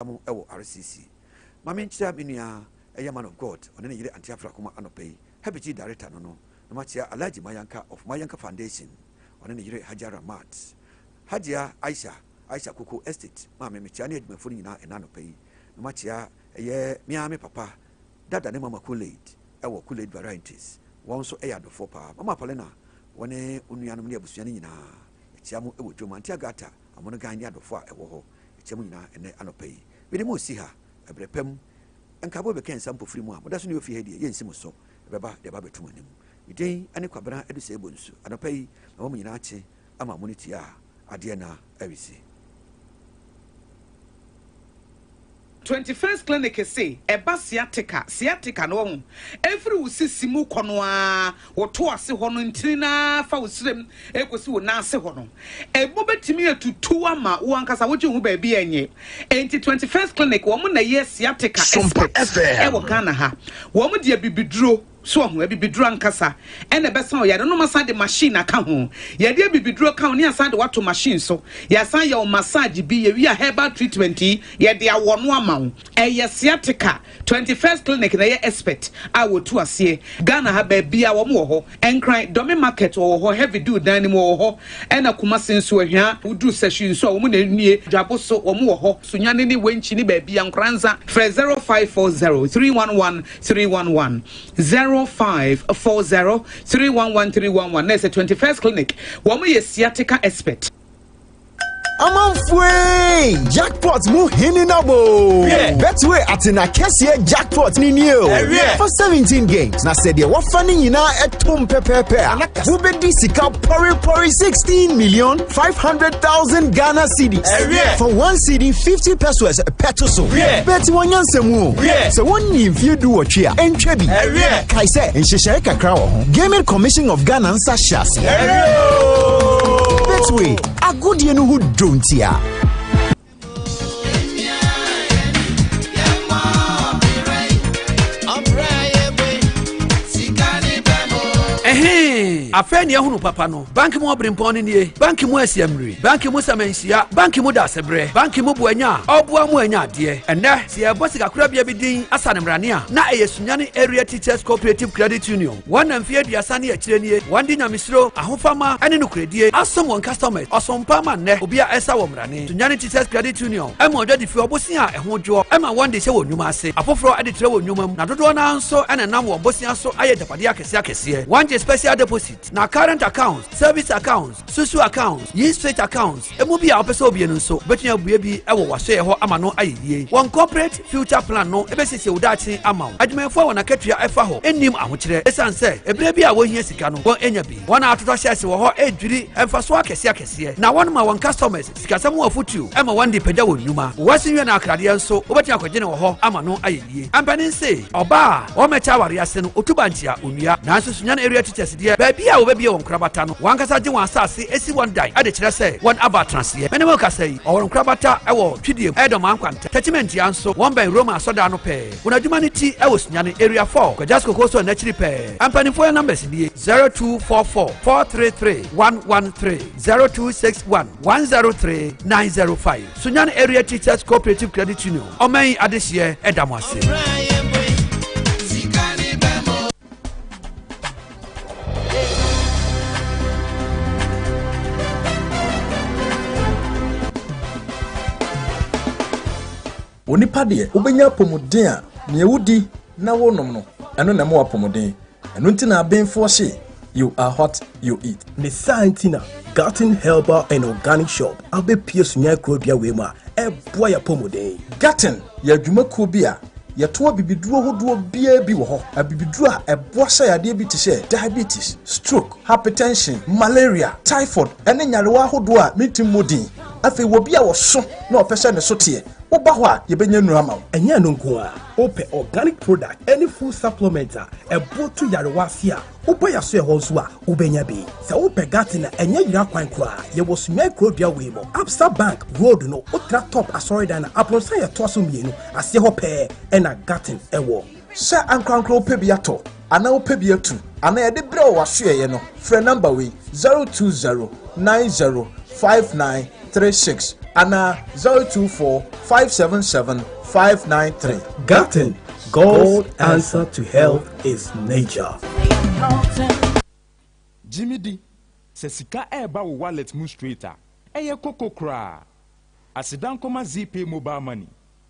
mo wɔ RCC. Ma menkyea me nua ɛyɛ man of God ɔne ne yere Auntie Afra Kuma anɔpa yi, Happy G Director no no, na makyea Alhaji Mayanka of Mayanka Foundation ɔne ne yere Hajia Ramat, Hajia Aisha, Aisha Koko Estate maame mekyea ne adwumayɛfoɔ no nyinaa ɛnɛ anɔpa yi, na makyea ɛyɛ me ara me papa Dada ne Mama Kool-Aid wɔ Kool-Aid Varieties, wɔn nso yɛ adɔfoɔ paa. Mama Paulina wɔne wo nuanom ne abusua no nyinaa yɛkyea mo wɔ dwom. Auntie Agatha Amonogan ne adɔfoɔ a ɛwɔ hɔ yɛkyea mo nyinaa ɛnɛ anɔpa yi. Mede mo resi ha ɛberɛ pa mu. Nkaebɔ bɛka nsa mpofiri mu a moda so ne ofie ha deɛ yɛnsi mo so. Ɛbɛba de aba abɛto mo anim. Me din ne Kwabena Adusei Bonsu. Anɔpa yi mama mo nyinaa akye ama mo ne tia a adeɛ na aresi. 21st Clinic se ɛba sciatica, sciatica no wahu, ɛfiri wo sisi mu kɔ no ara, wo to ase hɔ no ntini no ara fa wo srem ɛkɔsi wo nan ase hɔ no, ɛmu bɛtumi atutu ama wo ankasa wogye wo ho baabi a ɛnyɛ. Enti 21st Clinic wɔn na ɛyɛ sciatica Sompa expert FM. ɛwɔ Ghana ha. Wɔn de abibiduro. So wahu? Abibiduro ankasa na ɛbɛsa wo yare no. Wɔasan de machine aka ho. Yɛde abibiduro ka ho ne yɛasan de wo ato machine so. Yɛasan yɛ wo massage bi. Yɛwie a herbal treatment yi, yɛde awɔ no ama wo. Ɛyɛ sciatica. 21st Clinic na ɛyɛ expert a wɔtu aseɛ. Ghana ha baabiara wɔn wɔ hɔ. Nkran, Dome Market wɔwɔ hɔ, Heavy Dew dan no mu wɔwɔ hɔ. Ɛna Kumasi nso, Ahwia, woduru Sahwi nso a wɔn na ɛnie. Dwabo so wɔn wɔ hɔ. Sunyani ne Wenchi ne baabiara, Nkoranza. Frɛ 0540 311 311 0540 311 311 na ɛsɛ 21st clinic wɔn yɛ sciatica expert. Amanfoe! Jackpot mu hene na bo! Betway atena kɛseɛ jackpot ni nie o. For 17 games na sɛ deɛ wɔfa ne nyinaa ɛtom pɛpɛɛpɛ a, wobɛdi sika pɔrepɔre 16 million 500,000 Ghana cedis. For one cedi 50 pesos pɛto so. Bɛti wɔn nyansa mu o. Sɛ wɔnni mfie du wɔtwe a, ɛntwa bi. Kae sɛ nhyehyɛe kakra wɔ ho. Gaming Commission of Ghana nsa hyɛ aseɛ. Betway, agodie no ho dwo ntia. Ɛhee! Afei nea ehunu papa no. Bank mu ɔbrempɔn no nie, bank mu asiamire, bank mu sɛmɛnhyia, bank mu dasebrɛ, bank mu boanya a ɔboa mu anya adeɛ. Ɛnnɛ, sɛ yɛrebɔ sikakorabea bi din asa no mmrane a, na ɛyɛ Sunyani Area Teachers Cooperative Credit Union. Wɔn na mfeɛ aduasa ne akyire nie, wɔde nyamesuro, ahofama ne nokorɛdie asom wɔn customers ɔsom pa ma nnɛ obi a ɛsa wɔ mmrane. Sunyani Teachers Credit Union ma ɔdwadifie ɔbosea a ɛho dwoɔ ma wɔn de hyɛ wɔn nnwuma ase, afoforɔ de trɛ wɔn nnwuma mu, na dodoɔ no ara nso na ɛnam wɔn bosea so ayɛ agyapadeɛ akɛseɛ akɛseɛ. Wɔgye special deposit, na current accounts, service accounts, susu accounts, yi switch accounts, emu bi a wopɛ sɛ obue no nso, wobɛtumi abue bi wɔ w'asoɛeɛ hɔ ama no ayɛ yie. Wɔn Corporate Future Plan no bɛsiesie wo daakye ama wo. Adwumayɛfoɔ a wɔn akatua ɛfa hɔ nnim ahokyerɛ ɛsiane sɛ ɛberɛ bi a wɔhia sika no wɔn nya bi. Wɔn a atotɔ shares wɔ hɔ redwiri mfasoɔ akɛseɛ akɛseɛ na wɔn ma wɔn customers sikasɛm ho afotuo ma wɔn de pagya wɔn nnwuma. Wɔasi nwɛn akradeɛ nso wobɛtumi akɔgye no wɔ hɔ ama no ayɛ yie. Mpanin se ɔbaa a ɔmmɛkyɛ awareɛ ase no ɔtu bankye a ɔnnua. Nanso Sunyani Area Teachers deɛ baabi a wɔbɛbue wɔn nkorabata no wɔn ankasa gye wɔn asase si wɔn dan de kyerɛ sɛ wɔn aba atenaseɛ. Me ne mo rekasa yi wɔwɔ nkorabata wɔ Twidie mu, Ɛdɔm Ankwanta, Techimantia nso wɔn bɛn Roma asɔrdan no pɛɛ. Wɔn adwuma no ti wɔ Sunyani Area 4, Kwajas Cocoa Store no akyiri pɛɛ. Mpanimfoɔ yɛn numbers nie, 0244 433 113, 0261 103 905. Sunyani Area Teachers Cooperative Credit Union, ɔman yi adehyeɛ ɛda mo ase. Onipa deɛ, wobɛnya apɔmuden a, nea wodi na wonom no, ɛno na ɛma wo apɔmuden. Ɛno nti na abenfoɔ se, You are what you eat. Ne saa nti na Garden Herbal and Organic Shop abɛpue Sunyani kurodua wei mu a ɛboa yɛn apɔmuden. Garden yɛ adwumakuo bi a yɛto abibiduro hodoɔ biara bi wɔ hɔ. Abibiduro a ɛboa sa yadeɛ bi te sɛ diabetes, stroke, hypertension, malaria, typhoid ne nyarewa ahodoɔ a mentumi mmɔ din. Afei wɔ bi a ɔso na ɔpɛ sɛ ne so teɛ, woba hɔ a yɛbɛnya nnuro ama wo. Ɛnyɛ ɛno nko ara, wopɛ organic product ne food supplement a ɛboɔ tu nyarewa ase a, woba yɛn asoɛe hɔ nso a, wobɛnya bi. Sɛ wopɛ garden a, ɛnyɛ yera kwan koraa, yɛwɔ Sunyani kurodua wei mu, Absa Bank road no, wotra top asɔredan no a, abronsan a ɛtoa so mmienu, aseɛ hɔ pɛɛ na garden wɔ. Sɛ ankorankoro wopɛ bi atɔ anaa wopɛ bi atu anaa yɛde brɛ wo wɔ w'asoɛeɛ no, frɛ number wei, 020 90 59 36. anaa 024 577 593. Garden, God's answer to health is nature. Jimmy di sɛ sika ɛɛba wo wallet mu straight a, ɛyɛ koko koraa. Aseda nkɔma Zeepay Mobile Money.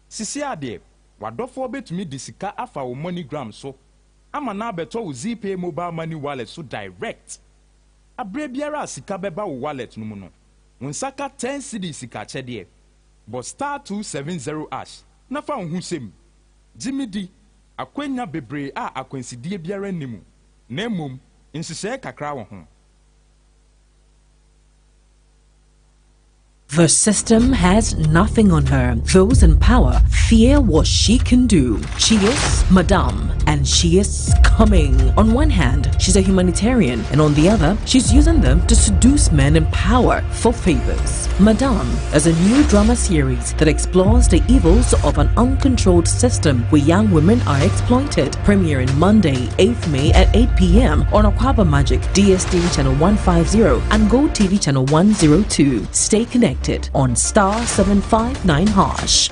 Sisi adeɛ, w'adɔfoɔ bɛtumi de sika afa wo MoneyGram so ama na abɛtɔ wo Zeepay Mobile Money wallet so direct. Aberɛ biara a sika bɛba wo wallet no mu no, wo nsa ka 10 cedis sika kyɛdeɛ. Bɔ *270# na fa wo ho hyɛ mu. Jimmy di akwanya bebree a akwansidie biara nni mu, na mmom nhyehyɛe kakra wɔ ho. The system has nothing on her. Those in power fear what she can do. She is Madame, and she is coming. On one hand, she's a humanitarian, and on the other, she's using them to seduce men in power for favors. Madame is a new drama series that explores the evils of an uncontrolled system where young women are exploited. Premiering Monday, 8th May at 8 p.m. on Akwaaba Magic, DSTV channel 150 and Go TV channel 102. Stay connected on *759#.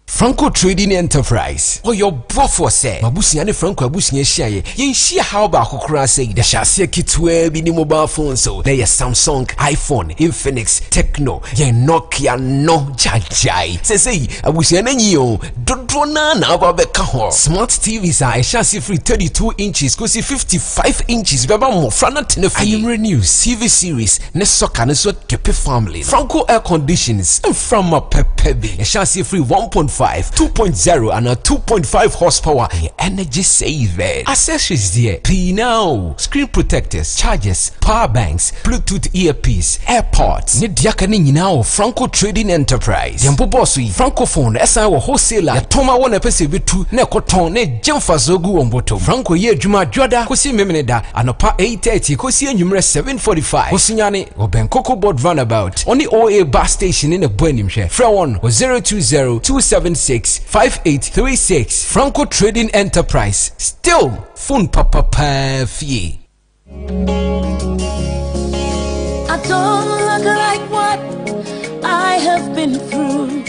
Franco Trading Enterprise ɔyɛ ɔboafoɔ sɛ mabusua ne Franco abusua hyiaeɛ, yɛnhyia haw baako koraa sɛ yi yɛhyɛ aseɛ ketewaa bi ne mobile phone so na ɛyɛ Samsung, iPhone, Infinix, Tecno, yɛn Nokia no gyagyae. Sɛsɛyi abusua no anyi o dodoɔ naa na aba bɛka ho. Smart TVs a ɛhyɛ ase firi 32 inches kɔsi 55 inches bɛba mmɔfra no tena fie. Anwummerɛ news, TV series ne soccer no so kepe family. Franco air conditions mframa pɛpɛ bi ɛhyɛ ase firi 1.5, 2.0 anaa 2.5 horsepower, yɛ energy saving. Accessories deɛ pii now, screen protectors, chargers, power banks, Bluetooth earpiece, AirPods ne deɛ aka ne nyinaa wɔ Franco Trading Enterprise. Yɛn bobɔ so yi, Francophone ɛsan wɔ wholesale a yɛtɔn ma wɔn na ɛpɛ sɛ ebitu na ɛkɔtɔn na ɛgye mfasoɔ gu wɔn bɔtɔm. Franco yɛ adwuma Dwoada kɔsi Memene da anɔpa 8:30 kɔsi anwummerɛ 7:45. Wɔsunyane wɔbɛn Cocoa Board roundabout, ɔne OA bus station ne na bɔ animhwɛ. Frɛ wɔn wɔ 020 276 5836. Franco Trading Enterprise, still phone papapaa fie. I don't look like what I have been through.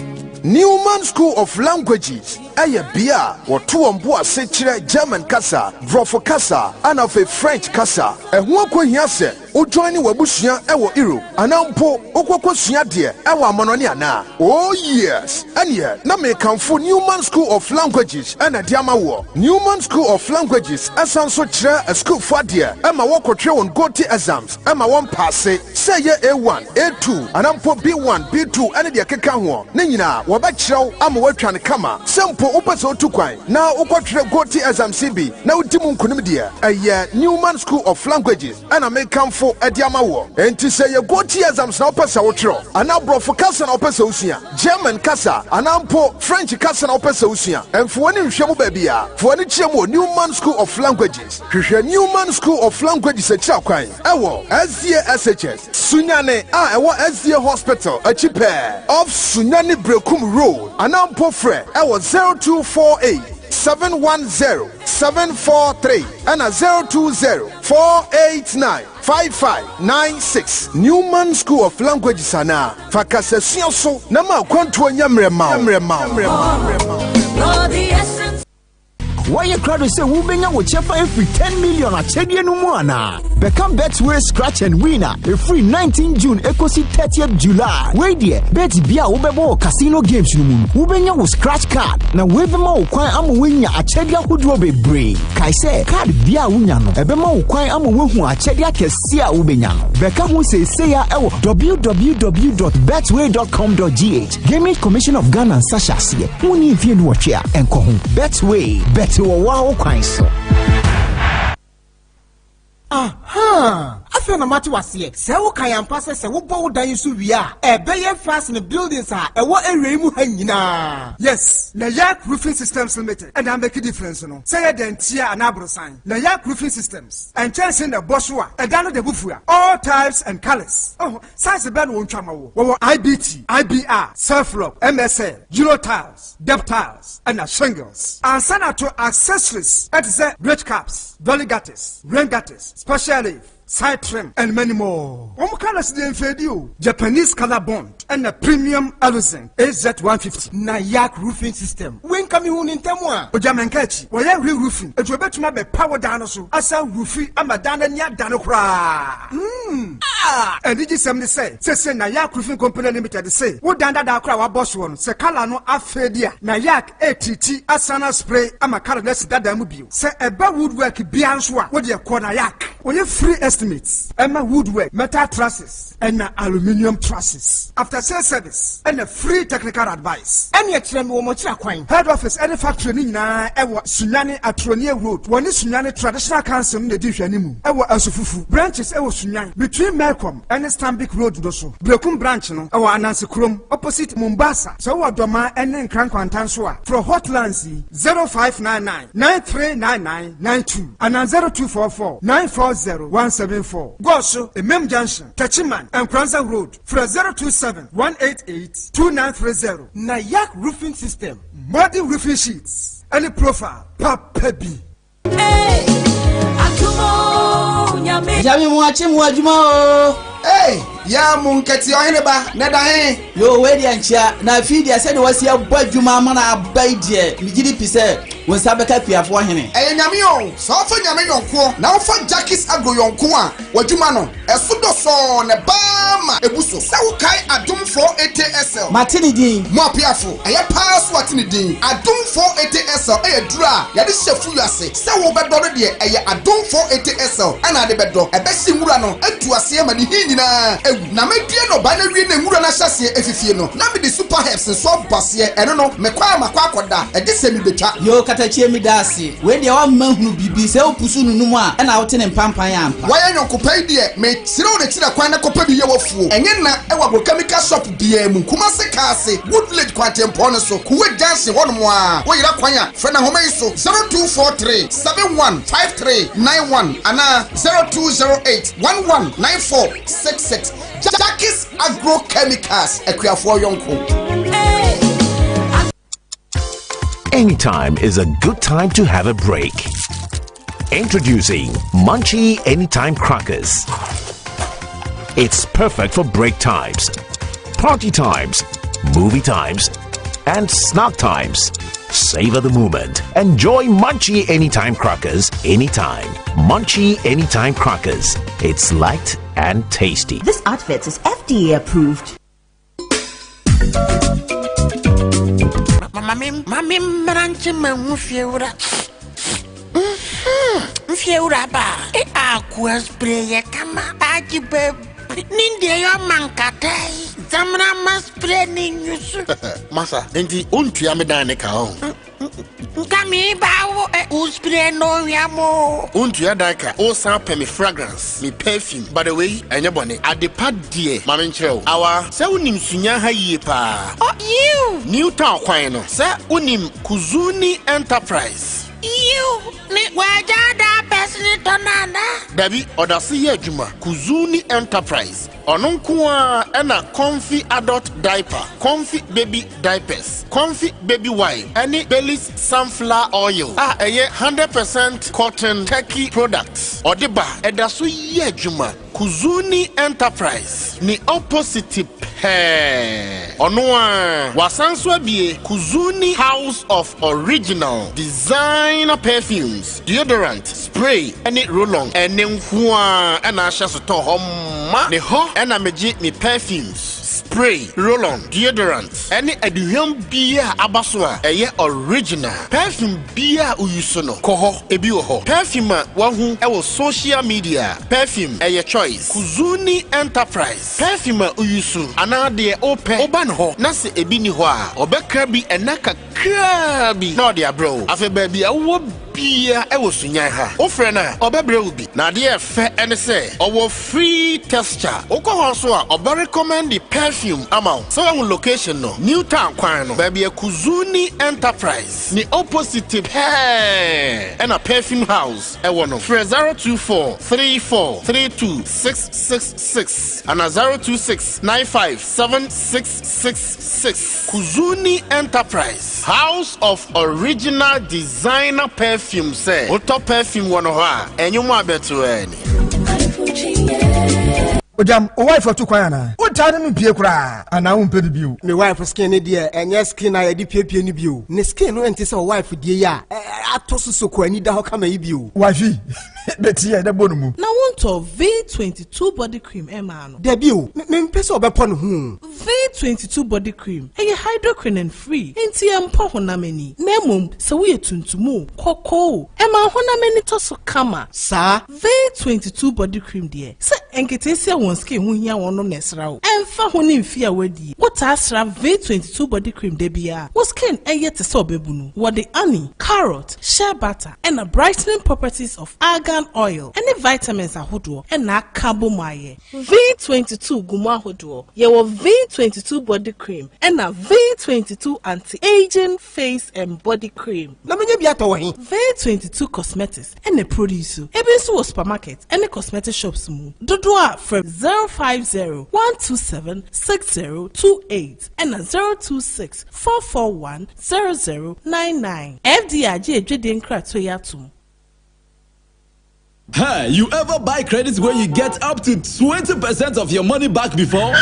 Newman School of Languages ɛyɛ bea a wɔto wɔn bo ase kyerɛ German kasa, Borɔfo kasa, ana afei French kasa. Ɛho akɔhia sɛ wojoin ne w'abusua ɛwɔ Europe anaa mpo wokɔkɔ sua deɛ ɛwɔ amanɔne anaa? Oh yes, ɛneɛ na mekamfo Newman School of Languages ɛna de ama woɔ. Newman School of Languages ɛsan so kyerɛ asukuufoɔ adeɛ ɛma wɔkɔtwerɛ wɔn Goethe exams ɛma wɔn pass, sɛ ɛyɛ A1, A2 anaa mpo B1, B2 ɛne deɛ ɛkeka hoɔ ne nyinaa, wɔbɛkyerɛw ama woatwa no kama. Sɛ mpo wopɛ sɛ wotu kwan na wokɔtwerɛ Goethe exams bi na wodi mu nkonim deɛ, ɛyɛ Newman School of Languages ɛna mekamfo ɛde ama woɔ. Enti sɛ yɛ Goethe exams na wopɛ sɛ wotwerɛ, anaa Borɔfo kasa na wopɛ sɛ wosua, German kasa anaa mpo French kasa na wopɛ sɛ wosua, ɛmfa w'ani nhwɛ mu baabi a, fa w'ani kyerɛ mu wɔ Newman School of Languages. Hwehwɛ Newman School of Languages akyiri kwan ɛwɔ SDA SHS Sunyane a ɛwɔ SDA Hospital akyi pɛɛ, off Sunyane Brekum Road, anaa mpo frɛ ɛwɔ 0248 710 743 ɛna 020 489 5596. Newman School of Languages anaa fa kasasua so na ma akwantuo nyɛ mmerɛ ma wo, mmerɛ ma wo, mmerɛ ma wo. Lord, the essence. Wɔyɛ krado sɛ wobɛnya wo kyɛfa ɛfiri 10 million akyɛdeɛ no mu anaa? Bɛka Betway Scratch and Win a ɛfiri 19 June ɛkɔsi 30th July. Wei deɛ, bet bia a wobɛbɔ wɔ casino games no mu no, wobɛnya wo scratch card, na wei bɛma wo kwan ama woanya akyɛdeɛ ahodoɔ bebree. Kae sɛ card bia a wonya no, ɛbɛma wo kwan ama woahu akyɛdeɛ akɛseɛ a wobɛnya no. Bɛka ho seesei a ɛwɔ www.betway.com.gh. Gaming Commission of Ghana nsa hyɛ aseɛ. Wonni mfeɛ 18 a, ɛnkɔ ho. Betway, bet wɔ wo kwan so. Aha, afei na mate waseɛ sɛ woka yɛmpa sɛ wobɔ wo dan so wie a, ɛbɛyɛ fast ne buildings a ɛwɔ area yi mu ha nyinaa. Yes, na Yak Roofing Systems Limited ɛna make difference no. Sɛ yɛ dɛntia anaa aborosan, na Yak Roofing Systems ɛnkyɛnse na ɛbɔ so a, ɛda no de bufu a, all types and colours. Oh, size bɛɛ na wɔntwa ma wo. Wɔwɔ IBT, IBR, Selflock, MSL, Euro tiles, depth tiles ɛna shingles. Ansa na to accessories ɛte sɛ ridge caps, valley gutters, rain gutters, special leaf. side trim and many more. Wɔn colours deɛ mfeedi o, Japanese colour bond ɛna premium aluzinc AZ150. Na Yak roofing system, wei nka mehu no ntɛm a. Ogya menka akyi, wɔyɛ re-roofing, enti wɔbɛtumi abɛpa wo dan no so asan rufi ama dan no ani adane koraa. Mm. Ah! Anigyesɛm ne sɛ, seesei Nayak Roofing Company Limited se wo dan dadaa koraa a wɔabɔ soɔ no, sɛ colour no afeedi a, Nayak retiriti asan aspray ama colour no asi dadaa mu bio. Sɛ ɛba woodwork biara nso a, wo deɛ kɔ Nayak. Wɔyɛ free estimates ɛma woodwork, metal trusses ɛna aluminium trusses, after sales service ɛna free technical advice. Ɛneɛ kyerɛ me wɔn akyira kwan. Head office ɛne factory no nyinaa ɛwɔ Sunyani Atronie Road. Wɔne Sunyani Traditional Council no na ɛdi nhwɛanimu ɛwɔ Asufufu. Branches ɛwɔ Sunyan between Melcom ɛne Stanbic Road no so. Berekum branch no ɛwɔ Ananse Kurom opposite Mombasa. Sɛ wowɔ Dɔmaa ɛne Nkran Nkwanta nso a, frɛ hotlines yi, 0599 9399 92 anaa 0244 940 174. Goaso, Emem Junction, Techiman, Nkoranza Road, frɛ 027 188 2930. Na Yak Roofing System. Modern roofing sheets ɛne profile papa bi. Nyame mu akye mu adwuma o. Hey, yaa mu nkɛte ɔhene ba na ɛda he? Yo, wei deɛ nkyea. Na afei deɛ sɛdeɛ wasi abɔ adwuma ama no aba yi deɛ, megye di pi sɛ wo nsa bɛka akuafoɔ hene. Ɛyɛ Nyame o, sɛ wofa Nyame yɔnkoɔ na wofa Jackis Agro yɔnko a, w'adwuma no, ɛso dɔ sɔɔ na ɛbaa ma ebu so. Sɛ wokae Adom 480 SL. Mate ne din. Mo apeafo, ɛyɛ paa so wate ne din. Adom 480 SL yɛ duru a yɛde hyɛ fuel ase. Sɛ wobɛdɔ no deɛ, ɛyɛ Adom 480 SL na ade bɛdɔ. Ɛbɛhye nwura no, atu aseɛ ama ne hi nyinaa awu. Na mɛdua nnɔbae no awie na nwura no ahyɛaseɛ afifie no, na mede super herbs nso abɔ aseɛ. Ɛno no, mekɔ a makɔ akɔda, ɛgye sɛ mebɛtwa. Yoo katakyie meda ase. Wei deɛ wamma hunu biribi, sɛ wopusu no num a ɛna wote ne mpampan ampa. Wayɛ yɔnko pa yi deɛ, mekyerɛ wo ne kyerɛ kwan na kɔpɛ bi yɛ w'afuo. Ɛnyɛ nna ɛwɔ agrochemical shop biara mu. Kumasi Kaase, Wood Village kwantempɔn no so, Kuwait Junction hɔnom ara. Woyera kwan a, frɛ no ahoma yi so, 0243 71 5391 anaa 0208 11 9466. Jackis Agrochemicals, akuafoɔ yɔnko. Anytime is a good time to have a break. Introducing Munchie Anytime Crackers. It's perfect for break times, party times, movie times, and snack times. Savor the moment. Enjoy Munchie Anytime Crackers anytime. Munchie Anytime Crackers. It's light and tasty. This outfit is FDA approved. Mame mame mmeranche ma hu fiewura. Mfiewura ba. E akua spray yɛ kama. Agye baabi. Ne deɛ yɛ ɔma nkata yi. Zamena ma spray ne nyusu. Masa, enti wontua me dan ne ka ho. Nka me ba wo eh, wo spray no hwɛ mo. Wontua dan ka, wosan pɛ me fragrance, me perfume. By the way, ɛnyɛ bɔne. Adepa deɛ, ma menkyerɛ wo. Awa, sɛ wonim Sunya ha yie paa. Oh, yiw. New Town kwan no, sɛ wonim Kuzuni Enterprise. Yiw, ne wagya da pɛsene tɔ no ana? Dabi, ɔda so yɛ adwuma. Kuzuni Enterprise. Ɔno nko ara na Comfy Adult Diaper, Comfy Baby Diapers, Comfy Baby Wipe ne Bellis Sunflower Oil a ɛyɛ 100 percent cotton turkey product ɔde ba. Ɛda so yɛ adwuma. Kuzuni Enterprise ne opposite pɛɛ. Ɔno ara, wasan nso abue Kuzuni House of Original Designer Perfumes, Deodorant, Spray ne Roll-on. Ɛne nko ara na ahyɛ so tɔ hɔ ma. Ne hɔ na megye me perfumes, spray, roll-on, deodorant ne aduhwam biara a aba so a ɛyɛ original. Perfume biara a woyi so no, kɔ hɔ, ebi wɔ hɔ. Perfume a woahu wɔ social media, perfume, ɛyɛ choice. Kuzuni Enterprise, perfume a woyi so anaa deɛ wopɛ, woba ne hɔ na sɛ ebi nni hɔ a, ɔbɛkra bi ɛnna kakraa bi na ɔde abrɛ wo. Afei baabi a wowɔ biara wɔ Sunyani ha, wofrɛ no a, ɔbɛbrɛ wo bi. Na adeɛ a ɛfɛ ne sɛ, ɔwɔ free texture. Wokɔ hɔ nso a, ɔbɛ recommend perfume ama wo. Sɛ woahu location no, New Town kwan no, baabi a Kuzuni Enterprise ne opposite pɛɛ ɛna Perfume House ɛwɔ no. Frɛ 024 34 32 666 anaa 026 95 7666. Kuzuni Enterprise, House of Original Designer Perfume. Sɛ wotɔ perfume wɔ no hɔ a, ɛnwom abɛto ani. Ogyam, wo wife atu kwan anaa? Wontaa ne no mpie koraa anaa wompɛ no bio? Me wife skin no deɛ ɛnyɛ skin a yɛde piepie no bio. Ne skin no nte sɛ wo wife deɛ yi a atɔ so soko ani da hɔ kama yi bio. Wifey, bɛti yɛ na bɔ no mu. Na wontɔ V22 body cream mmaa no? Dabi o, me mempɛ sɛ ɔbɛpɔ ne ho o. V22 body cream, ɛyɛ hydroquinone free, enti ɛmpɔ honam ani. Na mmom, sɛ woyɛ tuntum o, kɔkɔɔ o, ɛma honam ani tɔ so kama. Saa. V22 body cream deɛ, sɛ nketeesia wɔn skin ho hia wɔn no na ɛsra wo. Ɛmfa ho ne mfe a woadie, wotaa sra V22 body cream da biara a, wo skin yɛ te sɛ ɔbabunu. Wɔde honey, carrot, shea butter, ɛna brightening properties of argan oil ne vitamins ahodoɔ na aka abom ayɛ. V22 gu mu ahodoɔ, yɛwɔ V22 body cream ɛna V22 anti-aging face and body cream. Na menya bi atɔ wɔ he? V22 Cosmetics na ɛproduce. Ebi nso wɔ supermarket ne cosmetic shops mu. Dodoɔ a frɛ 050 127 6028 ɛna 026 441 0099. FDA agye adwadie nkratoɔ yi atom. Hey, you ever buy credits where you get up to 20% of your money back before?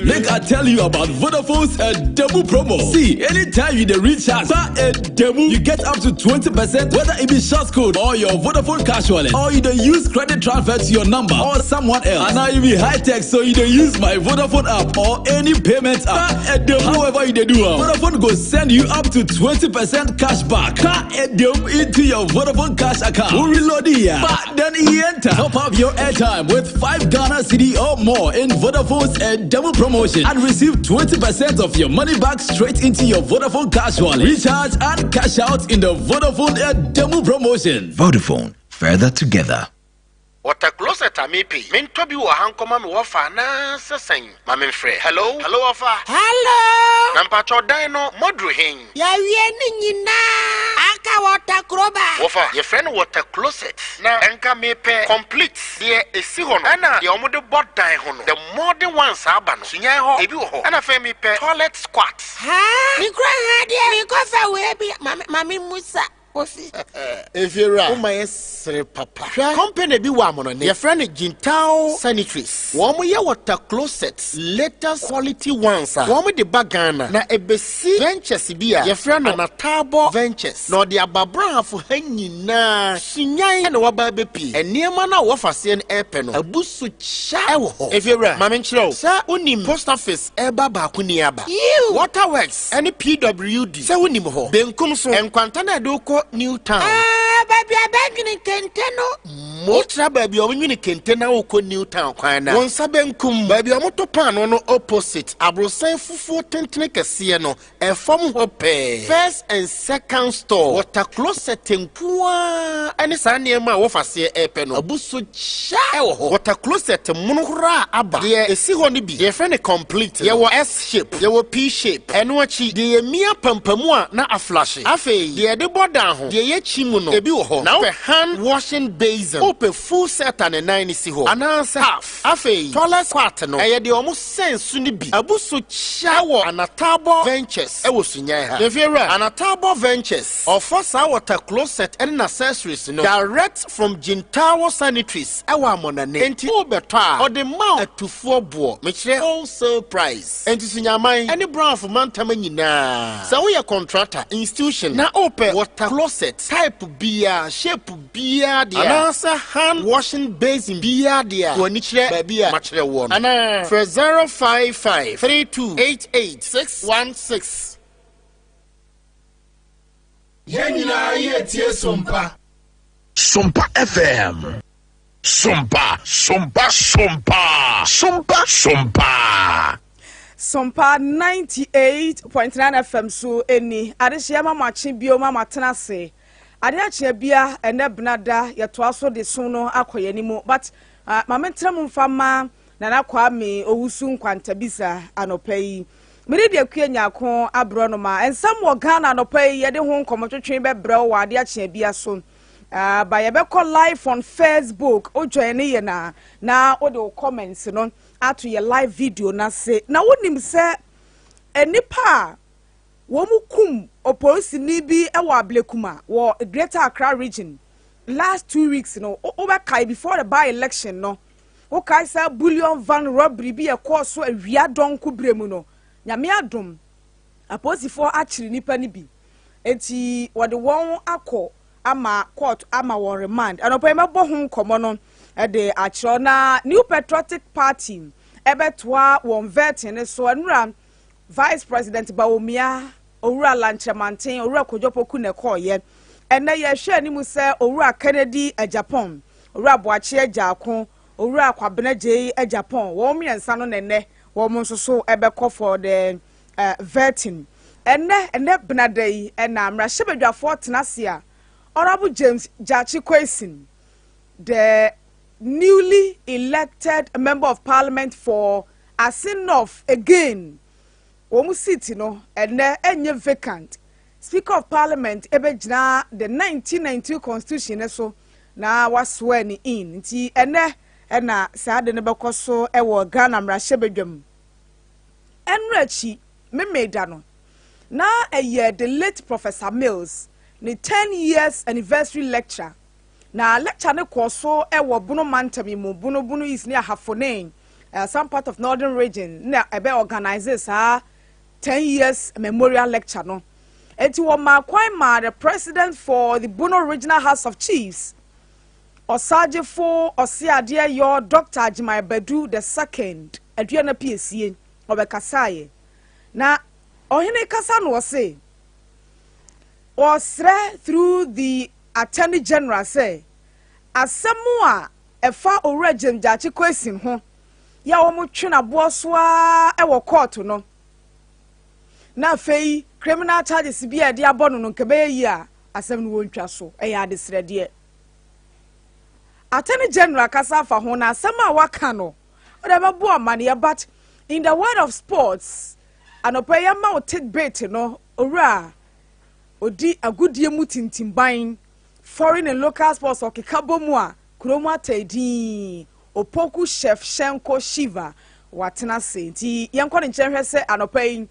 Make I tell you about Vodafone's a demo promo. See, anytime you dey recharge, buy a demo, you get up to 20% whether it be short code or your Vodafone cash wallet, or you dey use credit transfer to your number or someone else. And now you be high tech, so you dey use my Vodafone app or any payment app. Buy a demo, however you dey do am, Vodafone go send you up to 20% cash back. Buy a demo into your Vodafone cash account. We reload here, but then e enter. Top up your airtime with 5 Ghana cedi or more in Vodafone's a demo promotion and receive 20% of your money back straight into your Vodafone cash wallet. Recharge and cash out in the Vodafone a demo promotion. Vodafone, further together. Water closet a mepɛ yi, mentɔ bi wɔ ha nkɔma me wɔfa anaa sɛ sɛn? Ma memfrɛ. Hello? Hello wɔfa? Hello? Na mpakyɛw dan no moaduru hen? Yɛawie ne nyinaa, aka water kroba. Wɔfa, yɛfrɛ no water closet. Na nka mepɛ complete, deɛ ɛsi hɔ no ɛna deɛ wɔde bɔ dan ho no, the modern ones a aba no, Sunyan hɔ, ebi wɔ hɔ. Ɛna afei mepɛ toilet squat. Haa! Me kura ha deɛ, mekɔfa wei bi, ma me, ma me mmusa. Kofi. Efiewura, woma yɛ sere papa. Hwɛ, company bi wɔ amɔnɔne, yɛfrɛ no Jintao Sanitaries. Wɔn yɛ water closets, latest quality ones a wɔn de ba Ghana. Na ebesi ventures bi a yɛfrɛ no Anataabɔ Ventures. Na ɔde aba Brahafo ha nyinaa. Sunyan na waba abepie. Nneɛma no a wɔfa aseɛ no ɛɛpɛ no, abu so kya ɛwɔ hɔ. Efiewura, ma menkyerɛ wo, sɛ wonim post office ɛɛba baako ni aba. Yiw! Water works ɛne PWD. Sɛ wonim hɔ. Benkum so, nkwanta no a ɛde wo kɔ New Town. Ah, baabi a bɛnwene kente no. Mo. Wotra baabi a wɔnwene kente na wokɔ New Town kwan no a, wo nsa benkum. Baabi a wɔto paanoo no opposite, aborosan fufuo tentene kɛseɛ no, ɛfam hɔ pɛɛ. First and second store, water closet nko ara ne saa nneɛma a wɔfa aseɛ repɛ no abu so kya wɔ hɔ. Water closet mono koraa aba. Deɛ ɛsi hɔ no bi, deɛ yɛfrɛ no complete no, yɛwɔ S. shape, yɛwɔ P shape. Ɛno akyi, deɛ yɛmia pampamu a na aflashe. Afei, deɛ yɛde bɔ dan ho, deɛ yɛkyi mu no, ebi wɔ hɔ. Na wopɛ hand washing basin, wopɛ full set a ne nan no si hɔ, anaasɛ half. Afei, toilet squat no, ɛyɛ deɛ wɔsɛn so no bi. Abu so kya wɔ Anataabɔ Ventures wɔ Sunyani ha. Efiewura, Anataabɔ Ventures, ɔfa saa water closet ne n'accessories no direct from Jintawo Sanitaries wɔ Amɔnane. Enti worebɛtɔ a, ɔde ma wo atufoɔ boɔ, mekyerɛ wholesale price. Enti Sunyaman ne Brafo mantam nyinaa, sɛ woyɛ contractor, institution na wopɛ water closet type biara, shape biara deɛ a, anaasɛ hand washing basin biara deɛ a, w'ani kyerɛ baabi a makyerɛ woɔ no. Anaa frɛ 055 3288 616. Yɛn nyinaa yɛretie Sompa. Sompa FM. Sompa, Sompa, Sompa, Sompa, Sompa. Sompa 98.9 FM so ni. Adehyeɛ ma moakye bio ma moatena ase. Ade akye abia ɛnɛ benada yɛtoa so de som no akɔ yɛn anim. But uh, ma mentena mu mfa ma Nana Kwame Owusu Nkwantabisa anɔpa yi. Mede deɛ Akua Nyarko abrɛ no ma. Nsɛm wɔ Ghana anɔpa yi yɛde ho nkɔmmɔtwetwe bɛbrɛ wo wɔ ade akye abia so. Ah, ba yɛbɛkɔ live on Facebook. Wo join ne yɛn a na wode wo comments no ato yɛ live video no ase. Na wonim sɛ nnipa a wɔn kum opolisini bi wɔ Ablekuma wɔ Greater Accra Region. Last 2 weeks no, wobɛkae before the by election no, wokae sɛ bullion van robbery bi ɛkɔɔ so awia dɔnko berɛ mu no, Nyame adom, apolisifoɔ akyere nnipa no bi, enti wɔde wɔn akɔ ama court ama wɔn remand. Anɔpa yi mɛbɔ ho nkɔmmɔ no de akyerɛw. Na New Patriotic Party ɛbɛtoa wɔn vetting no so. Ɛnora Vice President Bawumia, Owura Lankyerɛmanten, Owura Kojo Poku na ɛkɔɔyɛ. Ɛnɛ yɛhwɛ anim sɛ Owura Kennedy Agyapong, Owura Boakye Agyarko, Owura Kwabena Gyei Agyapong, wɔn mmiɛnsa no na ɛnɛ wɔn nso so ɛbɛkɔ for the vetting. Ɛnɛ benada yi ɛna mmarahyɛbadwafoɔ tena ase a Honourable James Gyakye Quayson, the newly elected member of parliament for Assin North again, wɔn seat no ɛnɛ ɛnyɛ vacant. Speaker of Parliament ɛbɛgyina the 1992 constitution ne so na waswear ne in, nti ɛnɛ ɛna saa de no bɛkɔ so ɛwɔ Ghana mmarahyɛbadwam. Ɛnora akyi memeda no na ɛyɛ the late Professor Mills ne 10 years anniversary lecture, na lecture no kɔɔ so ɛwɔ Bono mantam yi mu, Bono, Bono East ne Ahafo ne some part of Northern Region na ɛbɛ organize saa 10 years memorial lecture no. Eti wɔn maa kwan maa the president for the Bono Regional House of Chiefs, Ɔsagyefo Ɔseadeɛ Yɔ Dr Agyeman Badu the Second Aduana Piesie, ɔbɛkasaeɛ. Na ɔhene kasa no, ɔse ɔsrɛ through the Attorney General sɛ asɛm a ɛfa Owura James Gyakye Quayson ho yɛ a wɔtwe n'aboɔ so ara wɔ court no, na afei criminal charges bi a yɛde abɔ no no, nka bɛyɛ yie a asɛm no wɔntwa so. Ɛyɛ adesrɛdeɛ. Attorney General kasa afa ho, na asɛm a waka no ɔde bɛbɔ amanneɛ. But in the world of sports, anɔpa yi ama wo tidbit no, owura odi agodie mu tintimban, foreign and local sports, ɔkeka bɔ mu a kurom ata din, Opoku Shevchenko Shiva, watena ase, nti yɛnkɔ ne nkyɛn hwɛ sɛ anɔpa yi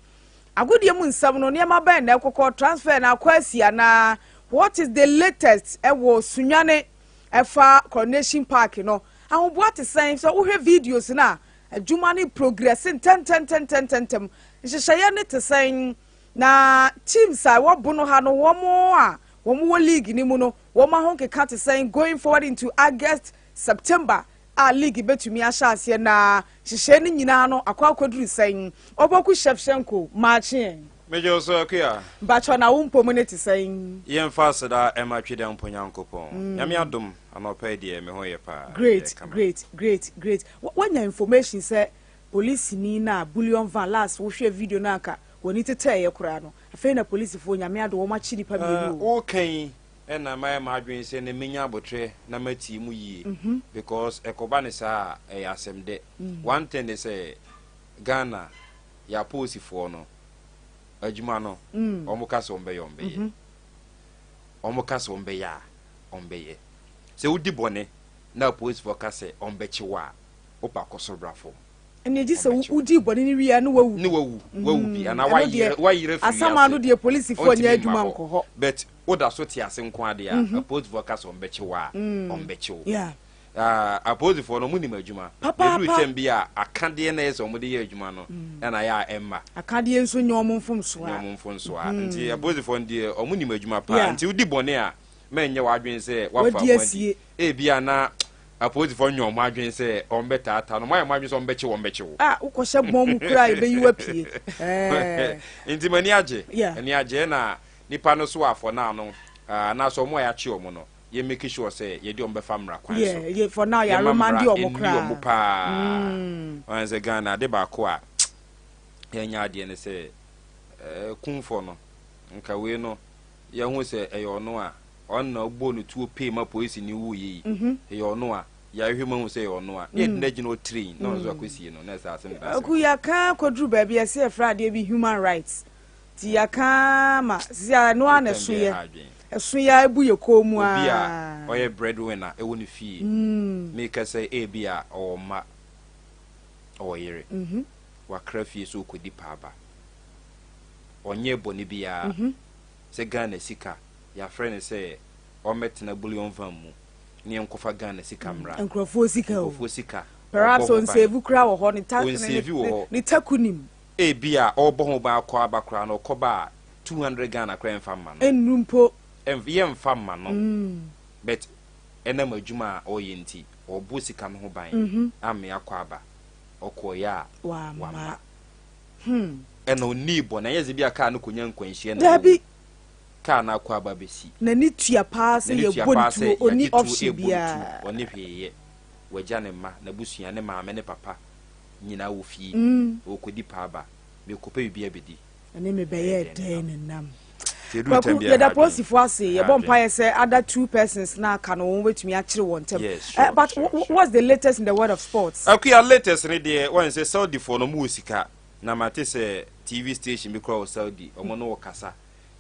agodie mu nsɛm no, nneɛma bɛn na ɛkɔkɔ, transfer na akɔ asi anaa, what is the latest ɛwɔ Sunyane ɛfa Coronation Park no, ahoboa te sɛn, sɛ wohwɛ videos no a adwuma no progress ntɛntɛntɛntɛntɛm, nhyehyɛeɛ no te sɛn, na teams a ɛwɔ Bono ha no, wɔn a wɔn wɔ league no mu no, wɔn ahokeka te sɛn going forward into August, September a league bɛtumi ahyɛ aseɛ, na nhyehyɛeɛ no nyinaa no akɔ akɔduru sɛn. Ɔbɔku Shevchenko, maakyeɛ. Megye so, Akua. Mpakyɛ, na wo mpom ne te sɛn? Yɛmfa aseda ɛma Tweda mpo Nyankopɔn. Nyame adom, anɔpa yi deɛ me ho yɛ paa. Great, great, great, great. Wanya information sɛ polisini na bullion van last wohwɛ video no anka w'ani tetɛɛyɛ koraa no, afei na polisifoɔ, Nyame adom, wɔn akyi nipa mmienu o. Woka yi ɛna mayɛ m'adwene sɛ na menya abotrɛ na matie mu yie because ɛkɔba ne saa a ɛyɛ asɛm dɛ. One thing ne sɛ Ghana yɛ apolisifoɔ no adwuma no, wɔn ka sɛ wɔn bɛyɛ, wɔn bɛyɛ. Wɔn ka sɛ wɔn bɛyɛ a, wɔn bɛyɛ. Sɛ wodi bɔne na apolisifoɔ ka sɛ wɔn bɛkye wo a, wopa kɔ soro bra fam. Ɛnna gye sɛ wodi bɔne no wie a ne wawu. Ne wawu, wawu bi anaa wayere wayere firi asama no deɛ, polisifoɔ nyɛ adwuma nkɔ hɔ. But woda so te ase nko adeɛ a, apolisifoɔ ka sɛ wɔn bɛkye wo a, wɔn bɛkye wo. Apolisifoɔ no, wɔn nim adwuma. Papaapa. Eduru tɛm bi a, akadeɛ na ɛyɛ sɛ wɔn de yɛ adwuma no ɛna yɛ a ɛmma. Akadeɛ nso nyɛ wɔn mfomsoa. Nyɛ wɔn mfomsoa. Nti apolisifoɔ no deɛ, wɔn nim adwuma paa. Nti wodi bɔne a, mɛnyɛ w'adwene sɛ wafa Wadi ho adi. asie. Ebi a na apolisifoɔ nyɛ wɔn adwene sɛ wɔn bɛtaataa no, wɔn ayɛ wɔn adwene sɛ wɔn bɛkye wɔn bɛkye wo. A wokɔhyɛ bɔn mu koraa, yɛbɛyi wo apue. Ɛɛ. Nti m'ani agye. Ani agye na nipa no so afɔ naa no anaasɛ wɔn a yɛakye wɔn no, yɛ make sure sɛ yɛde wɔn bɛfa mmara kwan so. Yeah, for now yɛ Yɛma remand mmara wɔn ɛnni koraa. wɔn paa. Wɔn sɛ Ghana ade baako a yɛnyɛ adeɛ ne sɛ kumfɔ no, nka wei no yɛho sɛ ɛyɛ ɔno a ɔno na ɔbɔ ne tuo pay ma polisi ni wu yie, ɛyɛ ɔno a yɛahwɛ mu ahu sɛ ɛyɛ ɔno a ne yɛde no agyina ɔtrain na ɔno nso akɔsie no na ɛsɛ asɛm da asɛm. Aku, yɛaka kɔduru baabi a ɛsɛ yɛfrɛ adeɛ bi human rights, nti yɛaka ma sisi a ɛno ara na ɛso yɛ ɛso yɛ ebu yɛ kɔn mu. Obi a aa ɔyɛ breadwinner ɛwɔ ne fie, meka sɛ ebi a ɔwɔ mma, ɔwɔ yere, wakra fie so ɔkɔdi paaba, ɔnyɛ bɔne biara sɛ Ghana sika yɛafrɛ no sɛ Ɔmmɛtena bullion van mu ne yɛnkɔfa Ghana sika mmra. Nkurɔfoɔ sika o. Nkurɔfoɔ sika. Perhaps Ɔbɔ ho ban. ɔnsave koraa wɔ hɔ, ne ta, ne, Ɔnsave wɔ ne, hɔ. ne taku nim. Ebia ɔrebɔ ho ban akɔ aba koraa no, ɔkɔba a, 200 Ghana koraa yɛmfa mma no. Ɛnnuru mpo. Ɛmf, yɛmfa mma no. But ɛnam adwuma a ɔreyɛ nti, ɔrebɔ sika no ho ban ama akɔ aba. Ɔkɔeɛ a, Wamma. wamma. Hmm. Ɛna ɔnnii bɔne. Anyɛ sɛ ebia kaa no kɔnya nkwanhyia na wawu. Dabi. Kaa no akɔ aba abɛsi. N'ani tua paa sɛ N'ani tua yɛbɔ paa ne sɛ tuo, ɔnni yɛagye tuo option rebɔ ne biara. tuo, ɔnni hwee yɛ. Wagya ne mma, n'abusua, ne maame ne papa nyinaa wɔ fie. Ɔrekɔdi paaba. Merekɔpɛ biribi abɛdi. Ɛne me bɛyɛɛ dɛn ne nam. Nti ɛduru Kwaku, tɛm biara yɛda ha adwene. polisifoɔ ase. Ha Yɛbɔ adwene. mpaeɛ sɛ other two persons na aka no wɔn bɛtumi akyere wɔn ntɛm. Yes, Eh, sure, but sure, sure. what's the latest in the world of sports? Akuya, latest ne deɛ, wɔn sɛ Saudifoɔ no, wɔn wɔ sika. Na mate sɛ TV station bi koraa wɔ Saudi, wɔn ne wɔ kasa.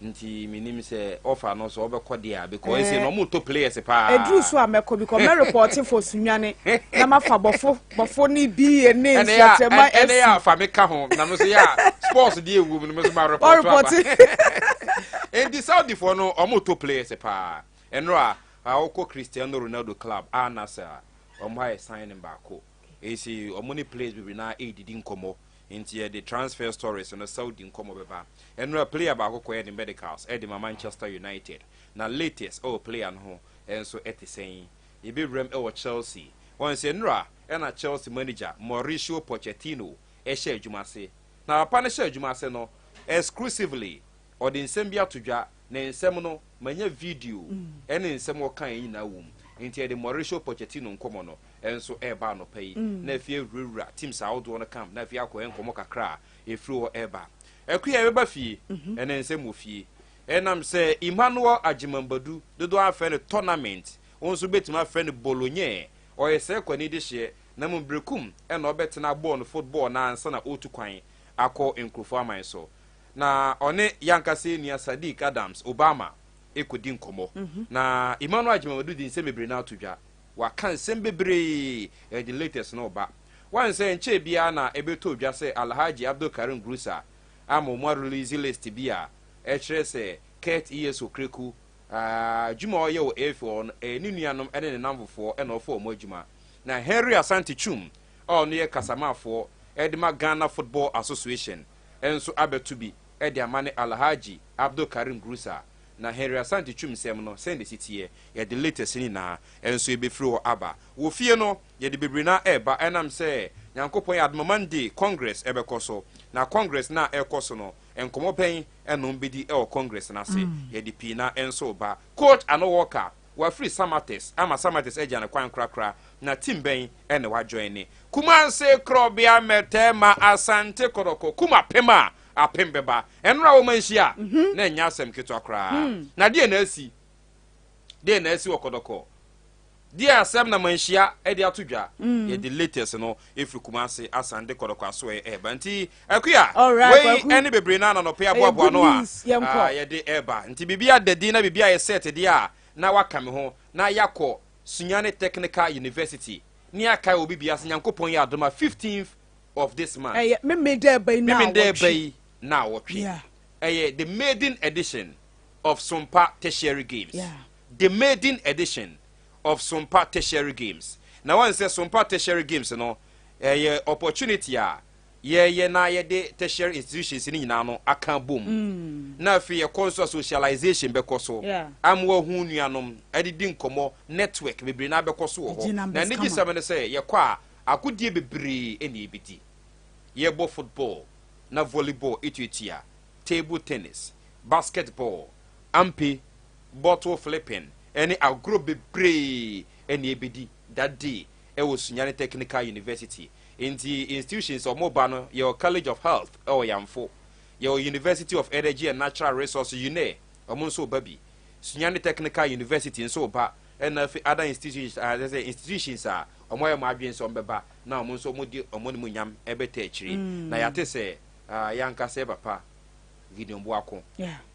Nti menim sɛ offer no sɛ wɔbɛkɔ deɛ a, because ɛsɛ no wɔn tɔ players paa. Ɛduru so a mɛkɔ because mɛ report for Sunyani na mafa bɔfo bɔfo ne bi ne Ɛnɛ yɛ a Nsuatrɛma ɛnɛ yɛ FC. a fa me ka ho na me nso yɛ a sports deɛ ɛwɔ mu no me nso ma report aba. Nti Saudifoɔ no wɔn tɔ players paa. Ɛnora a wɔkɔ Cristiano Ronaldo club Al Nassr a wɔn ayɛ signing baako. Esi wɔn ne players bebree na ɛredidi nkɔmɔ. Nti yɛde transfer stories no Saudi nkɔmɔ bɛba. Ɛnora player baako kɔyɛ ne medicals ɛde ma Manchester United. Na latest ɛwɔ player no ho ɛnso ɛte sɛn. Yɛbɛwuram ɛwɔ Chelsea. Wɔn sɛ nnora ɛna Chelsea manager Mauricio Pochettino ɛhyɛ adwuma ase. Na papa no hyɛ adwuma ase no exclusively ɔde nsɛm bi ato dwa na nsɛm no manya video ɛne nsɛm ɔka yɛn nyinaa wɔ mu. Nti yɛde Mauricio Pochettino nkɔmɔ no ɛnso ɛreba anɔpa yi. Na afei awurawura teams ahodoɔ no camp na afei akɔyɛ nkɔmɔ kakra a ɛfiri hɔ ɛreba. Akuya yɛbɛba fie ɛne nsɛm wɔ fie. Ɛnam sɛ Emmanuel Agyemambadu dodoɔ afrɛ no tournament, wɔn nso bɛtumi afrɛ no Bologna. Ɔyɛ sɛ kwani de hyeɛ na mmom berekum ɛna ɔbɛtena bɔɔl no football na ansa na ɔretu kwan akɔ nkurɔfoɔ aman so. Na ɔne yankasa nua Sadiq Adams Obama ɛkɔdi nkɔmmɔ. Na Emmanuel Agyemambadu de nsɛm bebree no ato dwa. Waka nsɛm bebree ɛde latest no ɔba. Wɔn sɛ nkyɛn biara na ɛbɛtɔ dwa sɛ Alhaji Abdul Karim Grusa ama wɔn release list bi a ɛkyerɛ sɛ Kurt E.S. Okraku adwuma a ɔyɛ wɔ AFL hɔ no ɛyɛ ne nuanom ne ne namfofoɔ ɛna ɔfa wɔn adwuma. Na Henry Asante Twum a ɔno yɛ kasamafoɔ ɛde ma Ghana Football Association nso abɛto bi ɛde ama ne Alhaji Abdul Karim Grusa. Na Henry Asante Twum nsɛm no sɛn de si teɛ yɛde latest nyinaa nso ebɛfiri hɔ aba. Wɔ fie no yɛde bebree na ɛreba ɛnam sɛ Nyankopɔn yɛ adom Monday Congress ɛbɛkɔ so. Na Congress na ɛrekɔ so no nkɔmɔ bɛn ɛna wɔn bɛdi ɛwɔ Congress n'ase. Yɛde pii na nso ba. Coach Ano Walker wafiri Samatex ama Samatex agya ne kwan korakora na team bɛn ɛna wajoin ne Kumase Korɔbea Mɛtɛma Asante Kɔtɔkɔ kum apem a apem bɛba ɛnora wɔn anhyia na ɛnyɛ asɛm ketewa koraa. Na deɛ na asi deɛ na asi wɔ Kɔtɔkɔ deɛ asɛm na manhyia ɛde ato dwa. Yɛde latest no ɛfiri Kumase Asante Kɔtɔkɔ aso ɛɛba nti Akuya wei ɛne bebree na ananɔpɛ aboaboa no a yɛde ɛɛba nti biribi adadi na biribi ayɛ set deɛ a na waka me ho na yɛakɔ Sunyani Technical University ne akae obi bia sɛ Nyankopɔn yɛ adom a 15th of this month. Ɛyɛ Memenda ɛba yi na Memenda ɛba yi na awɔtwe. Ɛyɛ the maiden edition of Sompa Tertiary Games. The maiden edition of Sompa Tertiary Games. Na wɔn sɛ Sompa Tertiary Games no ɛyɛ opportunity a yɛyɛ na yɛde tertiary institutions no nyinaa no aka bom. Na afei yɛkɔ nso a socialization bɛkɔ so. Ama wahu nuanom adidi nkɔmmɔ, network bebree na abɛkɔ so wɔ hɔ. Na ne gye sɛm no sɛ yɛkɔ a agodie bebree ɛna ebɛdi. Yɛbɔ football na volleyball etuatua, table tennis, basketball, ampe, bottle flipping ɛne agorɔ bebree ɛna ebɛdi that day ɛwɔ Sunyani Technical University. Nti institutions a wɔn ba no yɛwɔ College of Health ɛwɔ Yamfo, yɛwɔ University of Energy and Natural Resources UNE, wɔn nso ba bi. Sunyani Technical University nso ba, ɛna afei other institutions a sɛ institutions a wɔn ayɛ wɔn adwene sɛ wɔn bɛba na wɔn nso wɔn di wɔn ne mu nyam ɛbɛtɛ akyire. Na yɛate sɛ yɛankasa papa Gideon Boako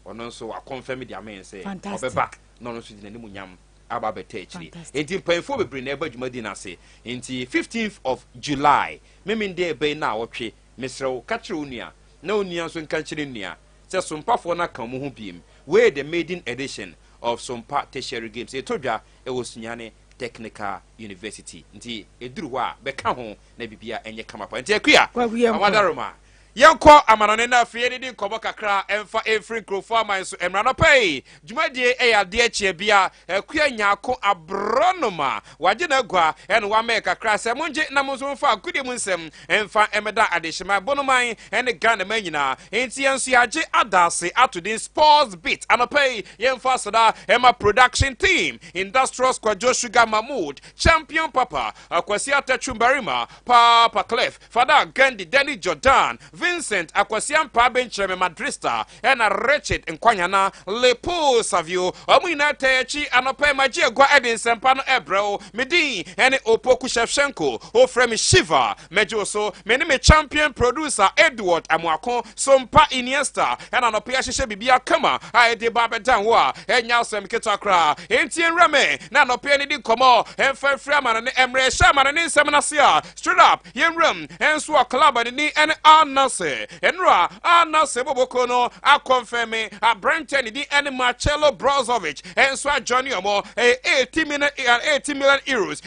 ɔno nso wakɔnfɛm de ama yɛn sɛ ɔbɛba na ɔno nso di n'anim nyam aba abɛtɛ akyire. Nti mpanyinfoɔ bebree na ɛba dwumadi n'ase. Nti 15th of July, Memenda ɛbɛn na awɔtwe, mesrɛw ka kyerɛ wo nua na wo nua nso nka nkyerɛ nua sɛ sompafoɔ no aka wɔn ho biem. Wei the maiden edition. of Sompa Tertiary Games. Ɛtɔ dwa ɛwɔ Sunyani Technical University. Nti ɛduru hɔ a, bɛka ho na biribia ɛnyɛ kama pa. Nti Akua, Amadaroma, yɛnkɔ amanɔne no afei yɛdedi nkɔmmɔ kakra ɛmfa ɛmfiri nkurɔfoɔ aman so. Mmara no pɛi dwumadie ɛyɛ adeɛ kyeɛ bia Akua Nyaako Aborɔnoma wagye n'agua ɛne wamɛɛ kakra sɛ mongye na mo nso momfa agodie mu nsɛm ɛmfa ɛmɛda adehyema Bonoman ɛne Ghana ma nyinaa. Enti yɛn nso yɛagye adaase ato din Sports Beat. Anɔpa yi yɛmfa aseda ɛma production team, Industrious Kwadwo Sugar Mahmood, Champion Papa Akwasi Atatwu Barima, Papa Cliff, Fada Gandhi, Danny Jordan, Vincent Akwasi Ampaa Benkyerɛme Madrista, ɛna Richard Nkwanyana Lepo Savio. Ɔmo nyinaa tɛ akyi anɔpa yi magye agua ɛde nsɛmpa no ɛbrɛ wo. Me din ɛne Opoku Shevchenko, wofrɛ me Shiva, mɛgye wo so. Me ne me champion producer Edward Amoako Sompa Iniesta ɛna anɔpa yi ahyehyɛ biribi kama a ɛde ba abɛdan wo a ɛnya asɛm ketewa koraa. Enti nwura me na anɔpa yi ne di nkɔmmɔ ɛmfa mfiri amano ne mmerɛ ɛhyɛ amano ne nsɛm no ase a, straight up yɛnwuram ɛnso wɔ club a ne din ɛne Al Nassr. Ɛnora Al Nassr boboko no akɔnfɛmi aberantɛ ne din ɛne Marcelo Brozovic ɛnso ajoin ɔmo. Ɛyɛ €80 million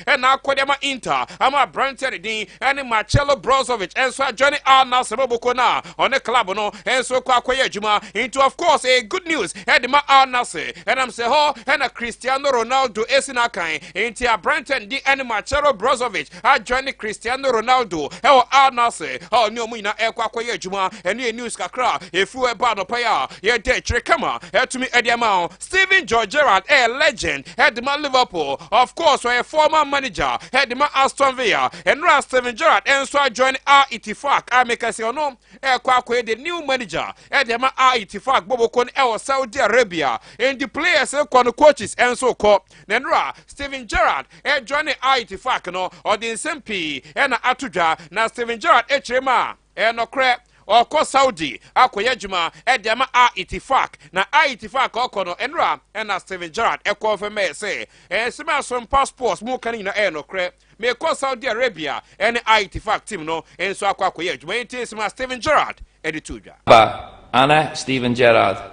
ɛna akɔde ama Inter ama aberantɛ ne din ɛne Marcelo Brozovic ɛnso ajoin Al Nassr boboko no a ɔne club no ɛnso kɔ akɔyɛ adwuma. Nti of course ɛyɛ good news ɛde ma Al Nassr, ɛnam sɛ hɔ ɛna Cristiano Ronaldo esi n'akan. Nti aberantɛ ne din ɛne Marcelo Brozovic ajoin Cristiano Ronaldo ɛwɔ Al Nassr a ɔne ɔmo nyinaa ɛkɔ akɔyɛ adwuma. Ɛno yɛ news kakra efi ɛba anɔpa yi a yɛda akyire kama ɛtumi ɛde ama wo. Steven George Gerrard ɛyɛ legend ɛde ma Liverpool. Of course ɔyɛ former manager ɛde ma Aston Villa. Ɛnora Steven Gerrard ɛnso ajoin Al Ettifaq a meka sɛ ɔno ɛkɔ akɔyɛ the new manager ɛde ma Al Ettifaq boboko no ɛwɔ Saudi Arabia. Nti players kɔ no, coaches ɛnso kɔ. Na nnora Steven Gerrard ɛjoin Al Ettifaq no, ɔde nsɛm pii ɛna ato dwa. Na Steven Gerrard ɛkyerɛ mu a ɛyɛ nɔkorɛ, ɔkɔ Saudi akɔyɛ adwuma ɛde ama Al Ettifaq. Na Al Ettifaq ɔkɔ no, nnora ɛna Steven Gerrard ɛkɔ fɛm ɛyɛ sɛ ɛnsɛm a Sompa Sports mu ka no nyinaa ɛyɛ nɔkorɛ. Mekɔ Saudi Arabia ɛne Al Ettifaq team no nso akɔ akɔyɛ adwuma yi. Nti nsɛm a Steven Gerrard ɛde to dwa. Ba, أنا ستيفن جيرارد.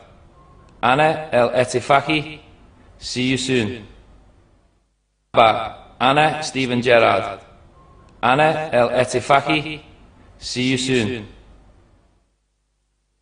أنا الاتفاقي. See you soon. با، أنا ستيفن جيرارد. أنا الاتفاقي. See you soon.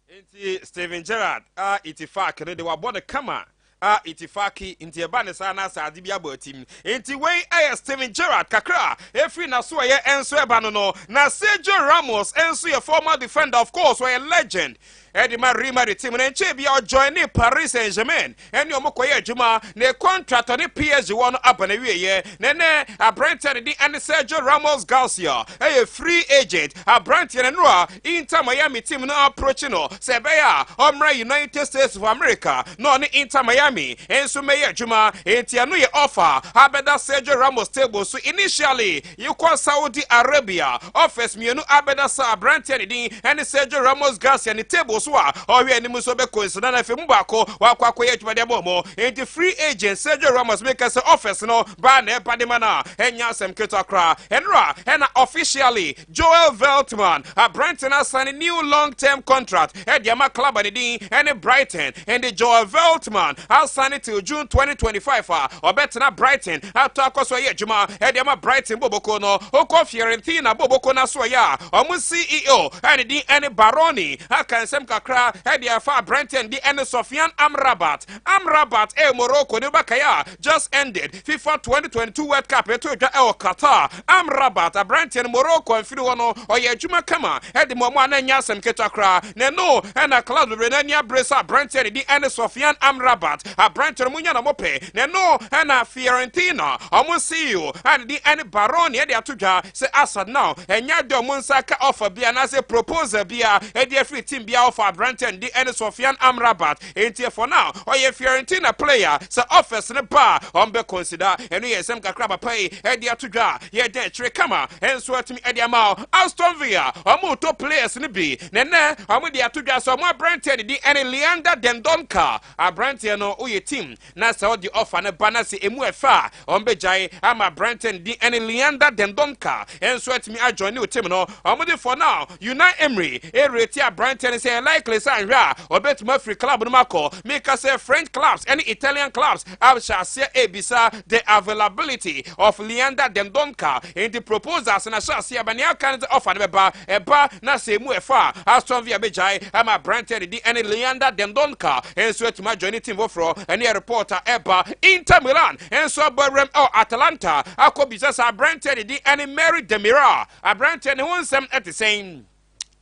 Nti Steven Gerrard a Ettifaq no de wabɔ no kama a Ettifaqi. Nti ɛba ne saa na asade bi abɔ atim. Nti wei ɛyɛ Steven Gerrard kakra efiri n'aso ɛyɛ ɛnso ɛba no. Na Sergio Ramos ɛnso yɛ former defender, of course ɔyɛ legend ɛde ma Real Madrid team no. Nkyɛn bi a ɔjoin ne Paris Saint-Germain ɛne ɔmo kɔyɛ adwuma. Ne contract ne PSG wɔ no aba na wieɛ. Na nɛ aberanteɛ ne din ɛne Sergio Ramos Garcia ɛyɛ free agent. Aberanteɛ no nora Inter Miami team no approach no sɛ ɛbɛyɛ a ɔmmra United States of America na ɔne Inter Miami nso mɛyɛ adwuma. Enti ɛno yɛ offer abɛda Sergio Ramos table so. Initially yɛkɔ Saudi Arabia, offers mmienu abɛda sa aberanteɛ ne din ɛne Sergio Ramos Garcia ne table so a ɔhwɛ anim nso bɛkɔ nsena na afei mu baako wakɔ akɔyɛ adwuma de abɔ mɔ. Enti free agent Sergio Ramos, meka sɛ offers no baa na ɛba de ma no a ɛnyɛ asɛm ketewa koraa. Ɛnora ɛna officially Joel Veltman, aberante no asign new long term contract ɛde ama club a ne din ɛne Brighton. Ɛnde Joel Veltman asign till June 2025 a ɔbɛtena Brighton atɔ akɔ so ɛyɛ adwuma ɛde ama Brighton boboko no. Okɔ Fiorentina boboko no so ɛyɛ a ɔmo CEO ɛne din ɛne Baroni aka nsɛm kakra ɛde afa aberante ne din ɛne Sofian Amrabat. Amrabat ɛyɛ Morocco ne bakaeɛ a just ended FIFA 2022 World Cup ɛto dwa ɛwɔ Qatar. Amrabat aberanteɛ no, Morocco amfiri hɔ no, ɔyɛ adwuma kama ɛde ma ɔmo a na nyɛ asɛm ketewa koraa. Na ɛno ɛna club bebree n'ani abere sɛ aberanteɛ ne din ɛne Sofian Amrabat, aberanteɛ no munya na mo pɛ. Na ɛno ɛna Fiorentina ɔmo CEO a ne din ɛne Baroni ɛde ato dwa sɛ as at now ɛnyɛ de ɔmo nsa ka offer bi anaasɛ proposal bi a ɛde afiri team bi a ɔfa aberanteɛ ne din ɛne Sofian Amrabat. Enti for now ɔyɛ Fiorentina player. Sɛ offers ne ba a, ɔmbɛ consider. Ɛno yɛ nsɛm kakra papa yi ɛde ato dwa a yɛda akyire kama ɛnso atumi ɛde ama wo. Aston Villa ɔmo tɔ players no bi na ɛnɛ ɔmo de ato dwa sɛ ɔmo aberanteɛ ne din ɛne Leander Dendoncker, aberanteɛ no. Mepakyɛw woyɛ team na sɛ wode offer no ba na sɛ emu ɛfɛ a, wɔbɛgyae ama aberanteɛ no din ɛne Leander Dendoncker nso atumi ajoine wo team no. Wɔde for now Unai Emery rate aberanteɛ no sɛ ɛyɛ likely sɛ anhwɛ a ɔbɛtumi afiri club no mu akɔ. Meka sɛ French clubs ɛne Italian clubs ahyɛ aseɛ rebisa the availability of Leander Dendoncker. Enti proposals no ahyɛ aseɛ ba, nea aka ne sɛ offer no bɛba. Ɛba na sɛ emu ɛfa a, Aston Villa bɛgyae ama aberanteɛ ne din ɛne Leander Dendoncker nso atumi ajoine team foforɔ. Ɛne yɛ report a ɛba. Inter Milan nso abɔ awuram ɛwɔ Atalanta akɔbisa sɛ aberanteɛ ne din ɛne Merih Demiral. Aberanteɛ ne ho nsɛm ɛte sɛn?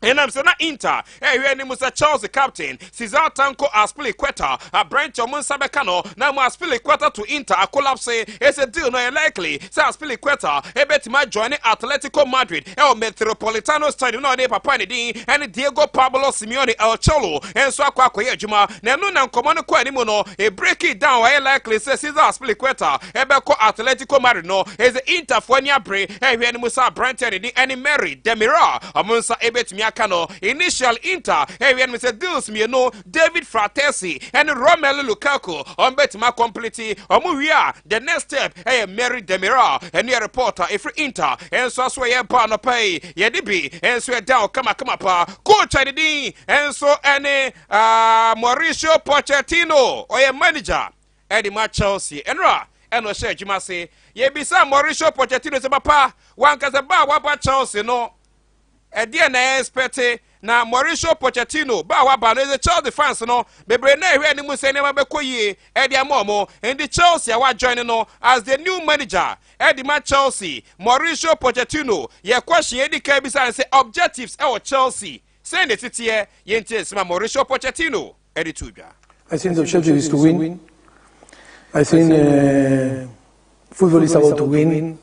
Ɛnam sɛ na Inter ɛrehwɛ anim sɛ Chelsea captain Cesar Tanko Azpilicueta aberante ɔmo nsa bɛka no na mu Azpilicueta to Inter akolapse. Ɛsɛ deal no ɛyɛ likely sɛ Azpilicueta ɛbɛtumi ajoine Atletico Madrid ɛwɔ Metropolitano Stadium na ɔne papa ne din ɛne Diego Pablo Simeone El Cholo nso akɔ akɔyɛ adwuma, na ɛno na nkɔmmɔ no kɔ anim no ɛbreaki down. Ɛyɛ likely sɛ Cesar Azpilicueta ɛbɛkɔ Atletico Madrid no. Ɛsɛ Interfoɔ ani abere ɛhwɛ anim sɛ aberanteɛ ne din ɛne Merih Demiral ɔmo nsa ɛbɛtumi aka no. Initial Inter ɛhwɛ anim sɛ deals mmienu, David Frattesi ɛne Romelu Lukaku, ɔmo bɛtumi acomplete. Ɔmo wie a, the next step ɛyɛ Merih Demiral. Ɛno yɛ report a ɛfiri Inter ɛnso aso ɛyɛ ba anɔpa yi. Yɛde bi ɛnso ɛda kamakama paa. Coach a ne din ɛnso ɛne Mauricio Pochettino, ɔyɛ manager ɛde ma Chelsea. Ɛnora ɛna ɔhyɛ adwuma ase. Yɛbisa Mauricio Pochettino sɛ, papa, wankasa ba a waba Chelsea no, ɛdeɛ na expect? Na Mauricio Pochettino ba a waba no ɛsɛ Chelsea fans no bebree na ɛhwɛ anim sɛ nneɛma bɛkɔ yie ɛde ama ɔmo. Nti Chelsea a wajoin no as the new manager ɛde ma Chelsea, Mauricio Pochettino, yɛ question yɛdi kan bisa no sɛ objectives ɛwɔ Chelsea sɛn na ɛteteɛ. Yɛntie nsɛm a Mauricio Pochettino ɛde to dwa. I think the objective is to win. I think football is about to win.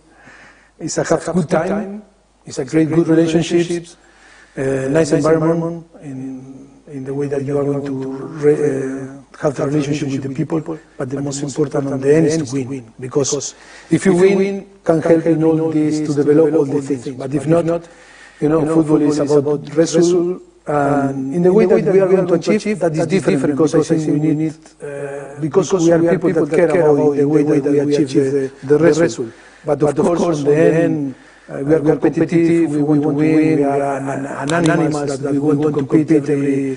It's a have good time. It's a great good relationships, nice environment in the way that you are going to have the relationship with the people. But the most important on the end is to win, because if you win, can help in all this to develop all the things. But if not, football is about result. And in the way that we are going to achieve, that is different, because I think we need, because we are people that care about the way that we achieve the result. But of course, in the end, we are competitive, we want to win, we are an animals that we want to compete every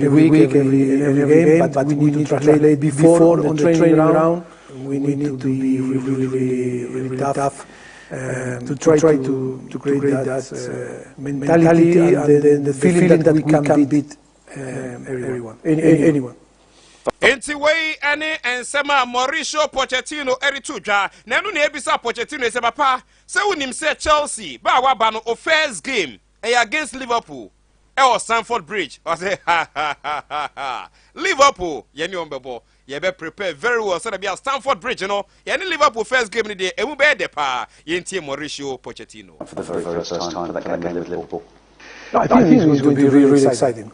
week, every game, but we need to translate before on the training ground. We need to be really, really, really tough. To try to create that mentality and the feeling that we can beat everyone, anyone. Enti wei ne nsɛm a Mauricio Pochettino ɛde to dwa, na ɛno na ebisa Pochettino sɛ, papa, sɛ wonim sɛ Chelsea ba a waba no, o first game ɛyɛ against Liverpool ɛwɔ Stamford Bridge. Ɔsɛ ha ha ha ha ha, Liverpool, yɛne wɔn bɛbɔ, yɛbɛ prepare very well sɛdeɛ bia Stamford Bridge no yɛne Liverpool first game no deɛ, emu bɛyɛ dɛ paa. Yɛntie Mauricio Pochettino. For the very first time for that game with Liverpool. I think it's going to be really, really exciting.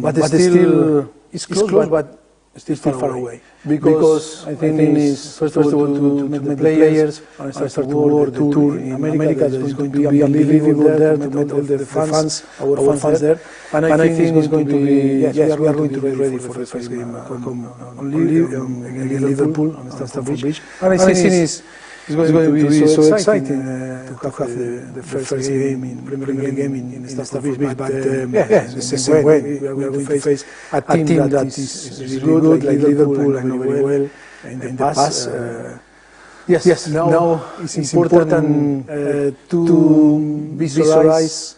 But still, it's close, but still far away. Because I think it's first of all to meet the players and start to work the tour in America. That is going to be unbelievable there to meet all the fans, our fans there. And I think it's going to be, yes, we are going to be ready for the first game come on against Liverpool on Stamford Bridge. And I think it's going to be so exciting to have the first game in Premier League game in Stamford Bridge. But yeah, it's the same way. We are going to face a team that is really good, like Liverpool, I know very well in the past. Yes, now it's important to visualize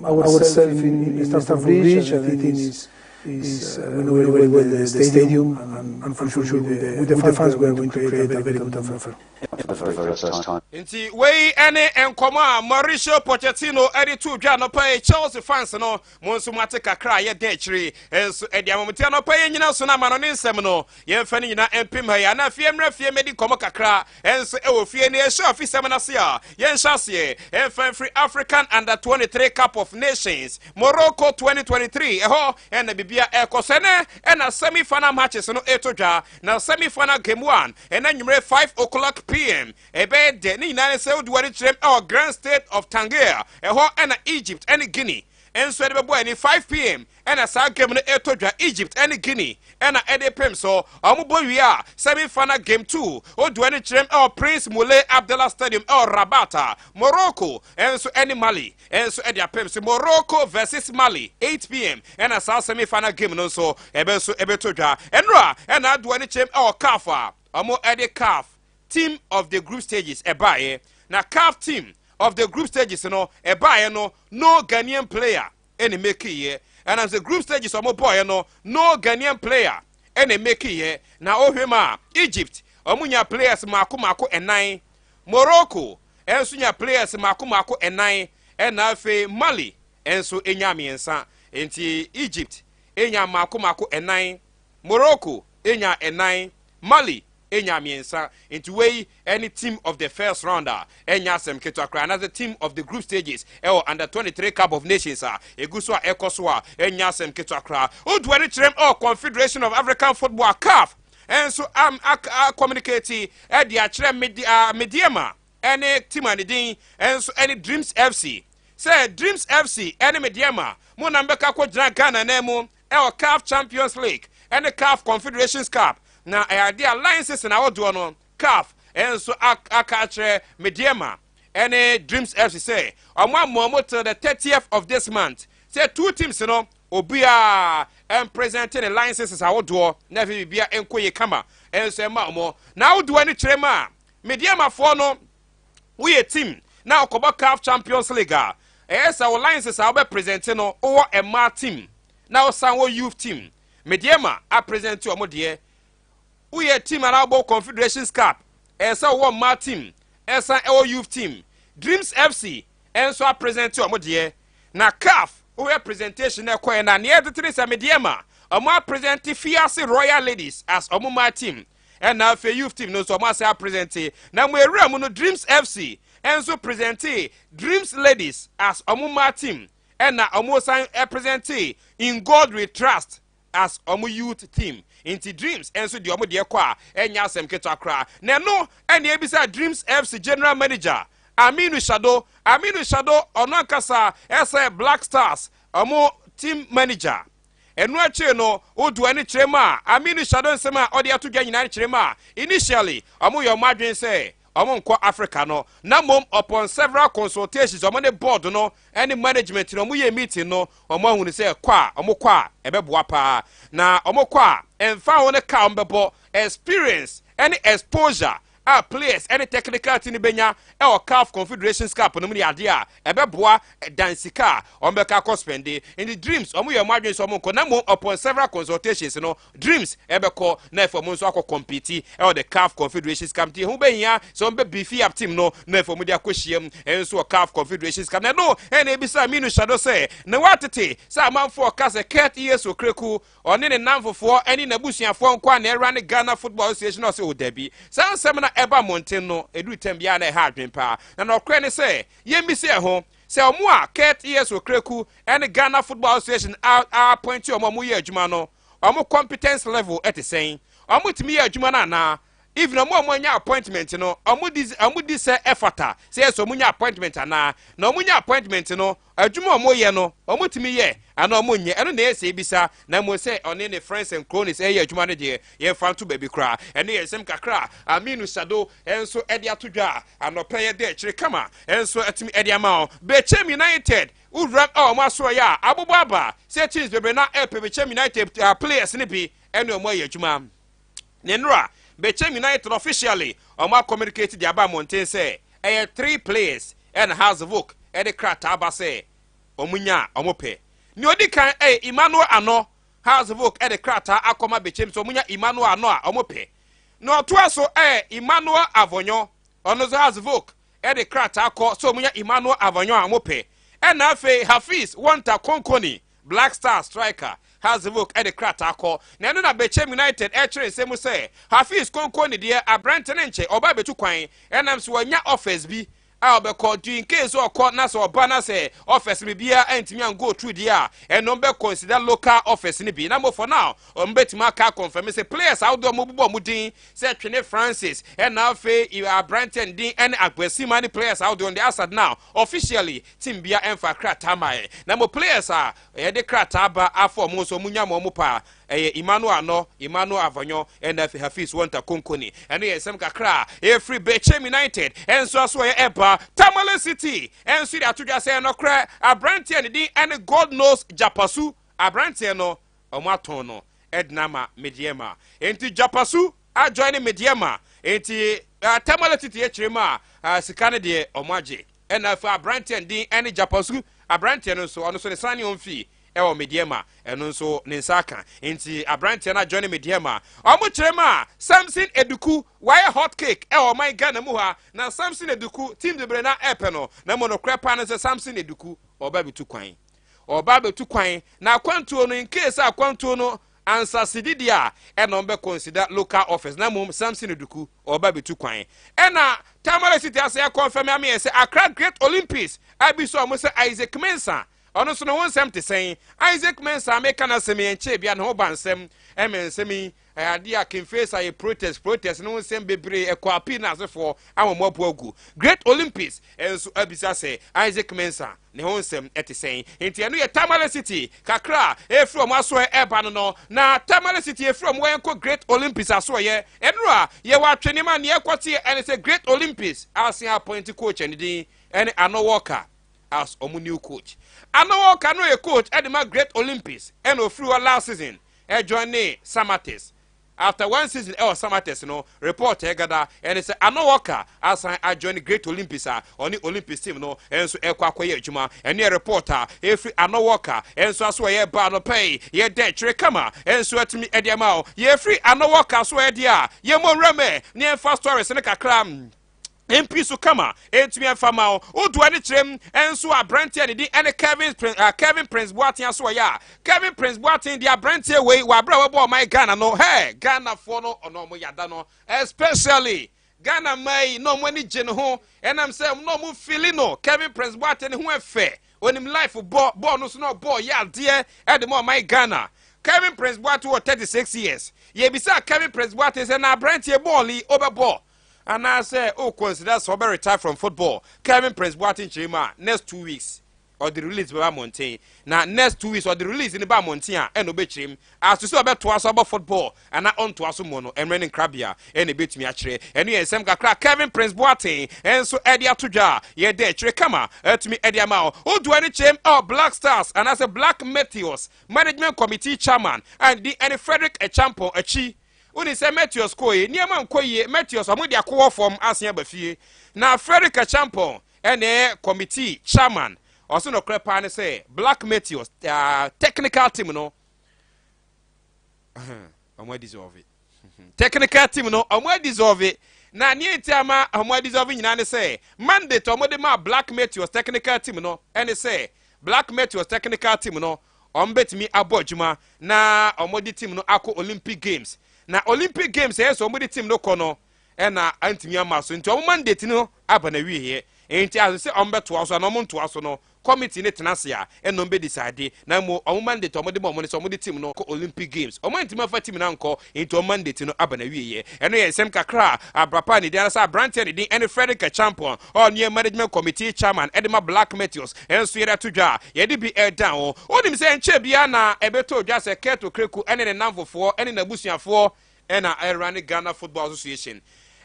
ourselves in Stamford Bridge, and I think we know very well the stadium, and for sure with the fans we are going to create a very good atmosphere. For the very first time. Nti wei ne nkɔmɔ a Mauricio Pochettino ɛde to dwa anɔpa yi. Chelsea fans no, mo nso mo ate kakra a yɛda akyiri nso ɛde amamte anɔpa yi nyina so no ama no ne nsɛm no. Yɛmfa no nyinaa mpem ha yi anaa fie mmerɛ fie mɛdi nkɔmmɔ kakra ɛnso ɛwɔ fie ne yɛhyɛ afisɛm no ase a yɛnhyɛ aseɛ ɛmfa mfiri African Under 23 Cup of Nations Morocco 2023. Ɛhɔ ɛna biribia ɛkɔ sɛ nɛ ɛna semi final matches no ɛto dwa, na semi final game 1 ɛna nwummerɛ 5 o'clock pm ɛbɛyɛ dɛ. Ne nyinaa ne sɛ wode w'ani kyerɛm ɛwɔ Grand Stade of Tangier. Ɛhɔ ɛna Egypt ɛne Guinea nso ɛde bɛbɔ ani 5 p.m. ɛna saa game no ɛtɔ dwa. Egypt ɛne Guinea ɛna ɛde pem so. Ɔmo bɔ wie a, semi final game 2 odu ɛne kyerɛm ɛwɔ Prince Moulay Abdellah Stadium ɛwɔ Rabat a Morocco ɛnso ɛne Mali ɛnso ɛde apem so. Morocco versus Mali, 8 p.m. ɛna saa semi final game no nso ɛbɛ nso ɛbɛtɔ dwa. Ɛnora ɛna ado ɛne kyerɛm ɛwɔ CAF a ɔmo ɛde CAF team of the group stages ɛbaeɛ. Na CAF team of the group stages no ɛbaeɛ no, no Ghanaian player ɛna make yɛ. Ɛnam sɛ group stages ɔmo bɔɔyɛ no, no Ghanaian player ɛna make yɛ. Na ɔhwɛ mu a, Egypt ɔmo nya players mako mako ɛnan, Morocco ɛnso nya players mako mako ɛnan, ɛna afei Mali ɛnso enya mmiɛnsa. Nti Egypt enya mako mako ɛnan, Morocco enya ɛnan, Mali enya mmiɛnsa. Nti wei ɛne team of the first round a ɛnya asɛm ketewa koraa, anaasɛ team of the group stages ɛwɔ Under 23 Cup of Nations a egu so a ɛkɔ so a ɛnya asɛm ketewa koraa. Odu ɛne kyerɛm ɛwɔ Confederation of African Football, CAF, ɛnso am a communicate ɛde akyerɛ Medeama ɛne team a ne din ɛnso ɛne Dreams FC sɛ Dreams FC ɛne Medeama mo nam bɛka kɔ gyina Ghana nan mu ɛwɔ CAF Champions League ɛne CAF Confederations Cup. Na ɛyɛ adeɛ a licenses na ahodoɔ no, CAF ɛnso aka akyerɛ Medeama ɛne Dreams FC sɛ ɔmo ama ɔmo till the 30th of this month sɛ two teams no obiara ɛmpresent ne licenses ahodoɔ na afei biribia ɛnkɔ yie kama ɛnso ɛma ɔmo. Na ahodoɔ no kyerɛ mu a, Medeamafoɔ no, woyɛ team na ɔkɔbɔ CAF Champions League a, ɛyɛ sɛ wo licenses a wobɛ no, wowɔ mmaa team na wosan wɔ youth team. Medeama apresent ɔmo deɛ. Woyɛ team anaa wobɔ Confederations Cup, ɛyɛ sɛ wowɔ mmaa team ɛsan ɛwɔ youth team. Dreams FC ɛnso apresent ɔmo deɛ. Na CAF woyɛ presentation na ɛkɔɛ na neɛ ɛtete ne sɛ Medeama ɔmo apresent Fiase Royal Ladies as ɔmo mmaa team, ɛna afei youth team no nso ɔmo ase apresent. Na mo ewura mu no, Dreams FC ɛnso present Dreams Ladies as ɔmo mmaa team, ɛna ɔmo san ɛpresent In God We Trust as ɔmo youth team. Nti Dreams ɛnso deɛ ɔmo deɛ kɔ a ɛnya asɛm ketewa koraa. Na ɛno ɛna ebisa Dreams FC general manager Aminu Shado. Aminu Shado ɔno ankasa ɛsɛ Black Stars ɔmo team manager. Ɛno akyire no, wodu ani kyerɛ mu a, Aminu Shado nsɛm a ɔde ato dwa nyinaa kyerɛ mu a, initially ɔmo yɛ ɔmo adwene sɛ ɔmo nkɔ Africa no, na mmom upon several consultations ɔmo ne board no ɛne management no ɔmo yɛ meeting no, ɔmo ahunu sɛ kɔ a ɔmo kɔ a ɛbɛboa paa. Na ɔmo kɔ a, ɛmfa ho ne kaa ɔmo bɛbɔ, experience ɛne exposure a players ɛne technical team bɛnya ɛwɔ CAF Confederations Cup no mu ne adeɛ a ɛbɛboa dansika a ɔmo bɛka akɔ spend. Nti Dreams ɔmo yɛ ɔmo adwene sɛ ɔmo nkɔ, na mmom upon several consultations no, Dreams ɛbɛkɔ na ɛfɔ ɔmo nso akɔ compete ɛwɔ the CAF Confederations Cup. Nti ɛho bɛhia sɛ ɔmo bɛ beef up team no na ɛfɔ ɔmo de akɔ hyia mu ɛnso wɔ CAF Confederations Cup. Na ɛno ɛna ebisa Aminu Shado sɛ na watete sɛ amanfoɔ ka sɛ Kurt E.S. Okraku ɔne ne namfofoɔ ɛne n'abusuafoɔ nko a na ɛra ne Ghana Football Association. Ɔsɛ o dabi, saa nsɛm na ɛba mmɔnten no ɛduru tɛm biara na ɛha adwen paa. Na nɔkorɛ ne sɛ yɛmmisi ɛho sɛ ɔmo a Kurt E.S. Okraku ɛne Ghana Football Association appoint ɔmo a ɔmo yɛ adwuma no, ɔmo competence level ɛte sɛn? Ɔmo tumi yɛ adwuma no anaa? Even ɔmo a ɔmo anya appointment no, ɔmo di sɛ ɛfata sɛ ɛsɛ ɔmo nya appointment anaa? Na ɔmo nya appointment no, adwuma a ɔmo yɛ no, ɔmo tumi yɛ anaa ɔmo nyɛ? Ɛno na ɛsɛ ebisa. Na mo sɛ ɔne ne friends and cronies ɛyɛ adwuma no deɛ, yɛmfa nto baabi koraa. Ɛno yɛ nsɛm kakra a Aminu Sado ɛnso ɛde ato dwa a anɔpɛ yɛ de akyire kama ɛnso ɛtumi ɛde ama wɔn. Bechem United wura a ɔmo asoɔ yɛ a abobɔ aba sɛ teams bebree na ɛpɛ Bechem United players ne bi ɛne ɔmo ayɛ adwuma. Ne nnora Bechem United officially ɔmo acommunicate de aba mmɔnten sɛ ɛyɛ three players ɛna Hearts of Oak ɛde krataa ba sɛ ɔmo nya a ɔmo pɛ. Nea odi kan ɛyɛ Emmanuel Ano. Hearts of Oak ɛde krataa akɔma Bechem sɛ ɔmo nya Emmanuel Ano a ɔmo pɛ. Na ɔtoa so ɛyɛ Emmanuel Avonyo. Ɔno nso Hearts of Oak ɛde krataa kɔ sɛ ɔmo nya Emmanuel Avonyo a ɔmo pɛ. Ɛna afei Hafiz Wonta Konkoni, Black Star striker, Hearts of Oak ɛde krataa kɔ. Na ɛno na Bechem United ɛkyerɛ nsɛm sɛ Hafiz Konkoni deɛ, aberante ne nkyɛ ɔba abɛtu kwan ɛnam so wɔanya offers bi. a ɔbɛkɔ nti in case ɔkɔ na sɛ ɔba na sɛ offers no biribiara antumi an go through deɛ a, ɛno ɔmo bɛ consider local offers no bi. Na mo for now ɔmo bɛtumi aka confirm sɛ players ahodoɔ ɔmo bobɔ ɔmo din sɛ Twene Francis ɛna afei aberanteɛ no din ɛne Agbesima ne players ahodoɔ no deɛ as at now officially team bia ɛmfa krataa maɛ. Na mo players a yɛde krataa ba afa ɔmo nso ɔmo nya ma ɔmo paa ɛyɛ Emmanuel Anɔ, Emmanuel Avanyo ɛna afei Hafiz Wonta Konkoni. Ɛno yɛ nsɛm kakra a ɛfiri Bechem United ɛnso aso ɛyɛ ɛba. Tamale City ɛnso de ato dwa sɛ ɛnɔkorɛ aberanteɛ ne din ɛne God Knows Japasu, aberanteɛ no ɔmo atɔn no ɛdena ma Medeama. Enti Japasu ajoin ne Medeama, enti Tamale City akyire mu a sika no deɛ ɔmo agye. Ɛna afei aberanteɛ ne din ɛne Japasu, aberanteɛ no nso ɔno nso ne sane ɔmfii ɛwɔ Medeama, ɛno nso ne nsa aka. Nti aberanteɛ no ajoin Medeama. Ɔmo kyerɛ mu a Samson Eduku wayɛ hot cake ɛwɔ ɔman Ghana mu ha. Na Samson Eduku team bebree na ɛpɛ no, na mo nokorɛ paa no sɛ Samson Eduku ɔba bɛtu kwan, ɔba bɛtu kwan. Na akwantuo no, in case akwantuo no ansase didi a, ɛna ɔmo bɛ consider local offers. Na mmom Samson Eduku ɔba bɛtu kwan. Ɛna Tamale City ase ɛkɔnfɛm ameyɛ sɛ Accra Great Olympics abi so ɔmo sɛ Isaac Mensah, ɔno nso ne ho nsɛm te sɛn? Isaac Mensah meka no asɛm yɛn nkyɛn bia ne ho ba nsɛm ɛmɛ nsɛm yi ɛyɛ adeɛ a King Faisal yɛ protest ne ho nsɛm bebree ɛkɔ appeal no asefoɔ ama mo abu agu. Great Olympics nso abisa sɛ Isaac Mensah ne ho nsɛm ɛte sɛn? Nti ɛno yɛ Tamale City kakra a ɛfiri ɔmo asoɛ ɛba no. Na Tamale City ɛfiri ɔmo wɔyɛnkɔ Great Olympics asoɔyɛ. Ɛnoro a yɛwɔ atwe nneɛma neɛ ɛkɔteɛ ɛne sɛ Great Olympics asen appoint coach ɛne din ɛne Ano Walker as ɔmo new coach. Ano Walker no yɛ coach ɛde ma Great Olympics, ɛna ofiri hɔ last season ɛjoin ne Samartex. After one season ɛwɔ Samartex no, report ɛgada ɛne sɛ Ano Walker asan ajoin Great Olympics a ɔne Olympics team no ɛnso ɛkɔ akɔyɛ adwuma. Ɛne yɛ report a ɛfiri Ano Walker ɛnso aso ɛyɛ baa no pɛi yɛda akyire kama ɛnso atumi ɛde ama wo. Yɛfiri Ano Walker so ɛdeɛ a yɛmmɔ nwura ne yɛmfa stories no kakra mp so kama ɛntumi ɛmfa ma wo. Wodoa ne kyerɛm ɛnso aberanteɛ ne din ɛne Kevin Prince, Kevin Prince Boateng aso ɔyɛ a Kevin Prince Boateng de aberanteɛ wei wɔ aberɛ a wɔbɔ ɔman Ghana no hɛ Ghanafoɔ no ɔno ɔmo yada no, especially Ghana mmaa yi na ɔmo ani gye ne ho, ɛnam sɛ na ɔmo feel no. Kevin Prince Boateng ne ho ɛfɛ, onim life bɔ bɔɔl no so na ɔbɔɔ yɛ adeɛ ɛde ma ɔman Ghana. Kevin Prince Boateng wɔ 36 years. Yɛbisa Kevin Prince Boateng sɛ na aberanteɛ bɔɔl yi ɔbɛbɔ anaasɛ o consider sɛ ɔbɛ retire from football? Kevin Prince Boateng kyerɛ mu a next 2 weeks ɔde release bɛba mmɔnten. Na next 2 weeks ɔde release ne ba mmɔnten a ɛna ɔbɛkyerɛ mu aso sɛ ɔbɛtoa so abɔ football ana ɔntoa so mu no, mmerɛ ne nkrabea ɛna ɛbɛtumi akyerɛ. Ɛno yɛ nsɛm kakra Kevin Prince Boateng ɛnso ɛde ato dwa a yɛda akyire kama ɛtumi ɛde ama wo. Wodoa no kyerɛm ɛwɔ Black Stars anaasɛ Black Meteors management committee chairman a ne din ɛne Frederick Acheampong akyi. Woni sɛ Meteors kɔɔ yi nneɛma nkɔ yie. Meteors ɔmo de akowɔ fam asen aba fie na Frederick Acheampong ɛna ɛyɛ committee chairman. Ɔso nokorɛ paa ne sɛ Black Meteors technical team no ɔmo adissolve technical team no, ɔmo adissolve. Na nea eti ama ɔmo adissolve nyinaa ne sɛ mandate ɔmo de ma Black Meteors technical team no ɛne sɛ Black Meteors technical team no ɔmo bɛtumi abɔ adwuma na ɔmo de team no akɔ Olympic Games. Na Olympic Games ɛyɛ sɛ ɔmo de team no kɔ no ɛna antumi ama so, nti ɔmo mandate no aba na wieɛ. Nti aso sɛ ɔmo bɛtoa so ana ɔmo ntoa so no, committee ne tena ase a ɛna ɔmo bɛ decide. Na mo ɔmo mandate ɔmo de ma ɔmo ne sɛ ɔmo de team no kɔ Olympic Games. Ɔmo antumi afa team no ankɔ, nti ɔmo mandate no aba na wieɛ. Ɛno yɛ nsɛm kakra a abrapa ne din anasa aberanteɛ ne din ɛne Frederick Acheampong, ɔno yɛ management committee chairman ɛde ma Black Meteors, ɛnso yɛde ato dwa a yɛde bi ɛdan ho. Wonim sɛ nkyɛn biara na ɛbɛtɔ dwa sɛ Kurt Okraku ɛne ne namfofoɔ ɛne n'abusuafoɔ ɛna ɛra ne Ghana Football Association.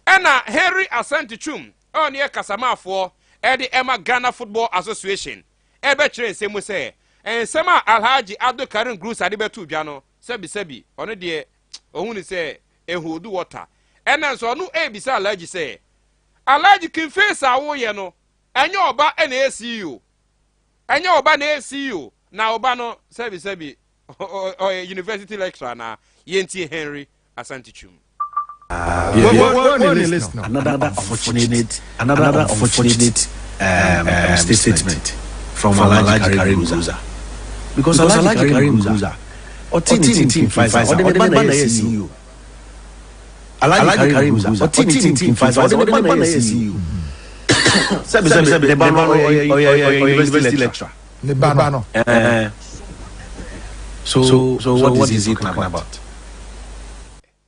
Ɛna Henry Asante Twum, ɔno yɛ kasamaafoɔ ɛde ɛma Ghana Football Association, ɛbɛkyerɛ nsɛm mu sɛ nsɛm a Alhaji Abdul Karim Grusah de bɛto dwa no, sɛbisɛbi, ɔno deɛ ɔhu ne sɛ ɛhold water. Ɛna nso ɔno ɛrebisa Alhaji sɛ, Alhaji, King Faisal a woyɛ no, ɛnyɛ ɔba ɛna ɛyɛ CEO, ɛnyɛ ɔba na ɛyɛ CEO, na ɔba no sɛbisɛbi ɔyɛ university lecturer? Na yɛntie Henry Asante Twum. Another unfortunate statement from Alhaji Karim Grusah. Because Alhaji Karim Grusah, ɔte ne team Faisal, ɔde ne ba na yɛ CEO. Alhaji Karim Grusah, ɔte ne team Faisal, ɔde ne ba na yɛ CEO. Sɛbi sɛbi ne ba no ɔyɛ ɔyɛ ɔyɛ university lecturer. Ne ba no. Eh, so so what is he talking about?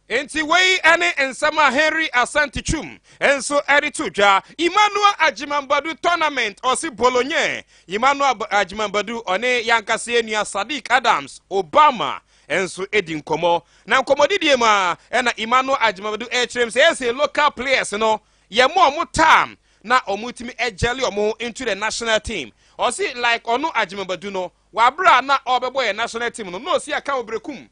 Enti wei ne nsɛm a Henry Asante Twum nso de to dwa. Emmanuel Agyeman Badu Tournament, ɔse Bologna. Emmanuel Agyeman Badu, ɔne yɛankasa yɛn nua Sadiq Adams Obama nso di nkɔmmɔ. Na nkɔmmɔdidie mu a ɛna Emmanuel Agyeman Badu ɛrekyerɛ mu sɛ ɛsɛ local players no yɛma ɔmo time na ɔmo tumi ɛgyɛle ɔmo ho into the national team. Ɔse like ɔno Agyeman Badu no, wɔ abere a na ɔrebɛbɔ yɛn national team no, na ɔsi aka wɔ Berekum.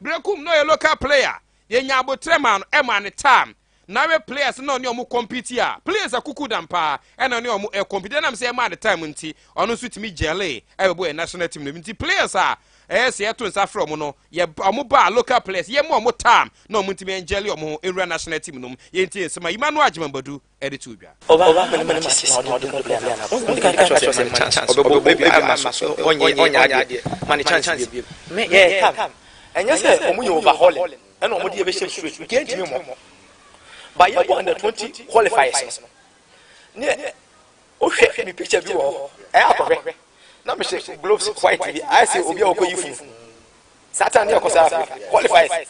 Berekum na ɔyɛ local player, yɛnya aboterɛ maa no, ɛmaa no time. Na wɛ players na ɔne ɔmo compete a, players akuku dam paa ɛna ɔne ɔmo ɛcompete, ɛnam sɛ ɛmaa no time nti, ɔno nso tumi gɛlee ɛbɛbɔ yɛn national team no. Nti players a ɛyɛ sɛ yɛto nsa frɛ ɔmo no, yɛ ɔmo ba a local players, yɛma ɔmo time na ɔmo ntumi ɛngyɛle ɔmo ho ɛnwura national team no mu. Yɛntie nsɛm a Emmanuel Agyemang Badu ɛde too dwa. Ɔba me ne matches na ɔde bɔ player na ɔde ka kyerɛ sɛ ma chance ɔbɛbɔ bi ama so ɔnyɛ ɔnyɛ adeɛ ma ne chance bi me yɛ kam ɛnyɛ sɛ ɔmo yɛ overhauling ɛna ɔmo de yɛbɛhyɛ straight nka ntumi mmɔ ba yɛbɔ under 20 qualifiers no ne wohwɛ me picture bi wɔ hɔ ɛyɛ akɔhwɛ na mehyɛ gloves white bi ayɛ sɛ obi a ɔkɔyi funu saa time ne yɛkɔ South Africa qualifiers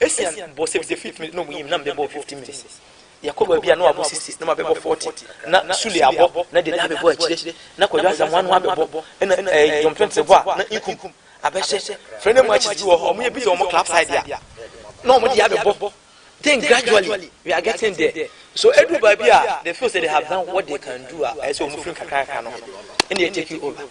Asian bɔ 75 minutes na ɔmo yim na mebɛbɔ 50 minutes yɛkɔ baabi a na wabɔ 60 na mabɛbɔ 40 na Sule abɔ na Dede abɛbɔ akyire na Kwadwo Asamoah no abɛbɔ ɛna ɛɛ John Prince bɔ a na Nkum abɛhyɛ friendly matches bi wɔ hɔ ɔmo yɛ busy ɔmo club side a na ɔmo de abɛbɔ then gradually we are getting there so edu baabi a they feel say they have done what they can do a ɛyɛ sɛ ɔmo firi kakra kakra no ɛna yɛ take over.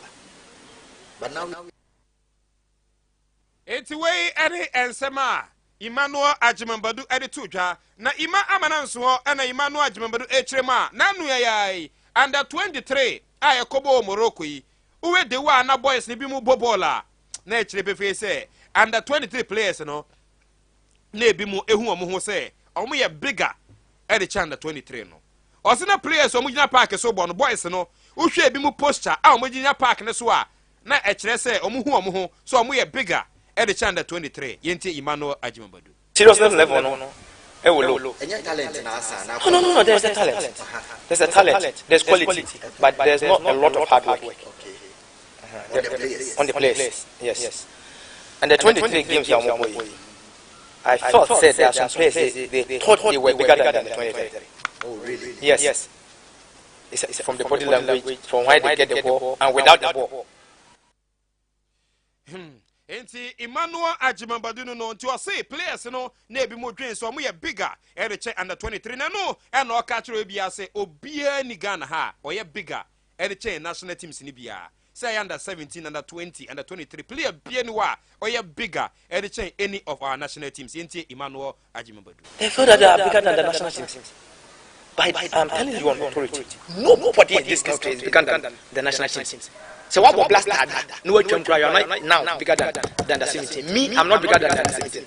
Enti wei ne nsɛm a Emmanuel Agyemang-Badu de too dwa. Na Emma Amana nso hɔ na Emmanuel Agyemang-Badu rekyerɛ mu a n'ano yɛ yaa yi, Under 23 a yɛkɔbɔ wɔ Morocco yi, wohwɛ de a na boys no binom bɔ bɔɔl a, na ɛkyerɛ pefee sɛ Under 23 players no, na ebinom ehu wɔn ho sɛ wɔyɛ bigger de kyɛn Under 23 no. Ɔse na players a wɔgyina park so bɔ no, boys no, wohwɛ ebinom posture a wɔgyina park no so a, na ɛkyerɛ sɛ wɔn hu wɔn ho sɛ wɔn yɛ bigger de kyɛn under 23. Yɛntie Emmanuel Agyemang Badu. Seriousness level no ɛwɔ low. Ɛnyɛ talent na asa anaa? No no no no there is a talent there is a talent there is quality but there is not a lot of hard work. Okay. On the players. On the players yes and the 23 games a wɔn bɔ yi I felt sɛ there are some players they they thought they were bigger than the 23. Oh really? Yes. It's from the body language, from where they get the ball and without the ball. Nti Emmanuel Agyemang Badu no no nti ɔse players no na ebi mo dwen sɛ ɔmo yɛ bigger ɛde kyɛ under 23 na no ɛna ɔka kyerɛ obiara sɛ obiara ni Ghana ha a ɔyɛ bigger ɛde kyɛn national teams ni biara sɛ ɛyɛ under 17, under 20, under 23 player bia ni hɔ a ɔyɛ bigger ɛde kyɛn any of our national teams. Yɛntie Emmanuel Agyemang Badu. They feel that they are bigger than the national teams. But I'm telling you on authority, nobody in this country is bigger than the national teams. So what about Black Star? No, you are not now bigger than the 17. Me, I'm not bigger than the 17.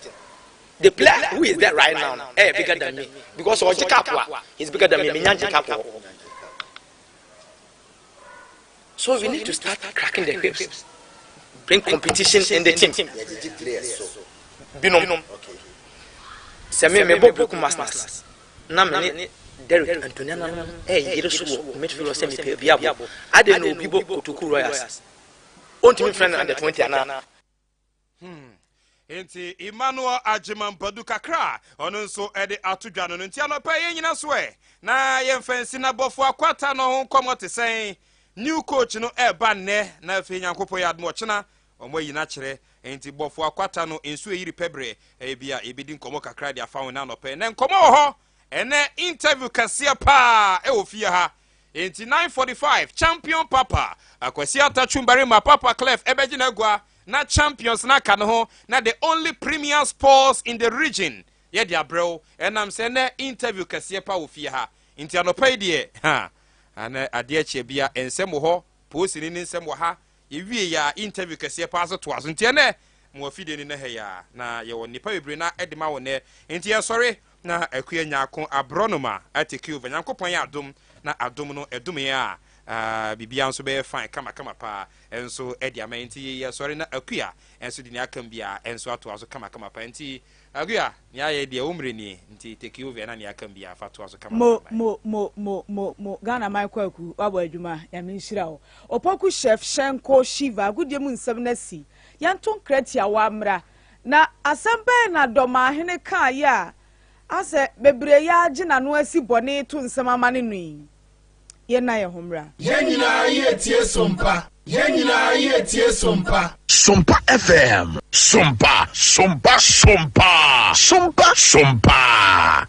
The player who is there right now, eh, bigger than me. Because Oji Kapwa is bigger than me. Minyanji Kapwa. So we need to start cracking the whips. Bring competition in the team. Binom. Sɛ me mebɔ Berekum Masters na me ne Derek Anthony Ananum ɛyere so wɔ midfield sɛ mepɛ bi abɔ. Adɛn na obi bɔ Kotoku Royals? Ontumi mfrɛ no under 20 anaa? Nti Emmanuel Agyemang Badu kakra a ɔno nso de ato dwa no no nti anɔpa yɛn nyina so ɛ na yɛmfa nsi na bɔfo akwata no ho nkɔmmɔ te sɛn. New coach no ɛreba nnɛ na afei Nyankopɔn yɛ adom ɔkyena wɔn ayi no akyerɛ. Nti bɔfo akwata no nsuo yiri pɛbrɛ ɛyɛ bi a yɛbɛdi nkɔmmɔ kakra de afa ho na anɔpa na nkɔmmɔ wɔ hɔ. Ɛnɛ interview kɛseɛ paa ɛwɔ fie ha. Nti 9:45 champion Papa Akwasi Atatwum barima Papa Clef ɛbɛgye n'agua na champions na aka ne ho na the only premier sports in the region yɛde abrɛw ɛnam sɛ nɛ interview kɛseɛ pa wɔ fie ha. Nti anɔpa yi deɛ ha ana adeɛ kyɛ bia nsɛm wɔ hɔ, poosini ne nsɛm wɔ ha. Yɛwie yɛ a interview kɛseɛ paa so toa so. Nti ɛnɛ mo afidie ni na ha yi a na yɛwɔ nnipa bebree na ɛde ma wo nɛ. Nti yɛsɔre na Akua Nyaako aborɔnoma atake over. Nyankopɔn yɛ adom na adom no ɛdom yɛn a. Biribiara nso bɛyɛ fine kamakama paa nso de ama yɛn. Nti yɛsɔre na Akua nso de nea aka mu biara nso atoa so kamakama paa. Nti Akua, nea ayɛ deɛ wo mmerɛ nie, nti take over na nea aka mu biara fa toa so kamakama. Mo mo mo mo mo mo Ghana man Kwaku wabɔ adwuma Nyame nhyira wo. Opoku Chef Shenko Shiva agodie mu nsɛm no asi. Yɛnto nkra tiawa mmra. Na asɛm bɛn na Dɔmahene kaeɛ a asɛ bebree yi ara gye n'ano asi bɔne to nsɛm ama ne no yi? Yɛnna yɛn ho mmra. Yɛn nyinaa yɛ tie Sompa. Yɛn nyinaa yɛ tie Sompa. Sompa FM. Sompa, Sompa, Sompa, Sompa, Sompa.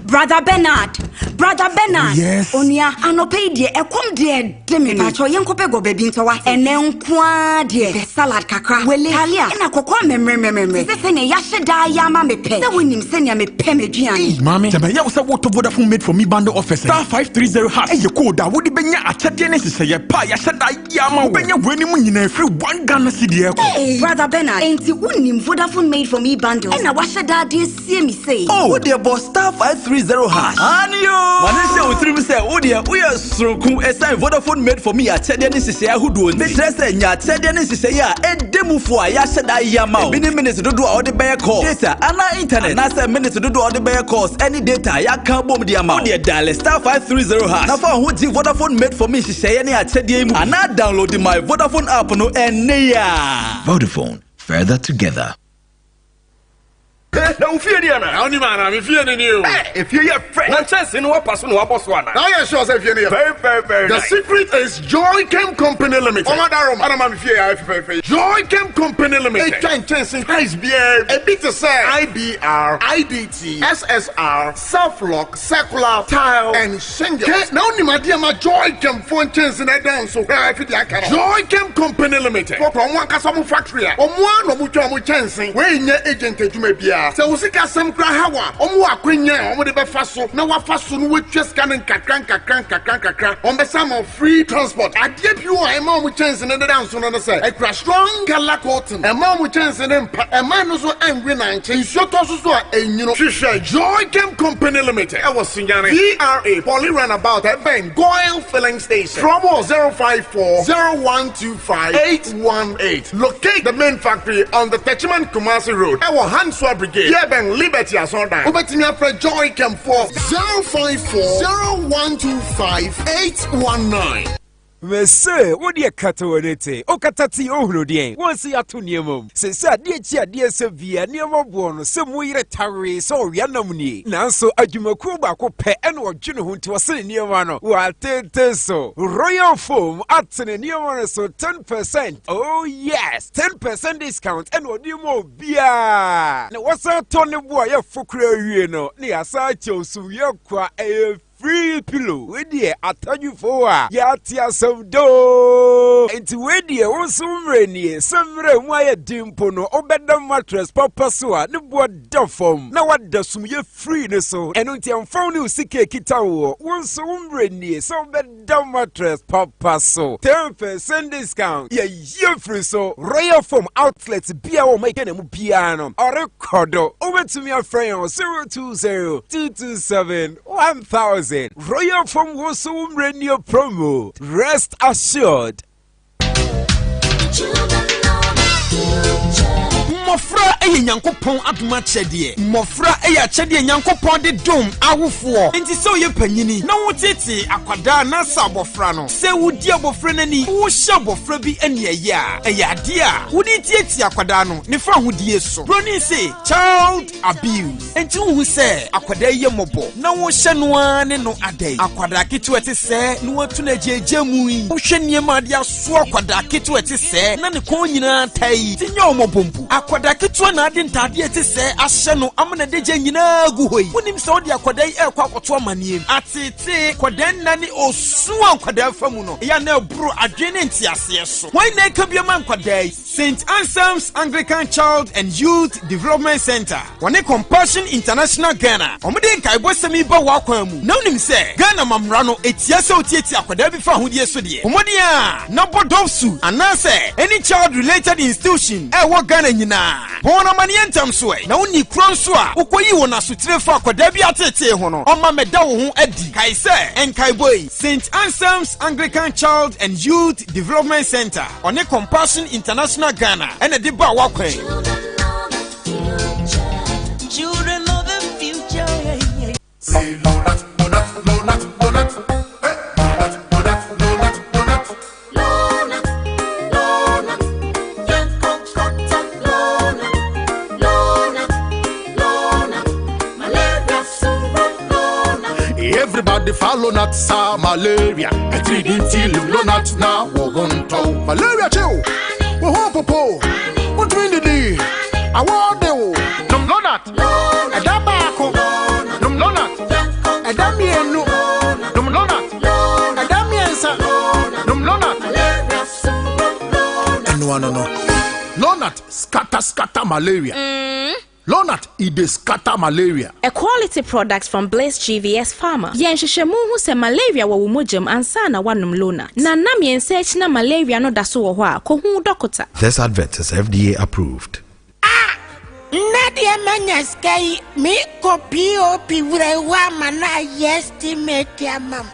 Brother Bernard, Brother Bernard. Yes. Onua, anɔpa yi deɛ ɛkɔm deɛ de me. Mepakyɛw yɛnkɔ pɛ gɔbɛ bi ntɔ wate. Ɛnɛ nko ara deɛ pɛ salad kakra, wele, talia, ɛna kɔkɔɔ mɛmrɛmrɛmrɛ. Te sɛ sɛnea yɛahyɛ daa yɛ ama me pɛ. Sɛ wonim sɛnea mepɛ m'aduane. Ei maame, sɛ bɛyɛ wo sɛ wotɔ Vodafone Made for Me bundle offers ɛ, *530# ɛyɛ code a wode bɛnya akyɛdeɛ ne nhyehyɛeɛ pa a yɛahyɛ da ayɛ ama wo. Wobɛnya weinom nyinaa ɛfiri one Ghana cedi ɛkɔ. Ei Brother Bernard, enti wonim Vodafone Made for Me bundles ɛna wahyɛ daa de asie me sei? Oh, wo deɛ bɔ *530#. Aane oo! Ma no nhyɛ wo tirim sɛ wo deɛ woyɛ soronko ɛsiane Vodafone Made for Me akyɛdeɛ ne nhyehyɛeɛ ahodoɔ nti. Mekyerɛ sɛ nya akyɛdeɛ ne nhyehyɛeɛ a ɛda mu fo a yɛahyɛ da ayɛ ama wo. Ebi ne minutes dodoɔ a wode bɛyɛ calls, data anaa internet, anaasɛ minutes dodoɔ a wode bɛyɛ calls ne data a yɛaka abom de ama wo. Wo deɛ diale *530# na fa wo ho gye Vodafone Made for Me nhyehyɛeɛ ne akyɛdeɛ yi mu bi anaa download My Vodafone app no ɛnnɛ yi ara. Vodafone, further together. Na wo fie ni ana? Na wonim ana? Me fie ni ni o. Ɛ efie yɛ fɛ. Na nkyɛnse no wapa so na wabɔ so ana? Na woyɛ sure sɛ fie no yɛ very very very The nice. secret is Joy Chem Company Limited. Wɔn adaroma ɛna ma me fie ayɛ fɛfɛɛfɛ yi. Joy Chem Company Limited. Etwa nkyɛnse heights biara bi. Ebi te sɛ IBR, IDT, SSR, Self-Lock, Circular, Tile, and Shingles. Ke, na wonim adeɛ ma Joy Chem foɔ nkyɛnse no ɛda nso koraa fi deɛ aka no. Joy Chem Company Limited. Wɔkura wɔn ankasa wɔn factory a wɔn ara na wɔtwa wɔn kyɛnse. Wei nyɛ agent adwuma biara. Sɛ wo sika asɛm koraa ha wo a, wɔn wɔ akwanya a wɔde bɛfa so na wafa so na watua sika no nkakra nkakra nkakra nkakra. Wɔn bɛsan ama wo free transport. Adeɛ bio a ɛma wɔn kyɛnse no deda nso no ne sɛ, ɛkura strong colour coating. Ɛmma wɔn kyɛnse no mpa. Ɛmma ɛno nso ɛnwe nankye. Nsuo tɔ so so a, ɛnwunu. Hwehwɛ Joychem Company Limited ɛwɔ Sunyani, GRA, Poly Runabout ɛbɛn Goil Filling Station. Frɛ wɔn wɔ 054 0125 818. Locate the main factory on the Techiman Kumasi Road ɛwɔ Hansua Brigade, yɛbɛn Liberty Asɔrdan. Wobɛtumi afrɛ Joychem foɔ 054 0125 819. Mese wo deɛ kata w'ani te, wokata te ohunu deɛn? Wɔn se yɛato nneɛma mu. Sese adeɛ kyi adeɛ sɛ bia nneɛma boɔ no sɛ mu yere tawee sɛ ɔwea nam nie. Nanso adwumakuo baako pɛ ɛna ɔdwe ne ho nti ɔse ne nneɛma no wɔatete so. Royal Foam ate ne nneɛma no so 10%, oh yes, 10% discount ɛna ɔde ma obiara. Na wɔsan tɔ ne bo a yɛfo koraa wie no na yɛasan akyɛ wo sumyɛ kwa ɛyɛ Free pillow wei deɛ atadwifo a yɛate asɛm doo nti wei deɛ wo nso wo mmerɛ nie sɛ mmerɛ mu ayɛ den mpo no wobɛda mattress papa so a ne boɔ da fam na wada sumyɛ free no so ɛno nti ɛmfa wo ne wo sika ekita woɔ wo nso wo mmerɛ nie sɛ wobɛda mattress papa so 10% discount yɛyi afiri so Royal Foam outlet bia wɔ ma Ghana mu biara no ɔrekɔ do wobɛtumi afrɛ yɛn 020 227 1000 Royal Foam wo so wo mmerɛ nie promo rest assured. Mmɔfra yɛ Nyankopɔn adom akyɛdeɛ. Mmɔfra yɛ akyɛdeɛ Nyankopɔn de dom awofoɔ. Enti sɛ woyɛ panyini na wotetee akwadaa anaasɛ abɔfra no, sɛ wodi abɔfra no ani, wohyɛ abɔfra bi aniɛyɛ a, ɛyɛ adeɛ a wode tiatia akwadaa no ne fahodie so. Broni se child abuse. Enti wonhu sɛ akwadaa yi yɛ mmɔbɔ na wohyɛ no ara ne no ada yi? Akwadaa ketewa ɛte sɛɛ na wɔatu no agyaagyaa mu yi. Wohwɛ nneɛma a de aso akwadaa ketewa ɛte sɛɛ na ne kɔn nyinaa taa yi, ti nyɛ wo mmɔbɔ mpo. Akwadaa ketewa na ade ntaadeɛ ɛte sɛɛ ahyɛ no ama n'adagya nyinaa agu hɔ yi. Wonim sɛ wode akwadaa yi rekɔ akɔto amanneɛ mu. Ateetee, nkwadaa nna ne osu a nkwadaa fa mu no, ɛyɛ a na ɛboro adwene ne nteaseɛ so. Hwan na ɛka bi ama nkwadaa yi? St. Anselm's Anglican Child and Youth Development Centre, wɔne Compassion International Ghana, wɔde nkaebɔsɛm yi ba w'akwan mu. Na wonim sɛ Ghana ma mmara no ɛtia sɛ wotiatia akwadaa bi fa ahodie so deɛ? Bɔ mmɔden a na bɔ DOVVSU anaasɛ any child related institution a ɛwɔ Ghana nyinaa. Bɔ wɔn no amanneɛ ntɛm so ɛ. Na wonni kuro nso a, wokɔyi wɔn asotire fa akwadaa bi ateetee ho no, ɔmma mmɛda wo ho adi. Kae sɛ, nkaebɔ yi, St. Anselm's Anglican Child and Youth Development Centre, ɔne Compassion International Ghana na ɛde baa w'akwan mu. Children of the future. Yeah, yeah. Say Lonat, Lonat, Lonat, Lonat. Hey, Lonat, Lonat, Lonat, Lonat. Lonat, Lonat, Yanko Kota, Lonat, Lonat, Lonat, Malaria Suru, Lonat. Everybody follow not sa malaria. A 3D till Lonat na won't. Malaria chill. Wo ho popo. Wontumi ndidi. Awɔ de wo. Nom Lonat. Ɛda baako. Nom Lonat. Ɛda mmienu. Nom Lonat. Ɛda mmiɛnsa. Nom Lonat. Ɛno ano no. Lonat scatter scatter malaria. Lonat e dey scatter malaria. A quality product from Bliss GVS Pharma. Yɛ nhwehwɛmu hu sɛ malaria wɔ wo mogyam ansa na woanom Lonart. Na nna mmiɛnsa akyi na malaria no da so wɔ hɔ a, kɔhu dɔkota. This advert is FDA approved. Nnɛ deɛ manya sika yi, meekɔ POP wura hɔ ama no ayɛ estimate ama m.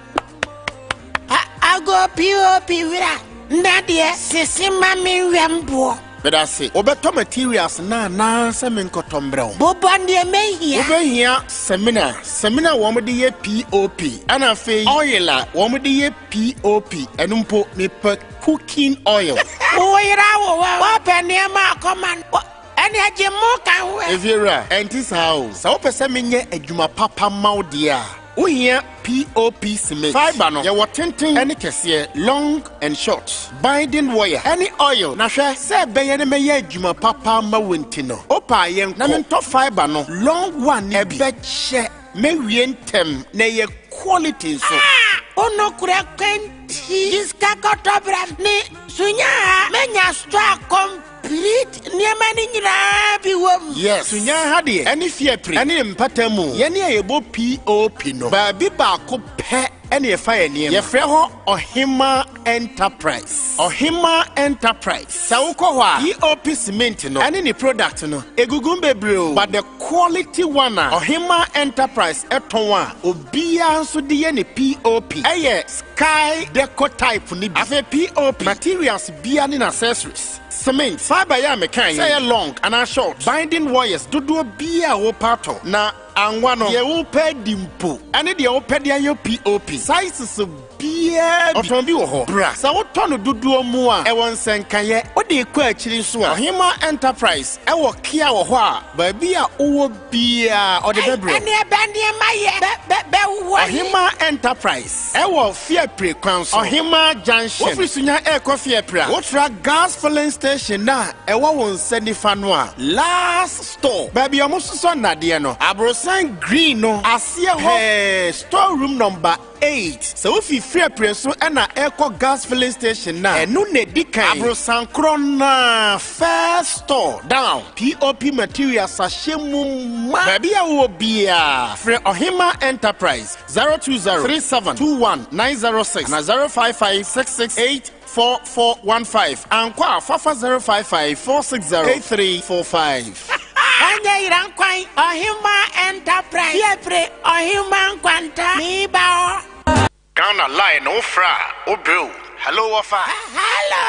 Ago POP wura, nnɛ deɛ sese ma me nwɛm boɔ. Meda se, wobɛtɔ materials no anaa sɛ menkɔtɔ mbrɛ wo? Bobɔ ndeɛ mɛhia. Wobɛhia samina, samina a wɔde yɛ POP, ɛna afei oil a wɔde yɛ POP, ɛno mpo mepɛ cooking oil. Wo yera wo hɔ, woapɛ nneɛma akɔma no, ɛne agye mo ka ho ɛ. Efiewura, ɛnte saa o. Sɛ wopɛ sɛ menyɛ adwuma papa ma wo deɛ a, wohia POP cement. Fibre no, yɛwɔ tenten ne kɛseɛ, long and short, binding wire, ɛne oil. Na hwɛ, sɛ ɛbɛyɛ na mɛyɛ adwuma papa ama wo nti no, wopɛ a yɛnkɔ na mentɔ fibre no long one no bi. Ɛbɛkyɛ, mɛwie ntɛm, na ɛyɛ quality nso. Ah! Wo nokorɛ kwanti, gye sika kɔtɔ bra ne sunya ha, mɛnya store complete nneɛma no nyinaa bi wɔ mu. Yes, sunya ha deɛ, ɛne fiapre, ɛne ne mpata mu, yɛne a yɛbɔ POP no, baabi baako pɛ ɛne yɛfa yɛn nneɛma. Yɛfrɛ hɔ Ɔhemaa Enterprise. Ɔhemaa Enterprise. Sɛ wokɔ hɔ a, POP cement no ɛne ne product no, egugu mu bebree o, but the quality one a Ɔhemaa Enterprise ɛtɔn a obiara nso de yɛ ne POP ɛyɛ Sky Deco type no bi. Afei POP materials biara ne n'accessories, cement, fibre yi a mekae yi, sɛ ɛyɛ long anaa short, binding wires dodoɔ biara a wopɛ atɔ, na anwa no, deɛ wopɛ adi mpo, ɛne deɛ wopɛ de ayɛ POP, sizes biara bi. Ɔtɔn bi wɔ hɔ. Bra. Sɛ wotɔ no dodoɔ mu a, ɛwɔ nsɛnkaeɛ. Wode rekɔ akyiri nso a, Ɔhemaa Enterprise wɔ kia wɔ hɔ a, baabi a wowɔ biara ɔde bɛbrɛ wo. Ɛneɛ bɛ nneɛma yɛ bɛ bɛ bɛ wowɔ he? Ɔhemaa Enterprise wɔ Fiapre kwan so, Ɔhemaa Junction. Wofiri Sunya rekɔ Fiapre a, wotra gas filling station no a ɛwɔ wo nsa nifa no a, last store, baabi a wɔsosɔ nnadeɛ no, aborosan green no aseɛ hɔ pɛɛ, store room number 8. Sɛ wofi Fiapre nso na ɛrekɔ gas filling station no a, ɛno na ɛdi kan. Aborosan korɔ no ara, first store down, POP materials ahyɛ mu ma. Baabi a wowɔ biara, frɛ Ɔhemmaa Enterprise 020 3721 906 anaa 055 668 4415. Ankɔ a, fafa 055 460 8345. Ɔnyɛ yera nkwan, Ɔhemmaa Enterprise, Fiapre, Ɔhemmaa Nkwanta, Meba hɔ. Ghana line no wo frɛ a wo brɛ o. Hello wɔfa. Hello.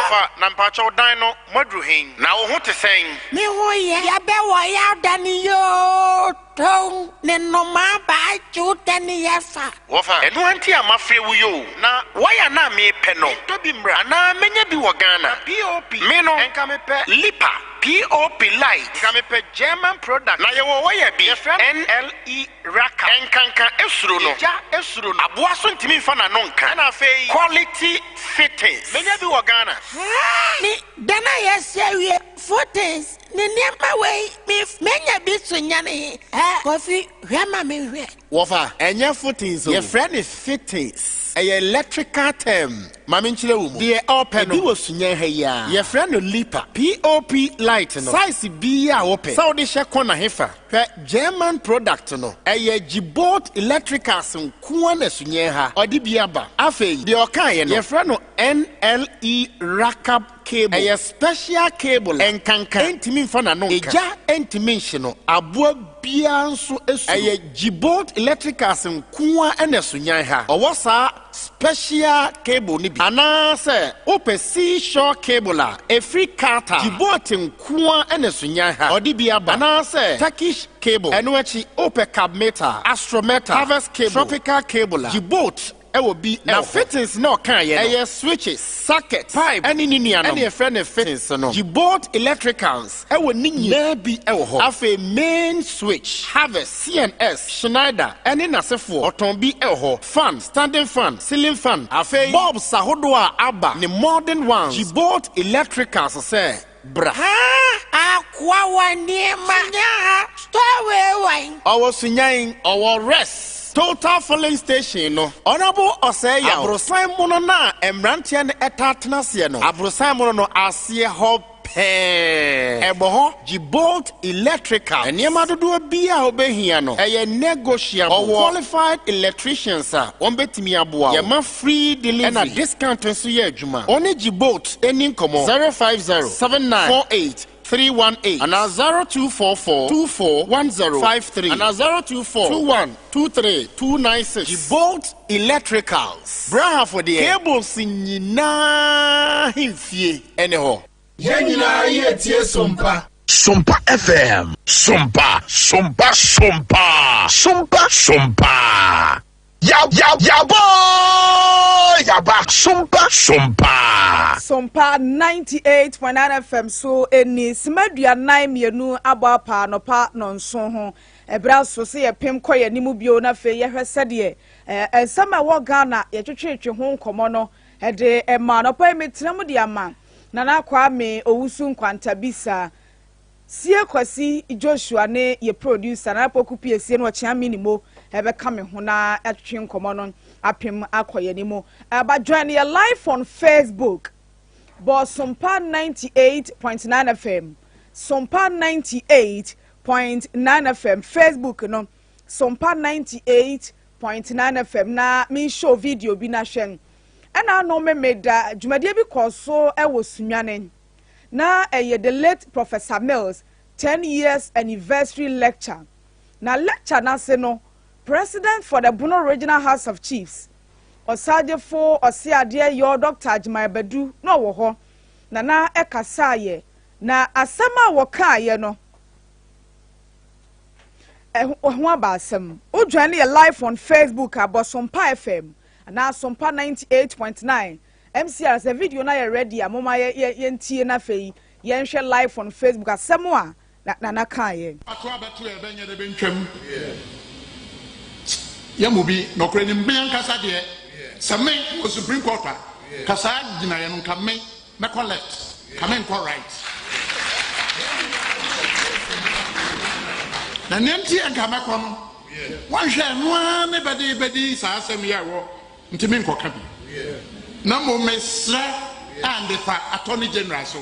Wɔfa na mpakyɛw dan no moaduru hen? Na wo ho te sɛn? Me ho yɛ. Yɛbɛ wɔ yaw da ne yoo tow ne nnomaa baa kyew tɛ ne yɛ fa. Wɔfa, ɛno ara nti a mafrɛ wo yi o. Na wire no a mepɛ no, mentɔ bi mmra anaa mɛnya bi wɔ Ghana? Na POP, me no, nka mepɛ LIPA, POP light, nka mepɛ German product. Na yɛwɔ wire bi, yɛfrɛ no NLE Raka. Nkanka esuro no, egya esuro no, aboa so ntumi nfa n'ano nka. Ɛna afei quality fittings, mɛnya bi wɔ Ghana? Haa! Ne dan a yɛasi awie, footings, ne nneɛma wei, me, mɛnya bi so nyane he? Ɛ, Kofi, hwɛ ma menhwɛ. Wɔfa, ɛnyɛ footings o, yɛfrɛ no fittings. Ɛyɛ electrical term. Ma menkyerɛ wo mu. Deɛ ɔɔpɛ no, ebi wɔ Sunyani ha yi ara. Yɛfrɛ no LIPA. POP light no, size biara a wopɛ, sɛ wode hyɛ corner hefa, Hwɛ German product no, ɛyɛ Gibolt Electricals nko ara na sunyɛn ha ɔde bi aba. Afei deɛ ɔkaeɛ no, yɛfrɛ no NLE Rakab cable. Ɛyɛ special cable a ɛnkanka ɛntumi mfa n'ano nka, egya ntumi nhye no, aboa biara nso suro. Ɛyɛ Gibolt Electricals nko ara na Sunyani ha ɔwɔ saa special cable no bi. Anaasɛ wopɛ Seashore cable a ɛfiri Qatar, Gibolt nko ara na Sunyani ha ɔde bi aba. Anaasɛ Turkish cable. Ɛno akyi wopɛ Cabmetal, Astrometal, Harvest cable, Tropical cable a, Gibolt wɔ bi wɔ hɔ. Na fittings na ɔkaeɛ no, ɛyɛ switches, sockets, pipe ɛne ne nuanom ɛna yɛfrɛ no fittings no. Gibolt Electricals wɔ ne nyinaa bi wɔ hɔ. Afei main switch, Harvest, C&S, Schneider ɛne n'asefoɔ, ɔtɔn bi wɔ hɔ. Fan, standing fan, ceiling fan, afei bulbs ahodoɔ a aba ne modern ones, Gibolt Electricals sɛ bra. Haa akoa wɔ nneɛma. Sunya ha store wei wan. Ɔwɔ Sunyan, ɔwɔ Rest Total filling station no. Honourable Osei Yaw, aborosan mono no a mmeranteɛ no taa tena aseɛ no, aborosan mono no aseɛ hɔ pɛɛ. Ɛbɔ hɔ, Gibolt Electrical, nneɛma dodoɔ biara a wobɛhia no, ɛyɛ negotiable. Ɔwɔ qualified electricians a wɔbɛtumi aboa wo. Yɛma free delivery ɛna discount nso yɛ adwuma. Ɔne Gibolt nni nkɔmmɔ, 050 79 48 318 anaa 0244 24 10 53 anaa 024 21 23 296. Gibolt Electricals, Brahafo deɛ, cables nyinaa ahemfie ne hɔ. Yɛn nyinaa yɛretie Sompa. Sompa FM. Sompa, Sompa, Sompa, Sompa, Sompa. Ya, ya, yabɔ, yaba. Sompa, Sompa. Sompa 98.9 FM so ni sima aduanan mmienu abɔ apa anɔpa nɔnson ho. Ɛberɛ aso sɛ yɛpem kɔ yɛn anim bio na afei yɛhwɛ sɛdeɛ nsɛm a ɛwɔ Ghana yɛtwetwetwe ho nkɔmmɔ no de ma. Anɔpa yi metena mu de ama Nana Kwame Owusu Nkwantabisa, Sie Kwasi Joshua ne yɛ producer Nana Poku Piesie ne Ɔkyea Minimo ɛbɛka me ho na atwetwe nkɔmmɔ no apem akɔ yɛn anim. But join yɛ live on Facebook. Bɔ Sompa 98.9 FM. Sompa 98.9 FM Facebook no Sompa 98.9 FM na me show video bi na hwɛ. Ɛna ano memeda dwumadie bi kɔɔ so wɔ Sunyani. Na ɛyɛ the late Professor Mills 10 years anniversary lecture. Na lecture n'ase no, President for the Bono Regional House of Chiefs, Ɔsagyefo Ɔseadeɛ Yaw Dr. Agyemang Badu na ɔwɔ hɔ. Na na ɛkasaeɛ. Na asɛm a wɔkaeɛ no, ɛho aba asɛm. Wo join yɛ live on Facebook a, bɔ Sompa FM anaa Sompa 98.9. MCR sɛ video no ayɛ ready a, momma yɛntie na afei yɛnhwɛ live on Facebook asɛm a Nana kaeɛ. Ato abɛto yɛ bɛnyɛ dɛ bɛntwam yɛ mu bi nɔkorɛ nim me ankasa deɛ sɛ me wɔ supreme court a ka saa gyinaeɛ no nka me mɛkɔ left ka me nkɔ right na nea nti a nka mɛkɔ no wanhwɛ ɛno ara ne bɛde bɛdi saa asɛm yi a ɛwɔ nti menkɔka bi na mmom mesrɛ a ndefa attorney general so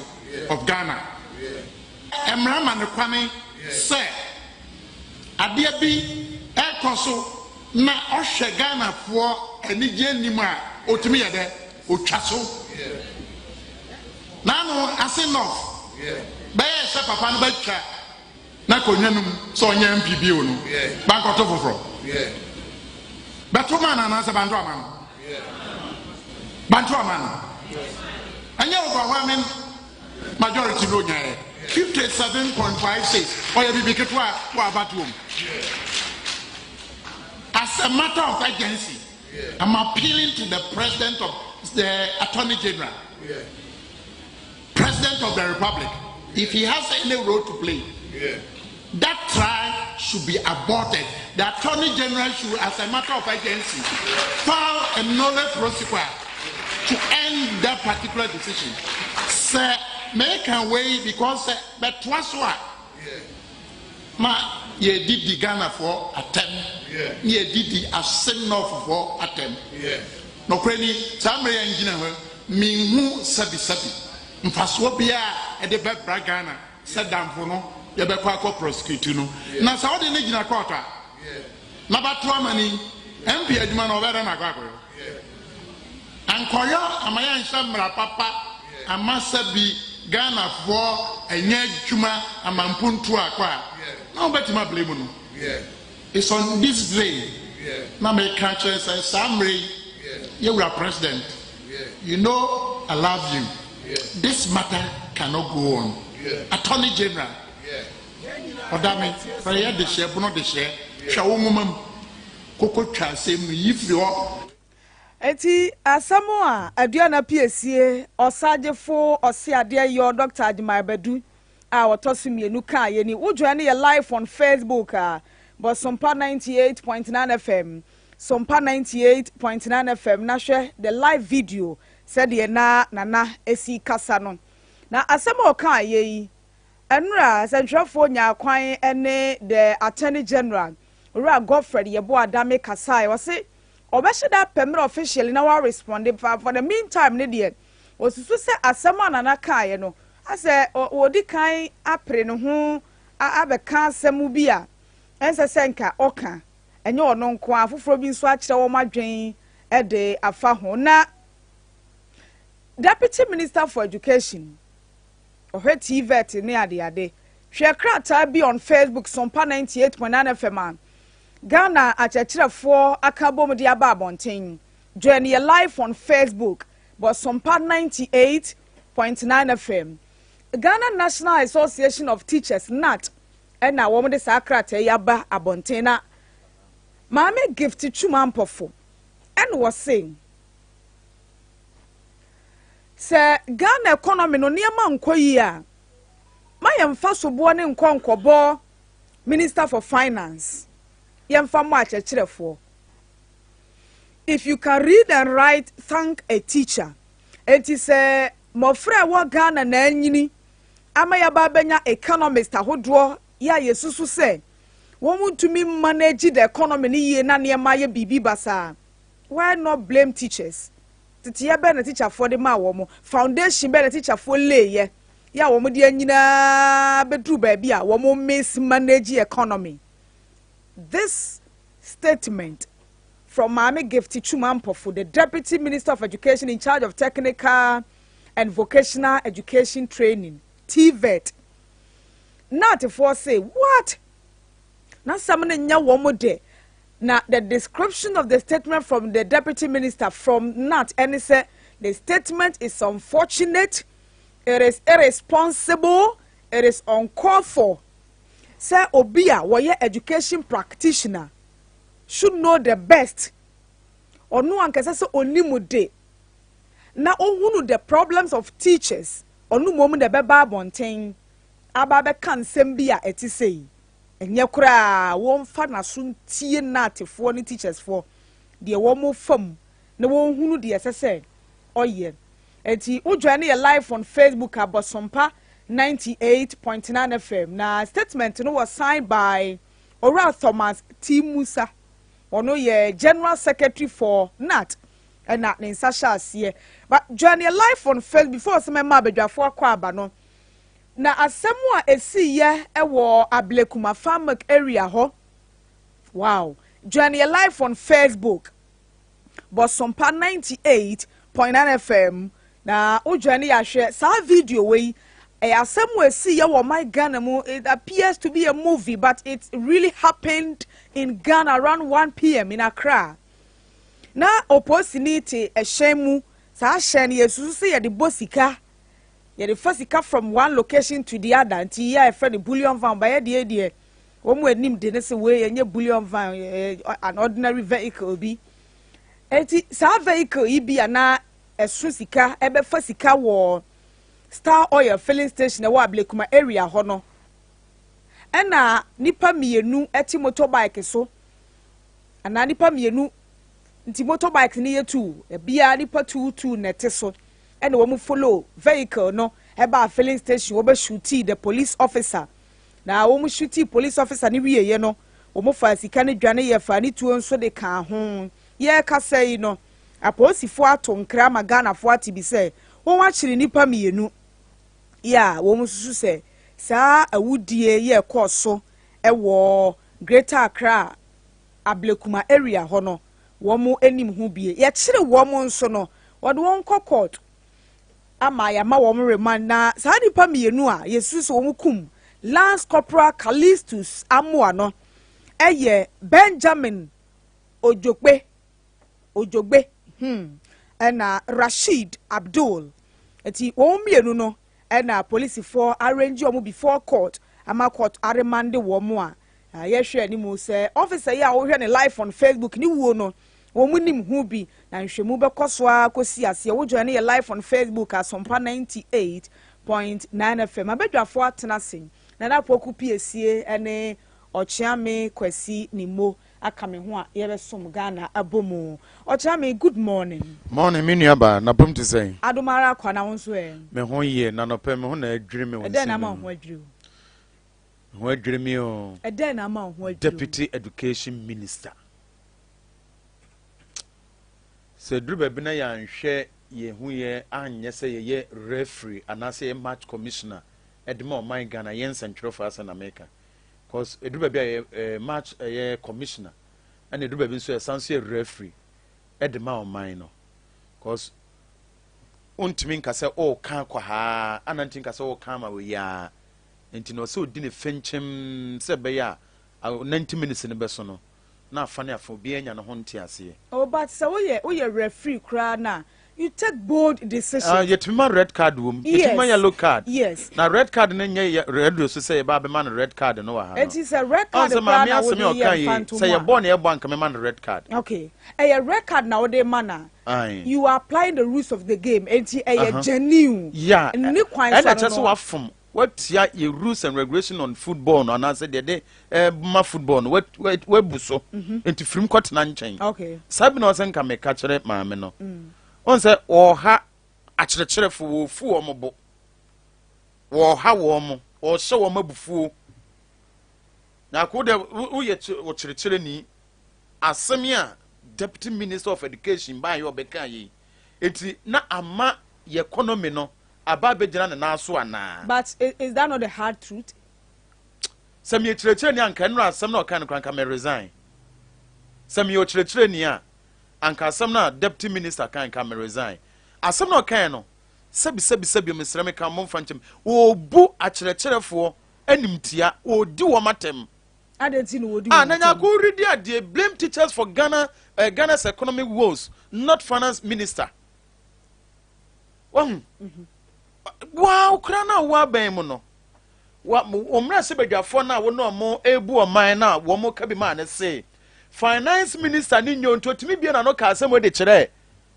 of Ghana Mmara ma no kwane sɛ adeɛ bi ɛrekɔ so na ɔhwɛ Ghanafoɔ anigyeɛ nnim a, ɔtumi yɛ dɛ? Ɔtwa so. N'ano ase North bɛyɛɛ sɛ papa no bɛtwa n'akonnwa no mu sɛ ɔnyɛ MP bio no, bankɔto foforɔ. Bɛto maa no anaasɛ banto ama no? Banto ama no. Ɛnyɛ overwhelming Majority no nyaɛ 57.56 ɔyɛ bibi ketewa wɔ abatoɔ mu. As a matter of urgency, I'm appealing to the President of the Attorney General, President of the Republic, if he has any role to play, that trial should be aborted. The Attorney General should, as a matter of urgency, file a nolle prosequi to end that particular decision. Sɛ meka wei because sɛ bɛtoa so a ma yɛdidi Ghanafoɔ atɛm ne yɛdidi Assin Northfoɔ atɛm. Nokorɛ ni, saa mmerɛ yɛn gyina hɔ menhu sɛbisɛbi mfasoɔ biara a ɛde bɛbra Ghana sɛ damfo no. yɛbɛkɔ akɔ prosecute no. Na sɛ wode no gyina court a, na bɛato ama no yi, MP adwuma no ɔbɛyɛ dɛn na akɔ akɔyɔ? Ankɔyɔ ama yɛnhyɛ mmara papa ama sɛbi Ghanafoɔ ɛnyɛ adwuma ama mpuntuo akɔ a, na wobɛtumi ablame no. It's on this day na meka kyerɛ sɛ saa mmerɛ yi yɛwura President, you know I love you, this matter cannot go on. Attorney General, ɔda me frɛ yɛ dehyeɛ bono dehyeɛ, hwɛ wo nwoma mu koko twa asɛm no yi firi hɔ. Enti asɛm a Aduana Piesie, Ɔsagyefo Ɔseadeɛyɔ Dɔkta Agyemang Badu a ɔtɔ so mmienu kaeɛ ni. Wo join yɛ live on Facebook a, bɔ Sompa 98.9 FM, Sompa 98.9 FM na hwɛ the live video sɛdeɛ na Nana si kasa no. Na asɛm a ɔkaeɛ yi, ɛnora sɛntwerɛfoɔ nyaa kwan ne the Attorney General, Owura Godfred Yeboah Dame kasaeɛ. Ɔse ɔbɛhyɛ da apɛ mmerɛ officially na wa responde but for the meantime no deɛ, ɔsusu sɛ asɛm a Nana kaeɛ no, Asɛ ɔdi kan apere ne ho abɛka asɛm bi a ɛnsɛ sɛ nka ɔka. Ɛnyɛ ɔno nko ara, afoforɔ bi nso akyerɛ wɔn adwene de afa ho. Na Deputy Minister for Education, ɔhwɛ TVET ne adeade, hwɛ krataa bi on Facebook, Sompa 98.9 FM a Ghana akyerɛkyerɛfoɔ aka abom de aba abɔnten. Join yɛ live on Facebook, bɔ Sompa 98.9 FM. Ghana National Association of Teachers, GNAT, ɛna wɔn de saa krataa yi aba abɔnten na Maame Gift Twuma Ampofo ɛna wɔse sɛ Ghana economy no nneɛma nkɔ yie a, ma yɛmfa soboɔ ne nkɔ nkɔbɔ Minister for Finance, yɛmfa mmɔ akyerɛkyerɛfoɔ. If you can read and write, thank a teacher. Enti sɛ mmɔfra a ɛwɔ Ghana na anyini ama yɛaba abɛnya economist ahodoɔ yɛ a yɛsusu sɛ wɔn ntumi manage the economy no yie na nneɛma ayɛ biribi basaa, why not blame teachers? Teteɛ bɛn na teacherfoɔ de maa wɔn? Foundation bɛn na teacherfoɔ leeɛ yɛ a wɔn de anyina bɛduru baabi a wɔn mismanage economy? This statement from Maame Gift Twuma Ampofo, the Deputy Minister of Education in charge of Technical and Vocational Education Training, TVET. GNATfoɔ se, what? N'asɛm no nyɛ wɔn de. Na the description of the statement from the Deputy Minister from GNAT ɛne sɛ, the statement is unfortunate, it is irresponsible, it is uncalled for. Sɛ obi a wɔyɛ education practitioner should know the best, ɔno ankasa sɛ onim de na ohunu the problems of teachers, ɔno mmom na ɛbɛba abɔnten aba abɛka nsɛm bi a ɛte sɛ yi. Ɛnyɛ koraa wɔmfa n'aso ntie GNATfoɔ ne teachersfoɔ deɛ wɔn fam na wɔnhunu deɛ ɛsɛ sɛ ɔyɛ. Eti wo join yɛ live on Facebook Abɔsompa 98.9 FM na statement no was signed by Owura Thomas T Musa. Ɔno yɛ General Secretary for GNAT ɛna ne nsa hyɛ aseɛ. But join yɛ live on Facebook before sɛ mɛma abadwafoɔ akɔ aba no. Na asɛm a ɛsiiɛ ɛwɔ Ablekuma Farmak area hɔ. Wow. Join yɛ live on Facebook. Bɔsompa 98.9 FM na wodwa ne yɛahwɛ saa video wei. Ɛyɛ asɛm a ɛsi yɛ wɔ ɔman Ghana mu. It appears to be a movie, but it really happened in Ghana around 1 p.m. in Accra. Na oposini te ɛhyɛn mu. Saa hyɛn no yɛsusu sɛ yɛde bɔ sika, yɛde fa sika from one location to the other, nti yɛ a yɛfrɛ no bullion van. Bayɛ deɛ wɔn mu anim de ne sɛ wei ɛnyɛ bullion van, ɛyɛ an ordinary vehicle bi. Eti saa vehicle yi bi a na ɛso sika ɛbɛfa sika wɔ Star Oil filling station ɛwɔ Ablekuma area hɔ no, ɛna nipa mmienu ɛte motorbike so, anaa nipa mmienu nti motorbike no yɛ two, ebia nipa two two na ɛte so, ɛna wɔn follow vehicle no ɛbaa filling station, wɔbɛ shoot the police officer. Na wɔn shoot police officer no wieɛ no, wɔn fa sika no dwane, yɛ fa ne tuo nso de ka ho. Yɛrekasa yi no, apolisifoɔ ato nkra ama Ghanafoɔ ate bi sɛ wɔn akyere nipa mmienu yɛ a wɔn susu sɛ Saa awudie yi a ɛkɔɔ so wɔ Greater Accra Ablekuma area hɔ no, wɔn nim ho bie. Yɛkyere wɔn nso no, wɔde wɔn kɔ court ama yɛama wɔn remand. Na saa nnipa mmienu a yɛsusu sɛ wɔn kum Lance Corporal Callistus Amoah no yɛ Benjamin Ojokpe, Ojogbe, hmm, ɛna Rasheed Abdul. Nti wɔn mmienu no ɛna polisifoɔ arrange wɔn before court ama court aremande wɔn a yɛhwɛ anim sɛ officer yi a wohwɛ ne live on Facebook ne wuo no wɔn nim ho bi na nhwɛmu bɛkɔ so ara kɔsi aseɛ. Wo join yɛ live on Facebook Asompa 98.9 FM. Abadwafoɔ atena ase Nana Poku Piesie ne Ɔkyeame Kwasi Nimo aka me ho a yɛbɛsom Ghana abɔ mu. Ɔkyeame, good morning. Morning me nua baa, napom te sɛn? Adom ara kwa, na wo nso ɛ? Me ho ye, na nɔpɛ me ho na adwiri me wɔ Ɛdɛn na nsɛm ama wo mu. ho adwiri wo? Me ho adwiri me o. Ɛdɛn na ama wo ho adwiri wo? Deputy Education Minister. Sɛ ɛduru baabi na yɛanhwɛ yɛn ho yɛ anyɛ sɛ yɛyɛ referee anaasɛ yɛyɛ match commissioner de ma ɔman Ghana, yɛn nsɛntwerɛfoɔ asɛm na meka. Cause ɛduru baabi a yɛ eh, match ɛyɛ eh, commissioner ɛna ɛduru baabi nso yɛsan nso yɛ referee ɛde ma ɔman no. Cause wontumi nka sɛ ɔɔka akɔ haa ana ntumi nka sɛ ɔɔka ama wei aa nti na ɔsɛ ɔdi ne fɛnkyɛm sɛ ɛbɛyɛ a 90 minutes no bɛso no na afa ne afa obiara anya ne ho nteaseɛ. Oh but sɛ woyɛ woyɛ referee koraa no a you take bold decisions. Ah, yɛtumi ma red card wɔ mu. Yɛtumi ma yellow card. Yes. Na red card no nyɛ yɛ radio so sɛ yɛba abɛma no red card no wɔ ha no. Eti sɛ red card Ɔn sɛ koraa maame na wode asɛm a yɛ ɔka yi, mfantoho sɛ a. yɛbɔɔ na yɛbɔ anka mɛma no red card. Okay. Ɛyɛ red card na wode ma no a, Aye. you are applying the rules of the game. Enti ɛyɛ Uh-huh. genuine. Yeah. Nni kwan so Ɛna ano kyerɛ sɛ no. wafom, watia yɛ rules and regulation on football no anaasɛ deɛ de ma football no wabu so. Nti firim kɔtena nkyɛn. Okay. Saa bi na ɔsɛ nka meka kyerɛ maame no. Ɔn sɛ wɔha akyerɛkyerɛfo, wɔfu wɔn bo, wɔha wɔn, wɔhyɛ wɔn abufuo. Na ko deɛ woyɛ ɔkyerɛkyerɛni, asɛm yi a deputy minister of education baa yɛ ɔbɛka yi, eti na ama yɛ economy no aba abɛgyina ne nan so anaa? But is that not the hard truth? Sɛ meyɛ kyerɛkyerɛni a, anka ɛnora asɛm na ɔka no koraa anka me resign. Sɛ meyɛ ɔkyerɛkyerɛni a, anka asɛm no a deputy minister kan anka me resign. Asɛm na ɔkae no, sɛbi sɛbi sɛbi mesrɛ me ka momfa nkyɛm. Wɔbu akyerɛkyerɛfoɔ animtia, wɔdi wɔn atɛm. Adɛn nti na wɔdi Ah, wɔn na atɛm? Nyarko redi adeɛ, blame teachers for Ghana, Ghana's economic woes, not finance minister. Wahu? Waa kura no a woabɛn mu no, wa wɔn mmarahyɛbadwafoɔ no a wɔne wɔn rebu ɔman no a wɔn ka bi maa no se finance minister ne nyɛ nti otumi bie n'ano kaa asɛm de kyerɛ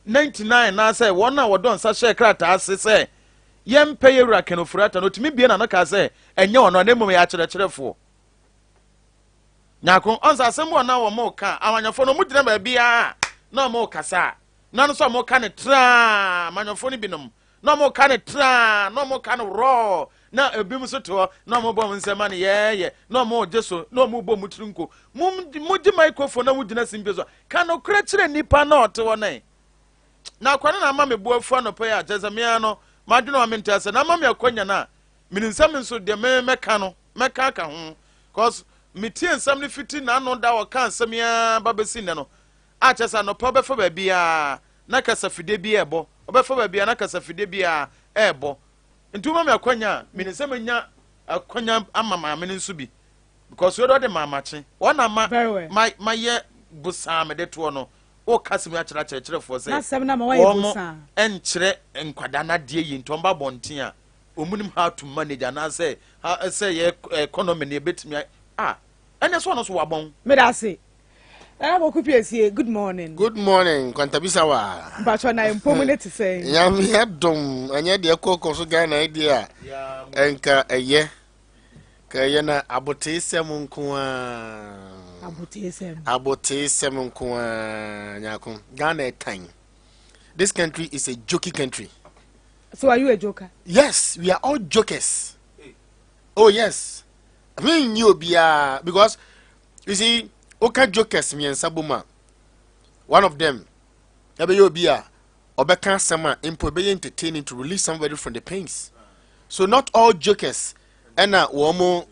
99 naasɛ wɔn a wɔdɔ nsa hyɛɛ krataa ase sɛ yɛmpɛ yɛ wura Ken Ofori-Atta no otumi bie n'ano kaa sɛ ɛnyɛ ɔno na mmom yɛ akyerɛkyerɛfoɔ. Nyako ɔnsa asɛm bi wɔ na wɔn ka amanyɔfoɔ no wɔn gyina baabi a na wɔn kasa a na no nso wɔn ka no traa amanyɔfoɔ no binom na wɔn ka no traa na wɔn ka no rɔɔ na ebinom nso te hɔ na wɔn bɔ wɔn nsɛm ma no yɛɛyɛ na wɔn gye so na wɔn bɔ wɔn tiri nko mo mo gye microphone na mo gyina simpie so ka no korɛ kyerɛ nipa na ɔte hɔ nan na akwa no na ama me bo afu anɔpɛ yi a kyerɛ sɛ mea no madwene wa mente ase na ama me akwanya no a menim sɛ me nso deɛ me mɛka no mɛka aka ho cause metie nsɛm no fiti n'ano da ɔka nsɛm yi ara ba bɛsi nnɛ no a kyerɛ sɛ anɔpa wobɛfa baabiara na kasafidie bi ɛrebɔ, wobɛfa baabiara na kasafidie biara ɛrebɔ. Nti woma me akwanya a, menim sɛ menya akwanya ama maame no nso bi. Because wei de ɔde maa makye. Wɔn na ma ma mayɛ bosaa mede toɔ no. Woka asɛm yi akyerɛ akyerɛkyerɛfoɔ sɛ N'asɛm no ama woayɛ wɔn bosaa. nkyerɛ nkwadaa no adeɛ yie nti wɔn ba abɔnten a wɔn nim how to manage anaasɛ how sɛ yɛ economy no yɛbɛtumi a ah ɛnɛ sɛ ɔno nso wabɔn. Meda ase. Nana Poku Piesie, good morning. Good morning, Kwantabisa wa. Mpatsɔ na mpom ne te sɛn? Nyame adom, ɛnyɛ deɛ kɔkɔ so Ghana yi deɛ a, nka ɛyɛ. Ka ɛyɛ na aboteesɛm nko ara. Aboteesɛm. Aboteesɛm nko ara, Nyako. Ghana ɛtan. This country is a jokey country. So are you a joker? Yes, we are all jokers. Oh yes. Me nyi obiara because you see woka jokers mmiɛnsa bom a one of them ɛbɛyɛ obi a ɔbɛka asɛm a mpo ɛbɛyɛ entertaining to release somebody from the pains so not all jokers. Ɛna wɔn mo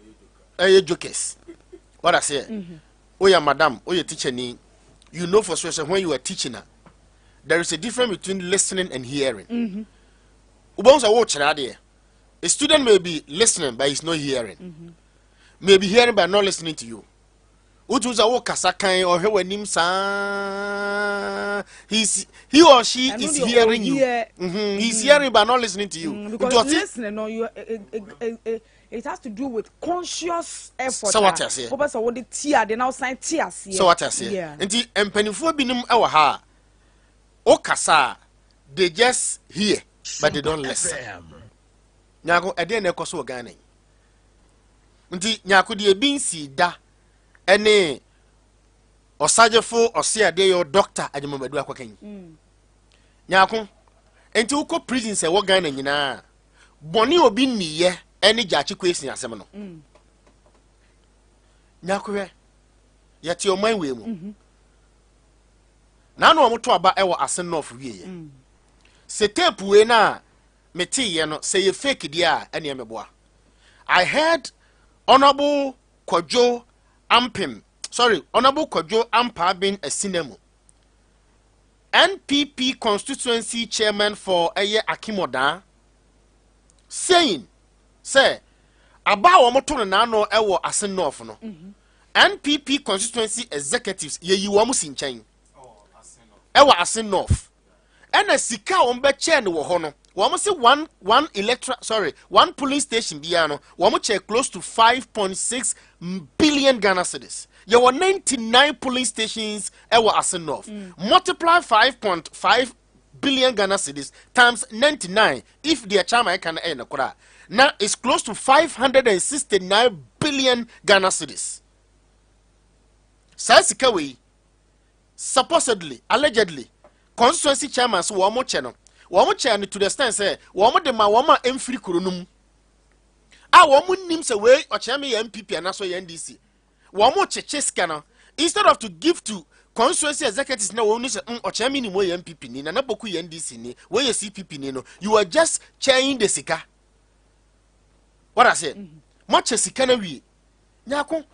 ɛyɛ jokers. What I say? Woyɛ madam, woyɛ teacher ni. You know for sure sɛ when you are teaching a, there is a difference between listening and hearing. Wobɛhu sɛ wokyerɛ adeɛ. A student may be listening but he's not hearing. May be hearing but not listening to you. Wotu sɛ wokasa kan ɔhwɛ w'anim saa. He or she Ɛno is deɛ hearing you. ɔhear. He's hearing but not listening to you. Because Nti ɔte- listening no, you it has to do with conscious effort. Sɛ wate aseɛ. Wopɛ sɛ wode ti ade na wosan te aseɛ. Sɛ wate aseɛ. Nti mpanimfoɔ binom wɔ ha a wokasa a, they just hear but they don't listen. Nyako, ɛdeɛ na ɛkɔ so wɔ Ghana yi nti Nyako deɛ ebi nsi da ɛne ɔsagyefo ɔse adeɛ yɛ Doctor Agyemamadu akɔka yi. Nyako, nti wokɔ prison sɛ ɛwɔ Ghana nyinaa, bɔne obi nniyɛ ɛne Gyakye Quayson asɛm no. Nyako, hwɛ, yɛte ɔman wei mu na na wɔn to aba ɛwɔ Assin North wieɛ sɛ tape wei na meteeɛ no sɛ yɛ fake deɛ a, ɛneɛ meboa. I heard Honourable Kwadwo Ampem, sorry, Honourable Kwadwo Ampaabin Asinamu, NPP constituency chairman for ɛyɛ Akim Oda, saying sɛ aba a wɔn to no n'ano ɛwɔ Assin North no, NPP constituency executives yɛyi wɔn si nkyɛn ɛwɔ Assin North, ɛna sika a wɔn bɛkyɛɛ no wɔ hɔ no, wɔn sɛ one electoral, sorry, one polling station biara no, wɔn kyɛ close to 5.6 billion Ghana cedis. Yɛwɔ 99 polling stations ɛwɔ Assin North. Multiply 5.5 billion Ghana cedis times 99, if deɛ chairman ɛka no ɛyɛ nokorɛ a, na it's close to 569 billion Ghana cedis. Saa sika wei, supposedly, allegedly, constituency chairman so wɔn mo kyɛ no, wɔn mo kyɛ no to the extent sɛ wɔn mo de ma wɔn a mfiri kuro no mu a wɔn mo nim sɛ wei ɔkyerɛ mi yɛ NPP anaasɔ yɛ NDC. Wɔn mo kyekye sika no instead of to give to constituency executives na wɔn ni sɛ ɔkyerɛ mi ni mo yɛ NPP ni, Nana Boku yɛ NDC ni, wei yɛ CPP ni no, you are just kyɛn the sika. What I say, mo akyɛ sika na wie. Nyako,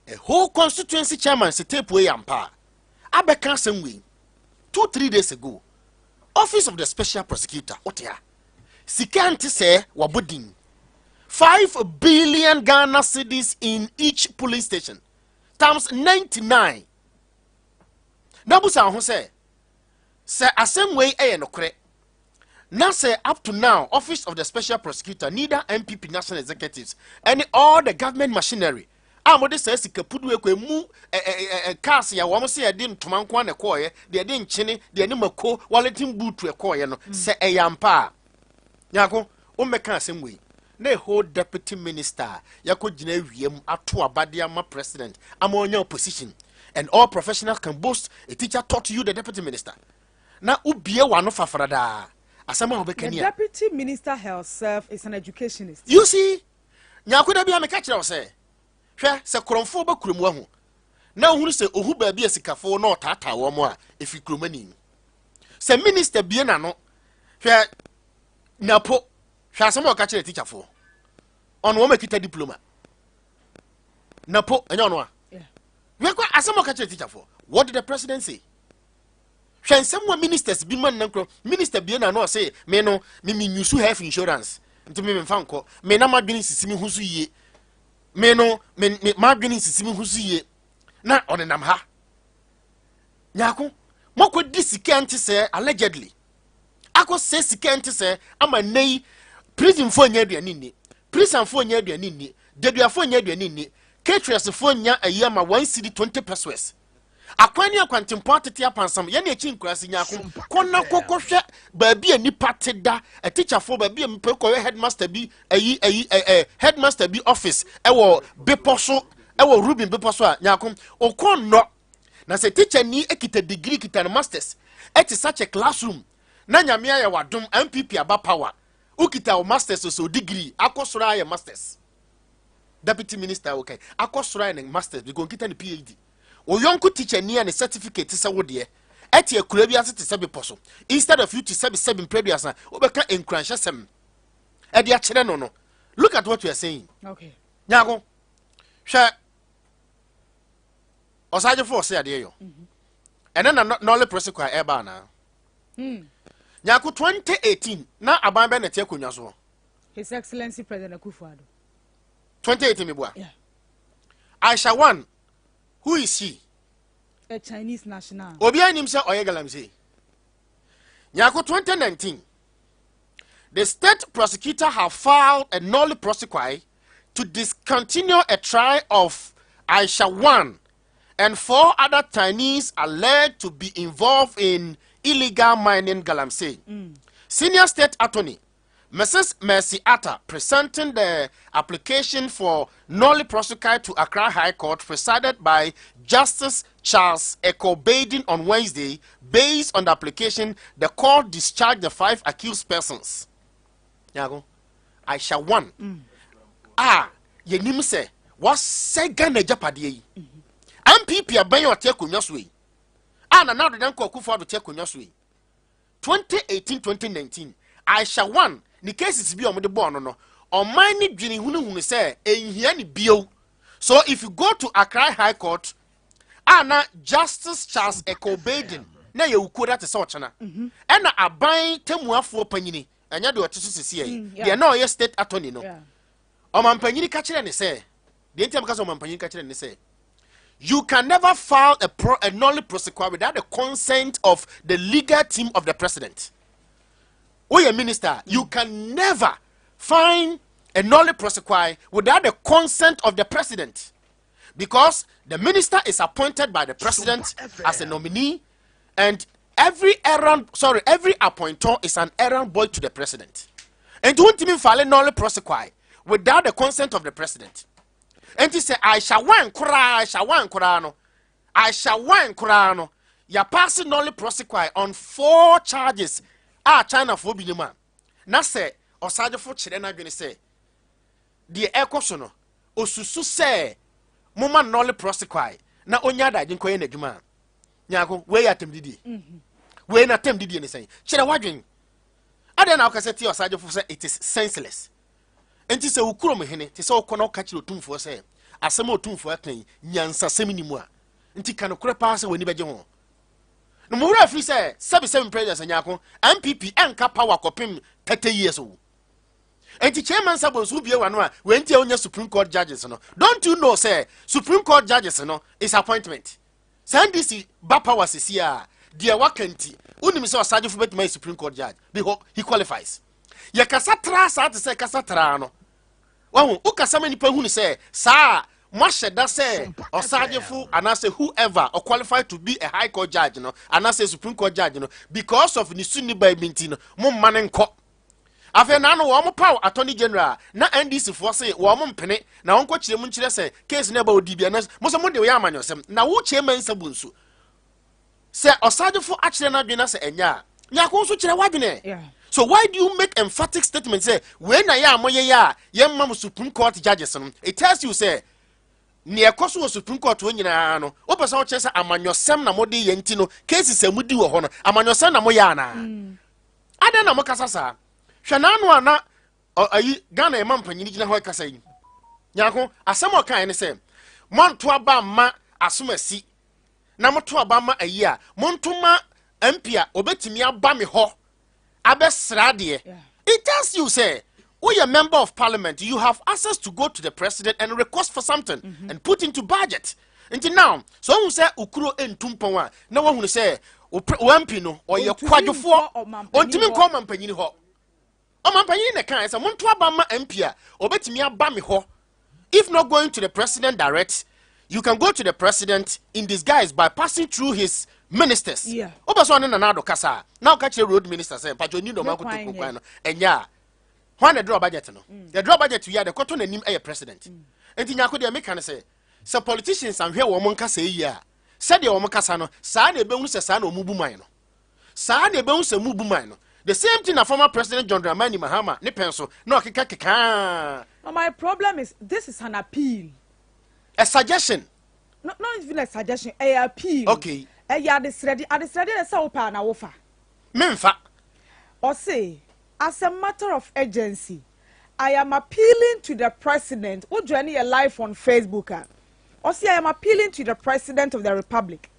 a whole constituency chairman sɛ tape wei yɛ ampa a abɛka asɛm wei 2, 3 days ago, Office of the Special Prosecutor wote a sika nte sɛ wabɔ din 5 billion Ghana cedis in each polling station times 99. Na busa ho sɛ asɛm wei ɛyɛ nokorɛ na sɛ up to now Office of the Special Prosecutor, neither NPP national executives ɛne all the government machinery a wɔde saa sika pudu ekɔ emu ɛ ɛ ɛ cars yɛ wɔn sɛ yɛde ntoma nko na ɛkɔɔyɛ deɛ, yɛde nkyene deɛ, ne mako wallington boot ɛkɔɔyɛ no, sɛ ɛyɛ ampa a, Nyako, wɔmmɛka asɛm wei na a whole deputy minister a yɛkɔ gyina awia ato abade ama president ama ɔnya opposition, and all professionals can boast a teacher taught you the deputy minister, na wobie w'ano fafradaa asɛm a wobɛka The ni a deputy minister herself is an educationist. You see, Nyako, da bi a meka kyerɛ wo sɛ hwɛ sɛ korɔmfoɔ bɛ kurom ahu na ohunu sɛ ohu baabi a sikafoɔ na ɔtaataa wɔn a ɛfiri kurom anim sɛ minister bie n'ano. Hwɛ Napo, hwɛ asɛm a ɔka kyerɛ tikyafoɔ ɔno wɔn akita diploma. Napo, ɛnyɛ ɔno a hwɛ kɔ asɛm a ɔka kyerɛ tikyafoɔ. What did the president say? Hwɛ nsɛm a ministers bi ma nna nkorɔ minister bie n'ano, ɔse me no me nyusu health insurance nti me memfa nkɔ me na madwene sisi me ho so yie, me no me madwene sisi me ho so yie na ɔnenam ha. Nyako, mɔkɔ di sika nte sɛ allegedly akɔ sɛ sika nte sɛ ama nnɛ yi prisonfoɔ nya aduane nni, prisonfoɔ nya aduane nni, deduafoɔ nya aduane nni, caterersfoɔ nya ayi ama 1 cedi 20 pesewas. Akwan ne akwantempɔn atete apansam yɛne akyi nkurase. Nyako, kɔna kɔkɔhwɛ baabi a nipa te da, atikyafoɔ baabi a mepɛ kɔhwɛ headmaster bi ayi ayi ɛ ɛ headmaster bi office ɛwɔ bepɔ so, ɛwɔ Rubin bepɔ so a, Nyako, okɔ nnɔ na sɛ teacher ni ekita degree, kita no masters, ɛte such a classroom na Nyame ayɛ wadom, NPP aba power, wokita wo masters so degree akɔ soro ayɛ masters, deputy minister, okay, akɔ soro ayɛ ne masters because nkita ne PhD, oyɔnko teacher ni a ne certificate sɛ wo deɛ ɛte akura bi ase te sɛ bepɔ so, instead of you to sɛbi sɛbi mprɛduasa wobɛka nkuranhyɛ sɛm ɛde akyerɛ no. Look at what you are saying. Okay. Nyako, hwɛ ɔsagyefo ɔsɛ adeɛ yɔ. Ɛnɛ na nolle prosequi ɛba anaa? Nyako 2018 na aban bɛ na ɛte akonnwa soɔ. His Excellency President Akufo-Addo. 2018 meboa. Yeah. Aisha Huang, who is she? A Chinese national. Obiara nim sɛ ɔyɛ galamsey. Nyako 2019, the state prosecutor have filed a nolle prosequi to discontinue a trial of Aisha Huang and four other Chinese alleged to be involved in illegal mining galamsey. Senior state attorney Mrs. Mercy Atta presenting the application for nolle prosequi to Accra High Court presided by Justice Charles Ekow Baiden on Wednesday. Based on the application, the court discharged the five accused persons. Yago, Aisha Huang. A, yɛnim sɛ wasɛ Ghana agyapadeɛ yi. NPP aban a ɔte akonnwa so yi. A Nana Addo Dankwa Akufo-Addo te akonnwa so yi. 2018-2019 Aisha Huang ne cases bi a wɔde bɔɔ no, ɔman ne dwene hunuhunu sɛ ɛnhia ne bio. So if you go to Accra High Court a na Justice Charles Ekow Baiden na yɛ wukuo da te sɛ ɔkyena, ɛna aban temuafoɔ panyini, ɛnyɛ deɛ ɔte so sisi yi, deɛ na ɔyɛ state attorney no, ɔmampanyini ka kyerɛ ne sɛ, deɛ nti a meka sɛ ɔmampanyini ka kyerɛ ne sɛ you can never file a nolle prosequi without the consent of the legal team of the president. Woyɛ minister, you can never find a nolle prosequi without the consent of the president, because the minister is appointed by the president as a nominee, and every errand, sorry, every appointor is an errand boy to the president. And wontumi mfile nolle prosequi without the consent of the president. Nti sɛ Aisha Huang koraa, Aisha Huang koraa no, Aisha Huang koraa no, yɛapass nolle prosequi on four charges a Chinafoɔ bi nim a, na sɛ ɔsagyefo kyerɛ n'adwene sɛ deɛ ɛkɔ so no, osusu sɛ moma nolle prosequi na onya adagye nkɔyɛ n'adwuma a, Nyako, wei yɛ atam didie. Wei na atam didie ne sɛn? Kyerɛ w'adwene. Adɛn na wokasɛ tie ɔsagyefo sɛ it is senseless? Nti sɛ wo kurom hene te sɛ wokɔ na woka kyerɛ Otumfoɔ sɛ asɛm a Otumfoɔ aka yi, nyansasɛm ni mu a, nti ka nokorɛ paa sɛ w'ani bɛgye ho no. Mo werɛ afiri sɛ sɛbesɛbe president sɛ Nyako, NPP ɛnka power kɔpem 30 years o. Nti Chairman Sabo nso wobie w'ano a, wei nti a wonya Supreme Court judges no. Don't you know sɛ Supreme Court judges no is appointment? Sɛ NDC ba power sisi a, deɛ waka nti wonim sɛ ɔsagyefo bɛtumi ayɛ Supreme Court judge because he qualifies. Yɛkasa tra saa te sɛ kasa tra no, wahu wokasa ma nipa hunu sɛ saa moahyɛ da sɛ ɔsagyefo anaasɛ whoever or qualified to be a high court judge no anaasɛ Supreme Court judge no, because of ne su ne ba bi nti no, momma ne nkɔ. Afei naano wɔn mo paw attorney general na NDC foɔ se wɔn mo mpene na wɔn kɔ kyerɛ mu nkyerɛ sɛ case no ɛba odi bi ɛna mo sɛ mo de oyɛ amanyɔsɛm na wo kyerɛ ma nsa bu nso sɛ ɔsagyefo akyerɛ n'adwene na sɛ ɛnyɛ a, Nyako nso kyerɛ w'adwene. So why do you make emphatic statement sɛ wei na yɛ a moyɛ yɛ a yɛmma mo Supreme Court judges no? It tells you sɛ nea ɛkɔ so wɔ Supreme Court hɔ nyinaa no, wopɛ sɛ wokyerɛ sɛ amanyɔsɛm na mode yɛ, nti no cases a mudi wɔ hɔ no, amanyɔsɛm na moyɛ anaa? Adɛn na mokasa saa? Hwɛ n'ano a na ayi Ghana ɛma mpanyini gyina hɔ kasa yi. Nyako, asɛm a ɔkae ne sɛ moanto aba mma asomasi na moto aba ma ayi a, monto ma MP a obetumi aba me hɔ abɛsra adeɛ. It tells you sɛ woyɛ member of parliament, you have access to go to the president and request for something and put into budget. Nti now so ohun sɛ okuro ntu mpɔn a, na wahunu sɛ wo MP no ɔyɛ Ontumi kwadwofoɔ. nkɔ ɔmampanin Ontumi hɔ. nkɔ ɔmampanyini hɔ. Ɔmampanyini na kan sɛ monto aba ma MP a obetumi aba me hɔ. If not going to the president direct, you can go to the president in disguise by passing through his ministers. Wopɛ sɛ ɔne Nana Addo kasa a, na woka kyerɛ road minister sɛ mpatwɛ ni dɔm Ne kwan akoto nyɛ. kwan no ɛnyɛ a, hwan na draw budget no? The draw budget yi a de kɔtɔ n'anim ɛyɛ president. Nti Nyako, deɛ meka ne sɛ politicians ahwɛ wɔn nkasa yi a, sɛdeɛ wɔn kasa no saa na ebɛhu sɛ saa na wɔn bu man no, saa na ebɛhu sɛ mu bu man no. The same thing na former President John Dramani Mahama ne pɛn so na ɔkeka kekaa. But my problem is this is an appeal. A suggestion. No, not even a suggestion. A appeal. Ɛyɛ adesrɛde. Adesrɛde de sɛ wopɛ a na wofa. Memfa. Ɔse, as a matter of urgency, I am appealing to the president. Wo join yɛ live on Facebook a. Ɔse I am appealing to the president of the republic,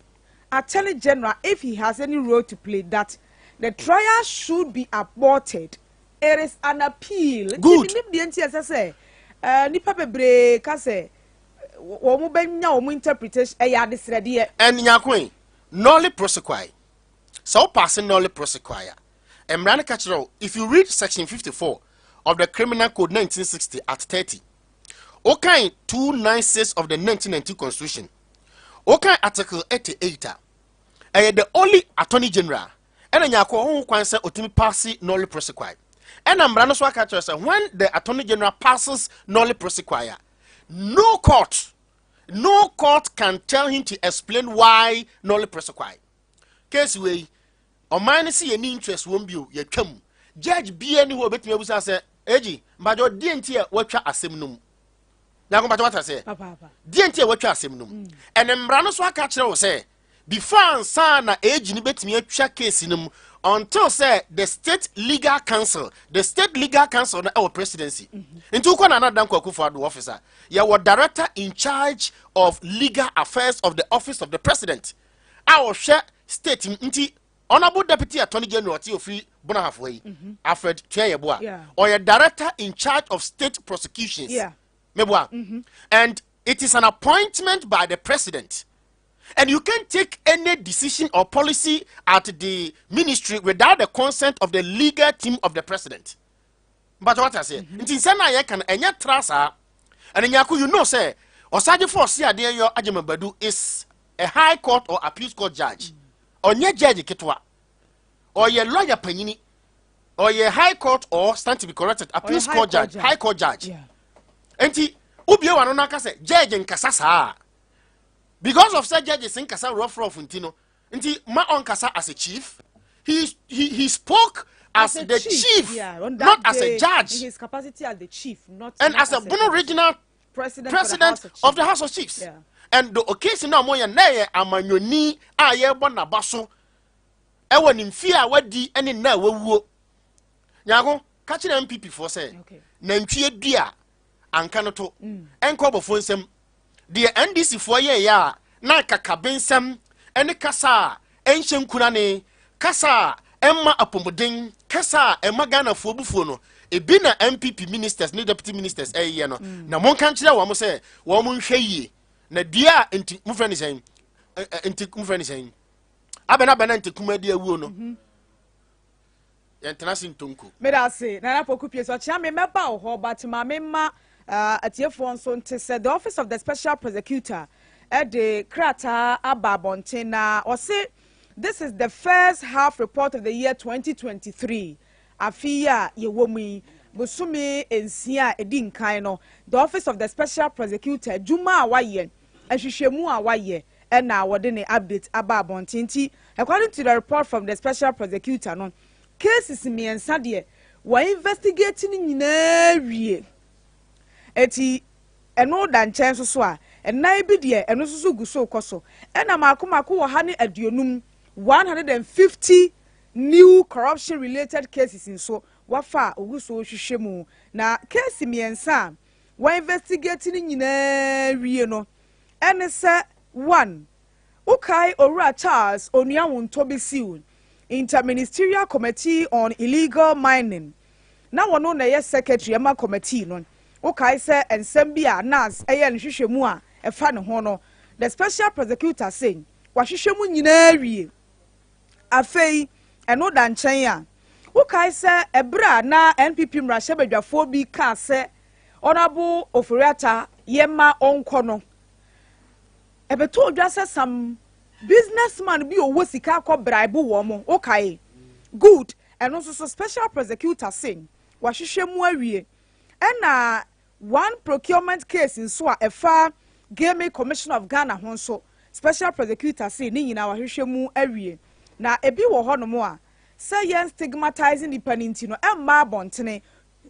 attorney general if he has any role to play that the trial should be aborted. It is an appeal. Good. Nti menim deɛ nti ɛsɛ sɛ eh, nipa bebree ka sɛ wɔn bɛnya wɔn interpretation ɛyɛ adesrɛdeɛ. And Nyarko nolle prosequi. Sɛ wo paase nolle prosequi a, mmara no ka kyerɛ wo, if you read section 54 of the Criminal Code 1960 at 30, wokan 296 of the 1990 Constitution, wokan article 88 a, ɛyɛ the only attorney general ɛna Nyarko ɔho kwan sɛ otumi paase nolle prosequi. Ɛna mmara no so aka kyerɛ sɛ when the attorney general passes nolle prosequi a, no court can tell him to explain why nolle prosequi. Case wei, ɔman no si yɛ ni interest wɔm bio, yɛtwa mu. Judge bia ni hɔ obetumi abusa sɛ eji mbadwo deɛ nti a watwa asɛm no mu. Nyako mbadwo wata sɛ deɛ nti a watwa asɛm no mu. Ɛnɛ mmara no so aka kyerɛ wo sɛ before ansa na AG no betumi atwa case no mu until sɛ the state legal council na ɛwɔ presidency. Nti wokɔ Nana Danko Akufo Addo office a, yɛwɔ director in charge of legal affairs of the office of the president a ɔhwɛ state mu. Nti honourable deputy attorney general ɔte ofiri Bonahafoɔ yi, Alfred Tuah-Yeboah, ɔyɛ director in charge of state prosecutions. Meboa? And it is an appointment by the president, and you can't take any decision or policy at the ministry without the consent of the legal team of the president. But what I say, nti nsɛm na yɛka no ɛnyɛ tra saa. Ɛna Nyako, you know sɛ Ɔsagyefo ɔse adeɛ yɔ Agyemabadu is a high court or appeals court judge. Ɔnyɛ judge ketewa, ɔyɛ lawyer panyini, ɔyɛ high court or, stand to be corrected, appeals high court court judge, judge. High court judge. Nti wobie wano no aka sɛ judge nkasa saa because of sɛ judges nkasa rough rough nti no, nti ma ɔnkasa as a chief. He spoke as, a the chief, yeah, on that not as day, a judge. In his capacity as the chief, not and not as a Bono regional president, for the president House of, of the House of Chiefs. And the occasion na ɔmo yɛ na yɛ amanyɔni a yɛrebɔ n'aba so ɛwɔ ne mfie a wadi ne nna a wawuo. Nyaako ka kyerɛ NPP foɔ sɛ nantwie dua anka no to ɛnkɔ ɔbɔfoɔ nsɛm. Deɛ NDC foɔ yɛɛyɛ a na kakabensɛm ɛne kasa a ɛnhyɛ nkunane, kasa a ɛmma apɔmuden, kasa a ɛma Ghanafoɔ bufuo no ebi na NPP ministers ne deputy ministers ɛyɛ no. Na monka nkyerɛ wɔn sɛ wɔn nhwɛ yie na dua a nti mofrɛ ne sɛn nti mofrɛ ne sɛn abɛn abɛn na nti kuma di awuo no, yɛntena se ntonko. Meda ase, Nana Poku Pie. So ɔkyea me mɛba wo hɔ, but ma me ma atiefoɔ nso nte sɛ the office of the special prosecutor ɛde krataa aba abɔnten na ɔse this is the first half report of the year 2023. Afe yi a yɛwɔ mu yi, bosome 6 a ɛdi nkan no, the office of the special prosecutor adwuma a wayɛ, nhwehwɛmu a wayɛ, ɛna wɔde ne update aba abɔnten. Nti according to the report from the special prosecutor no, cases mmiɛnsa deɛ wɔ investigate no nyinaa wie. Eti ɛno da nkyɛn nso so a, ɛnan bi deɛ ɛno nso so gu so kɔ so, ɛna mako mako wɔ ha ne 50, 150 new corruption related cases nso wafa a ogu so hwehwɛ mu. Na case mmiɛnsa a wɔ investigate no nyinaa wie no ɛne sɛ, one, wokae Owura Charles Onuawonto Bisiw, Interministerial Committee on Illegal Mining, na wɔno na ɛyɛ secretary ɛma committee no. Wokae sɛ nsɛm bi a nas ɛyɛ no hwehwɛ a ɛfa ne ho no, the special prosecutor say wahwehwɛ mu nyinaa wie. Afei ɛno da nkyɛn a, wokae sɛ ɛberɛ a na NPP mmarahyɛbadwafoɔ bi kaa sɛ Honourable Ofori-Atta yɛma ɔnkɔ no, ɛbɛtɔ odwa sɛ some businessman bi owó sika akɔ bribe wɔn mo. Wokae? Good. Ɛno nso so special prosecutor say wahwehwɛ mu awie. Ɛna one procurement case nso a ɛfa Gaming Commission of Ghana ho nso, special prosecutor say ne nyinaa wahwehwɛ mu awie. Na ebi wɔ hɔnom a sɛ yɛn stigmatizing nipa ne nti no ɛmma abɔntene.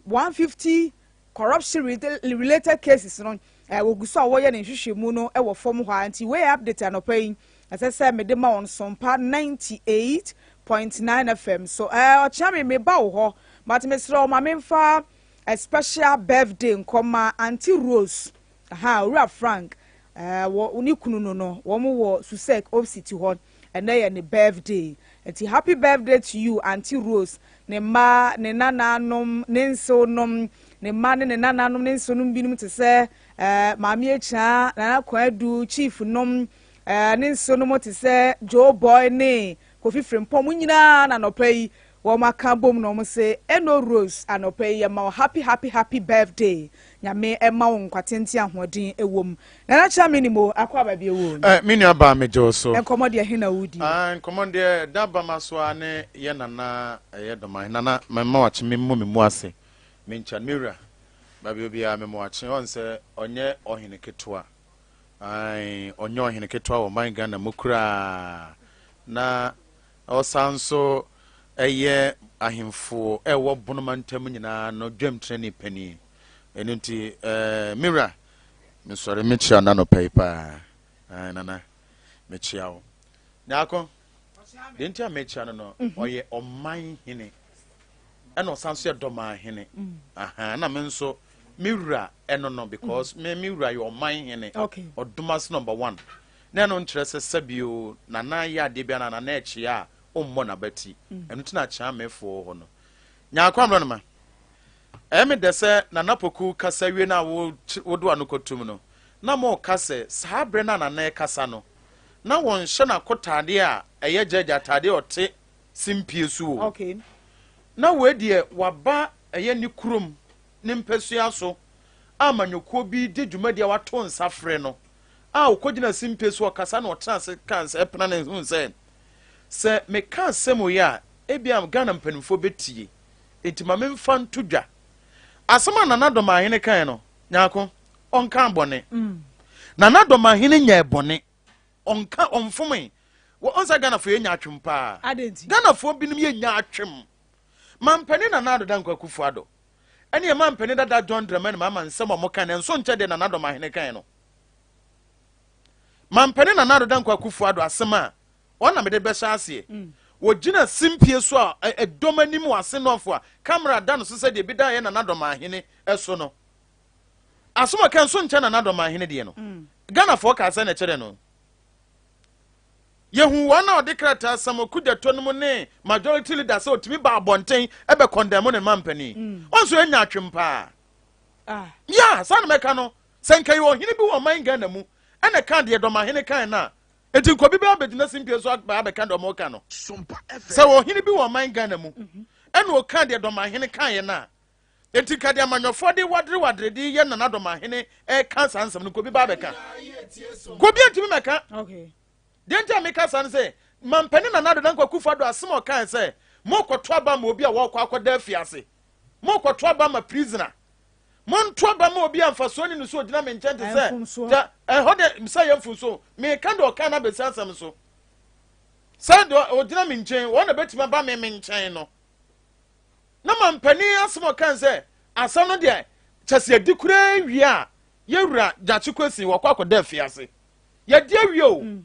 150 corruption related cases no wɔgu so a wɔyɛ ne nhwehwɛmu no wɔ fam hɔ a. Nti wei update anɔpa yi ɛsɛ sɛ mede ma wɔn Sompa 98.9 FM so. Ɔkyea me meba wɔ hɔ, but mesrɛ ɔma memfa A special birthday nkɔma Auntie Rose. Aha, Owura Frank, eh, wɔ ne kunu no no, wɔn wɔ Susek Opsit hɔ. Ɛnɛ yɛ ne birthday. Nti happy birthday to you, Auntie Rose. Ne mma, ne nananom, ne nsewnom, ne mma ne ne nananom ne nsewnom binom te sɛ eh, Maame Akyaa, Nana Kwadu, Chief nom, eh, ne nsewnom te sɛ Joe Boy ne Kofi Frimpong, mo nyinaa na anɔpa yi wɔn aka bom na wɔn se Eno Rose anɔpa yi yɛma wo happy happy happy birthday Nyame ɛma wo nkwa tenten ahoɔden ɛwɔ mu Nana kyerɛ me nim o akɔ aba bi ɛwɔ Eh, me nua baa megye wo so. Nkɔmɔ deɛ he na wodi? Ah, nkɔmɔ deɛ da ba ma so ara ne yɛ nana ɛyɛ dɔman nana mɛma wakye me mmɔ me mu ase me nkyɛn me wura baabi obiara mɛma wakye ɔn sɛ ɔnyɛ ɔhene ketewa ae ɔnyɛ ɔhene ketewa wɔ man Ghana mu koraa na Ɔsan nso yɛ ahemfo a ɛwɔ Bono mantam nyinaa no dwamtirani panin. Ɛno nti, eh, me wura, mesɔre mekyia no anɔpa yi paa. Eh, nana, mekyia wo. Nyako, deɛ nti a mekyia no no, mhm. ɔyɛ ɔman hene, ɛna ɔsan nso yɛ dɔman hene. Mm. Aha, na me nso, me wura ɛno no because mm. me me wura yɛ ɔman hene, ɔdomase number one. Na ɛno nkyerɛ sɛ sɛbio Nana yɛ adeɛ bi anaa Nana ɛkyea a ɔmmɔ n'abati. Ɛno nti na Kyeamefoɔ wɔ hɔ no. Nyarko Amrɔnoma, ɛyɛ me dɛ sɛ Nana Poku kasa wie no a wode w'ano kɔtom no, na moreka sɛ saa berɛ no a Nana ɛrekasa no, na wɔnhyɛ no akotaadeɛ a ɛyɛ gyɛɛgye ataadeɛ a ɔte simpie so o. Okay. Na wei deɛ waba ɛyɛ ne kurom, ne mpasua so a amanyɔkuo bi di dwumadie a wato nsa frɛ no a okogyina simpie so ɔkasa na ɔtena ase kaa sɛ ɛpena ne ho sɛ sɛ meka asɛm yi a ebia Ghana mpanimfoɔ bɛtie enti ma memfa nto dwa asɛm a Nana Dɔmahene kae no Nyarko ɔnka bɔne mm. Nana Dɔmahene nyɛɛ bɔne ɔnka ɔmfome wɔn sɛ Ghanafoɔ yɛ nya atwem paa Ghanafoɔ binom yɛ nya atwem mampanin Nana Addo Dankwa Akufo-Addo ɛne ɛma mpanin dada John Dramani Mahama nsɛm a wɔka no ɛnso nkyɛ deɛ Nana Dɔmahene kae no Mampanin Nana Addo Dankwa Akufo-Addo asɛm a wɔn na mede bɛhyɛ aseɛ mm. wɔgyina simpie so a ɛdɔm anim wɔ ase nɔfo a kamera da no so sɛ deɛ bi da yɛ Nana Dɔmahene so no asɛm a ɔka nso nkyɛ Nana Dɔmahene deɛ no mm. Ghanafoɔ kaa sɛ na ɛkyerɛ no Yɛhuu wɔn a ɔde krataa Sam Okudzeto no mu ne Majority Leader sɛ ɔtumi ba abɔnten bɛ kɔndɛmo ne mampanin. Mm. Wɔn nso yɛnya atwem paa. Ah. Ya, saa na mɛka no. Sɛ nka yɛ ɔhene bi wɔ ɔman Ghana mu ɛna ka deɛ dɔmahene kan no a, enti nka obi bɛyɛ abɛgyina simpie so abɛka deɛ ɔmo ka no. Sɛ ɔhene bi wɔ ɔman Ghana mu mhm. ɛna ɔka deɛ dɔmahene kaeɛ no a, Enti nka deɛ amanyɔfoɔ de waderewadere de yɛ Nana Dɔmahene ɛka saa nsɛm no nka obi ba abɛka. Nka obi antumi mɛka. Deɛ nti a meka saa no sɛ mampanin Nana Addo Dankwa Akufo Addo asɛm a ɔkae sɛ mokɔto aba ma obi a wɔrekɔ akɔda afiase, mokɔto aba ma prisoner, monto aba ma obi a mfasoɔ ni no so ogyina me nkyɛn te sɛ ɛhɔ de sɛ yɛ mfomsoɔ. Meka deɛ ɔka no abɛsi asɛm so sɛ deɛ ɔgyina me nkyɛn wɔn na bɛtumi aba me me nkyɛn no. Na mampanin asɛm a ɔkae sɛ asɛm no deɛ kyɛ sɛ yɛdi koraa wie a yɛwura Gyakye Kwesi wɔkɔ akɔda afiase. Yɛdi awie o. Mm.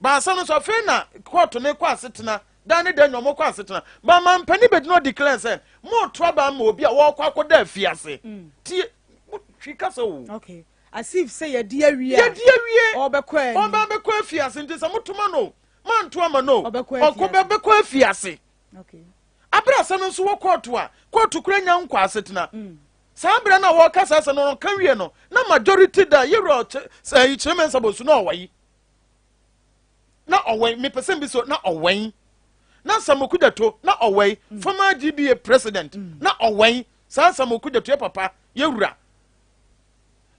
Ba asɛm no so afei na kɔɔto no kɔ asetena dan ne dan nyɛ wɔn kɔ asetena. Ba mampanin bɛgyina ɔdeclare sɛ moto aba ama obi a wɔkɔ akɔda afiase. Mm. Tie twi kasa o. Okay. As if sɛ yɛdi awie a. Yɛdi awie. Ɔbɛkɔ ani. Ɔbɛkɔ afiase nti sɛ motoma no manto ama no. Ɔbɛkɔ afiase. Ɔkɔ afiase. Okay. Abere asɛm no nso wɔ kɔɔto a, kɔɔto kura nya nkɔ asetena. Mm. Saa berɛ no a wɔka saa asɛm no ɔka wie no, na majority da yɛwura sɛ kyerɛ nsa bɔ su na ɔwɔ yi. Na ɔwɔ yi, mepɛ sɛ mbi so na ɔwɔ yi. Na Sam Okudzeto na ɔwɔ yi, mm. former GBA president mm. na ɔwɔ yi. Saa Sam Okudzeto yɛ papa, yɛwura.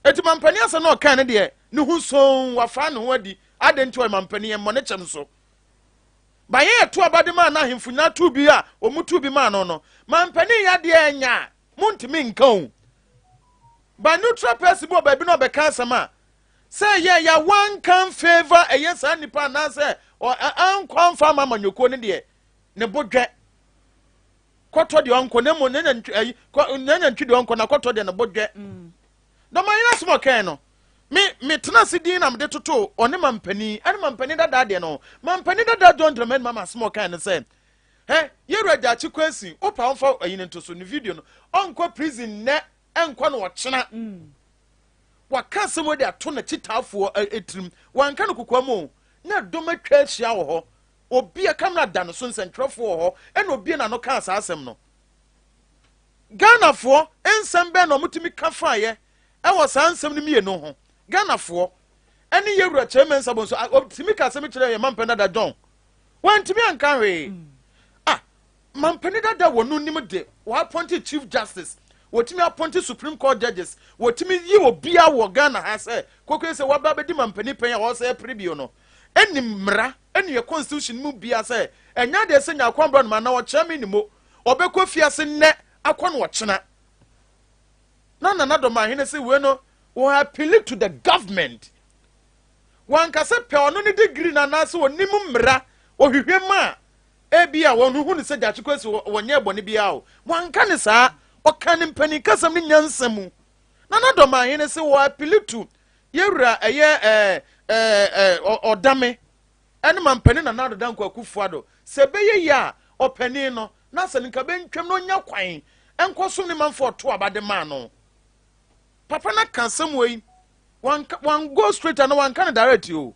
Eti mampanin asɛm na ɔka ne deɛ, ne ho sɔn wafa ne ho adi. Adɛn nti ɔyɛ mampanin ɛmmɔ ne kyɛm so. Ba yɛn ɛto aba de maa no ahemfo nyinaa too bi a wɔn too bi maa no no mampanin yɛ adeɛ ɛnya a montumi nka o ba neutral person bi wɔ baabi na ɔbɛka asɛm a sɛ yɛ ya wanka favor ɛyɛ saa nipa anaasɛ ankɔ amfa ama amanyɔkuo no deɛ ne bo dwɛ kɔtɔ deɛ ɔnkɔ na mmom nyanya ntwi deɛ ɔnkɔ na kɔtɔ deɛ ne bo dwɛ mm. Na ɔman yi asɛm a ɔkae no, me metena ase din na mede toto ɔne mampanin ɛne mampanin dada deɛ no. Mampanin dada John Dramani Mahama asɛm a ɔkae no sɛ, Hɛ, Yɛwura Gyakye Quayson, wopa ɔmfa ayi no nto so, ne video no, ɔnkɔ prison nnɛ, ɛnkɔ no ɔkyena. Waka asɛm wei de ato n'akyitaafoɔ tirim. Wanka no kokoam o, na dɔm atwa ahyia wɔ hɔ. Obi a kamera da no so, nsɛntwerɛfoɔ wɔ hɔ, ɛna obie n'ano kaa saa asɛm no. Ghanafoɔ, nsɛm bɛn na wɔtumi ka faeɛ ɛwɔ saa nsɛm no mmienu ho? Ghanafoɔ, ɛne Yɛwura Kyei Mensah Bonsu, ɔtumi ka asɛm kyerɛ yɛn mampɛ dada John. Wantumi anka hwee. Ah, mampanin dada wɔ no nim de, wɔapɔnte Chief Justice, wɔtumi apɔnte Supreme Court judges, wɔtumi yi obiara wɔ Ghana ha sɛ kokoe sɛ waba abɛdi mampanin pɛn a ɔsɛ pere bio no. Ɛnim mmara, ɛne yɛ constitution mu bia sɛ ɛnyɛ adeɛ sɛ Nyarko Aborɔnoma anaa ɔkyerɛ me ne mo, ɔbɛkɔ fiase nnɛ akɔ no ɔkyena. Na Nana Dɔmahene se wei no, wɔ appeal to the government. Wanka sɛ pɛ ɔno ne degree no anaasɛ ɔnim mmara, ɔhwehwɛ mu a ebia wɔn hu no sɛ Gyakye Kwesi wɔnyɛɛ bɔne biara o. Wanka ne saa, ɔka ne mpanin kasɛm ne nyansa mu. Nana Dɔmahene se wɔ appeal to yɛwura ɛyɛ ɛɛ ɛɛ ɔdame ɛne mampanin Nana Addo Dankwa Akufo-Addo sɛ ɛbɛyɛ yie a ɔpanin no na sɛ nka bɛntwam na ɔnya kwan nkɔsom ne manfoɔ ɔto aba de maa no. Papa no aka asɛm wei wanka wan go straight ana wanka no direct o.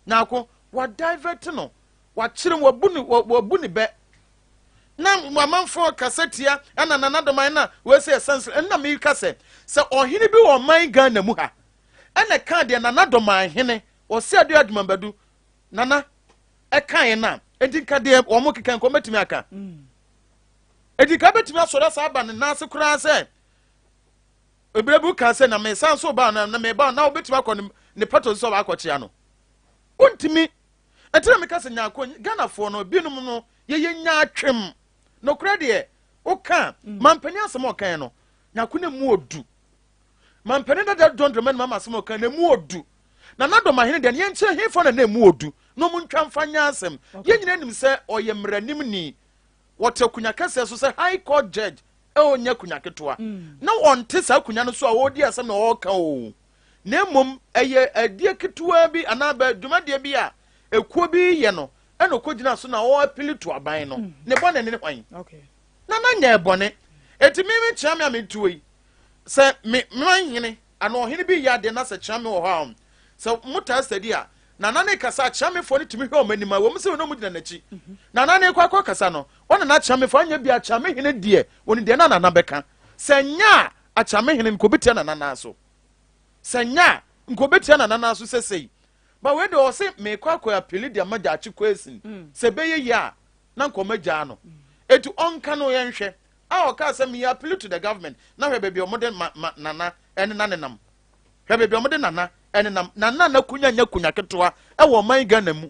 Nyarko wa divert no wakyerɛ mu wabu ne wabu ne bɛ na amanfoɔ kasa tia ɛna Nana Dɔman na wei sɛ ɛsɛnse ɛna meka sɛ sɛ ɔhene bi wɔ ɔman Ghana mu ha ɛna ɛka deɛ Nana Dɔman hene ɔsɛ adeɛ adwumambadu Nana ɛkaeɛ no a enti nka deɛ wɔn keka nka wɔbɛtumi aka enti nka bɛtumi asɔre asa aba ne nan ase koraa sɛ ebire bi ka sɛ na mesan so ba na meba na wobɛtumi akɔ ne ne pɛtɔ sɛ ɔbaakɔkyea no wontumi. Ɛnti na meka sɛ nyaako Ghanafoɔ no binom no yɛyɛ nyaatwem. Nokorɛ deɛ woka mm. Mampanin asɛm a ɔkan no nyaako no mu odu. Mampanin dada John Dramani Mahama asɛm a ɔkan no mu odu. Na Nadɔmahene deɛ no yɛnkyerɛ hefa na na emu odu na ɔmo ntwa mfa nyɛ asɛm. Yɛn nyinaa nim sɛ ɔyɛ mmaranimni. Wɔte akonnwa kɛseɛ so sɛ High Court Judge ɔnyɛ akonnwa ketewa. Mm. Na ɔnte saa akonnwa no so a ɔredi asɛm na ɔreka o. Na mmom ɛyɛ adeɛ ketewa bi anaa bɛ dwumadie bi a ekuo bi yɛ no ɛna ɔkɔgyina so na ɔapili to aban no. Mm. Ne bɔne ne hwan? Na na nyɛ bɔne. Eti me me kyea me a metuo yi sɛ me man hene anaa ɔhene bi yɛ adeɛ na sɛ kyea me wɔ hɔ a sɛ motaa sɛdi a Nana ne kasa a Kyeamefoɔ no tumi hwɛ wɔn anim a wɔn sɛ wɔn gyina n'akyi. Nana ne kɔ akɔ kasa no, wɔn nana Kyeamefoɔ anyɛ bi a Kyeamehene deɛ wɔn deɛ na Nana bɛka. Sɛ nyɛ a Akyeamehene nka obetia Nana nan so. Sɛ nyɛ a nka obetia Nana nan so sɛsɛyi. Ba wei deɛ ɔse mekɔ akɔ apili de ama Gyaakye Kwesi sɛ ɛbɛyɛ yie a na nka wɔn agyaa no. Eti ɔnka no yɛnhwɛ. A ɔkaa sɛ meyɛ apili to the government na hwɛ baabi a wɔde ma ma Nana ɛne na nenam. Hwɛ baabi a wɔde Nana nenam. Nana n'akonya nyɛ akonya ketewa wɔ ɔman Ghana mu.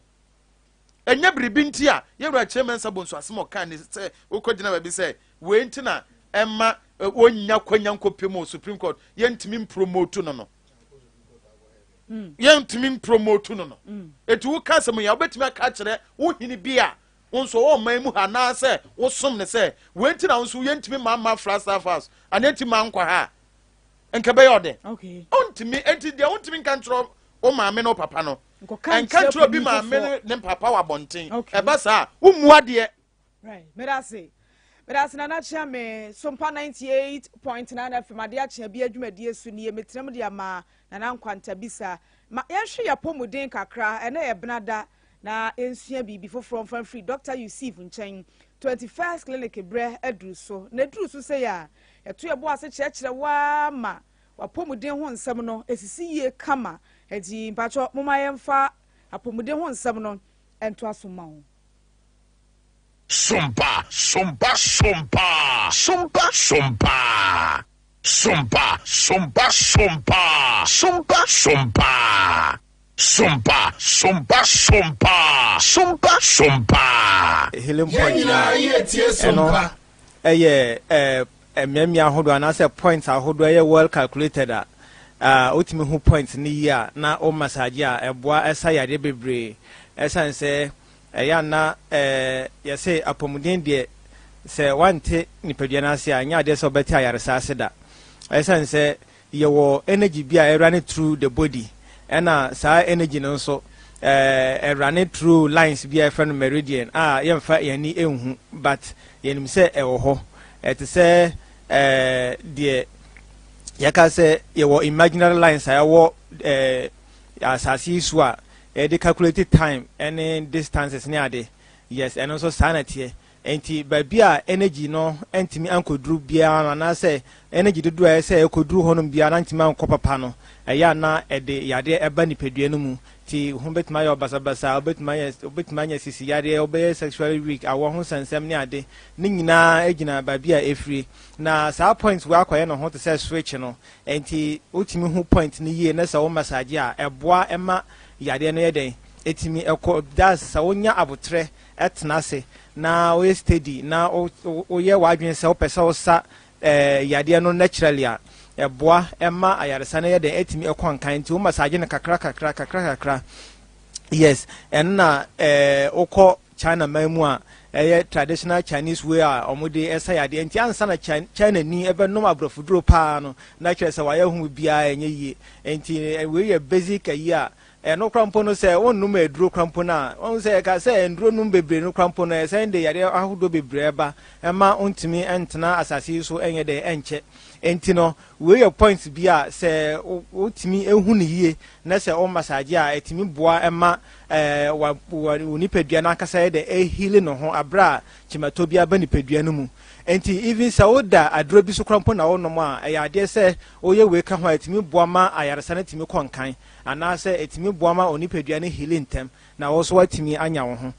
Ɛnyɛ biribi nti a Yɛwura Kyei Mensah Bonsu asɛm a ɔkaa ne sɛ wokɔgyina baabi sɛ wei nti na ɛma wɔnnya kwanya nkɔpem wɔ Supreme Court yɛntumi mpromote no no. Hmm. Yɛntumi mpromote no no. Hmm. Eti woka asɛm yi a wobɛtumi aka akyerɛ wo hene bi a wo nso ɔwɔ ɔman mu ha anaasɛ wosom no sɛ wei nti na wo nso yɛntumi ma ma Flagstaff House anaa yɛntumi ma nkɔ ha a nka bɛyɛ ɔdɛ ɔntumi nti deɛ wontumi nka nkyerɛ wo maame ne wo papa no nka nkyerɛ obi maame ne ne papa wɔ abɔnten ɛba saa wommu adeɛ. Medase medase nana kyea me sompa 98.9 fm adeɛ akyea bi adwumadie so nie metenam de ama nana nkwanta bisa ma yɛnhwɛ yɛ apɔmuden kakra ɛnɛ yɛ benada na yɛnsua biribi foforɔ mfa mfiri Dr. Yusuf nkyɛn 21st clinic berɛ aduru so na aduru so sɛ yɛ a yɛto yɛbo ase kyerɛkyerɛ waa ma wapɔmuden ho nsɛm no esisi yie kama enti mpakyɛ moma yɛmfa apɔmuden ho nsɛm no ntoa so ma wo. Sompa, sompa, sompa, sompa, sompa, sompa, sompa, sompa, sompa, sompa. Sompa, sompa, sompa, sompa, sompa. Healing point na ɛno ɛyɛ ɛɛ mmeammea ahodoɔ anaasɛ points ahodoɔ ɛyɛ well calculated a wotumi hu points no yie a na wo massage a ɛboa ɛsa yadeɛ bebree ɛsan sɛ ɛyɛ ana ɛɛ yɛsɛ apɔmuden deɛ sɛ wante nipadua no ase a ɛnyɛ adeɛ sɛ wobɛte ayaresa ase da ɛsan sɛ Yɛwɔ energy bi a ɛrane through the body ɛna saa energy no nso Ɛrane through lines bi a yɛfrɛ no meridian a yɛmfa yɛn ani nhu but yɛnim sɛ ɛwɔ hɔ. Ɛte sɛ deɛ yɛka sɛ yɛwɔ imaginary lines a ɛwɔ asase yi so a yɛde calculate time ne distances ne ade. Yes, ɛno nso saa na ɛteɛ. Enti baabi a energy no antumi ankɔduru biara no anaasɛ energy dodoɔ a ɛsɛ sɛ ɛkɔduru hɔnom biara no antumi ankɔ papa no, ɛyɛ a na ɛde yadeɛ ɛba nipadua no mu. Nti ho bɛtumi ayɛ wo basabasa, wobɛtumi ayɛ wobɛtumi anya sisi yadeɛ, wobɛyɛ sexually weak, awoɔ ho nsɛnsɛm ne ade. Ne nyinaa gyina baabi a ɛfiri. Na saa point wei akɔyɛ ne ho te sɛ switch no. Enti wotumi hu point no yie na sɛ wo massage a, ɛboa ma yadeɛ no yɛ dɛn? Ɛtumi kɔ. That's sɛ wonya aboterɛ tena ase na woyɛ steady na woyɛ w'adwene sɛ wopɛ sɛ wosa yadeɛ no naturally a, ɛboa ma ayaresa no yɛ dɛn ɛtumi ɛkɔ nkan nti wo massage no kakra kakra kakra kakra yes ɛno na wokɔ China man mu a ɛyɛ traditional Chinese way a wɔde ɛsa yadeɛ nti ansa na China ni ɛbɛnom aborɔfoduro paa no na kyerɛ sɛ wayɛ ho biara ɛnyɛ yie nti wei yɛ basic ayi a Ɛno koraa mpo no, sɛ wonnom aduro koraa mpo no a, wohu sɛ yɛka sɛ nnuro nom bebree no koraa mpo no, ɛsan de yareɛ ahodoɔ bebree ba, ɛma wontumi ntena asase yi so nyɛ dɛn ɛnkyɛ. Enti no, wei yɛ point bi a sɛ wotumi hu no yie na sɛ wo massage a, ɛtumi boa ma wo nipadua no ankasa yɛ dɛn ɛheal ne ho aberɛ a kyimatɔ bi aba nipadua no mu. Enti even sɛ woda aduro bi so koraa mpo na wonom a, ɛyɛ adeɛ sɛ woyɛ wei ka ho a, ɛtumi boa ma ayaresa no tumi kɔ nkan. Anaasɛ ɛtumi boa ma onipadua no heali ntɛm na wo nso woatumi anya wo ho.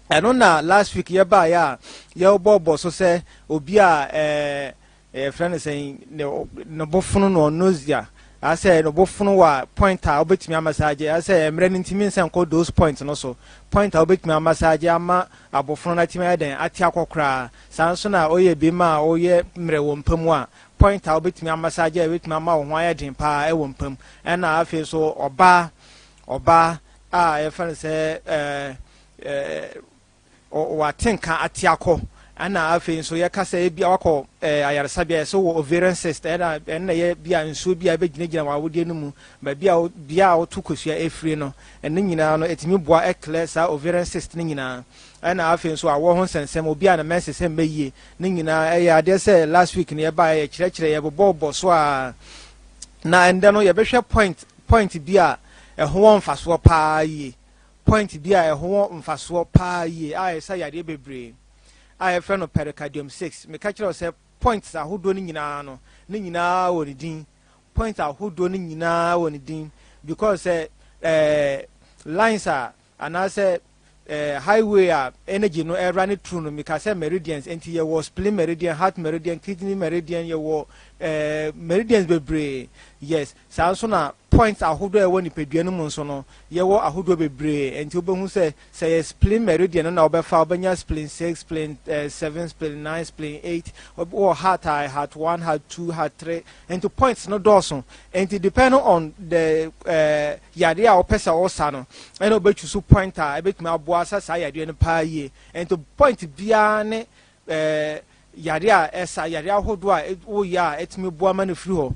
Ɛno na last week yɛbaeɛ a yɛbɔbɔ so sɛ obi a ɛɛ yɛfrɛ no sɛn ne bo fono no nausea asɛ ne bo fono wɔ point a wobɛtumi amassage asɛ mmerɛ no ntumi nsɛ nkɔ those point no so point a wobɛtumi amassage ama abofono no atumi ayɛ dɛn ate akɔ koraa saa nso na ɔyɛ bi ma a ɔyɛ mmerɛ wɔ mpa mu a point a wobɛtumi amassage a ɛbɛtumi ama wo ho ayɛ den paa ɛwɔ mpa mu ɛna afei nso ɔbaa ɔbaa a yɛfrɛ no sɛ ɛɛ ɛɛ wate nka ate akɔ ɛna afei nso yɛka sɛ ebi wakɔ ɛɛ ayaresabea yɛsɛ wɔ ovarian cyst ɛna ɛna yɛ bi a nsuo bi a ɛbɛgyinagyina wɔ awodeɛ no mu baabi a bea a woto kosua efiri no ɛno nyinaa no ɛtumi boa ɛklɛ saa ovarian cyst no nyinaa ɛna afei nso awɔ ho nsɛnsɛm obi a ne menses ɛmmɛ yie Ne nyinaa ɛyɛ adeɛ sɛ last week no yɛbaeɛ yɛkyerɛkyerɛ yɛbobɔbɔ so a na ɛndɛ no yɛbɛhwɛ point point bi a ɛho wɔ mfasoɔ paa yie point bi a ɛho wɔ mfasoɔ paa yie a ɛsa yadeɛ bebree a yɛfrɛ no pericardium 6 meka kyerɛ wo sɛ points ahodoɔ no nyinaa no ne nyinaa wɔ ne din point ahodoɔ no nyinaa wɔ ne din because sɛ ɛɛ lines a anaasɛ eh, highway a energy no ɛra ne through no meka sɛ meridians nti yɛwɔ spleen meridian heart meridian kidney meridian yɛwɔ eh, meridians bebree yes saa nso na points ahodoɔ a ɛwɔ nipadua no mu nso no yɛwɔ ahodoɔ bebree nti wobɛhu sɛ sɛ yɛ spleen meridian no na wobɛfa wobɛnya spleen 6 spleen eh, 7 spleen 9 spleen 8 wɔ heart a heart 1 heart 2 heart 3 Nti points no dɔɔso. Nti depending on the eh, yadeɛ a wopɛ sɛ wosa no, ɛna wobɛtwi so point a ɛbɛtumi aboa sa saa yadeɛ no paa yie. Nti point biara ne eh, yadeɛ a ɛsa, yadeɛ ahodoɔ a woyɛ a ɛtumi boa ma no firi hɔ.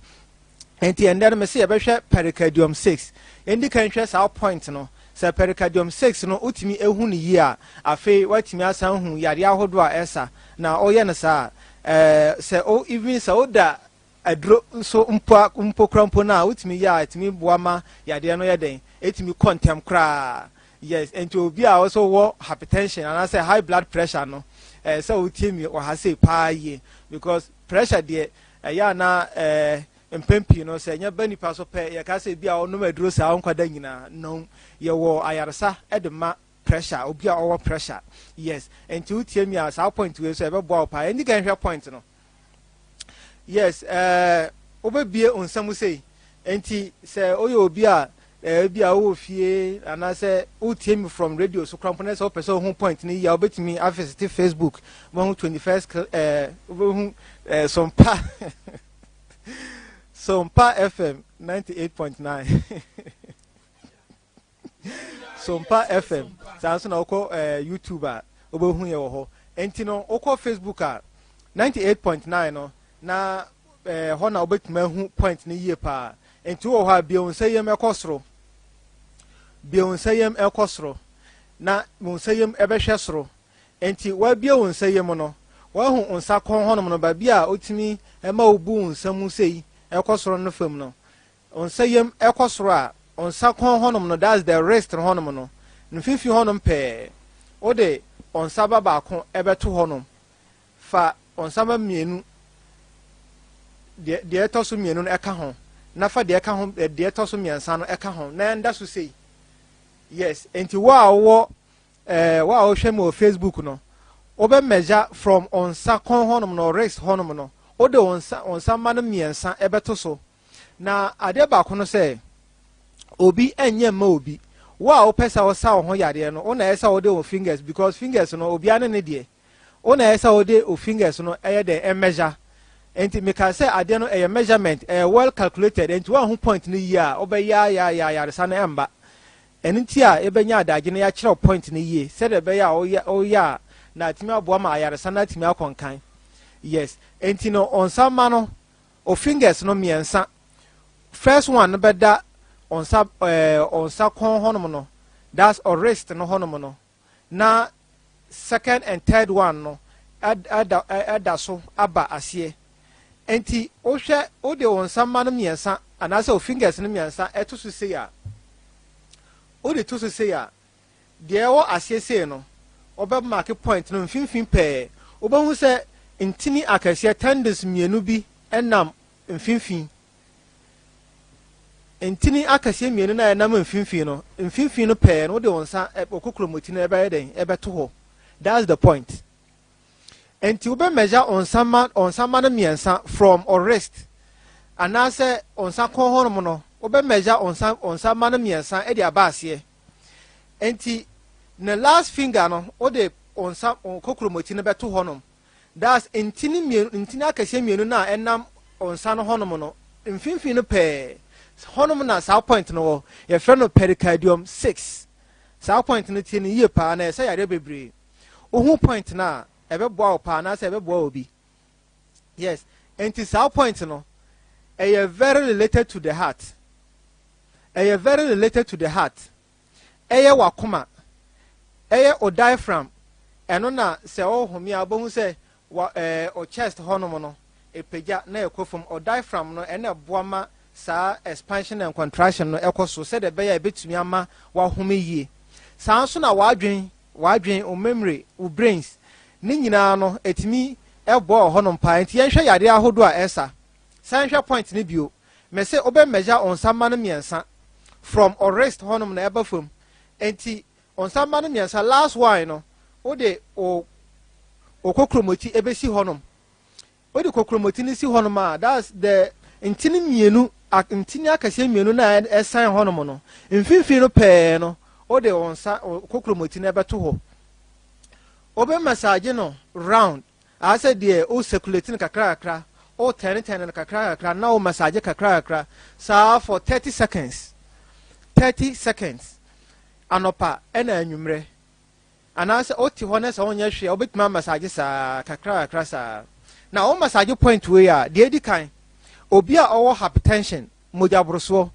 Nti ɛndɛ no mese yɛbɛhwɛ pericardium 6. Yɛndi kan hwɛ saa point no. Sɛ pericardium 6 no wotumi ehu no yie a, afei woatumi asan hu yadeɛ ahodoɔ a ɛsa. Na woyɛ no saa a, eh, sɛ o even sɛ woda aduro nso mpo a mpo kora mpo no a wotumi yɛ a ɛtumi boa ma yadeɛ no yɛ dɛn ɛtumi kɔ ntɛm koraa yes nti obi a ɔsɛ wɔ hypertension anaasɛ high blood pressure no ɛɛ sɛ wotie mi wɔ ha sei paa yie because pressure deɛ ɛyɛ ana ɛɛ mpɛn pii no sɛ ɛnyɛ ba nipa so pɛ yɛka sɛ bi a ɔnom aduro saa ɔnkɔda nyinaa no yɛwɔ ayaresa de ma pressure obi a ɔwɔ pressure yes nti wotie mi a saa point wei so ɛbɛboa wo paa ɛndi kan hwɛ point no yes ɛɛ wobɛbie nsɛm sei nti sɛ woyɛ obi a ɛɛ bi a wowɔ fie anaasɛ wotie mi from radio so koraa mpo na sɛ wopɛ sɛ wohu point no yie a wobɛtumi afisite facebook wobɛhu 21st ɛɛ wobɛhu ɛɛ sompa sompa fm 98.9 Sompa FM saa nso na wokɔ eh, YouTube a wobɛhu yɛ wɔ hɔ nti no wokɔ Facebook a 98.9 no na eh, hɔ na wobɛtumi ahu point no yie paa nti wowɔ hɔ a bie wo nsa yam ɛkɔ soro Bue wo nsa yam kɔ soro, na wo nsa yam bɛhwɛ soro. Enti woabue wo nsa yam no, woahu wo nsa kɔn hɔnom no, baabi a wotumi ma wobu wo nsa mu sei kɔ soro no fam no. Wo nsa yam kɔ soro a, wo nsa kɔn hɔnom no, that's the wrist hɔnom no, mfimfini hɔnom pɛɛ, wode wo nsa ba baako bɛto hɔnom. Fa wo nsa ba mmienu, deɛ deɛ ɛtɔ so mmienu no ɛka ho, na fa deɛ ɛka ho deɛ ɛtɔ so mmiɛnsa no ɛka ho, na ɛnda so sei. Yes, enti wo a wowɔ Eh, wo a wohwɛ me wɔ Facebook no, wobɛ measure from wo nsa kɔn hɔnom no, wrist hɔnom no, wode wo nsa, wo nsa mma no mmiɛnsa ɛbɛto so. Na adeɛ baako no sɛ, obi ɛnyɛ mma obi. Wo a wopɛ sɛ wosa wo ho yadeɛ no, wo na ɛyɛ sɛ wode wo fingers, because fingers no, obiara ne ne deɛ. Wo na ɛyɛ sɛ wode wo fingers no ɛyɛ dɛn, ɛmeasure. Enti meka sɛ adeɛ no ɛyɛ measurement, ɛyɛ well calculated, enti woanhu point no yie a, wobɛyɛ a yɛ a yɛ a yaresa no ɛmba. Ɛno nti a yɛbɛnya adagye na yɛakyerɛw point no yie sɛdeɛ ɛbɛyɛ a woyɛ woyɛ a na atumi aboa ma ayaresa no atumi akɔ nkan. Yes. Enti no wo nsa mma no, wo fingers no mmiɛnsa. First one no bɛda wo nsa ɛɛ wo nsa kɔn hɔnom no, that's wo wrist no hɔnom no, na second and third one no ɛda ɛda so aba aseɛ. Enti wohwɛ wode wo nsa mma no mmiɛnsa anaasɛ wo fingers no mmiɛnsa ɛto so sei a, wode to so sei a, deɛ ɛwɔ aseɛ sei no, wobɛ mark point no mfimfini pɛɛ. Wobɛhu sɛ ntini akɛseɛ tendons mmienu bi nam mfimfini. Ntini akɛseɛ mmienu no a ɛnam mfimfini no, mfimfini no pɛɛ no, wode wo nsa, wo kokuromoti no ɛbɛyɛ dɛn? Ɛbɛto hɔ. That's the point. Nti wobɛ measure wo nsa ma, wo nsa ma no mmiɛnsa from wo wrist anaasɛ wo nsa kɔn hɔnom no, wobɛ measure wo nsa, wo nsa ma no mmiɛnsa de aba aseɛ. Nti ne last finger no, wode wo nsa, wo kokuromoti no bɛto hɔnom. Thus, ntini mmienu, ntini akɛseɛ mmienu no a ɛnam wo nsa no hɔnom no, mfimfini no pɛɛ, hɔnom na saa point no wɔ. Yɛfrɛ no pericardium 6. Saa point no tie no yie paa na ɛsɛ yareɛ bebree. Wohu point no a, ɛbɛboa wo paa anaasɛ ɛbɛboa obi. Yes, nti saa point no, ɛyɛ very related to the heart. Ɛyɛ very related to the heart. Ɛyɛ w'akoma, ɛyɛ o diaphragm, ɛno na sɛ ɔhome a wobɛhu sɛ wa ɛɛ o chest hɔnom no ɛpagya na ɛkɔ fam. O diaphragm no ɛna ɛboa ma saa expansion and contraction no ɛkɔ so sɛdeɛ ɛbɛyɛ a ɛbɛtumi ama wahome yie. Saa nso na w'adwen, w'adwen, wo memory, wo brains ne nyinaa no ɛtumi ɛboa wɔ hɔnom paa. Nti yɛnhwɛ yadeɛ ahodoɔ a ɛsa. San hwɛ point no bio. Mese wobɛ measure wo nsa mma no mmiɛnsa from wo wrist hɔnom na ɛba fam. Nti wo nsa mma no mmiɛnsa, last one no wode wo wo kokromoti ɛbɛsi hɔnom. Wode kokromoti no si hɔnom a, that's the ntini mmienu, ntini akɛseɛ mmienu no a ɛsan hɔnom no, mfimfini no pɛɛ no, wode wo nsa, wo kokromoti no ɛbɛto hɔ. Wobɛ massage no round, ayɛ sɛ deɛ wo circulate no kakra kakra, wo tɛne tɛne no kakra kakra, na wo massage kakra kakra, saa for 30 seconds. 30 seconds, anɔpa ɛna anwummerɛ. Anaasɛ wote hɔ na sɛ wonyɛ hwee a, wobɛtumi amasagye saa kakra kakra saa. Na wo massage point wei a, deɛ edi kan, obi a ɔwɔ hypertension, mogyaborosoɔ,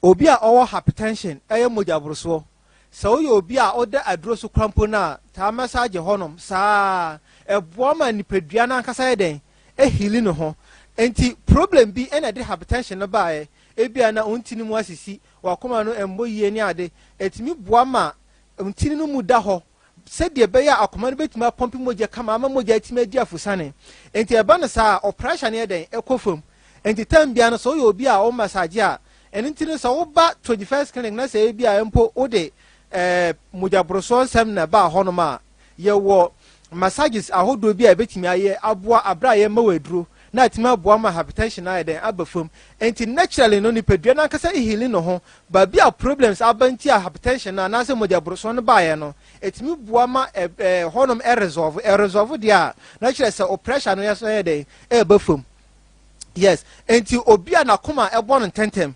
obi a ɔwɔ hypertension, ɛyɛ mogyaborosoɔ, sɛ woyɛ obi a woda aduro so kora mpo no a, taa massage hɔnom saa. Ɛboa ma nipadua no ankasa yɛ dɛn? Ɛhili ne ho. Enti problem bi ɛna ɛde hypertension no baeɛ. Ebia na wo ntini mu asisi, w'akoma no mmɔ yie ne ade. Ɛtumi boa ma ntini no mu da hɔ sɛdeɛ ɛbɛyɛ a akoma no bɛtumi apɔmpe mogya kama ama mogya atumi adi afusane. Enti ɛba no saa a, ɔpressure no yɛ dɛn? Ɛkɔ fam. Enti time biara no, sɛ woyɛ obi a wo massage a, ɛno nti no sɛ woba 21st clinic na sɛ ebi a mpo wode eh, mogya borosoɔ nsɛm na ɛbaa hɔnom a, Yɛwɔ massages ahodoɔ bi a yɛbɛtumi ayɛ aboa aberɛ a yɛma wo aduro na atumi aboa ma hypertension no ayɛ dɛn aba fam. Nti naturally no nipadua no ankasa healing ne ho. Baabi a problems aba nti a hypertension no anaasɛ mogya borosoɔ no baeɛ no, ɛtumi boa ma hɔnom ɛresolve. Ɛresolve deɛ a, na kyerɛ sɛ wo pressure no yɛ dɛn ɛreba fam. Yes, nti obi a n'akoma ɛbɔ no ntɛntɛm.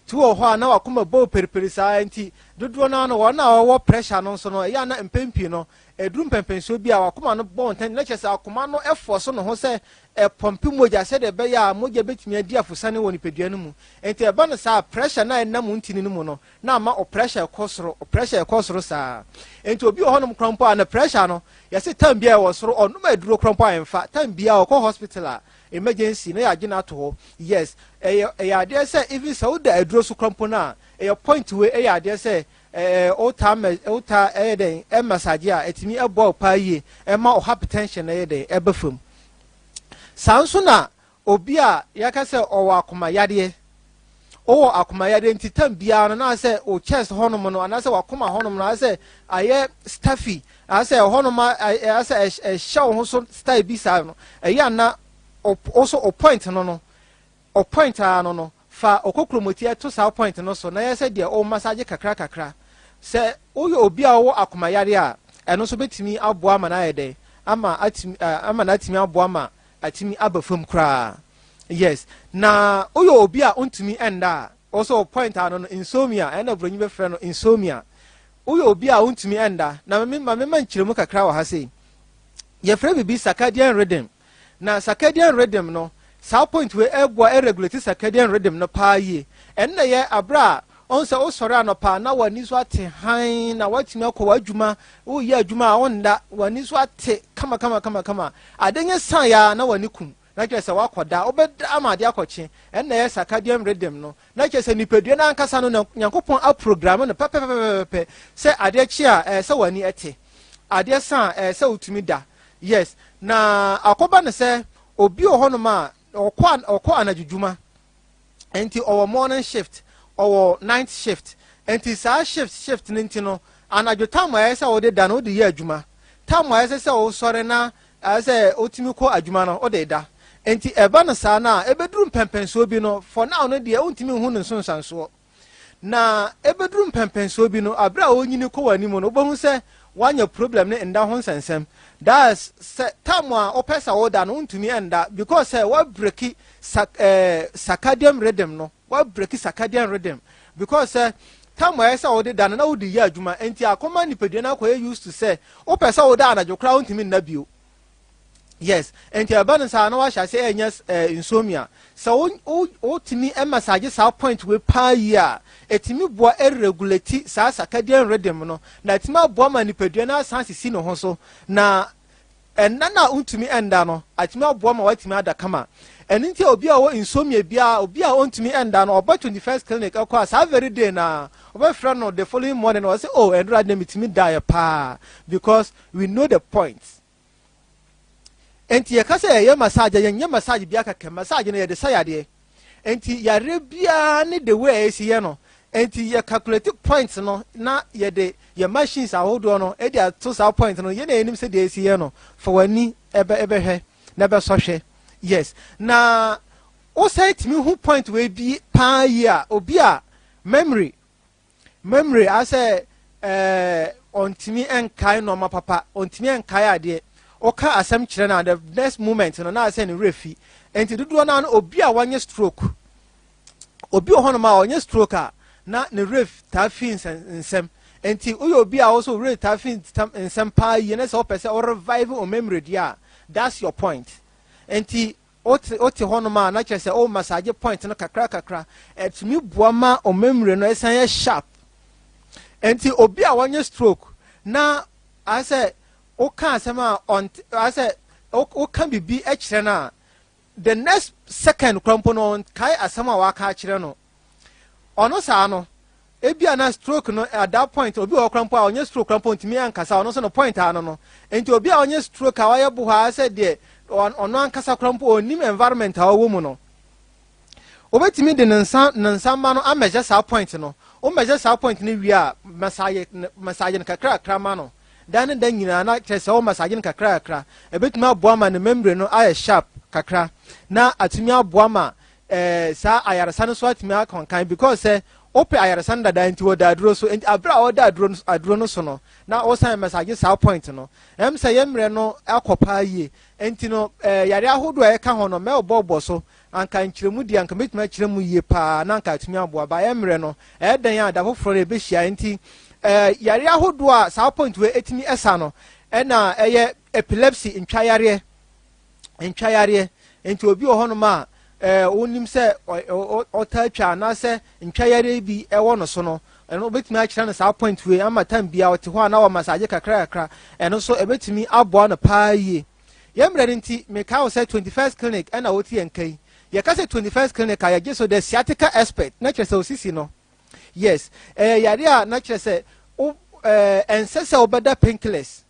Tu wɔ hɔ a na wakoma bɔ wo periperi saa nti dodoɔ no ara no wɔn a wɔwɔ pressure no nso no ɛyɛ a na mpɛn pii no ɛduru mpɛnpɛnsoɔ bi a wakoma no bɔ ntɛn na kyerɛ sɛ akoma no ɛfɔ so ne ho sɛ ɛpɔmpe mogya sɛdeɛ ɛbɛyɛ a mogya bɛtumi adi afosane wɔ nipadua no mu. Nti ɛba no saa pressure no a ɛnam ntini no mu no na ama o pressure ɛkɔ soro, o pressure ɛkɔ soro saa. Nti obi wɔ hɔnom koraa mpo a ne pressure no yɛse time biara ɛwɔ soro, ɔnom aduro koraa mpo a ɛmfa, time biara ɔkɔ hospital a emergency na yɛagye no ato hɔ. Yes, ɛyɛ ɛyɛ adeɛ sɛ even sɛ woda aduro so koraa mpo no a, ɛyɛ point wei ɛyɛ adeɛ sɛ ɛɛ wotaa mɛ wotaa ɛyɛ dɛn ɛmasagye a ɛtumi ɛboa wo paa yie ɛma wo hypertension no ɛyɛ dɛn ɛba fam. Saa nso na obi a yɛaka sɛ ɔwɔ akoma yadeɛ, wowɔ akoma yadeɛ nti tam biara no na sɛ wo chest hɔnom no anaasɛ wakoma hɔnom no asɛ ayɛ stuffy, asɛ hɔnom asɛ ɛhyɛ wo ho so style bi saa no, ɛyɛ ana wo so o point no no o point a no no fa okokromoti ɛto saa point no so na yɛ sɛ deɛ o massage kakra kakra. Sɛ woyɛ obi a wɔwɔ akoma yadeɛ a, ɛno nso bɛtumi aboa ama no ayɛ dɛn ama atumi ama no atumi aboa ma atumi aba fam koraa. Yes, na woyɛ obi a ntumi nda a, also point ano no insomnia, ɛna buronyi bɛfrɛ no insomnia. Woyɛ obi a ntumi nda na me ma mema nkyerɛmu kakra wɔ ha sei. Yɛfrɛ biribi circadian rhythm, na circadian rhythm no, saa point wei ɛboa ɛregulate circadian rhythm no paa yie. Ɛno na yɛ abere a ɔn sɛ wosɔre anɔpa na w'ani so ate hann na woatumi akɔ w'adwuma, woyɛ adwuma a wonda, w'ani so ate kama kama kama kama. Ade nye san ya na w'ani kum na kyerɛ sɛ woakɔda, wobɛda ama ade akɔkye. Ɛno na ɛyɛ circadian rhythm no, na kyerɛ sɛ nipadua no ankasa no Nyankopɔn aprogram no pɛpɛpɛpɛpɛ sɛ adeɛ kye a ɛyɛ sɛ w'ani ɛte, adeɛ sa a ɛyɛ sɛ wotumi da. Yes, na akɔba no sɛ obi wɔ hɔnom a ɔkɔ anadwo dwuma, nti ɔwɔ morning shift, ɔwɔ night shift, nti saa shift shift no nti no anadwo time a ɛyɛ sɛ wode da no wode yɛ adwuma, time a ɛsɛ sɛ wosɔre na ɛyɛ sɛ wotumi kɔ adwuma no wode da. Nti ɛba no saa no a, ɛbɛduru mpɛmpɛnsoɔ bi no, for now no deɛ wontumi nhu ne nsonsansoɔ, na ɛbɛduru mpɛmpɛnsoɔ bi no, abere a wɔnyini kɔ w'anim no, wobɛhu sɛ woanya problem ne nda ho nsɛnsɛm. That's sɛ time a wopɛ sɛ woda no wontumi nda because sɛ woabreki circadian rhythm no, woabreki circadian rhythm because sɛ time a ɛyɛ sɛ wode da no na wode yɛ adwuma, nti akɔma nipadua no akɔyɛ used to sɛ wopɛ sɛ woda anadwo koraa wontumi nna bio. Yes, nti ɛba no saa na wahyɛ ase ɛnyɛ insomnia. Sɛ wo wo wotumi massage saa point wei paa yie a, ɛtumi boa ɛregulate saa circadian rhythm no na ɛtumi aboa ma nipadua no asan sisi ne ho so, na ɛnna no a wontumi ɛnda no atumi aboa ma watumi ada kama. Ɛno nti obi a ɔwɔ insomnia biara, obi a ɔntumi ɛnda no, ɔba 21st clinic ɛkɔ a, saa very day na ɔbɛfrɛ no the following morning na ɔsɛ, oh, ɛnora deɛ metumi daeɛ paa, because we know the point. Nti yɛka sɛ yɛyɛ massage a, yɛnyɛ massage bia kɛkɛ. Massage no yɛde sa yadeɛ, nti yareɛ biara ne the way a yɛsi yɛ no. Nti yɛ calculate points no na yɛde yɛ machines ahodoɔ no de ato saa point no. Yɛn na yɛnim sɛ deɛ yɛsi yɛ no. Fa w'ani ɛbɛ ɛbɛhwɛ na ɛbɛsɔ hwɛ. Yes, na wosan tumi hu point wei bi paa yie a, obi a memory asɛ ɔntumi nkae nneɛma papa, ɔntumi nkae adeɛ, ɔka asɛm kyerɛ no a, the next moment no na asɛ ne werɛ fi. Nti dodoɔ no ano obi a wanyɛ stroke, obi wɔ hɔnom a ɔnyɛ stroke a na ne werɛ taa fi nsɛm. Nti woyɛ obi a wɔso werɛ taa fi nsɛm paa yie na sɛ wopɛ sɛ wo revive o memory deɛ a, that's your point. Nti wote hɔnom a na kyerɛ sɛ o massage point no kakra kakra, ɛtumi boa ma o memory no ɛsan yɛ sharp. Nti obi a wanyɛ stroke na asɛ woka asɛm a ɔnt asɛ woka biribi kyerɛ no a, the next second kora mpo no ɔnkae asɛm a waka akyerɛ no. Ɔno saa no ebi a na stroke no at that point, obi wɔ hɔ kora mpo a ɔnyɛ stroke kora mpo ntumi ankasa, ɔno nso no point ano no. Nti obi a ɔnyɛ stroke a ɔyɛ bo hɔ a sɛ deɛ ɔno ankasa kora mpo ɔnim environment a ɔwɔ mu no, wobɛtumi de ne nsa mma no amɛhyɛ saa point no. Womɛhyɛ saa point no wie a, massage no kakrakra ma no dan ne da nyinaa, na kyerɛ sɛ wo massage no kakrakra, ɛbɛtumi aboa ma ne memory no ayɛ sharp kakra na atumi aboa ma saa ayaresa no so atumi akɔnkan because sɛ Wopɛ ayaresa no dada nti wɔda aduro so. Nti abere a wɔda aduro no aduro no so no, na wosan massage saa point no. Ɛm sɛ yɛn mmerɛ no akɔ paa yie. Nti no ɛɛ yareɛ ahodoɔ a ɛka ho no mɛbɔbɔ so. Anka nkyerɛmu deɛ anka mɛtumi akyerɛ mu yie paa na anka atumi aboa. Ba yɛn mmerɛ no ɛyɛ dɛn a da foforɔ no yɛbɛhyia. Nti ɛɛ yareɛ ahodoɔ a saa point wei ɛtumi ɛsa no ɛna ɛyɛ epilepsy ntwayareɛ. Ntwa yareɛ. Nti obi wɔ hɔnom a ɛɛ wonim sɛ ɔtaa twa anaasɛ ntwa yareɛ bi ɛwɔ no so no, ɛno wobɛtumi akyerɛ no saa point wei ama time biara ɔte hɔ a na wɔ kakra kakra, ɛno nso ɛbɛtumi aboa no paa yie. Yɛn mmerɛ no nti mekae wo sɛ 21st clinic ɛna wote yɛn nka yi. Yɛka sɛ 21st clinic a yɛgye so the sciatica expert na kyerɛ sɛ osisi no. Yes, ɛyɛ yareɛ a na kyerɛ sɛ wo ɛɛ ɛnsɛ sɛ wobɛda painkillers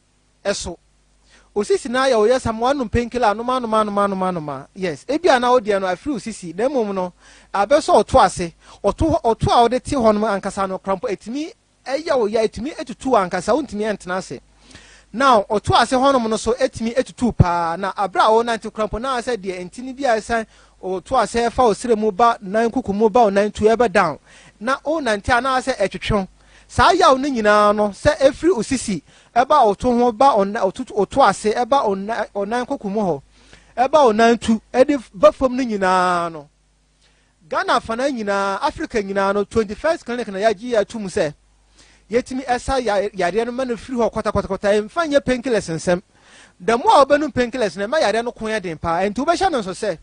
ɛso. Osisi na ayɛ wo yɛ sam wanom painkiller anom anom anom anom anom a yes ebia na wo deɛ no afiri wo sisi na mmom no abɛsɔ ɔto ase ɔto ɔto a wode te hɔ nom ankasa no kora mpo ɛtumi ɛyɛ wo ya ɛtumi ɛtutu wo ankasa wontumi ɛntena ase now ɔto ase hɔnom no so ɛtumi ɛtutu paa na abere a wonante kora mpo na asɛ deɛ ntini bi a ɛsan ɔto ase ɛfa wo srɛ mu ba nan kuku mu ba wo nan tu ɛbɛ down na wonante a na asɛ ɛtwetwe saa yaw no nyinaa no sɛ ɛfiri wo sisi ɛba wo to ho ba wo to ase ɛba wo nan koko mu hɔ ɛba wo nan tu ɛde ba fam no nyinaa no Ghana afana nyinaa Africa nyinaa no 21st clinic na yɛagye yɛ atum sɛ yɛtumi ɛsa yareɛ no ma no firi hɔ kɔtakɔtakɔta ɛmfa nyɛ painkillers nsɛm the more a wobɛnum painkillers no ɛma yareɛ no ko yɛ den paa ɛnti wobɛhyɛ no nso sɛ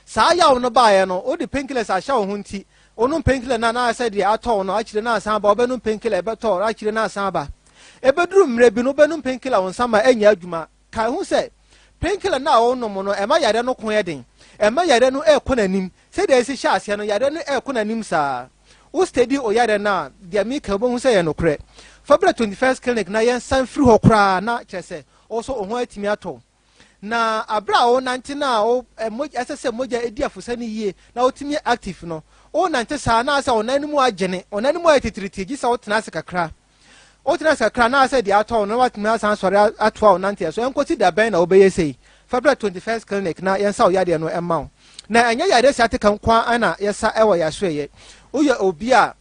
Saa yaw no baeɛ no, wode painkillers ahyɛ wo ho nti, wonom painkiller no a na ayɛ sɛ deɛ atɔ wo no, akyire no asan aba, wobɛnom painkiller ɛbɛtɔ wo, akyire no asan aba. Ɛbɛduru mmerɛ bi no, wobɛnom painkiller wo nsa ma ɛnyɛ adwuma. Kae hu sɛ, painkiller no a wonom no, ɛma yareɛ no ko yɛ den. Ɛma yareɛ no ɛrekɔ n'anim. Sɛdeɛ ɛsi hyɛ aseɛ no, yareɛ no ɛrekɔ n'anim saa. Wo steady wo yareɛ no a, deɛ meka yi, wobɛhu sɛ ɛyɛ nokorɛ. Fa bra 21st Clinic na yɛnsan firi hɔ koraa na kyerɛ sɛ, wo nso wo ho atumi atɔ wo. Na bere a worenante no a wo mogya ɛsɛ sɛ mogya edi afusɛ no yie na wotumi yɛ active no, worenante saa na asɛ wo nan no mu agyene, wo nan no mu ayɛ titiritii gye sɛ wotena ase kakra. Wotena ase kakra na asɛ deɛ atɔ wo no na woatumi asan asɔre atoa wo nanteɛ so. Ɛnkɔsi da bɛn na wobɛyɛ sei? Fa bra 21st Clinic na yɛnsa wo yadeɛ no mma wo. Na ɛnyɛ yadeɛ sciatica nko ara na yɛsa wɔ yɛn asoɛeɛ. Woyɛ obi a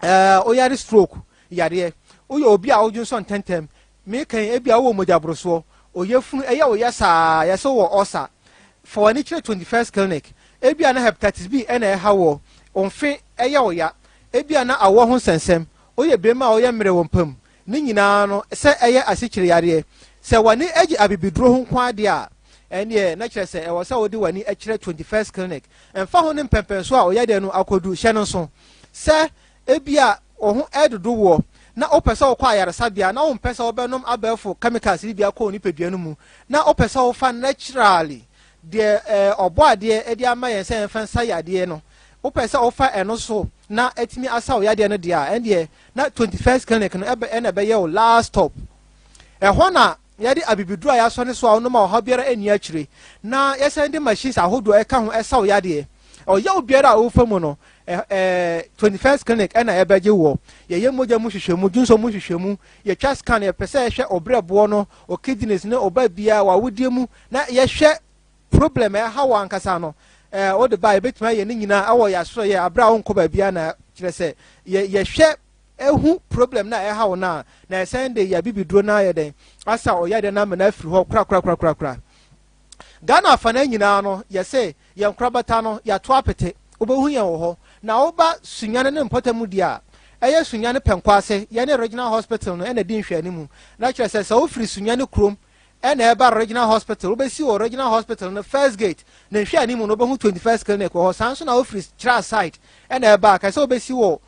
ɛɛ woyare stroke yareɛ, woyɛ obi a wodwonsɔ ntɛntɛm, meka yi ebia wowɔ mogyaborosoɔ, oyafunu ɛyɛ wo ya saa, yɛsɛ wowɔ ulcer, fa w'ani kyerɛ 21st clinic, ebia na hepatitis B ɛna ɛha woɔ, wo mfe ɛyɛ wo ya, ebia na awoɔ ho nsɛnsɛm, woyɛ bɛrima a woyɛ mmerɛ wɔ mpa mu, ne nyinaa no sɛ ɛyɛ asikyire yareɛ. Sɛ w'ani gye abibiduro ho nko ara deɛ a, ɛnneɛ na kyerɛ sɛ ɛwɔ sɛ wode w'ani kyerɛ 21st clinic. Ɛmfa ho ne mpɛmpɛnsoɔ a ɔyadeɛ no akɔdu, hyɛ no nso sɛ ebia wo ho redodo woɔ na wopɛ sɛ wokɔ ayaresabea na wompɛ sɛ wobɛnom abɛɛfo chemicals yi bi akɔ wo nipadua no mu na wopɛ sɛ wofa naturally deɛ eh, ɔbɔadeɛ de ama yɛn sɛ yɛmfa nsa yadeɛ no, wopɛ sɛ wofa ɛno so na atumi asa wo yadeɛ no deɛ a, ɛndeɛ na 21st clinic no ɛbɛ ɛna ɛbɛyɛ wo last stop. Ɛhɔ na yɛde abibiduro a yɛasɔ ne so a wonom a ɔhaw biara nni akyire na yɛsan de machines ahodoɔ ɛka ho ɛsa wo yadeɛ. Ɔyaw biara a wofa mu no, ɛ 21st clinic ɛna ɛbɛgye woɔ. Yɛyɛ mogya mu hwehwɛmu, dwonsɔ mu hwehwɛmu, yɛtwa scan, yɛpɛ sɛ yɛhwɛ ɔbrɛboɔ no, o kidneys ne ɔba biara, w'awodeɛ mu na yɛhwɛ problem a ɛha wɔ ankasa no ɛɛ wode ba yɛbɛtumi ayɛ ne nyinaa ɛwɔ yɛ asorɔyɛ abere a wonkɔ baabiara na kyerɛ sɛ yɛ yɛhwɛ ehu problem na ɛha wo no a na ɛsɛn de yɛ abibiduro no ayɛ dɛn asa ɔyɛ dɛn ama no afiri hɔ korakorakorakora. Ghana afanan nyinaa no yɛsɛ yɛn korabata no yɛato apete wobɛhu yɛn wɔ hɔ na woba Sunyani ne mpɔtam deɛ a ɛyɛ Sunyani Pɛnkɔ ase yɛne Regional Hospital no ɛna di nhwɛanimu na kyerɛ sɛ sɛ wofiri Sunyani kurom ɛna ɛba Regional Hospital wobɛsi wɔ Regional Hospital no first gate ne nhwɛanimu no wobɛhu 21st Clinic wɔ hɔ. Saa nso na wofiri Kyerɛ side ɛna ɛba a kɛ sɛ wobɛsi wɔ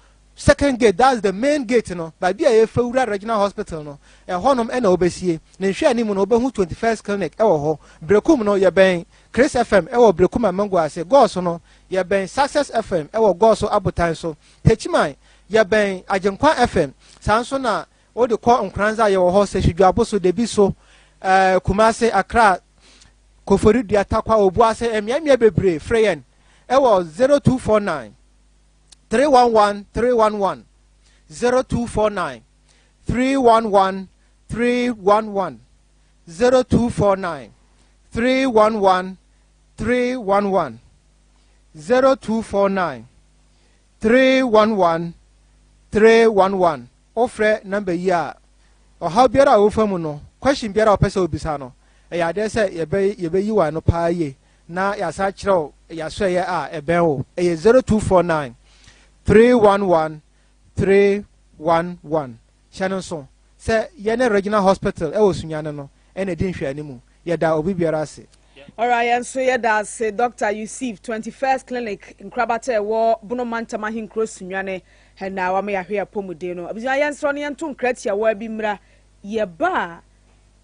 second gate, that's the main gate no, baabi a yɛfɛ wura Regional Hospital no ɛhɔnom ɛna wobɛsie ne nhwɛanimu no wobɛhu 21st Clinic ɛwɔ hɔ. Brekum no yɛbɛn Chris FM ɛwɔ Brekum Amango ase. Gɔɔso no yɛbɛn Success FM ɛwɔ Gɔɔso abotan so. Techiman yɛbɛn Agyenkwa FM. Saa nso na wode kɔ Nkoranza yɛwɔ hɔ, Sɛhwidwabo so, Debi so, ɛɛ Kumase, Accra, Koforidua, Takwa, Obuase, mmeammea bebree. Frɛ yɛn ɛwɔ 0249 311 311, 0249 311 311, 0249 311 311, 0249 311 311 Wofrɛ number yi a, ɔhaw biara a wofa mu no, question biara a wopɛ sɛ wobisa no, ɛyɛ adeɛ sɛ yɛbɛ yɛbɛyi wo ano paa yie na yɛasan akyerɛ wo yɛasoɛeɛ a ɛbɛn wo. Ɛyɛ 0249 311 311. Hyɛ no nso sɛ yɛne Regional Hospital ɛwɔ Sunyani no ɛna ɛdi nhwɛanimu. Yɛda obi biara ase. Alright, yɛn nso yɛda ase Dr. Yusuf, 21st Clinic, nkorabata a ɛwɔ Bono Mantam Ahenkuro Sunyani, na wama yɛahwɛ yɛn apɔmuden no. Abusua, yɛnsrɛ no yɛnto nkra tiawa bi mmra, yɛba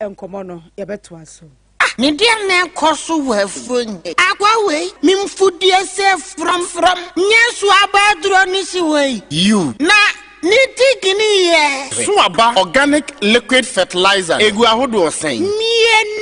a nkɔmmɔ no yɛbɛtoa so. Ah, ne deɛ na ɛkɔ so wɔ afuo yi. Akwa wei, me mfudie sɛ frɔmfrɔm, nyɛ so aba aduro ne si hɔ yi. Yiw. Na ne ti gini yɛ. So aba organic liquid fertilizer no egu ahodoɔ sɛn? Mmienu.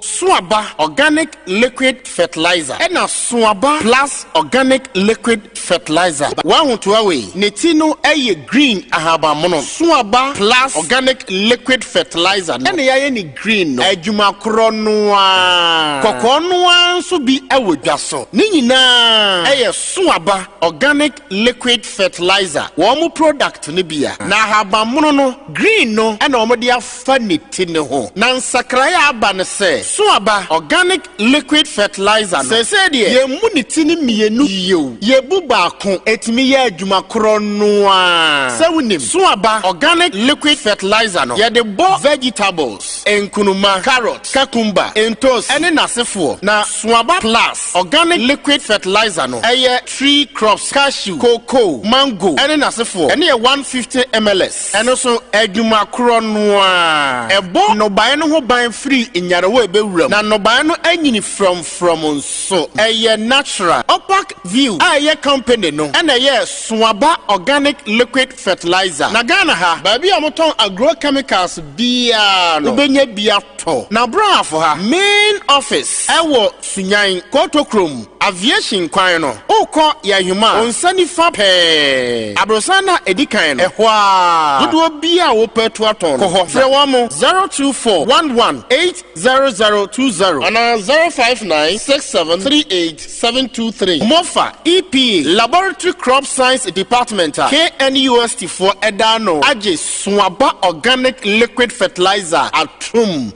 So aba organic liquid fertilizer ɛna so aba plus organic liquid fertilizer. W'ahotoa wei ne ti no yɛ green ahabanmono. So aba plus organic liquid fertilizer no ɛna yɛayɛ ne green no. Adwuma korɔ no ara. Kɔkɔɔ no ara nso bi wɔ dwa so. Ne nyinaa yɛ so aba organic liquid fertilizer wɔn mo product no bi a na ahabanmono no green no na wɔn de afa ne ti no ho na nsakraeɛ a aba ne sɛ so aba organic liquid fertilizer no seesei deɛ yɛn mmu ne ti no mmienu bio yɛbu baako ɛtumi yɛ adwuma korɔ no ara sɛ wonim so aba organic liquid fertilizer no yɛde bɔ vegetables nkunuma carrot cucumber ntos ɛne n'asefoɔ na so aba plus organic liquid fertilizer no ɛyɛ Tree crops, cashew, cocoa, mango ɛne n'asefoɔ. Ɛno yɛ 150 mls. Ɛno nso adwuma korɔ no ara. Ɛbɔ nnɔbaeɛ no ho ban firi nyarewa a ɛbɛwura mu na nnɔbaeɛ no anyini frɔmfrɔm nso. Ɛyɛ natural. Opak View a ɛyɛ company no na ɛyɛɛ Soaba Organic Liquid Fertilizer. Na Ghana ha, baabi a wɔtɔn agrochemicals biara no, wobɛnya bi atɔ. Na Brafo ha, main office ɛwɔ Sunyan, Kotokrom, Aviation kwan no, wokɔ Yɛhema a, wo nsa nifa pɛɛ, aborosan no a ɛdi kan no, ɛhɔ ara. Dodoɔ biara a wopɛ atu atɔn no, kɔ hɔ. Frɛ wɔn 024 11 80020 anaa 059 67 38 723. Mofa EPA, Laboratory Crop Science Department a KNUST foɔ da ano agye Soaba Organic Liquid Fertilizer atom.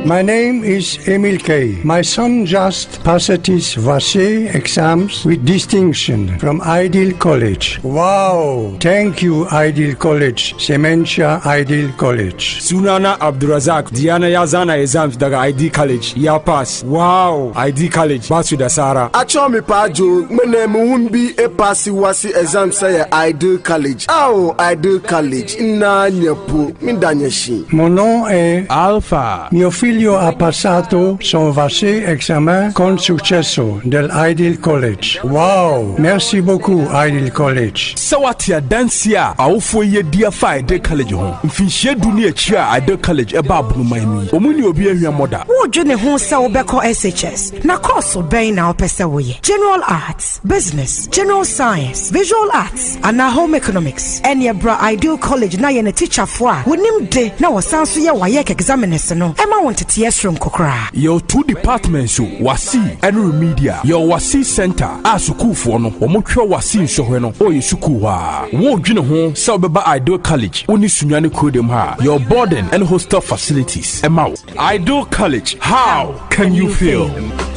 My name is Emil Kay. My son just passed his WASSCE exams with distinction from Ideal College. Wow! Thank you, Ideal College. Sementia Ideal College. Sunana Abdulrazak Diana ya zana exams daga ID College ya pass. Wow! ID College ba su da sara. Akyɛw me paa Joe, me na me wun bi e pass WASSCE exams sɛ yɛ Ideal College. Ao, Ideal College, nna nyɛ po, me da nyɛ shi. Mon nom est Alpha. Mio figlio ha passato son WASSCE examen con successo del Ideal College. Wow! Merci beaucoup, Ideal College. Sɛ woate adanseɛ a awofoɔ yi adi afa Ideal College ho mfinhyia du ne akyire a Ideal College baa Bonoman mu yi, wɔn nni obi ahwammɔ da. Woredwene ho sɛ wobɛkɔ SHS? Na kɔɔso bɛn na wopɛ sɛ woyɛ? General Arts, Business, General Science, Visual Arts, anaa Home Economics? Ɛneɛ bra Ideal College na yɛn atikyafoɔ a wɔnim de na wɔsan nso yɛ WAEC examiners no ma wo nteteɛ soronko koraa. Yɛwɔ two departments o, WASSCE ɛne Remedial. Yɛwɔ WASSCE Centre a sukuufoɔ no wɔn twerɛ WASSCE nsɔhwɛ no wɔ yɛ sukuu hɔ ara. Woredwene ho sɛ wobɛba Ideal College wo ne Sunyani Kurodem ha a, yɛwɔ boarding ɛne hostel facilities ɛma wo. Ideal College, how can you feel?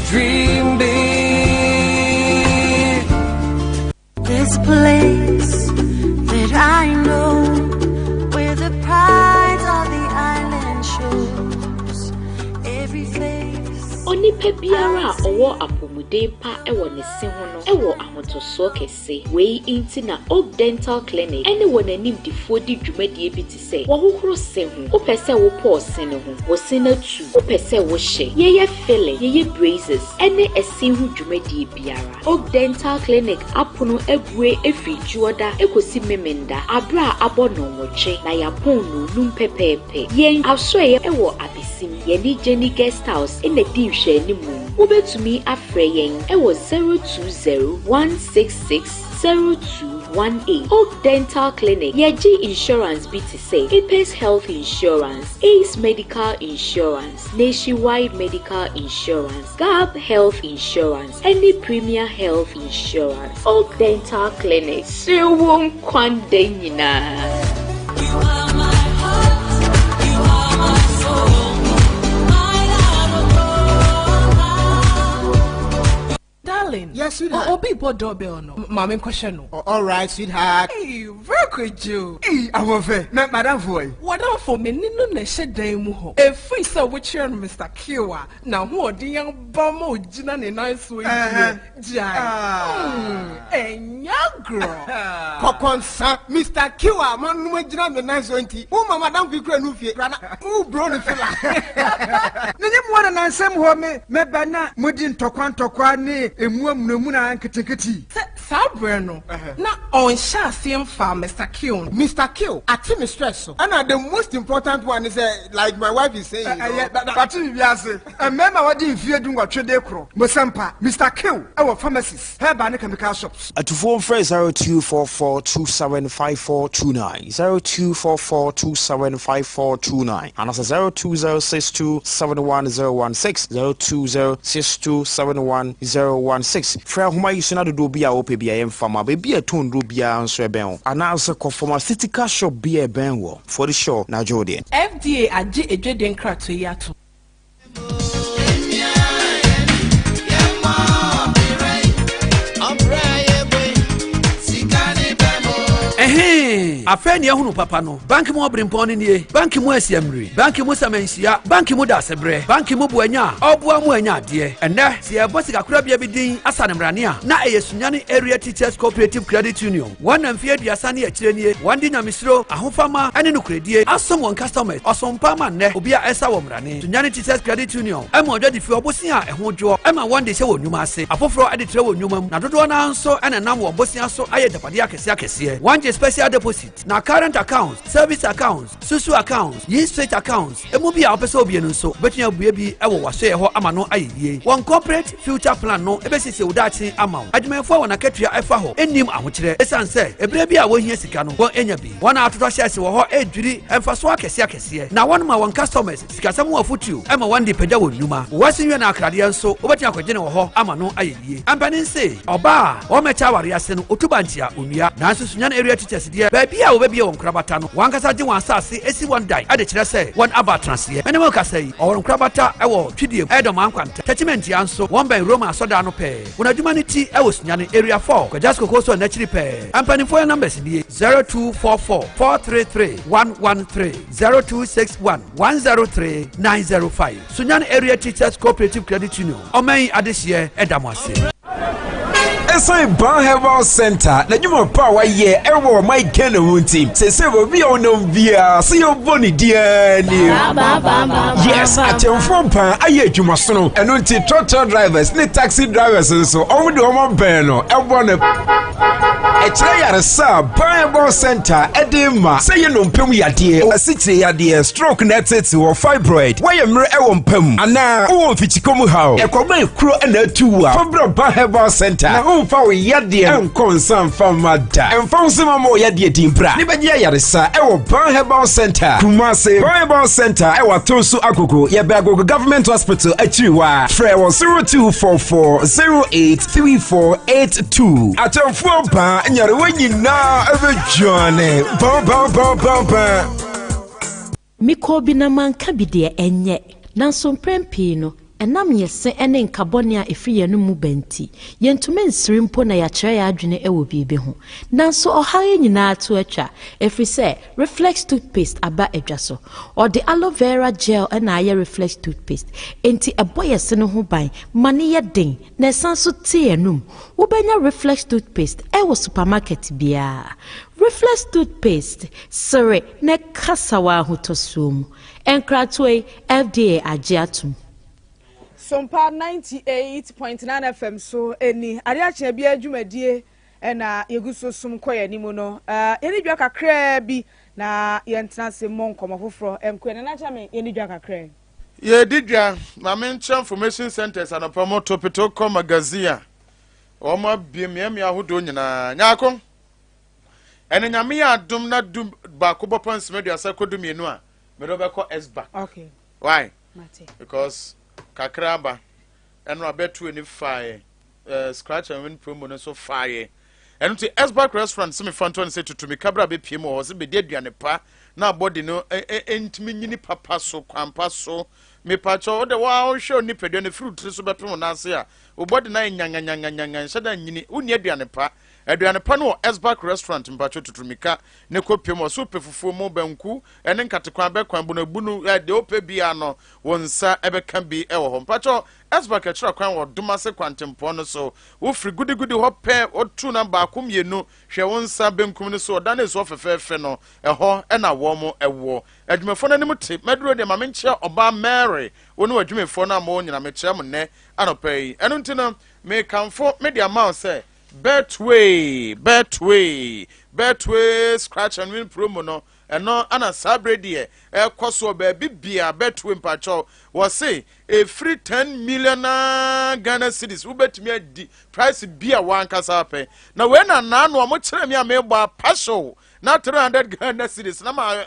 Dream big. This place that I know, where the pride of the island shows. Every face. Onipa biara a ɔwɔ apɔmuden pa wɔ ne se ho no wɔ ahotosoɔ kɛse. Wei nti na Oak Dental Clinic ne wɔn animdefoɔ di dwumadie bi te sɛ wɔhohoro se ho, wopɛ sɛ wopɔɔ se no ho, wo se no atu, wopɛ sɛ wohyɛ, yɛyɛ filling, yɛyɛ braces, ne ɛse ho dwumadie biara. Oak Dental Clinic apono abue firi Dwoɔda kɔsi Memenda aberɛ a abɔ nnɔnwɔtwe na yɛapɔn nnɔnnum pɛpɛɛpɛ. Yɛn asoɛeɛ wɔ Abɛsi. Amansin. Yɛne Jenny Guest House na ɛdi nhwɛanimu. Wobɛtumi afrɛ yɛn wɔ 020 166 0218. Oak Dental Clinic, Yɛgye insurance bi te sɛ Apex Health Insurance, Ace Medical Insurance, Nationwide Medical Insurance, Gab Health Insurance, ne Premier Health Insurance. Oak Dental Clinic, sere wo nkwa nda nyinaa. Darling. Yes, sweetheart. Obi bɔ doorbell no. Ma me nkɔhwɛ no. Oh, all right, sweetheart. Hey, bro Kwadwo. Hey, ahoɔfɛ. Na madamfo wɔ yi. W'adamfo, me ne no na ɛhyɛ dan mu hɔ. Ɛfiri sɛ wokyerɛ no Mister Kill a, n'ahoɔden aba ma ogyina ne nan so yi deɛ, gyae. Hmm, ɛnyɛ agorɔ. Kɔkɔnsa, Mister Kill a manom agyina me nan so nti, woma madamfo yi kura no fie. Bra na wo bro no fila. Na nyɛ mmoa na nansɛm hɔ me mɛba na modi ntɔkwa ntɔkwa ne emu amunamuna nketenkete yi. Sɛ saa berɛ no na ɔnhyɛ aseɛ mfaa Mister Kill no. Mister Kill ate me stress so ɛna the most important one ne sɛ like my wife is saying you know. Ɛyɛ wate biribi ase. Mmarima a wɔadi mfeɛ dunwɔtwe de rekorɔ, Mosampa, Mister Kill wɔ pharmacies, herbal ne chemical shops. Atufoɔ mfrɛ 0244275429, 0244275429 anaasɛ 0206271016, 0206271016. Frɛ ahoma yi so na dodoɔ bi a wopɛ biara yɛmfa ma. Baabi a ɛtɔn nnuro biara nso ɛbɛn wo anaasɛ kɔ pharmaceutical shop bi a ɛbɛn woɔ. Fɔde hyɛ na agye wo deɛ. FDA agye adwadie nkratoɔ yi atom. Ɛhee! Afei nea ahunu papa no. Banki mu ɔberempɔn no nie. Banki mu asiamire. Banki mu sɛmɛnhyia. Banki mu dasebrɛ. Banki mu boanya a ɔboa mu anya adeɛ. Ɛnnɛ, sɛ yɛrebɔ sikakorabea bi din asa no mmrane a, na ɛyɛ Sunyani Area Teachers Cooperative Credit Union. Wɔn na mfeɛ aduasa ne akyire nie, wɔn de nyamesuro, ahofama ne nokorɛdie asom wɔn customers ɔsom pa ama nnɛ obi a ɛsa wɔ mmrane. Sunyani Teachers Credit Union ma ɔdwadifie ɔbosea a ɛho dwoɔ ma wɔn de hyɛ wɔn nnwuma ase, afoforɔ de trɛ wɔn nnwuma mu, na dodoɔ no ara nso na ɛnam wɔn bosea so ayɛ agyapadeɛ akɛseɛ akɛseɛ. Wɔn gye special deposit, na current accounts, service accounts, susu accounts, yi straight accounts, emu bi a wopɛ sɛ obue no nso, wobɛtumi abue bi wɔ w'asoɛeɛ hɔ ama no ayɛ yie. Wɔn Corporate Future Plan no bɛsiesie wo daakye ama wo. Adwumayɛfoɔ a wɔn akatua ɛfa hɔ nnim ahokyerɛ ɛsiane sɛ ɛberɛ bi a wɔhia sika no wɔn nya bi. Wɔn a atotɔ shares wɔ hɔ redwiri mfasoɔ akɛseɛ akɛseɛ na wɔn ma wɔn customers sikasɛm ho afotuo ma wɔn de pagya wɔn nnwuma. Wɔasi nwɛn akradeɛ nso wobɛtumi akɔgye no wɔ hɔ ama no ayɛ yie. Mpanin se ɔbaa a ɔmmɛkyɛ awareɛ ase no ɔtu bankye a ɔnnua. Nanso Sunyani Area Teachers deɛ baabi a wɔbɛbue wɔn nkorabata no wɔn ankasa gye wɔn asase si wɔn dan de kyerɛ sɛ wɔn aba atenaseɛ. Me ne mo rekasa yi wɔwɔ nkorabata wɔ Twidiem, Ɛdɔm Ankwanta, Techimantia nso wɔn bɛn Roma asɔrdan no pɛɛ. Wɔn adwuma no ti wɔ Sunyani, Area 4, Kwajas Cocoa Store no akyiri pɛɛ. Mpanimfoɔ yɛn numbers nie, 0244 433 113, 0261 103 905. Sunyani Area Teachers Cooperative Credit Union, ɔman yi adehyeɛ da mo ase. Ɛsan Ban Herbal Center n'adwuma pa a wayɛ ɛwɔ ɔman Ghana mu nti seesei obi a ɔnam biara sɛ yɛbɔ ne din ara nie. Yes, akyɛnfoɔ ban ayɛ adwumasono ɛno nti trɔtrɔ drivers ne taxi drivers nso wɔn de wɔn abɛn no ɛbɔ no ɛkyerɛ yaresa a Ban Herbal Center ɛde ma sɛ yɛ nnompe mu yadeɛ, asikyire yadeɛ, stroke na ɛtete wɔ fibroid, woayɛ mmerɛ ɛwɔ mpa mu anaa wowɔ mfikyikɔ mu haw, ɛkɔma ekuro na atu wo a, fa bra Ban Herbal Center na womfa wo yadeɛ nkɔ nsa mfa mma da. Ɛmfa ho sɛ mama wo yadeɛ din bra ne bɛgye ayaresa ɛwɔ Ban Herbal Center, Kumasi. Ban Herbal Center ɛwɔ Atonsu Agogo, yɛbɛn Agogo Government Hospital akyiri hɔ a. Frɛ wɔ 0244 083482. Akyɛmfoɔ baa nyarewa nyinaa ɛbɛdwane. Ban ban ban ban ban. Mekɔɔ bi na manka bi deɛ, ɛnyɛ. Nanso mprɛn pii no, ɛnam yɛn se ne nka bɔne a ɛfiri yɛn anomu ba nti, yɛntumi nsere mpo na yɛakyerɛ yɛn adwene wɔ biribi ho. Nanso ɔhaw yi nyinaa to atwa, ɛfiri sɛ Reflex toothpaste aba adwa so. Wɔde aloe vera gel na ayɛ Reflex toothpaste, enti ɛbɔ yɛn se no ho ban ma no yɛ den na ɛsan nso te yɛn anom. Wobɛnya Reflex toothpaste wɔ supamakɛte biara. Reflex toothpaste, sere na kasa wɔ ahotɔsoɔ mu. Nkratoɔ yi, FDA agye atom. Sompa 98.9 FM so ni. Adeɛ akyea biara dwumadie na yɛgu so som kɔ yɛn anim no. Yɛne dwa kakraa bi na yɛntena ase mmɔ nkɔmmɔ foforɔ nkɔ yɛn. Nana Kyame, yɛne dwa kakraa. Yɛredi dwa, ma menkyerɛ information centers anɔpa mu topito kɔ magazine a wɔn abue mmeammea ahodoɔ nyinaa. Nyaako, ɛne nyame yɛ adom na du baako bɔpɔ nsɛm aduasa kɔ du mmienu a mede wobɛkɔ S-Bank. Okay. Why? Mate. Because kakra aba ɛno abɛto ani faeɛ eh, scratch and win promo no nso faeɛ ɛno nti S-Bank restaurant sɛ mefa ntoɔ no sɛ tutumi kabra bɛpie mu wɔ hɔ sɛ bɛdi aduane pa na abɔde no ntumi nyini papa so kwampa so mepakyɛ wo de wohwɛ onipadua no firi tiri so bɛpem wo n'ase a wo bɔde no ayɛ nyanganyanganyanga nhyɛ da nyini wonni aduane pa aduane pa no wɔ S-Bank restaurant mpakyɛ tutumika ne kɔpie mu wɔ so wopɛ fufuo mu banku ɛne nkatekwan bɛkwan bunabunu deɛ wopɛ biara no wo nsa ɛbɛka bi ɛwɔ hɔ mpakyɛ S-Bank akyira kwan wɔ Domase kwantempɔn no so wofiri gudigudi hɔ pɛ wotu na baako mmienu hwɛ wo nsa benkum no so ɔda ne soɔ fɛfɛɛfɛ no ɛhɔ ɛna wɔn ɛwɔ adwumafoɔ no anim te mɛduro deɛ ma menkyerɛ ɔbaa Mary wo ne w'adwumafoɔ no a mo nyina mekyerɛ mo nnɛ anɔpa yi ɛno nti no mekamfo mede ama wo sɛ Betway Betway Betway scratch and win promo no ɛno ana saa berɛ deɛ ɛkɔ soɔ baabi bia Betway mpakyɛw wɔse ɛfiri 10 million na Ghana cedis wobɛtumi adi price bi a wankasa pɛ na wei na naano a mokyerɛ me a mebɔ apahyew na 300 Ghana cedis na ma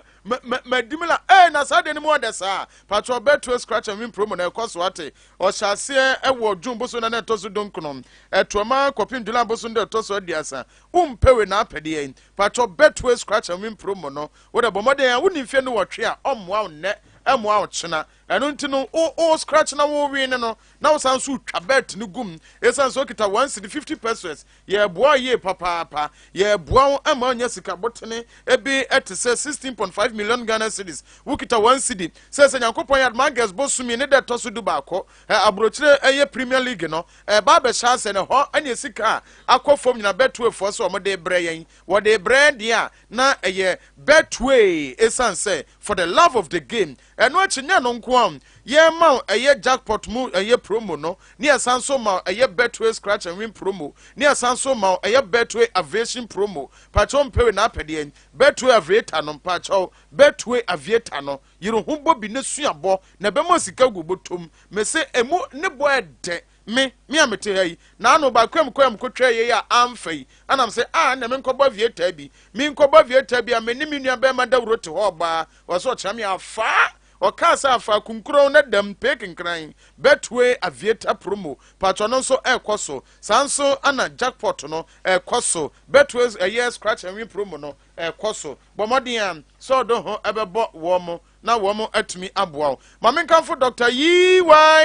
madi mi la ee na saa deɛ no mu ɔdɛ saa patro Betway scratch and win promo na ɛkɔ so ate ɔhyɛ aseɛ ɛwɔ June boso na na ɛtɔ so dunkono ɛtoɔma kɔpem July boso no ɛtɔ so aduasa wompɛ wei na apɛdeɛ yi patro Betway scratch and win promo no wode bɔ mmɔden a wonni mfeɛ no wɔtwe a ɔmmoa wo nnɛ ɛmmoa wo kyena ɛno nti no wo wo scratch na wo win no na wo san so twa bet no gum ɛsiane sɛ okita 1 cedi 50 pesewas yɛboa yie papaapa yɛboa wo ama anya sika botene ebi ɛte sɛ 16.5 million Ghana cedis wokita 1 cedi sɛ sɛ nyankopɔn yɛ adom August bosome ne dɛ ɛtɔ so du baako aburokyire ɛyɛ Premier League no ɛba abɛhyɛ asɛ ne hɔ ɛne sika a akɔ fam nyina Betwayfoɔ sɛ wɔde brɛ yɛn wɔde brɛ deɛ a na ɛyɛ Betway ɛsiane sɛ for the love of the game ɛno akyi nyɛ no nko a yɛma wo ɛyɛ jackpot mu ɛyɛ promo no ne yɛsan so ma wo ɛyɛ Betway scratch and win promo ne yɛsan so ma wo ɛyɛ Betway aviation promo pakyɛw mpɛwe na apɛdeɛ Betway aviator no mpakyɛw Betway aviator no yere ho bɔ bi ne sua bɔ na ɛbɛma sika gu bɔtɔm mese emu ne bɔ ɛdɛ me me a mete ha yi na ano baako a mekɔ a mekɔtwa yei a amfa yi anam sɛ a na menkɔbɔ aviator bi menkɔbɔ aviator bi a me ne me nua bɛrima dawuro te hɔ ɔbaa wɔ so ɔkyerɛ me afaa ɔkaa sɛ afa kunkuron na dam pee kenkran Betway aviator promo patwɔ no nso ɛrekɔ so saa nso ana jackpot no ɛrekɔ so Betway ɛyɛ scratch and win promo no ɛrekɔ so bɔ mmɔden a sɛ ɔdo ho ɛbɛbɔ wɔn mo na wɔn mo atumi aboa wo maame nkanfo Dr. Yi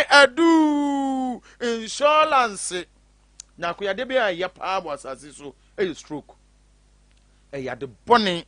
Adu insurance na akoyadeɛ bi a ɛyɛ paa wɔ asase so ɛyɛ stroke ɛyɛ ade bɔne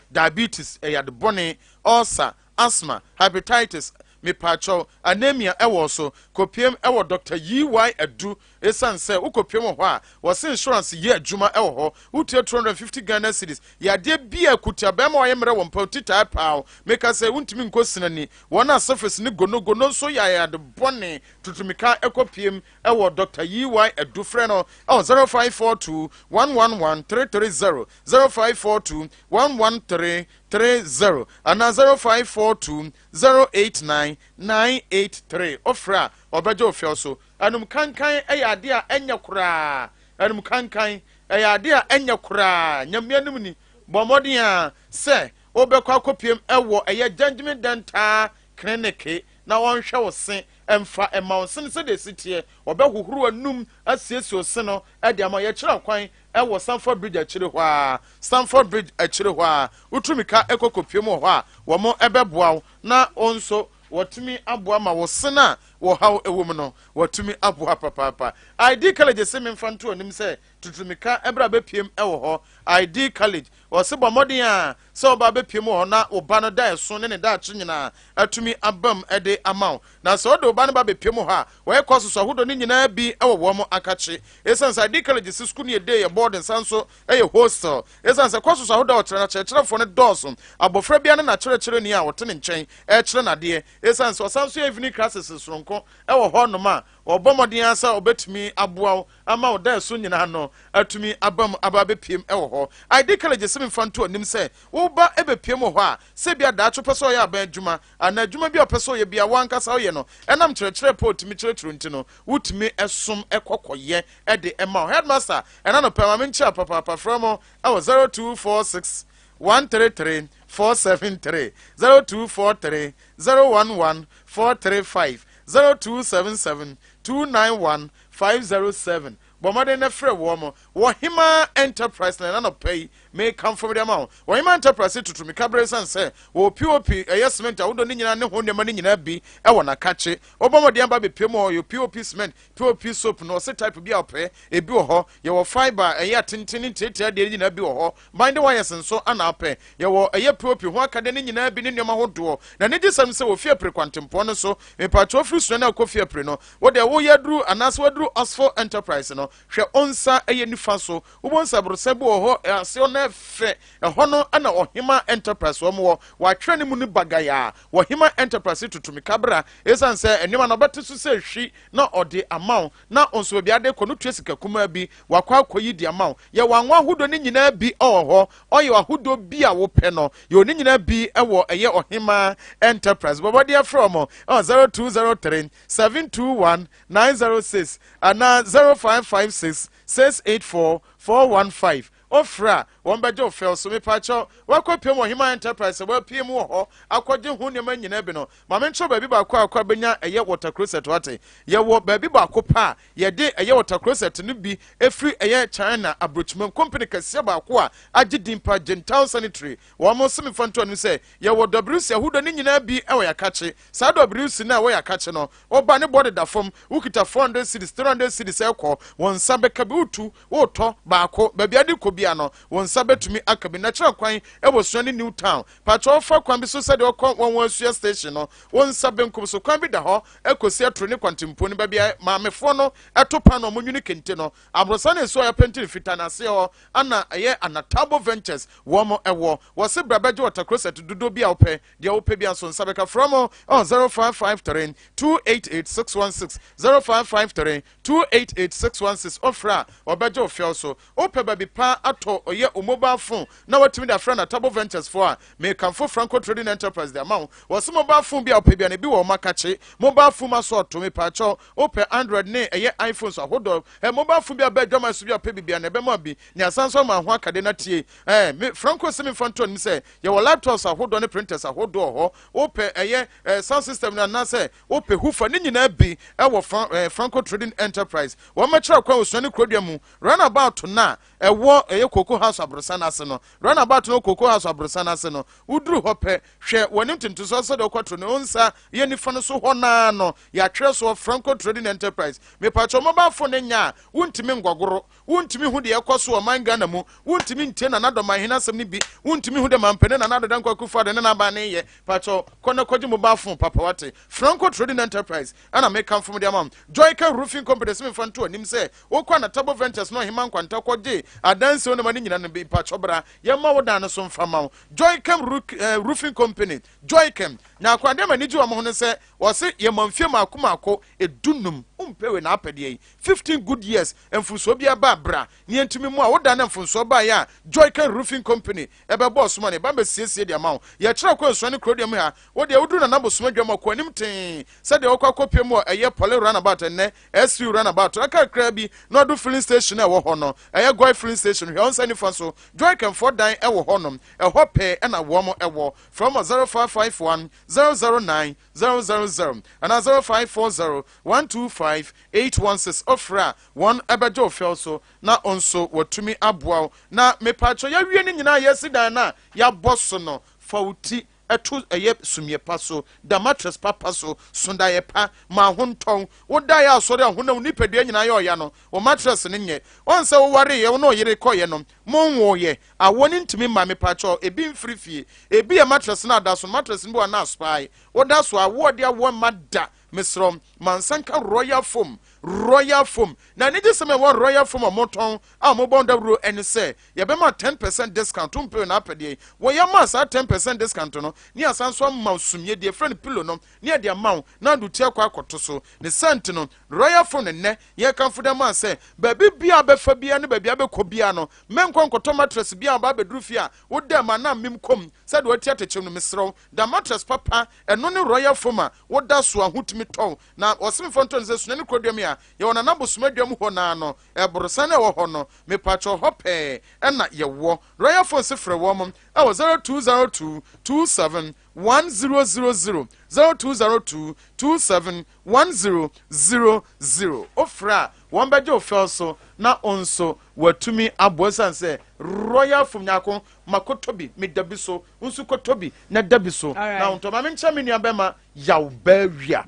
diabetes ɛyɛ ade bɔne ulcer asthma hepatitis mepaakyɛw anemia ɛwɔ so kɔpiem ɛwɔ Dr. Yi Adu ɛsiane sɛ wokɔpiem wɔ hɔ a wɔse insurance yɛ adwuma ɛwɔ hɔ wotua 250 Ghana cedis yadeɛ bi a kuta bɛrima a ɔyɛ mmerɛ wɔ mpa titae paaw meka sɛ wontumi nkɔ sinani wɔn a syphilis ne gonogono nso yɛ ade bɔne tutumika ɛkɔpiem ɛwɔ Dr. Yi Adu frɛ no ɛwɔ 0542 111 330 0542 113 30 anaa 0542 089 983 ɔfrɛ a ɔbɛgye ofɛw so anum kankan ɛyɛ adeɛ a ɛnyɛ koraa anum kankan ɛyɛ adeɛ a ɛnyɛ koraa nyamea no mu ni bɔ mmɔden a sɛ wobɛkɔ akɔpiem ɛwɔ ɛyɛ Gentleman Dental Clinic na wɔnhwɛ wo se ɛmfa ɛma wo se no sɛdeɛ ɛsi teɛ wɔbɛhohoro anum asiesie wo se no ɛde ama yɛkyerɛ kwan ɛwɔ Stamford Bridge akyire hɔ a Stamford Bridge akyire hɔ a wotumi ka ɛkɔ kɔpiem wɔ hɔ a wɔn ɛbɛboa wo na wɔn nso wɔtumi aboa ma wo se no a wɔhaw ɛwɔ mu no wɔtumi aboa papaapa ID College sɛ memfa nto anim sɛ tutumika ɛberɛ a bɛpiem ɛwɔ hɔ ID College wɔse bɔ mmɔden a sɛ wɔba bɛpiem wɔ hɔ na wo ba no da ɛso ne ne daakye nyinaa atumi abam ɛde ama wo na sɛ wɔde wo ba no ba bɛpiem wɔ hɔ a wɔyɛ courses ahodoɔ no nyinaa bi ɛwɔ wɔn akakye ɛsiane sɛ ID College si sukuu no yɛ day yɛ board nsa nso ɛyɛ hostel ɛsiane sɛ courses ahodoɔ a wɔkyerɛ no akyerɛkyerɛfoɔ no dɔɔso abɔfra biara ne n'akyerɛkyerɛni a wɔte ne nkyɛn ɛkyerɛ n'adeɛ ɛsiane sɛ ɔsan so yɛ evening classes soronko ɛwɔ hɔnom a Ɔbɔ mmɔden ara sɛ ɔbɛtumi aboa wo ama wo daeɛso nyinaa no atumi aba mu aba abɛpiem wɔ hɔ. ID College se memfa nto w'anim sɛ woba bɛpiem wɔ hɔ a, sɛ ebia daakye wopɛ sɛ ɔyɛ aban adwuma anaa adwuma bi a wopɛ sɛ ɔyɛ biara wo ankasa woyɛ no, ɛnam nkyerɛkyerɛ pa a ɔtumi kyerɛkyerɛ nti no, wotumi som kɔ kɔyɛ de ma wo. Headmaster, ɛna anɔpa yi ma menkyea papaapa, frɛ mo wɔ 0246 133 473, 0243 011 435, 0277 291 507. Bɔ mmɔden na frɛ wɔn wɔ Hemaa Enterprise na ɛna anɔpa yi mekamfo mede ama wo. Wɔ Hemaa Enterprise tutu mika bere esiane sɛ wɔwɔ POP, ɛyɛ cement ahodoɔ no nyinaa ne ho nneɛma no nyinaa bi wɔ n'akakye. Wobɔ mmɔden aba abɛpue mu hɔ, yɛwɔ POP cement, POP soap no, ɔse type bi a wopɛ, ebi wɔ hɔ. Yɛwɔ fibre a ɛyɛ atenten ne ntiatia deɛ no nyinaa bi wɔ hɔ. Binding wires nso ana wopɛ. Yɛwɔ ɛyɛ POP ho akadeɛ no nyinaa bi ne nneɛma ahodoɔ. Na anigyesɛm ne sɛ wɔ Fiapre kwantempɔn no so, mepakyɛw firi Sunyani a wokɔ Fiapre no, wo deɛ woyɛ aduru anaasɛ woaduru Oxford Enterprise no, hwɛ wo nsa ɛyɛ nifa so, wobɛhu sɛ aborosan bi wɔ hɔ, ase hɔ no ɛfɛ, ɛhɔ no na Ɔhema Enterprise wɔn wɔ. Wɔatwerɛ ne mu no bagayaa. Ɔhema Enterprise tutu mika bra, ɛsiane sɛ nneɛma no ɔbɛte so sɛ hwi na ɔde ama wo, na wo nso baabi a ade kɔ no tua sika kumaa bi, wakɔ akɔyi de ama wo. Yɛwɔ anwa ahodoɔ no nyinaa bi wɔ hɔ, oil ahodoɔ bi a wopɛ no, yɛwɔ ne nyinaa bi wɔ ɛyɛ Ɔhema Enterprise. Bɔ mmɔden frɛ wɔn wɔ 0203 721 906 anaa 0556 684 415. Wofrɛ a, wɔbɛgye wo fɛw so. Mepakyɛw, woakɔpiem wɔ Ɔhema Enterprise a woapue mu wɔ hɔ akɔgye ho nneɛma nyinaa bi no, ma menkyerɛ wo baabi baako a wokɔ a bɛnya ɛyɛ water closet woate? Yɛwɔ baabi baako pɛ a yɛde ɛyɛ water closet no bi firi ɛyɛ China aburokyimam kompene kɛseɛ baako a agye din pa, Gentile Sanitary. Wɔn se memfa nto anim sɛ yɛwɔ WC ahodoɔ no nyinaa bi wɔ Yakakye. Saa WC no a ɛwɔ Yakakye no, woba ne boɔ deda fam, wokita 400 cedis, 300 cedis ɛkɔ, wo nsa bɛka bi, wotu, wotɔ baako, baabi a wode kɔ biara no, wo nsa bɛtumi aka bi. Na kyerɛ kwan wɔ Suani New Town. Pakyɛ wofa kwan bi so sɛdeɛ wokɔ Nwanwasua station no, wo nsa benkum so kwan bi da hɔ kɔsi Aturo ne Kwantempon no, baabi a maamefoɔ no to paanoo a wɔnwene kente no. Aborosan a ɛsi hɔ a yɛapenti no fitaa no aseɛ hɔ ana ɛyɛ Anatabo Ventures wɔn wɔ. Wɔse bra bɛgye ɔtakrosɛt dodoɔ bi a wopɛ, deɛ wopɛ biara nso nsa bɛka. Frɛ wɔn wɔ 0553 288 616, 0553 288 616. Wofrɛ a wɔbɛgye wo fɛw so. Wopɛ baabi pa atɔ ɔyɛ wo mobile phone na watumi de afrɛ Anatabo Ventures foɔ a, mekamfo Franco Trading Enterprise de ama wo. Wɔse mobile phone bi a wopɛ biara no ebi wɔ wɔn akakye. Mobile phone mu asɔɔto, mepaakyɛw, wopɛ Android ne ɛyɛ iPhones ahodoɔ, ɛ mobile phone bi a bɛɛ adwaman so bi a wopɛ bi biara no ɛbɛma bi ne asan nso ama ho akade no atie. Ɛ me Franco se memfa nto anim sɛ yɛwɔ laptops ahodoɔ ne printers ahodoɔ wɔ hɔ. Wopɛ ɛyɛ ɛ sound system no anaasɛ wopɛ hoofer ne nyinaa bi ɛwɔ Fran ɛ Franco Trading Enterprise. Wɔn mɛkyerɛ kwan wɔ Suani Kurodua mu runabout no a ɛwɔ ɛyɛ Cocoa House aborosan no ase no. Runabout no wɔ Cocoa House aborosan no ase no, woduru hɔ pɛ, hwɛ w'anim ntentensoɔ sɛdeɛ wokɔ toro no, wo nsa yɛ nifa no so hɔ no ara no, yɛatwerɛ soɔ Franco Trading Enterprise. Mepakyɛw, mobile phone no nyɛ a, wontumi ngɔgoro, wontumi hu deɛ ɛkɔ so wɔ ɔman Ghana mu, wontumi ntie Nana Dɔmanhene asɛm no bi, wontumi hu deɛ Mampanin Nana Addo Dankwa Akufo-Addo ne n'aban no reyɛ. Pakyɛw, kɔ na kɔgye mobile phone papa, wate? Franco Trading Enterprise ɛna mekamfo mede ama wo. Joyca Roofing Company sɛ memfa nto anim sɛ wokɔ Anatabo Ventures na Ɔhemmaa Nkwanta kɔgye adansi wo nneɛma no nyina no bi, mpakyɛw bra yɛmma wo dan no so mfa ma wo. Joycam Roofing Company, Joycam, na akoradeɛ ma ani gye wɔn ho ne sɛ wɔse yɛma mfie mmaako mmaako edunum, wompɛ wei na apɛ deɛ yi, 15 good years, mfomsoɔ biara ba a bra na yɛntumi mmoa wo, wo dan no mfomsoɔ baeɛ a Joycam Roofing Company ɛbɛbɔ ɔsom a ne ba bɛsiesie de ama wo. Yɛkyerɛ kwan sua ne kurodua mu ha. Wo deɛ woduru Nana Bosom adwa mu a, kɔ anim tee sɛdeɛ wokɔ akɔpue mu a ɛyɛ Pɔle Runabout ɛnnɛ SU Runabout no kakraa bi na wadu filling station a ɛwɔ hɔ no. Ɛyɛ Goil filling station. Hwɛ wo nsa nifa so. Joy Kɛmfoɔ dan wɔ hɔnom. Ɛhɔ pɛɛ na wɔn wɔ. Frɛ wɔn wɔ 0551 009 000 anaa 0540 125 816. Wofrɛ a wɔn bɛgye wo fɛw so na wo nso wɔatumi aboa wo. Na mepaakyɛw yɛawie ne nyinaa a yɛasi dan no a yɛabɔ so no, fa wo ti to ɛyɛ sumiiɛ pa so, da mattress papa so, so daeɛ pa, ma ho ntɔ wo. Wodaeɛ a asɔre a honam wo nipadua nyinaa yɛ ɔya no, wo mattress no nyɛ. Woahu sɛ wowareeɛ, wo ne wo yere kɔeɛ no, monwoeɛ, awoɔ no ntumi mma, mepaakyɛw, ebi mfiri fie, ebi yɛ mattress no a da so no, mattress no bi wɔ hɔ a na aspae, woda so a, awoɔ deɛ awoɔ mma da, mesrɛ wo, ma nsa nka royal foam. Royal Foam. Na anigyesɛm a ɛwɔ Royal Foam a wɔtɔn a wɔbɔ dawuro ne sɛ yɛbɛma 10 percent discount. Wompɛ na apɛdeɛ yi, wɔyɛ maa saa 10 percent discount no ne asan so ama wo sumie deɛ ɛfrɛ no pillow no ne ɛde ama wo na ade ti akɔ akɔto so ne sɛnt no. Royal Foam ne nnɛ yɛkamfo dɛ maa sɛ baabi bia bɛfa bia ne baabi abɛkɔ bia no, mɛnkɔ nkɔtɔ mattress bia a ɔba abɛduru fie a woda ma na mem kɔm sɛdeɛ wati atɛkyɛm no. Mesrɛw da mattress papa, ɛno ne Royal Foam a woda so a hotumi tɔw. Na ɔsemfo ntɔ no sɛ suna ne kuroduam a yɛwɔ Nana Bosomadwam hɔ naa no, ɛborosan no ɛwɔ hɔ no, mepakyɛw, hɔ pɛɛ ɛna yɛwɔ. Royal Foam se frɛ wɔn ɛwɔ 0202 27 1000, 0202 27 1000. Ofrɛ a, wɔn bɛgye wo fɛw so na wo nso watumi aboa, ɛsiane sɛ Royal Foam nyako makɔtɔ bi, meda bi so, nso kɔtɔ bi na da bi so na wo ntɔ. Ma menkyɛ me nua bɛma Yaw Bawia,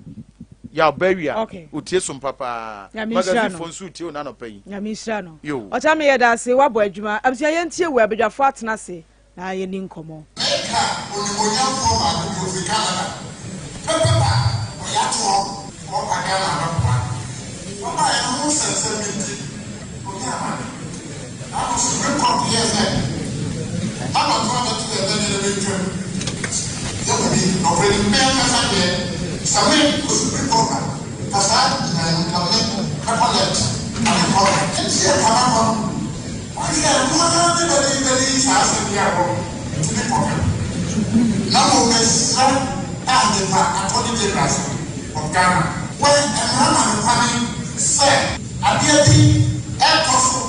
Yaw Bawia. Otie so mpa paa. Nyame nhyira magazine no. fo nso tie o n'anɔpa yi. Nyame nhyira no. Yo. Ɔkyɛ me yɛda ase, woabɔ adwuma. Abusua, yɛntie wei, abadwafoɔ atena ase na yɛni nkɔmmɔ. Ɛka onimuonyamfoɔ baako bi ɔfiri Canada pɛ paper ɔyɛ ato hɔ ɔba Ghana abɛboa. Ɔbaeɛ no ho nsɛnsɛm bi nti ɔnyɛ amane. Nanso Supreme Court yɛɛ sɛ n'abatoɔ abɛto yɛ dɛn na ɛbɛtwam. Yɛmu bi nɔkorɛ ni, me ankasa deɛ sɛ me kɔ Supreme Court a nka saa gyinaeɛ no nka me mɛkɔ left na menkɔ right. Nti ɛka mɛkɔ no wɔnhwɛ ɛno ara ne bɛde bɛde saa asɛm yi a wɔ ntumi nkɔka. Na mmom mesrɛ a mepa Attorney General sɛ of Ghana wɛ mmara ma no kwane sɛ adeɛ bi ɛkɔ so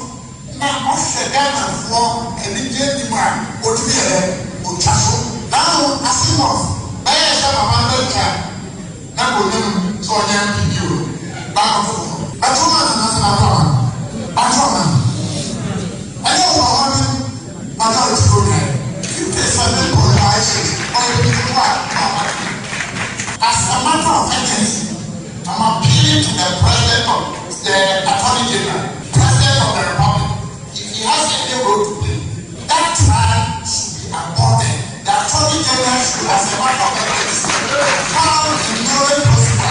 na ɔhwɛ Ghanafoɔ anigye anim a ɔtumi yɛ dɛ ɔtwa so. Naano ase North bɛyɛɛ sɛ mama no bɛtwa na kɔnya no mu sɛ ɔnyɛ MP bio no baakɔto foforɔ. Bɛto ma no anaasɛ bato ama no? Bato ama no. Ɛnyɛ overwhelming majority na ɔnyaeɛ. 57.56 ɔyɛ bibifo a na ɔbato. As a matter of urgency, I'm appealing to the President of the Attorney General, President of the Republic, if he has any role to play, that trial should be aborted. The Attorney General should, as a matter of urgency, file a nolle prosequi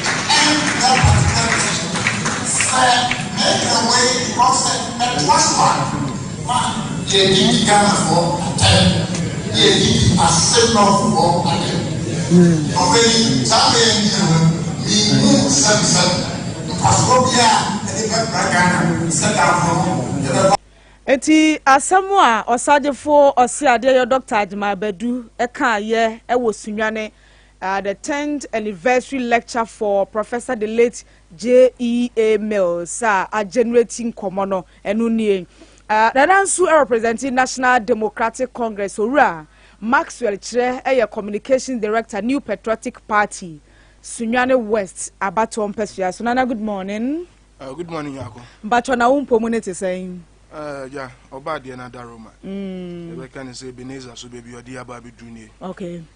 to end that particular decision. Sɛ meka wei because sɛ ɛtoa so a, ma yɛdidi Ghanafoɔ atɛm, na yɛdidi Asenɔfoɔ atɛm. Nɔkorɛ ni, saa mmerɛ yi gyina hɔ yi, menhu sɛbesɛbe mfasoɔ biara a ɛde bɛbra Ghana sɛ damfo no yɛbɛkɔ. Enti asɛm a Ɔsagyefo Ɔseadeɛyɔ Dɔkta Agyemang Badu kaeɛ wɔ Sunyani, the 10th anniversary lecture for Professor the late J.E.A. Mills a agenerate nkɔmmɔ no, ɛno nie. Nana nso representing National Democratic Congress, Owura Maxwell Kyerɛ yɛ Communications Director, New Patriotic Party, Sunyani West abatoɔ mpasua so. Nana, good morning. Good morning, Yako. Mpatwɔ, na wo mpɔ ne te sɛn? Ja, ɔba adeɛ no adaroma. Yɛbɛka ne sɛ Ebenezer so baabi ɔde aba abɛduru nie.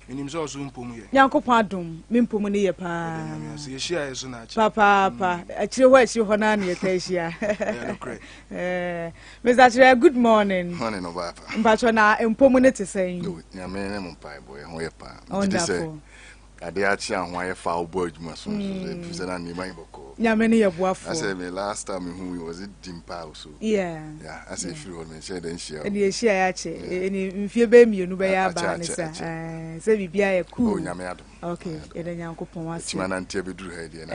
Menim sɛ ɔso mpɔ mu yɛ. Nyankopɔn adom, me mpɔ mu ne yɛ paa. Nyame ase, yɛhyia yɛ so na akyɛ. Papaapa, akyire hɔ akyire hɔ naa ne yɛta ahyia. Ɛyɛ nokorɛ. Mr. Kyerɛ, good morning. Morning, ɔbaa pa. Mpatwɔ, na mpɔ mu ne te sɛn? No, Nyame ne mo mpaebɔ, ɛho yɛ paa. Wonderful. Adeɛ akye a ho ayɛ fa wobɔ adwuma so nso sɛ ɛfiri sɛ na nneɛma yɛ bɔkɔɔ. Nyame ne yɛ boafoɔ. Asɛ me last time mehu yi was it Dimpa or so? Yeah. Yeah, asɛ ɛfiri hɔ no menhyɛ dɛ nhyia. Ɛne yɛhyia yɛ akyɛ. Ɛne mfie bɛyɛ 2 bɛyɛ aba ne sa. Sɛ biribiara yɛ cool. Oh, Nyame adom. Okay, yɛda Nyankopɔn ase. Ɛtumi anante abɛduru ha yi deɛ na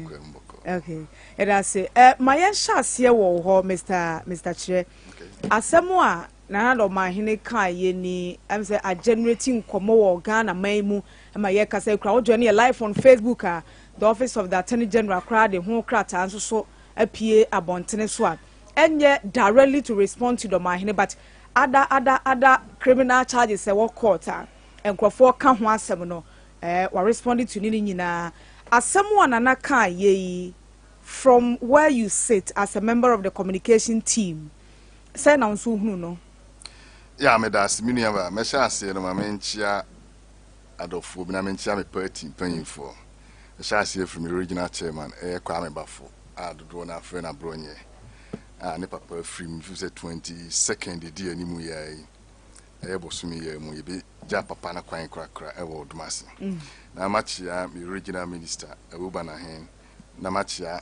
bɔkɔɔ mu bɔkɔɔ. Okay, yɛda ase. Ma yɛnhyɛ aseɛ wɔ hɔ, Mr. Kyerɛ. Asɛm a Nana Dɔmahene kaa yɛ ni, sɛ agenerate nkɔmmɔ wɔ Ghana man mu ma yɛkasa kura. Wo join yɛ live on Facebook a, the office of the Attorney General koraa de ho krataa nso so apue abɔntene so a ɛnyɛ directly to respond to Dɔmahene, but other criminal charges ɛwɔ court a nkurɔfoɔ ka ho asɛm no, wa respond to ne ne nyinaa. Asɛm a Nana kaa yɛ yi, from where you sit as a member of the communication team, sɛ na nso hunu no? Ya, meda ase, me nua ba. Mɛhyɛ aseɛ no, ma menkyea adɔfoɔ bi na menkyea me party mpanyimfoɔ. Ɛhyɛ aseɛ firi me regional chairman, ɛyɛ Kwame Bafo a dodoɔ no afrɛ no Aborɔnyɛ, a ne papa afiri mu firi sɛ 22nd di anim yɛ yi, ɛyɛ bɔsome yɛ mu, yɛbɛgya papa no kwan korakora ɛwɔ Odumase. Na makyea me regional minister, Awuba Nahen. Na makyea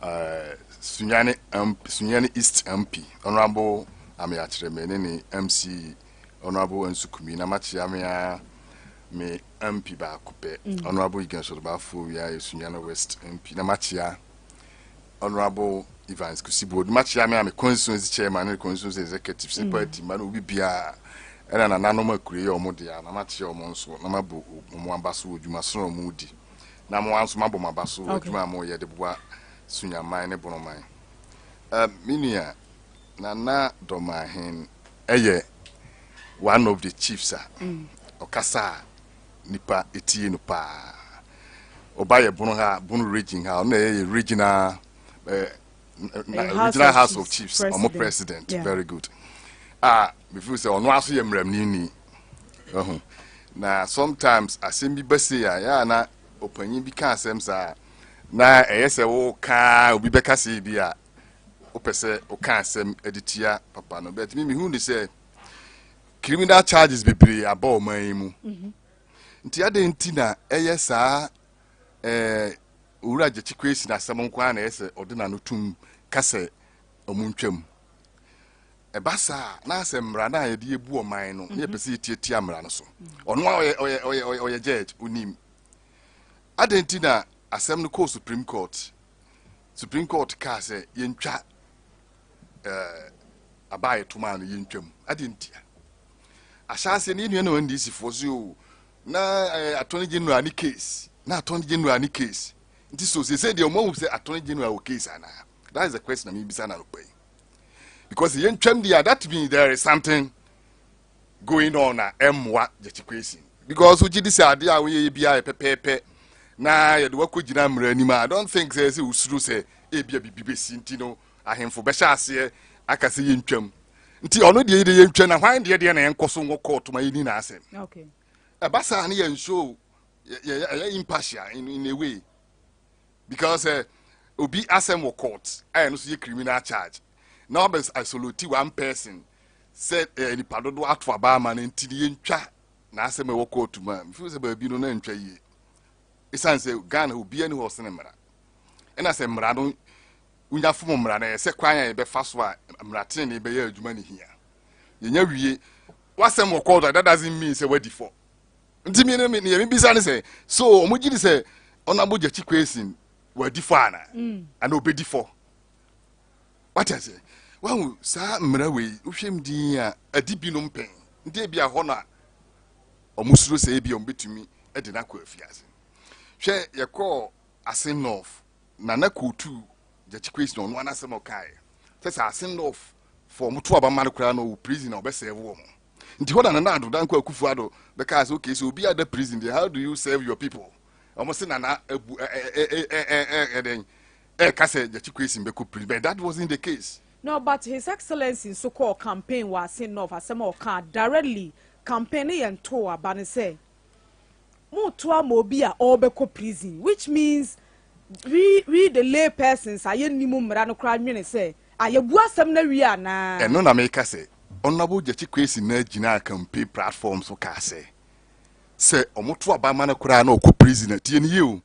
eh, Sunyani MP, Sunyani East MP, Honorable Ameyakyereme ne ne MC Honorable Ansu Kumi. Na makyea me ara me MP baako pɛ, Honorable Egan Sodobafo Wia yɛ Sunyani West MP. Na makyea Honorable Evans Kusibo. Na makyea me a me constituency chairman ne constituency executive, sɛ party ma no obi biara ɛna nananom akure yɛ wɔn dea. Na makyea wɔn nso na mabɔ wɔn aba so wɔ dwumasono a wɔn di. Na mo ara nso mabɔ mo aba so wɔ adwuma a moreyɛ de boa Sunyaman ne Bonoman. Uh, me nua, Nana Dɔmahen yɛ one of the chiefs a mm. ɔkasa a nipa etie no paa. Ɔba yɛ Bono ha, Bono region ha, ɔno na ɛyɛ yɛ regional eh, regional house of chiefs, ɔmo president, yeah. Very good. Ah, me feel sɛ ɔno aso yɛ mmeramni ni. Wahu? Na sometimes asɛm bi ba sei a, yɛ a na ɔpanyin bi ka asɛm saa a, na ɛyɛ sɛ woka obi bɛka sei bi a, wopɛ sɛ woka asɛm de tia papa no. But me mehu ne sɛ criminal charges bebree aba ɔman yi mu. Mhm. Nti adɛn nti na ɛyɛ saa ɛɛ Owura Gyakye Kwesi n'asɛm nko ara na ɛyɛ sɛ ɔde n'ano tum ka sɛ ɔmo ntwam. Ɛba saa a, na asɛ mmara no a yɛde abu ɔman no, na yɛpɛ sɛ yɛtiatia mmara no so. Ɔno a ɔyɛ ɔyɛ ɔyɛ ɔyɛ ɔyɛ judge, onim. Adɛn nti na asɛm no kɔɔ Supreme Court? Supreme Court kaa sɛ yɛntwa ɛɛ aba a yɛto maa no yɛntwa mu. Adɛn ntia? Ahyɛaseɛ no yɛn nuanom NDC foɔ so o, na ɛɛ Attorney General ne case, na Attorney General ne case. Nti so seesei deɛ wɔn ahu sɛ Attorney General wɔ case anaa? That is the question na mebisa no anɔpa yi. Because yɛntwam deɛ that means there is something going on a ɛmmoa Gyakye Quayson. Because wogye di sɛ adeɛ a woyɛ yɛ biara yɛ pɛpɛɛpɛ na yɛde wakɔ gyina mmara anim a I don't think sɛ sɛ wosuro sɛ ebia biribi bɛsi nti no ahemfo bɛhyɛ aseɛ aka sɛ yɛntwam. Nti ɔno deɛ yɛde yɛntwa na hwan deɛ deɛ na yɛnkɔ so nkɔ kɔɔto ma yɛni n'asɛm. Ɛba saa ne yɛn show yɛyɛ impartial in a way. Because eh, obi asɛm wɔ court a ɛno nso yɛ criminal charge na wabɛ isolate one person sɛ eh, nipa dodoɔ ato aba ama no nti ne yɛntwa n'asɛm a ɛwɔ court mu a mfiri sɛ baabi no na ntwa yie ɛsiane sɛ Ghana obiara ni hɔ ɔsene mmara ɛna sɛ mmara no wonya fom mmara no ɛyɛ sɛ kwan a yɛbɛfa so a mmara tenene bɛyɛ adwuma ne hia yɛnya wie wasɛm wɔ court a that doesn't mean sɛ wadi fɔ Nti mi no nea mebisa ne sɛ so wɔn gye di sɛ Honourable Gyakye Quayson wadi fɔ ana mm. ana obedi fɔ wate aseɛ wahu saa mmara wei wohwɛ mu din a adi binom pɛn nti ebi ahɔ no a wɔn suro sɛ ebi a wɔn betumi de no akɔ afiase hwɛ yɛkɔɔ Asen North Nana Kootu Gyakye Quayson ɔno anasɛm ɔkaeɛ sɛ sɛ Asen North fɔ wɔn to aba ma no koraa no ɔwɔ prison a ɔbɛsɛɛvo wɔn. Nti hɔ na Nana Addo Dankwa Akufo Addo bɛkaa sɛ okay sɛ obi ada prison deɛ how do you serve your people? Wɔn se Nana abu ɛdɛn ɛka sɛ Gyakye Quayson bɛkɔ prison but that wasn't the case. No but his excellency nso kɔɔ campaign wɔ Asin North asɛm a ɔkaa directly campaign no yɛ ntoo aba ne sɛ moto ama obi a ɔrebɛkɔ prison which means we we the lay persons a yɛnnim mmara no koraa nwene sɛ a yɛbu asɛm no awie anaa. Ɛno na meka sɛ Honourable Gyakye Quayson no gyinaa campaign platform so kaa sɛ sɛ wɔto aba ma no koraa na ɔkɔ prison a tie no yie o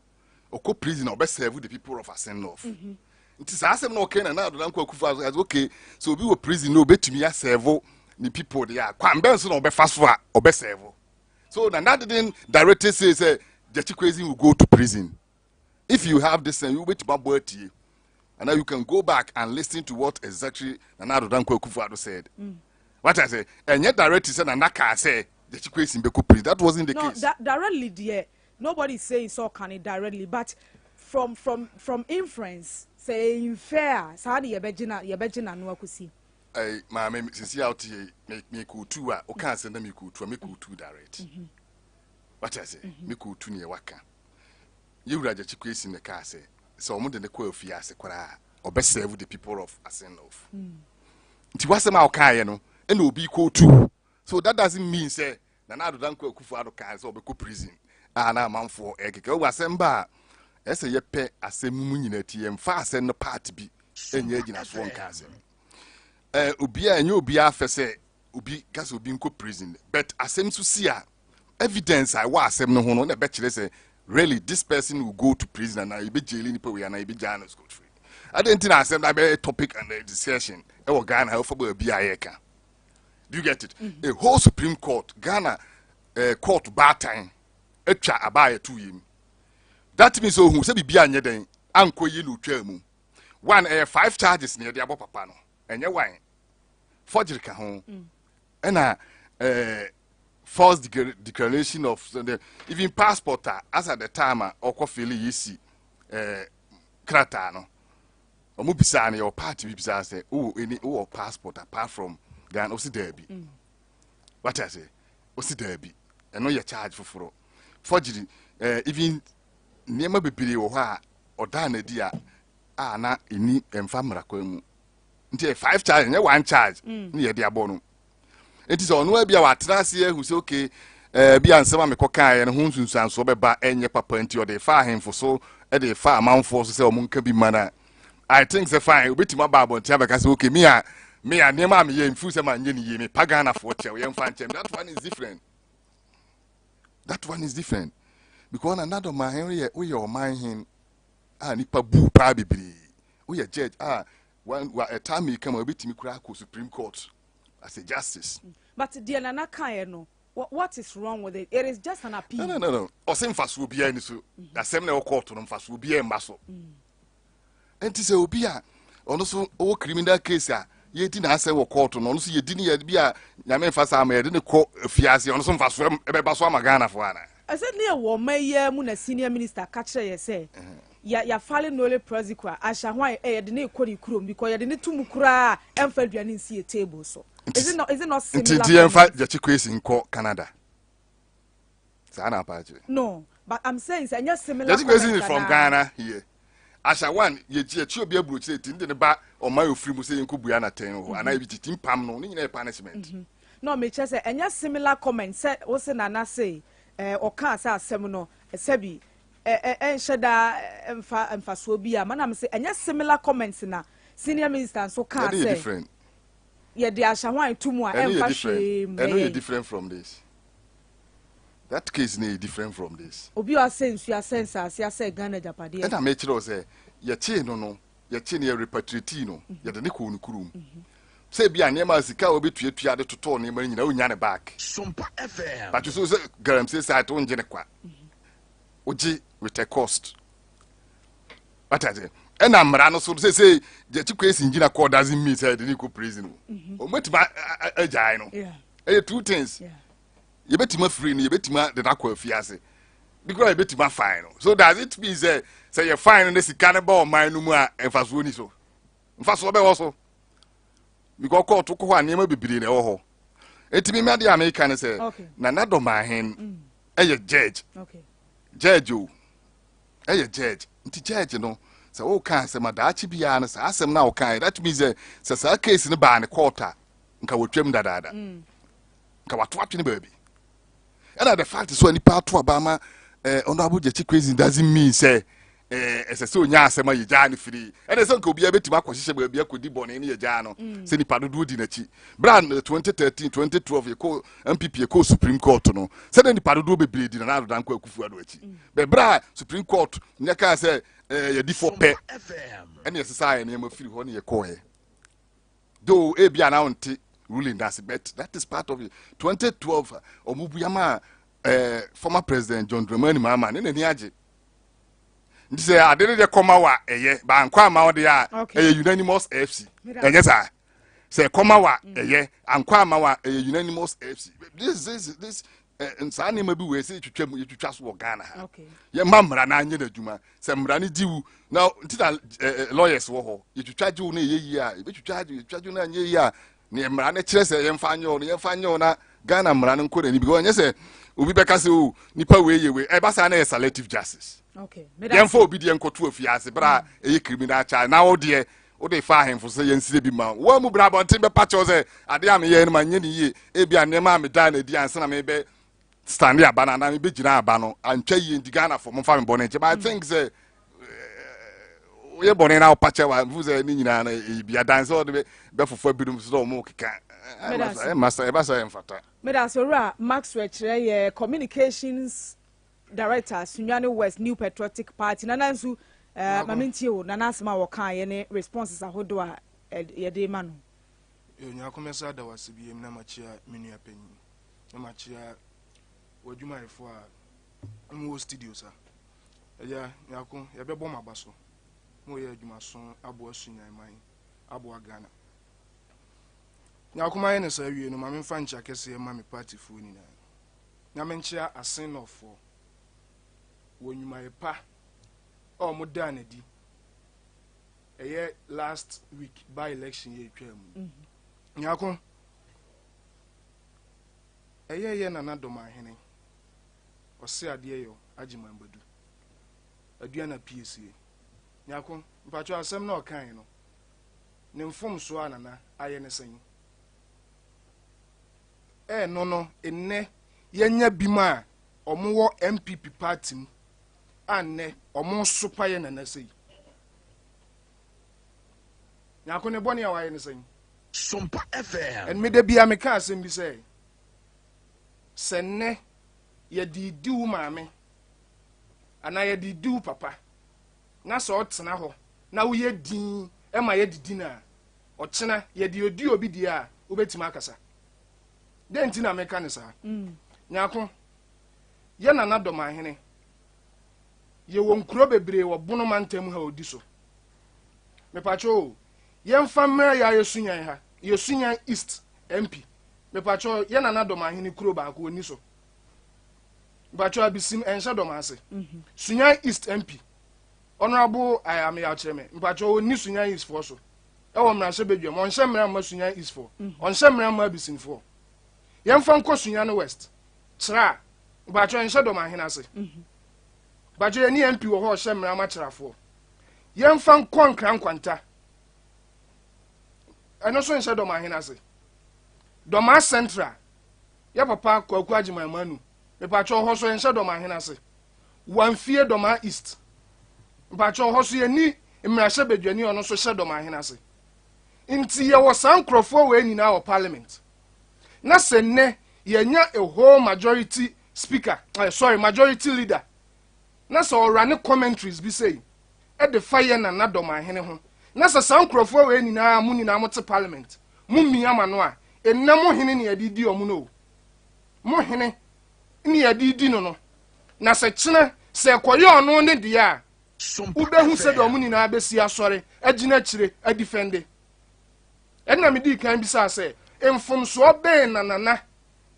ɔkɔ prison a ɔbɛ serve the people of Asin North mm -hmm. nti saa asɛm na ɔkɛn na na Addo Dankwa Akufo Addo okay sɛ obi wɔ prison na obetumi aserve ne people deɛ a kwan bɛn so na ɔbɛfa so a ɔbɛ serve so Nana didn't directly say sɛ Gyakye Quayson will go to prison if you have this thing you wobɛtumi abɔ atie and now you can go back and listen to what exactly Nana Addo Dankwa Akufo-Addo said. Mm. What I say, and yet directly said Nana kaa sɛ Gyakye Quayson bɛkɔ prison. That wasn't the no, case. No, directly deɛ nobody is saying so can it directly, but from from from inference sɛ infer a saa de yɛbɛgyina yɛbɛgyina no akɔsi. Ɛy maame sisi a wote yɛ me me kootu a woka asɛm na me kootu a me kootu direct. Mm -hmm. What I say, mm -hmm. me kootu ne waka. Yɛwura Gyakye Quayson na kaa sɛ sɛ wɔn de ne kɔ afiase koraa ɔbɛ serve the people of Asin North. Mm. Nti wasɛm a ɔkaeɛ no ɛna obi kootu so that doesn't mean sɛ Nana Addo Dankwa Akufo Addo kaa sɛ ɔbɛkɔ prison a na amanfoɔ ɛkeka wɔ asɛm ba a ɛsɛ yɛpɛ asɛm mu nyinaa ti yɛmfa asɛm no part bi ɛnyɛ agyinasoɔ nka asɛm ɛɛ obiara ɛnyɛ obiara fɛ sɛ obi ka sɛ obi nkɔ prison but asɛm nso si a evidence a ɛwɔ asɛm no ho no na ɛbɛkyerɛ sɛ Really this person will go to prison anaa yɛbɛ jail nipa wei anaa yɛbɛ gyaa no scot free. Adɛn nti na asɛm no abɛyɛ topic and discussion ɛwɔ Ghana ha wofa baabi a yɛka. Do you get it? Mm -hmm. A whole Supreme Court, Ghana court baatan atwa aba a yɛto yɛ mu. That means ohun sɛ biribi anyɛ dɛn ankɔ yie na otwaa mu. One ɛyɛ five charges na yɛde abɔ papa no. Ɛnyɛ one. Forgery ka ho. Mm. Ɛna false declaration of the even passport a as at the time a ɔkɔ fili yɛsi krataa no. Ɔmo bisaa no yɛwɔ party bi bisaa sɛ wowɔ any wowɔ passport apart from Ghana ɔsi daabi. Wate ase ɔsi daabi. Ɛno yɛ charge foforɔ. Forgery even nneɛma bebree wɔ hɔ a ɔdaa n'adi a a na ɛni ɛmfa mmara kwan mu. Nti ɛyɛ five charge ɛnyɛ one charge ne yɛde abɔ no. Nti sɛ ɔno abi a watena ase ahu sɛ okay bi a nsɛm a mekɔ kaeɛ no ho nsunsuansoɔ bɛba ɛnyɛ papa nti ɔde fa ahemfo so ɛde fa amanfoɔ so sɛ ɔmo nka bi ma no. I think sɛ fine obɛtumi aba abɔnten abɛka sɛ okay me a me a nneɛma a meyɛ mfiri sɛ manyɛ ne yie mepa Ghanafoɔ kyɛw yɛmfa nkyɛm. That one is different. That one is different because na nado man hen woyɛ woyɛ ɔman hen a nipa bu paa bebree woyɛ judge a wa wa ɛtaa mi kama obɛtumi kura akɔ Supreme Court as a justice. But deɛ Nana kaeɛ no, what is wrong with it? It is just an appeal. No, no, no, no. Ɔsɛ mfasoɔ biara ni so. Asɛm na ɛwɔ court no mfasoɔ biara mma so. Nti sɛ obi a ɔno so ɔwɔ criminal case a yɛdi n'asɛm wɔ court no ɔno so yɛdi ne yɛ bi a Nyame mfa saa ma yɛde ne kɔ fiase ɔno so mfasoɔ ɛbɛba so ama Ghanafoɔ ana? Ɛsɛ ne yɛwɔ ɔman yi ara mu na senior minister ka kyerɛ yɛ sɛ yɛafale nolle prosequi a ahyɛ ho a yɛde ne kɔ ne kurom because yɛde ne to mu koraa ɛmfa aduane nsi yɛ table so. Is it not similar? Nti yɛmfa Gyakye Quayson nkɔ Canada. Saa na apa akyerɛ. No, but I'm saying sɛ ɛnyɛ similar. Gyakye Quayson is from Ghana here. Asha one yɛkyi yɛkyi obi aburokyire ti ne de ne ba ɔman ofiri mu sɛ yɛnkɔ bua n'atɛn wɔ hɔ anaa ebi titi mpam no ne nyinaa yɛ punishment. No, mekyerɛ sɛ ɛnyɛ similar comment sɛ wose Nana se ɔkaa sɛ asɛm no sɛbi ɛnhyɛ da mfa mfasoɔ bi a mana me sɛ ɛnyɛ similar comments na senior minister nso kaa sɛ yɛde ahyɛ ho a to mu a ɛmfa hwee mu. Ɛno yɛ different from this. That case no yɛ different from this. Obi a ɔasɛ nsuo asɛ nsaase asɛ Ghana agyapadeɛ. Ɛna mekyerɛ wo sɛ yɛkyee no no yɛkyee no yɛ repatriatii no yɛde ne kɔɔ ne kurom sɛ ebi a nneɛma a sika a wɔbɛtuatua de totɔɔ nneɛma no nyinaa wonya ne back. Sompa FM. But so sɛ galamsey site wongye ne kwa wogye with a cost. Wate ase ɛna mmara no so sɛ sɛ Gyakye Quayson gyina court doesn't mean sɛ yɛde ne kɔ prison o. Wɔbɛtumi agyae no. Ɛyɛ two things. Yɛbɛtumi afiri no yɛbɛtumi de no akɔ afiase bi koraa yɛbɛtumi afine no. So does it mean sɛ sɛ yɛ fine no na sika no ba ɔman no mu a mfasoɔ ni so? Mfasoɔ bɛwɔ so because court kɔ hɔ a nneɛma bebree na ɛwɔ hɔ. Eti mi adeɛ a meka ne sɛ Nana Dɔmahen ɛyɛ judge judge o ɛyɛ judge nti judge no sɛ woka asɛm a daakye biara no saa asɛm no a woka that means sɛ sɛ saa case no baa ne court a nka wɔtwam dadaada nka wato atwene baabi. Ɛna the fact so a nipa ato aba ama Honorable Gyakye Quayson doesn't mean sɛ ɛsɛ sɛ onya asɛm a yɛgyaa no firi. Ɛna sɛ nka obiara bɛtumi akɔhyehyɛ baabi akɔdi bɔne ne yɛgyaa no sɛ nipa dodoɔ di n'akyi. Berɛ a 2013 2012 yɛkɔ NPP yɛkɔ Supreme Court no sɛdeɛ nipa dodoɔ bebree di Nana Addo Dankwa Akufo-Addo akyi bɛ berɛ a Supreme Court nyɛ kaa sɛ yɛdi fɔ pɛ ɛne yɛsesaa yɛ nneɛma firi hɔ ne yɛkɔɔɛ. Though ebi a na wonte ruling that's but that is part of it. 2012 ɔmo bua ma former president John Dramani Mahama ne n'ani agye. Nti sɛ ade ne deɛ kɔma wa ɛyɛ bankɔ ama wo deɛ a ɛyɛ unanimous FC. Ɛnyɛ saa sɛ kɔma wa ɛyɛ ankɔ ama wa ɛyɛ unanimous FC. This this this saa nneɛma bi wɔ ɛsɛ yɛtwitwa mu yɛtwitwa so wɔ Ghana ha. Yɛma mmara na anyɛ n'adwuma sɛ mmara no di wu na nti na lawyers wɔ hɔ yɛtwitwa gye wo na ɛyɛ yie a yɛbɛtwitwa agye yɛtwitwa gye wo na anyɛ yie a ne mmara no kyerɛ sɛ yɛmfa nyɛ wo no yɛmfa nyɛ wo na Ghana mmara no nkɔ n'anim because ɛnyɛ sɛ obi bɛka sɛ o nipa wei yɛ wei ɛba saa na ɛyɛ selective justice. Yɛmfa obi deɛ nkɔto afiase berɛ a ɛyɛ criminal charge na wo deɛ wode fa ahemfo sɛ yɛnsire bi ma wo mu berɛ abɔnten bɛpa kyɛw sɛ adeɛ a meyɛ no manyɛ ne yie ebi a nneɛma a medaa no adi ansa na mebɛ stand aba no anaa mebɛgyina aba no antwa yie nti Ghanafoɔ momfa me bɔne nkyɛ. But I think sɛ woyɛ bɔne na wopa kyɛw a mfu sɛ ne nyinaa no ɛyɛ bi adanse sɛ wɔde bɛfofa binom so sɛ ɔmo keka ɛba sa ɛmfata. Meda ase Owura Maxwell kyerɛ yɛ communications Director, Sunyani West New Patriotic Party. Nana nso, eh, ma mentie o, Nana asɛm a wɔkaeɛ ne responses ahodoɔ a yɛde ma no. Yo, Nyako mɛsa da wo ase biem na makyia me nua panyin na makyia w'adwumayɛfoɔ a wɔwɔ studios a. Agya, Nyako, yɛbɛbɔ mo aba so. Moyɛ adwumaso aboa Sunyan man, aboa Ghana. Nyako mayɛ no saa wie no, ma memfa nkyia kɛseɛ ma me partyfoɔ nyinaa. Na menkyea Asen Northfoɔ wɔ nnwumayɛ pa a wɔdaa no adi ɛyɛ last week by election yɛ etwaa mu. Mhm. Nyako, ɛyɛ yɛ Nana Dɔmahene, ɔse adeɛ yɔ Agyeman Badu, Aduana piesie. Nyako, mpakyɛw asɛm na ɔkae no, ne mfomsoɔ a Nana ayɛ ne sɛn? Ɛno no, nnɛ yɛanya binom a wɔwɔ NPP party mu a nnɛ wɔresopa yɛ Nana sei. Nyarko ne bɔne a wayɛ ne sɛn? Sompa FM. And me da bia meka asɛm bi sɛ, sɛ nnɛ yɛde di wo maame anaa yɛde di wo papa na sɛ ɔtena hɔ na woyɛ din ma yɛdidi no a, ɔkyena yɛde odi obi deɛ a wobɛtumi akasa. Dɛn nti na meka no saa? Mm. Nyako, yɛ nana dɔmahene. Yɛwɔ nkuro bebree wɔ Bono mantam ha odi so. Mepatwɛ o, yɛmfa mmerɛ yɛ a yɛsunyan ha, yɛsunyan East MP. Mepatwɛ yɛ nana dɔmahene kuro baako ɔni so. Mepatwɛ abisim ɛnhyɛ dɔm ase. Mm-hmm. Sunyan East MP, Honorable Ameyaw Kyerɛmɛ, mepatwɛ ɔni Sunyan East foɔ so. Ɛwɔ mmarahyɛbadwam, ɔnhyɛ mmara mma Sunyani Eastfoɔ, mm. ɔnhyɛ mmara mma Abisinfoɔ. Yɛmfa nkɔ Sunyani West, kyerɛ a, mpakyɛ nhyɛ dɔm ahene ase. Mhm. Mpakyɛ yɛne MP wɔ hɔ ɔhyɛ mmara ma kyerɛfoɔ. Yɛmfa nkɔ Nkra Nkwanta, ɛno nso nhyɛ dɔm ahene ase. Dɔmaa Central, yɛ papa Kwaku Agyeman Manu, mepakyɛ hɔ so nhyɛ dɔm ahene ase. Wamfie Dɔmaa East. Mpakyɛw, hɔ so yɛnni mmarahyɛbadwani a ɔno nso hyɛ Dɔmahene ase. Nti yɛwɔ saa nkurɔfoɔ wei nyinaa wɔ parliament. Na sɛ nnɛ yɛnya a whole majority speaker, eh, sorry, majority leader, na sɛ ɔrane commentaries bi sei, ɛde fa yɛ nana Dɔmahene ho, na sɛ saa nkurɔfoɔ wei nyinaa mo nyinaa mote parliament, mo mmia ma no a, ɛnnɛ mo hene ne yɛde di ɔmo no o. Mo hene ne yɛde di no no, na sɛ kyena sɛ ɛkɔyɛ ɔno ne deɛ a, wobɛhu sɛdeɛ ɔmo nyinaa bɛsi asɔre agyina akyire adifɛnde. Ɛnna medii kan bisaa sɛ, mfomsoɔ bɛn na Nana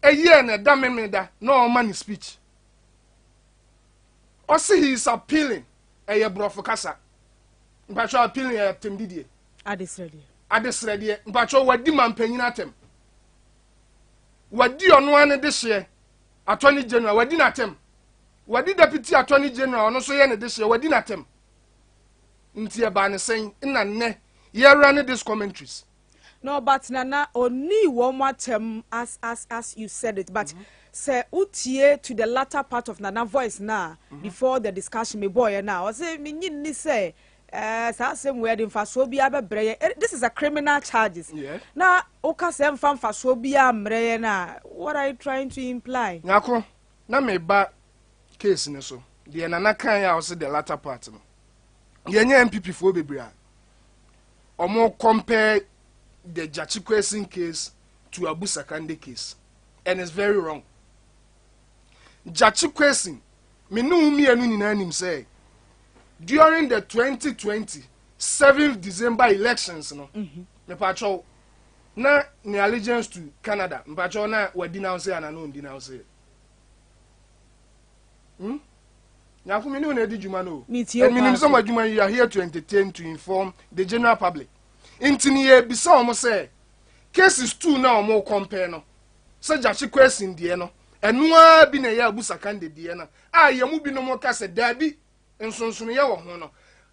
ɛyɛɛ na ɛda Memeneda na ɔrema ne speech? Ɔse he is appealing, ɛyɛ borɔfo kasa. Mpakyɛw appealing ɛyɛ atɛmdidie. Adesrɛdeɛ. Adesrɛdeɛ. Mpakyɛw wadi mampanyin atɛm. Wadi ɔno ara ne dehyeɛ attorney general wadi n'atɛm. Wadi deputy attorney general ɔno nso yɛ ne dehyeɛ wadi n'atɛm. Nti ɛbaa ne sɛn na nnɛ yɛwura ne this commentaries. No but Nana ɔnii wɔn atɛm as as as you said it but sɛ wotie to the latter part of Nana voice no a before the discussion mebɔɔyɛ no a ɔse menye nni sɛ Eh, saa asɛm wei ɛde mfasoɔ biara bɛbrɛ yɛn. Eh, this is a criminal charges. Yeah. Na woka sɛ mfa mfasoɔ biara mmerɛ yɛn a, what are you trying to imply? Nyako, na meba case no so. Deɛ Nana kan a ɔse the latter part no. Yɛnyɛ NPP foɔ bebree a ɔmo compare the Gyakye Quayson case to Abu Sakande case and it's very wrong. Gyakye Quayson Me ne wo mmienu nyinaa nim sɛ during the 2020 7th December elections no, mhm. mepakyɛw na ne allegiance to Canada, mepakyɛw na wadi n'ase anaa na ɔndi n'ase. Hmm? Nyako me ne wo na edi dwuma no. And menim sɛ mo adwuma you are here to entertain, to inform the general public. Nti ne yɛbisa wɔn sɛ cases two na wɔn compare no sɛ Gyakye Quayson deɛ no, ɛno ara bi na ɛyɛ Abu Sakande deɛ no a yɛn mu binom ka sɛ daabi, nsonsonoeɛ wɔ ho no.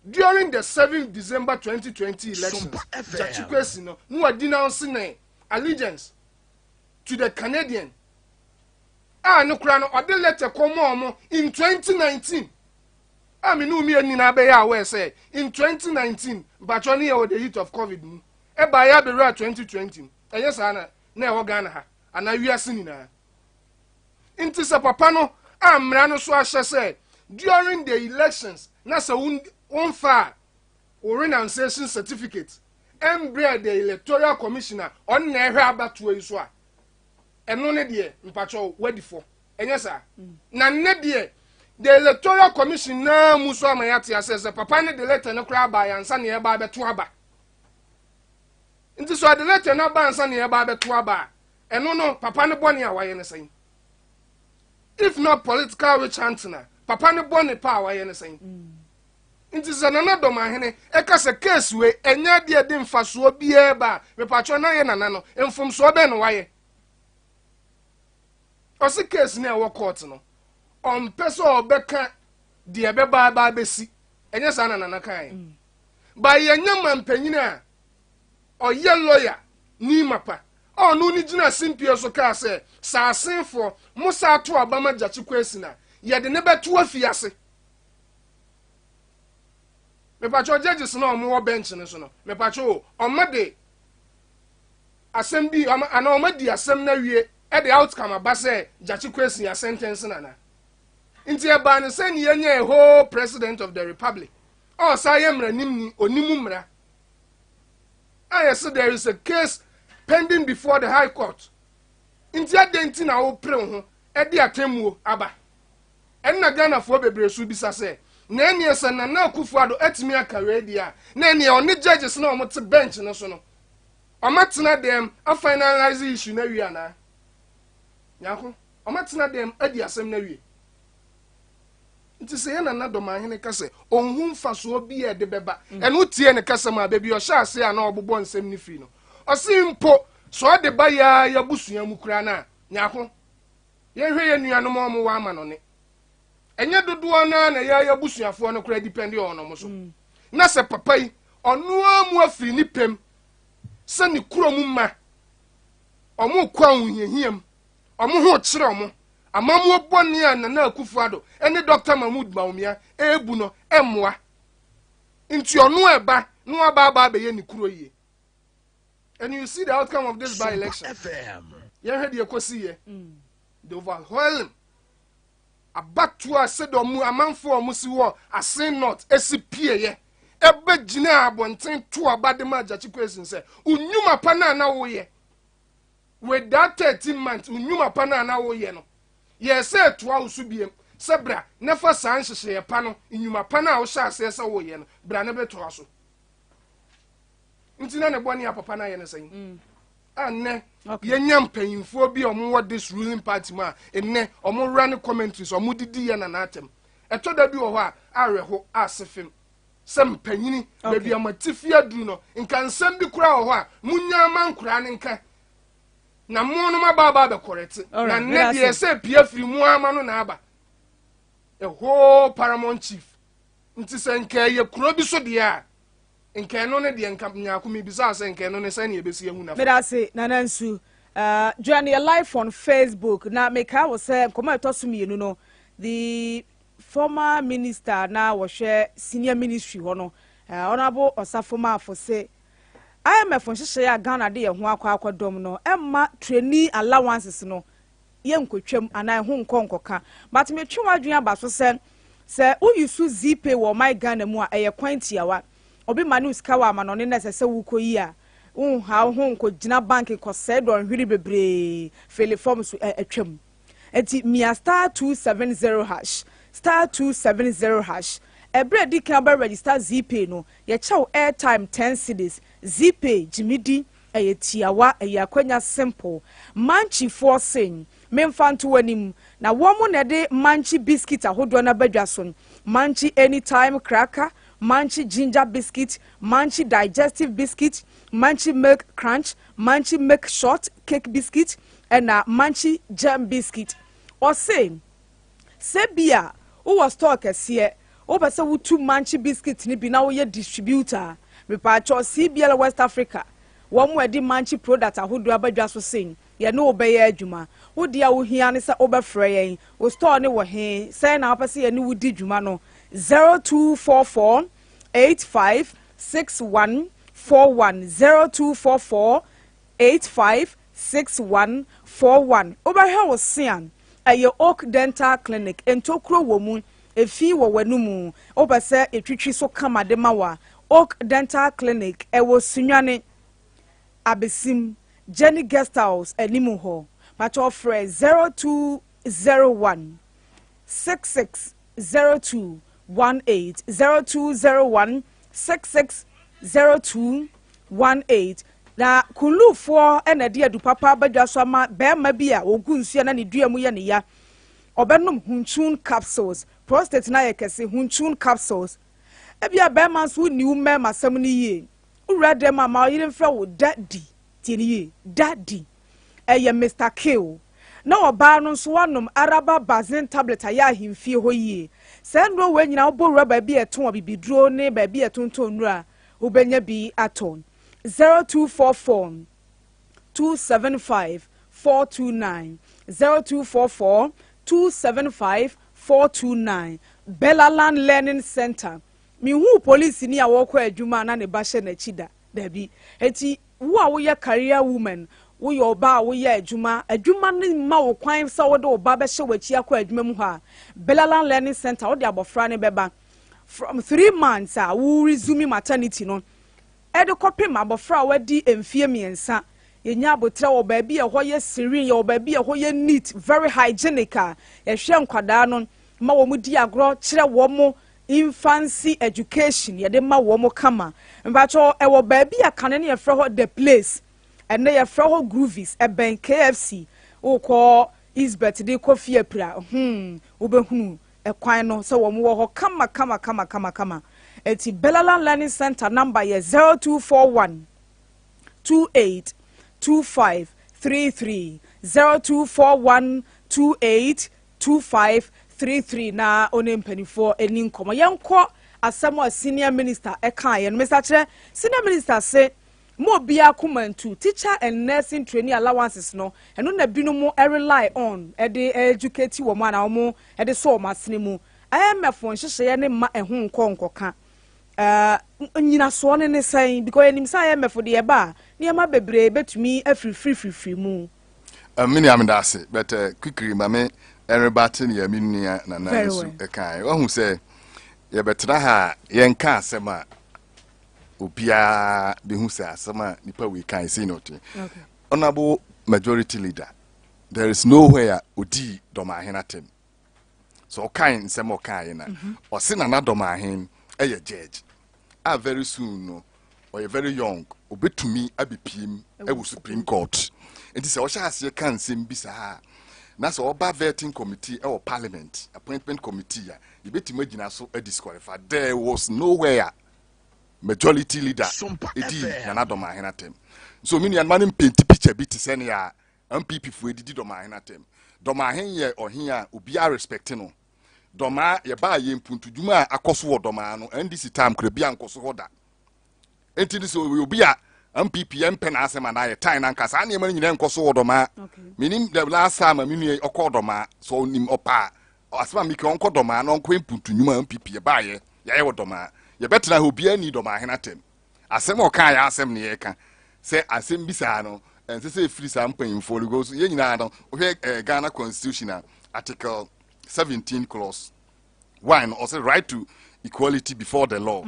During the 7th December 2020 elections, Gyakye Quayson no, na wadenounce ne allegiance to the Canadian a ne koraa no ɔde letter kɔmaa wɔn in 2019 a me ne wo mmienu nyinaa bɛyɛ aware sɛ in 2019 mpakyɛw ne yɛwɔ the heat of covid mu ɛbaeɛ abɛwura 2020 mu ɛnyɛ saa na na ɛwɔ Ghana ha anaa wiase nyinaa. Nti sɛ papa no A mmara no so ahyɛ sɛ during the elections na sɛ womfa a wo renunciation certificate ɛmbrɛ the electoral commission a ɔno na ɛhwɛ abatoɔ yi so a, ɛno ne deɛ mpakyɛw wadi fɔ. Ɛnyɛ saa? Na nnɛ deɛ the electoral commission naa mu so ama yɛate aseɛ sɛ papa ne de letter no koraa baa yɛansa na yɛba abɛto aba. Nti sɛ ɔde letter no aba ansa na yɛba abɛto aba a, ɛno no papa no bɔne a wayɛ no sɛn? If not political witch hunting a, papa no bɔne pa a wayɛ no sɛn? Nti sɛ Nana Dɔmahene ɛka sɛ case wei ɛnyɛ adeɛ ɛde mfasoɔ biara ba a, mepatwɔ na yɛ Nana no mfomsoɔ bɛn na wayɛ? Ɔse case no a ɛwɔ court no, ɔmpɛ sɛ ɔbɛka deɛ ɛbɛba aba abɛsi. Ɛnyɛ saa na Nana kaeɛ? Ba yɛnyɛ mampanyini a ɔyɛ lawyer ni mapa a ɔno ne gyina simpie so kaa sɛ sɛ asenfoɔ mo saa to aba ma Gyakye Kwesi na yɛde ne bɛto afiase. Mepatwɔ judges na ɔmo wɔ bench no so no, mepatwɔ o, ɔmo de asɛm bi ɔmo anaa ɔmo adi asɛm no awie ɛde outcome aba sɛ Gyakye Kwesi a sentence nana. Nti ɛbaa ne sɛ ne yɛnyɛ a whole president of the republic a ɔsan yɛ mmaranimni, onim mmara a yɛsɛ there is a case pending before the high court. Nti adɛn nti na wopere wo ho ɛde atemmuo aba? Ɛnna Ghanafoɔ bebree so bisa sɛ, na ɛneɛ sɛ Nana Akufo-Addo atumi aka wei deɛ a, na ɛneɛ ɔne judges no a wɔte bench no so no, wɔatena dɛm afinalise issue no awie anaa? Nyarko, wɔatena dɛm adi asɛm no awie. Nti sɛ yɛn Nana Dɔmahene ka sɛ ɔnhu mfasoɔ bi a ɛde bɛba, ɛno tie ne kasa mu a, baabi ɔhyɛ aseɛ a na ɔbobɔ nsɛm no firi no, ɔse mpo sɛ ɔde ba yɛa yɛabusua mu koraa no a, Nyarko, yɛnhwɛ yɛn nuanom a wɔwɔ amanɔne. Ɛnyɛ dodoɔ no ara na yɛn abusuafoɔ no koraa depend on wɔn so. Na sɛ papa yi, ɔno ara mu afiri ne pɛm sɛ ne kurom mma, wɔn rekɔ ahohiahia mu, wɔn ho rekyerɛ wɔn, amammuo bɔne a Nana Akufo-Addo ne Dr. Mahmoud Bawumia ɛrebu no mmoa. Nti ɔno ɛba na waba aba abɛyɛ ne kuro yie. And you see the outcome of this by-election. Yɛnhwɛ deɛ ɛkɔsi yɛ. The overwhelming abatoɔ a sɛdeɛ ɔmo amanfoɔ a ɔmo si wɔ Asen North esi pieeɛ ɛbɛ gyina abɔnten to aba de ma Gyakye Quayson sɛ nnwuma pa no a na woyɛ with that 13 months, nnwuma pa no a na woyɛ no yɛɛ sɛ ɛtoa wo so biem sɛ bra na fa saa nhyehyɛeɛ pa no, nnwuma pa no a wohyɛ aseɛ sɛ woyɛ no, bra na bɛtoa so. Nti na ne bɔne a papa no ayɛ no sɛn? A nnɛ yɛnya mpanyimfoɔ bi a wɔwɔ this ruling party mu a nnɛ wɔwura ne commentaries wɔn didi yɛ nana atɛm. Ɛtɔ da bi wɔ hɔ a awerɛho ase fem sɛ mpanyini baabi a matifi aduru no, nka nsɛm bi koraa wɔ hɔ a munya ama nkoraa no nka na mo no aba aba abɛkɔrɛte. Na nnɛ deɛ sɛ pia firi mu ama no na aba a whole paramount chief. Nti sɛ nka ɛyɛ kuro bi so deɛ a, nka ɛno ne deɛ nka nyaako mebisa sɛ nka ɛno ne sɛnea ɛbɛsi ahu nafa. Medase Nana Nsu. Join yɛ live on Facebook na mekae wo sɛ nkɔmmɔ a ɛtɔ so mmienu no, the former minister na wɔhwɛ senior ministry hɔ no, Honourable Osafo Maafo se IMF nhyehyɛeɛ a Ghana de yɛn ho akɔ akɔdɔm no ɛmma trainee allowances no yɛnkɔtwam anaa ɛho nkɔ nkɔka. But metwe w'adwene aba so sɛ, sɛ wo use Zeepay wɔ ɔman Ghana mu a, ɛyɛ kwan tiawa. Obi ma ne wo sika wɔ amanɔne na ɛsɛ sɛ wokɔyi a, wonha wo ho nkɔgyina bank nkɔsɛe dɔnhwere bebree fele forms atwam. Enti mia *270 hash, *270 hash. Ɛberɛ a ɛdi kan wobɛ register Zeepay no, yɛkyɛ wo airtime 10 cedis. Zeepay, gye me di, ɛyɛ tiawa, ɛyɛ akwanya simple. Mankyifoɔ se memfa nto w'anim, na wɔn na ɛde Mankyi biscuit ahodoɔ no aba dwa so. Mankyi anytime cracker, Mankyi ginger biscuit, Mankyi digestive biscuit, Mankyi milk crunch, Mankyi milk short cake biscuit, ɛna Mankyi jam biscuit. Ɔse sɛ bi a wowɔ store kɛseɛ, wopɛ sɛ wotu Mankyi biscuit no bi na woyɛ distributor a, mepaakyɛw CBL West Africa, wɔn a ɛde Mankyi product ahodoɔ aba dwa so se yɛne wo bɛyɛ adwuma. Wo deɛ a wohia ne sɛ wobɛfrɛ yɛn. Wo store no wɔ he? Sɛn na wopɛ sɛ yɛne wo di dwuma no? 0244 85 61 41 0244 85 61 41. Wobɛhwɛ wo se a, Ɛyɛ Oak Dental Clinic. Ntokuro wɔ mu, efi wɔ w'anomu, wopɛ sɛ etwitwi so kama de ma wo a, Oak Dental Clinic, ɛwɔ Sunyani, Abesim, Jenny Guest House anim hɔ. Pakyɛw frɛ 0201 66 02 18, 0201 66 02 18. Na Kunlufoɔ na ɛde adu papa aba dwa so ama barima bi a ɔgu nsuo a na ne dua mu yɛ ne ya. Ɔbɛnom Hunchun capsules. Prostate no ayɛ kɛse, Hunchun capsules. Ebia barima nso wonni wo mmarima asɛm no yie. Wowura dɛm a, ma ɔyere mfrɛ wo da di. Tie no yie, da di. Ɛyɛ Mister Kill. Na ɔbaa no nso wanom Araba Bazin tablet ayɛ ahemfie hɔ yie. Saa nnuro wei nyinaa wobɔ wura baabi a ɛtɔn abibiduro ne baabi a ɛtontɔn nnuro a, wobɛnya bi atɔ. 0244 275 429 0244 275 429 Bellaland Learning Center. Menhuu polisini a ɔrekɔ adwuma a na ne ba hyɛ n'akyi da. Dabi. Enti wo a woyɛ career woman, woyɛ ɔbaa a woyɛ adwuma, adwuma no mma wo kwan sɛ wode wo ba bɛhyɛ w'akyi akɔ adwuma mu hɔ a, Bellaland Learning Center, wode abɔfra no bɛba. From 3 months a wo resume maternity no, ɛde kɔpem abɔfra a wadi mfeɛ 3, yɛnya abotrɛ wɔ baabi a ɛhɔ yɛ serene, yɛwɔ baabi a ɛhɔ yɛ neat, very hygienic a yɛhwɛ nkwadaa no ma wɔn di agorɔ, kyerɛ wɔn infancy education, yɛde ma wɔn kama. Mpakyɛw, ɛwɔ baabi a kane no yɛfrɛ hɔ The Place, ɛnɛ yɛfrɛ hɔ Groovies, ɛbɛn KFC. Wokɔ Isbet de kɔ fie apira wobɛhunu ɛkwan no sɛ wɔn wɔ hɔ kama kama kama kama kama. Eti Bellaland Learning Center number yɛ 0241 28 25 33, 0241 28 25 33, na ɔne mpanimfoɔ ani nkɔmɔ. Yɛnkɔ asɛm a senior minister ɛka yɛn no. Mr. Kyerɛ senior minister se mo obiara koma ntu, teacher and nursing training allowances no, ɛno na binom rely on ɛde educate wɔn ana wɔn ɛde sɔ wɔn asene mu. IMF nhyehyɛeɛ ne mma ɛho nkɔ nkɔka nyinasoɔ no ne sɛn? Because yɛnim sɛ IMF deɛ, ɛba a, nneɛma bebree bɛtumi afirifirifirifiri mu. Me nua, meda ase, but quickly ma me ɛrebate nea me nua Nana nso ɛkae. Wahu sɛ yɛbɛtena ha a, yɛnka asɛm a obiara bɛhu sɛ asɛm a nipa wei kan sei na ɔte. Honorable Majority Leader, there is nowhere odii Dɔmaahene atɛm. So ɔkae nsɛm a ɔkaeɛ na ɔse Nana Dɔmaahene ɛyɛ judge a very soon no, ɔyɛ very young, obetumi abɛpiem ɛwɔ Supreme Court. Nti sɛ ɔhyɛ aseɛ ka nsɛm bi saa na sɛ ɔba vetting committee ɛwɔ Parliament, appointment committee a, yɛbɛtumi agyina so disqualify. There was nowhere Majority Leader ɛdi Nana Dɔmaahene atɛm. So me nuanoma no mpaint picture bi te sɛ nea NPP foɔ edidi Dɔmaahene atɛm. Dɔmaahene yɛ ɔhen a obiara respect no. Dɔmaa yɛbaa yɛ mpuntudwuma a akɔ so wɔ Dɔmaa no, NDC time kora bi ankɔ so hɔ da. Nti no sɛ ɔyɛ obi a NPP yɛmpɛ n'asɛm anaa yɛ tan nanka saa nneɛma no nyinaa nkɔ so wɔ Dɔmaa. Menim the last time a me nua yi ɔkɔɔ Dɔmaa. Sɛ ɔnim ɔpa a, asɛm a meka, ɔnkɔ Dɔmaa na ɔnkɔ mpuntudwuma a NPP yɛbaayɛ yɛayɛ wɔ Dɔmaa. Yɛbɛtena ha, obiara ni Dɔmaahene atɛm. Asɛm a ɔkaa yɛ asɛm ne yɛka sɛ asɛm bi saa no, ɛnsɛ sɛ ɛfiri saa mpanyimfoɔ no, because yɛn nyinaa no, wohwɛ Ghana Constitution a, Article 17 clause 1 no, ɔsɛ right to equality before the law.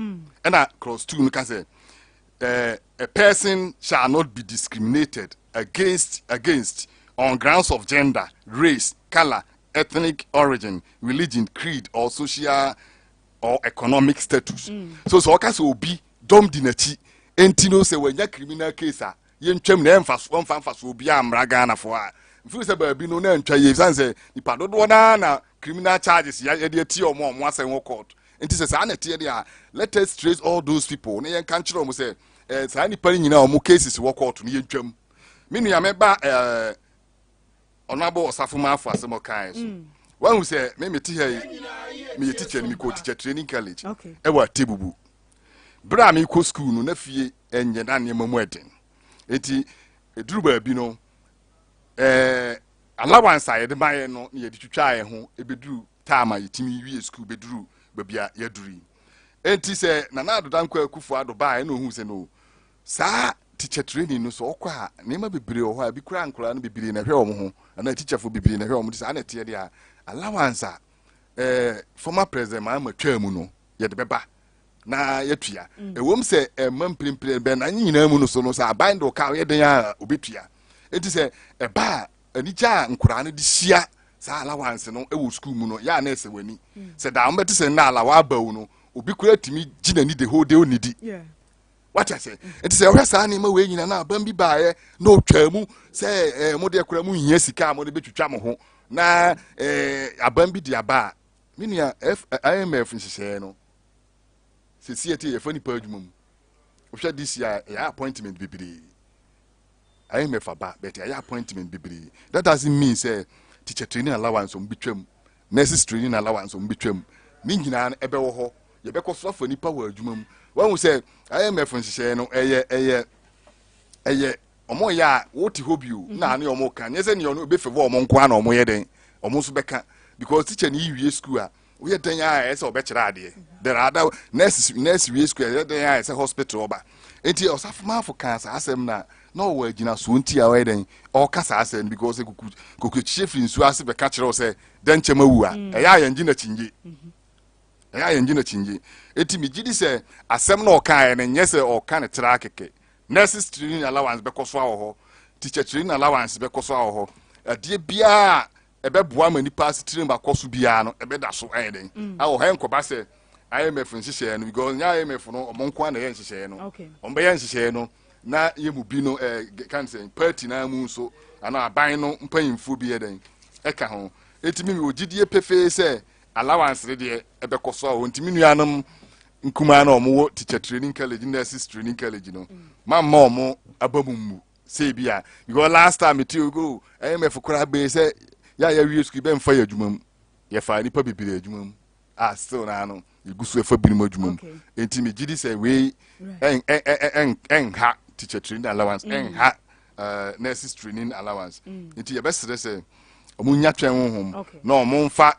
Ɛna clause 2 no ka sɛ a person shall not be discriminated against on grounds of gender, race, color, ethnic origin, religion, creed or social or economic status. So sɛ ɔka sɛ obi dɔm di n'akyi enti no sɛ wanya criminal case a, yɛntwam na ɛmfa so, ɔmfa mfa so obi ammra Ghanafoɔ a mfiri sɛ baabi no na ntwa yie, sane sɛ nipa dodoɔ naa na criminal charges yɛde ati ɔmo a ɔmo asɛn wɔ court. Nti sɛ saa na ɛteɛ deɛ a, let us trace all those people na yɛnka nkyerɛ ɔmo sɛ saa nipa no nyinaa ɔmo cases wɔ court no, yɛntwam. Me nua, mɛba ɔno abɔ Ɔsafo Maafo asɛm ɔkaeɛ so. Wahu sɛ me mete ha yi, meyɛ teacher no, mekɔ teacher training college ɛwɔ Atebubu. Berɛ a mekɔ school no, na fie ɛnyɛ na nneɛma mu ɛden, enti ɛduru baabi no, allowance a yɛde ma yɛ no na yɛde twitwa yɛn ho ɛbɛduru time a yɛtumi wie school, bɛduru baabi a yɛduru yi. Enti sɛ Nana Addo Dankwa Akufo Addo baa, ɛna ohuu sɛ no saa Teacher training no sɛ ɔkɔ a, nneɛma bebree wɔ hɔ a ebi koraa nkwadaa no bebree na ɛhwɛ wɔn ho anaa teacherfo bebree na ɛhwɛ wɔn ti saa na ɛteɛ deɛ a allowance a ɛɛ former president Mahama twaa mu no yɛde bɛba na yɛatua. Ɛwom sɛ ɛma mprempren bɛn na ne nyinaa mu no so no sɛ aban de ɔka ɔyɛ den a obetua. Enti sɛ ɛba a anigye a nkoraa no de hyia saa allowance no wɔ sukuu mu no yɛ a na ɛsɛ w'ani. Sɛ daa wɔbɛte sɛ nna alawa aba wo no obi koraa tumi gye n'ani the whole day onnidi. Wate ase? Nti sɛ ɔhwɛ saa nneɛma wei nyinaa na aban bi baeɛ na ɔtwaa mu sɛ ɛɛ mo deɛ koraa mo nhia sika a mo de bɛtwitwa mo ho na ɛɛ aban bi de aba a me nua F IMF nhyehyɛeɛ no sɛsi ɛte yɛfa nipa adwuma mu wohwɛ this year ɛyɛ appointment bebree IMF aba but ɛyɛ appointment bebree that doesn't mean sɛ teacher training allowance wɔn betwam nurses training allowance wɔn betwam ne nyinaa no ɛbɛwɔ hɔ yɛbɛkɔ so afa nipa wɔ adwuma mu wɔn sɛ IMF nhyehyɛeɛ no ɛyɛ ɛyɛ ɛyɛ wɔn yɛ a wote hɔ bio mhm. na ne wɔn ka nyɛ sɛ nea ɔno ebe favour wɔn nko ara na wɔn yɛ dɛn wɔn nso bɛka because teacher ni wie school a woyɛ dɛn a ɛyɛ sɛ ɔbɛkyerɛ adeɛ there are other nurses nurse wie school ɛyɛ dɛn a ɛyɛ sɛ hospital ɔba nti ɔsafomaafo kaa saa asɛm na na ɔwɔ agyinasoɔ nti a ɔyɛ dɛn ɔka saa asɛm because kuku kukukyie firi nsuo ase bɛka kyerɛ wo sɛ dɛn kyɛm awu a mm. ɛyɛ a yɛn gye n'akyingye mm-hmm. ɛyɛ a yɛn gye n'akyingye eti mi gye di sɛ asɛm na ɔkaeɛ no nyɛ sɛ ɔka ne tra kɛkɛ Nurses training allowance bɛkɔ so awɔ hɔ, teacher training allowance bɛkɔ so awɔ hɔ. Adeɛ biara a ɛbɛboa ma nipa asetena mu akɔ so biara no, ɛbɛda so ayɛ dɛn? Mm. Awɔ hɔ ɛnkɔba sɛ IMF nhyehyɛeɛ no because nyɛ IMF no ɔmo nko ara na ɛyɛ nhyehyɛeɛ no. Ɔmo bɛyɛ nhyehyɛeɛ no na yɛ mu bi no ɛɛ kan sɛ party naa mu nso anaa aban no mpanyinfoɔ bi yɛ dɛn ɛka ho. Eti mi wɔ gyidie pefee sɛ allowance no deɛ ɛbɛkɔ so a wɔn ntumi nuanom nkumaa na wɔn wɔ teacher training college nurses training college no mamma wɔn aba mu mmu sɛ ebi a because last time ti o go imf koraa bee sɛ yɛ a yɛawie sukuu bɛmfa yɛ adwuma mu yɛfa nipa bebree adwuma mu a still naa no yɛgu so ɛfa binom adwuma mu nti megye di sɛ wei ɛnha teacher training allowance ɛnha mm. uh, nurses training allowance mm. nti yɛbɛsrɛ sɛ wɔn nya twɛn honhom na wɔn mfa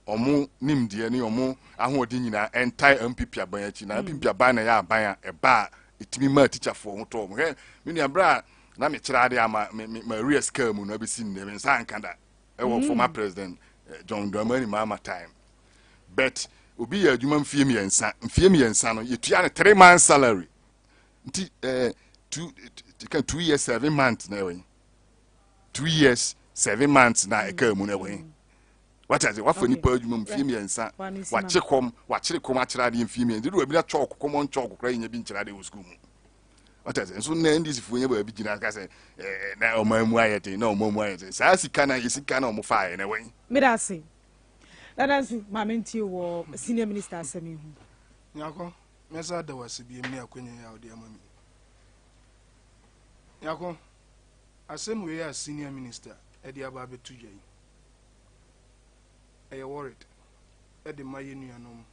wɔn nimdeɛ ne wɔn ahoɔden nyinaa ɛntae NPP aban akyi na NPP mm. aban na ɛyɛ aban a ɛba a ɛtumi maa tikyafoɔ ho tɔɔ wɔn hwɛ me nua berɛ a na mekyerɛ adeɛ ama me me ma arrears kaa mu no abɛsi nnɛ me nsa anka da ɛwɔ mm. former president eh, John Dramani Mahama time but obi yɛ adwuma mfie mmiɛnsa mfie mmiɛnsa no yɛtua no three months salary nti eh, two, 2 years 7 months na ɛwɔ yi 2 years 7 months na ɛkaa mu na ɛwɔ yi wate ase wafa nipa adwuma mu mfie mmiɛnsa wakye kɔm wakyere kɔm akyerɛ adeɛ mfie mmiɛnsa de wabi na chalk kɔm ɔn chalk koraa yɛnya bi nkyerɛ adeɛ wɔ sukuu mu wate ase nso na ndc foɔ nya baabi gyina ka sɛ ɛɛ na ɔman mu ayɛ den na ɔman mu ayɛ den saa sika na yɛ sika na ɔmo fa ayɛ na ɛwɛn. meda ase dada nso maame ntie wɔ senior minister asɛm yi ho. Nyako, mɛsa da wase biem ne akwanya yi a wode ama me. Nyako, asɛm wei a senior minister de aba abɛto dwa yi, ɛyɛ worried de ma yɛn nuanom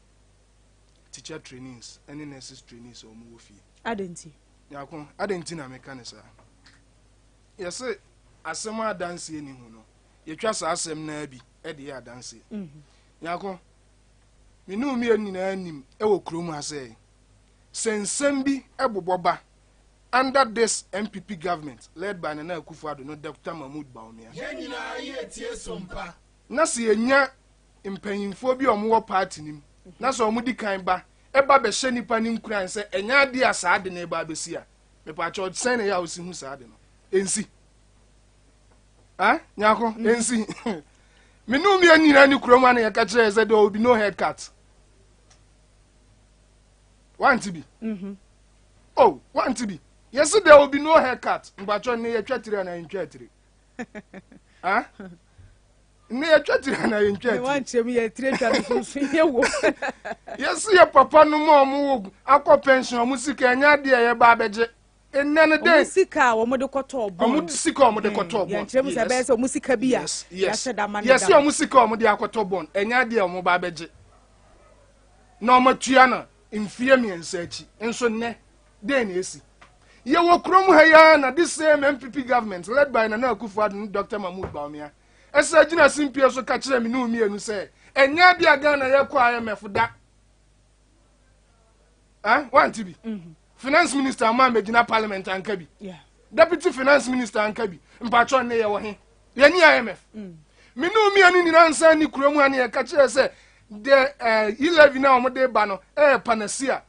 teacher trainees ne nurses trainees a wɔwɔ fie. Adɛn nti? Nyako, adɛn nti na meka ne saa? Yɛse asɛm a adanseɛ ni ho no, yɛtwa saa asɛm naa bi de yɛ adanseɛ. Mhm. Nyako, me ne wo mmienu nyinaa nim wɔ kurom ha sɛ, sɛ nsɛm bi bobɔ ba under this NPP government led by Nana Akufo-Addo no Dr. Mahmoud Bawumia. Yɛn nyinaa yɛ tie sompa. Na sɛ yɛnya mpanyinfoɔ bi a wɔwɔ party no mu na sɛ wɔn di kan ba ɛba bɛhyɛ nipa no nkuran sɛ ɛnyɛ adeɛ a saa ade no ɛba abɛsi a mepaakyɛw sɛn na ɛyɛ a wosi hu saa ade no ɛnsi ah nyako mm. ɛnsi me ne mmienu nyinaa ne kurom a na yɛka kyerɛ sɛ there will be no head cut wante bi mm-hmm. oh wante bi yɛsi there will be no hair cut mpatsɔ ne yɛtwa tiri anaa yɛntwa tiri ah ne yɛtwa tiri anaa yɛntwa tiri wankyerɛ mu yɛ tiri atwa no sunsun yɛ wo yɛsi yɛ papa no mu a wɔn wɔ akɔ pension wɔn sika ɛnyɛ adeɛ a yɛba abɛgye nnɛ no den wɔn sika a wɔn de kɔtɔɔ bɔn wɔn sika a wɔn de kɔtɔɔ bɔn yɛnkyerɛ mu sɛ ɛbɛyɛ sɛ wɔn sika bi a yɛahyɛ da ma ne da yɛsi wɔn sika a wɔn de akɔtɔ bɔn ɛnyɛ adeɛ a wɔn ba abɛgye na wɔn atua no mfeɛ mmiɛnsa akyi nso nnɛ dɛn na esi yɛwɔ kurom ha yi ara na this same npp government led by nana akufo-addo ne dr mahmood bawumia ɛsɛ gyina simpie so ka kyerɛ me ne mmienu sɛ ɛnyɛ adeɛ a ghana yɛkɔ imf da ah wante bi mm -hmm. Finance minister amma ammɛgyina parliament anka bi. Deputy finance minister anka bi. Mpakyɛw nnɛ yɛwɔ he? Yɛnni IMF. Mm. Me ne wo mmienu nyinaa nsan ni kurom ha ne yɛka kyerɛ sɛ the eh, e-levy no a wɔde ba no ɛyɛ eh, panacea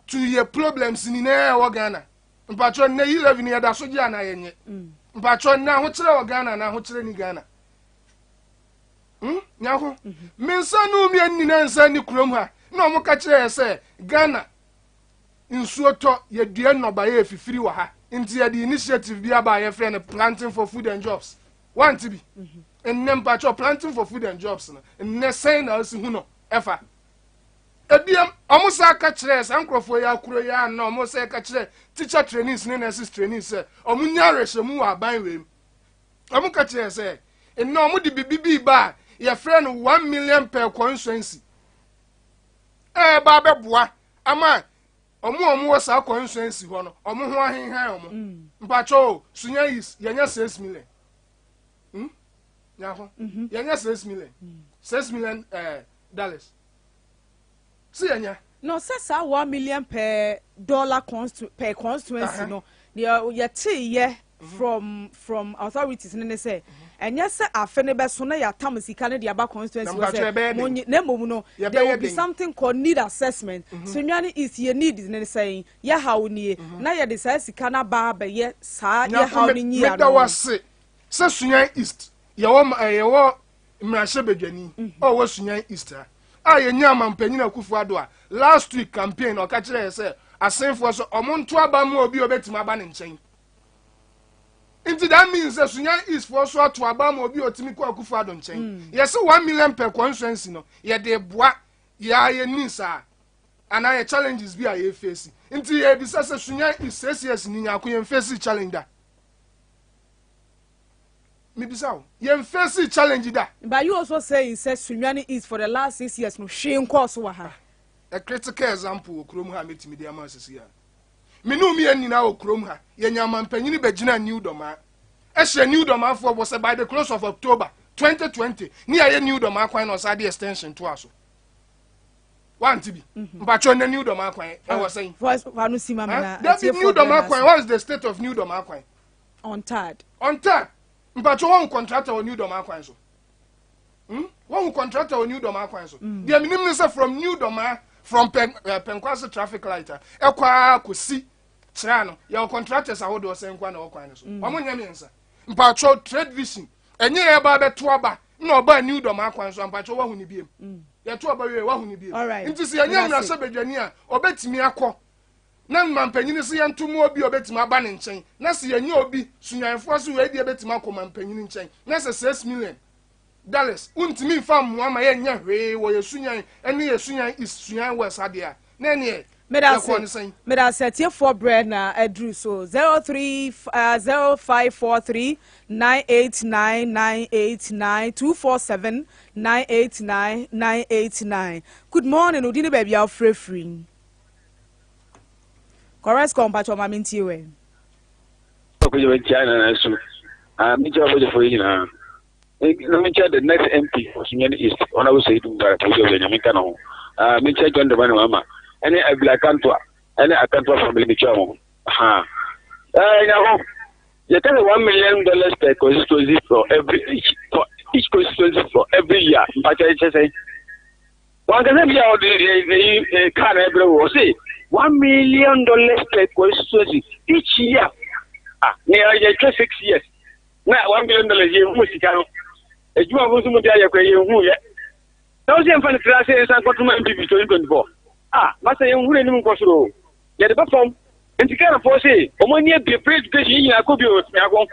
to yɛ problems nyinaa ɛwɔ Ghana. Mpakyɛw nnɛ e-levy no yɛda so gye anaa yɛnyɛ? Mm. Mpakyɛw nnɛ ahokyerɛ wɔ Ghana anaa ahokyerɛ ni Ghana? Hmm? Nyako. Mm-hmm. Me nsa ne wo mmienu nyinaa nsan ni kurom ha na wɔn ka kyerɛ yɛ sɛ Ghana nsuo tɔ yɛdua nnɔbaeɛ efifiri wɔ ha nti yɛde initiative bi aba a yɛfrɛ no planting for food and jobs wante bi mhm. nnɛ mpakyɛw planting for food and jobs no nnɛ sɛn na ɔsi hu no ɛfa ebiem ɔmo sa ka kyerɛ saa nkurɔfoɔ yi akuro yi ano ɔmo sɛ ka kyerɛ teacher trainees ne nurses trainees sɛ ɔmo nya awerɛhyɛmu wɔ aban wei mu ɔmo ka kyerɛ sɛ nnɛ ɔmo de bibi bi ba a yɛfrɛ no one million per constituency ɛɛba abɛboa ama ɔmo a ɔmo wɔ saa constituency hɔ no ɔmo ho ahenhan ɔmo mm. mpatsɔ o sunya yis yɛnyɛ six million hmm nyako mm-hmm. yɛnyɛ six million mm. six million ɛɛ eh, dollars si yɛnyɛ. na ɔsɛ saa one million per dollar constitu per constituency no deɛ yɛte yɛ from from authorities no ne sɛ ɛnyɛ sɛ afe no bɛso na yɛatam sika no de aba constituency hɔ sɛ monye na mmom no there will be something called need assessment mm -hmm. Sunyani East yɛ need ne sɛn yɛ haw nie mm -hmm. na yɛde saa sika no aba abɛyɛ saa yɛ haw no nyi ano. Meda wase sɛ Sunyani East yɛwɔ yɛwɔ mmarahyɛbadwani mhm. a ɔwɔ Sunyani East ha a yɛnya amampanyin Akufo Addo a last week campaign ɔka kyerɛ yɛ sɛ asenfoɔ sɛ ɔmo nto aba mu obi a ɔbɛtumi aba ne nkyɛn nti that means sɛ Sunyani East foɔ so ato aba ma obi a ɔtumi kɔ Akufo Addo nkyɛn mm. yɛsɛ one million per constituency no yɛde boa yɛa yɛ needs a anaa yɛ challenges bi a yɛfeesi nti yɛbisa sɛ Sunyani East six years ni nyaako yɛn face challenge da mebisa wo yɛn face challenge da. But you also saying sɛ Sunyani East for the last six years no hwee nkɔɔ so wɔ ha. A critical example wɔ kurom ha a mɛtumi de ama asisi a me ne omiɛ nyinaa wɔ kurom ha yɛnya amampanyini bɛgyina New Dɔmaa ɛhyɛ New Dɔmaafoɔ bɔ sɛ by the close of October 2020 ne yɛayɛ New Dɔmaa kwan na ɔsan de extension toa so wante bi mhm. mpakyɛ ɔnɛ New Dɔmaa kwan ɛwɔ sɛn dabi New Dɔmaa kwan what is the state of New Dɔmaa kwan untied untied mpakyɛ wɔn contractor wɔ New Dɔmaa kwan so Hmm? Wɔn contractor wɔ New Dɔmaa kwan so. Mm. Deɛ menim ne sɛ from New Dɔmaa from Pen eh, Penkwase traffic light a ɛkɔ ara kɔsi kyerɛ no yɛwɔ contractors ahodoɔ sɛ nkwa na ɛwɔ kwan no so. Mm. Wɔn nyɛ mmiɛnsa. Mpatsɔ trade vision ɛnyɛ yɛ ba abɛto aba na ɔbaa New Dɔmaa kwan so mpatsɔ wahu ne biem. Mm. Yɛto aba wie wahu ne biem. Nti sɛ yɛnyɛ mmarahyɛ badwani a ɔbɛtumi akɔ na mampanyini sɛ yɛnto mu obi a ɔbɛtumi aba ne nkyɛn na sɛ yɛnyɛ obi sunyanfoɔ so wei deɛ bɛtumi akɔ mampanyini nkyɛn na sɛ six million dollars wontumi mfa mmoa ma yɛnyɛ hwee wɔ yɛ Sunyan ne yɛ Sunyan East, Sunyan West adeɛ a, na ɛneɛ yɛkɔɔ ne sɛn? Medase atiefoɔ berɛ na aduru so 03 0543 989 989 247 989 989 Good morning, odi ne baabi a wofrɛ firi. Correct call mpakyɛ ɔma mentie wɛ. Ɔkɔgye bɛkyia nana su. Ah, mekyia ɔbɛgyefo yi nyinaa. Na menkyia the next MP for Sunyani East, Honorable Seidu Mubarak, obi ɔbɛ nyame nka ne ho. Ah, menkyia John Dramani Mahama, ɛne Abila Akantoa, ɛne Akantoa family mekyia wɔn. Ha. Eh, Nyako, yɛka sɛ $1 million per constituency for every each for each constituency for every year. Mpakyɛ kyɛ sɛ. Wankasa bi a ɔde ɛyi kaa na ɛbrɛ wɔ ɔse $1 million per constituency each year. Ah, ne yɛtwa 6 years. Na $1 million yɛn hu sika no adwuma fo nso mu de ayɛ kɔ yɛn hu yɛ na wɔsɛ yɛn fa ne tiri ase nsan kɔtoma NPP 2024 ah masa yɛn hu n'anim nkɔ soro o yɛde bɛ fam nti Ghanafoɔ se wɔn ani abie free education yɛn nyinaa kɔ bi o nyako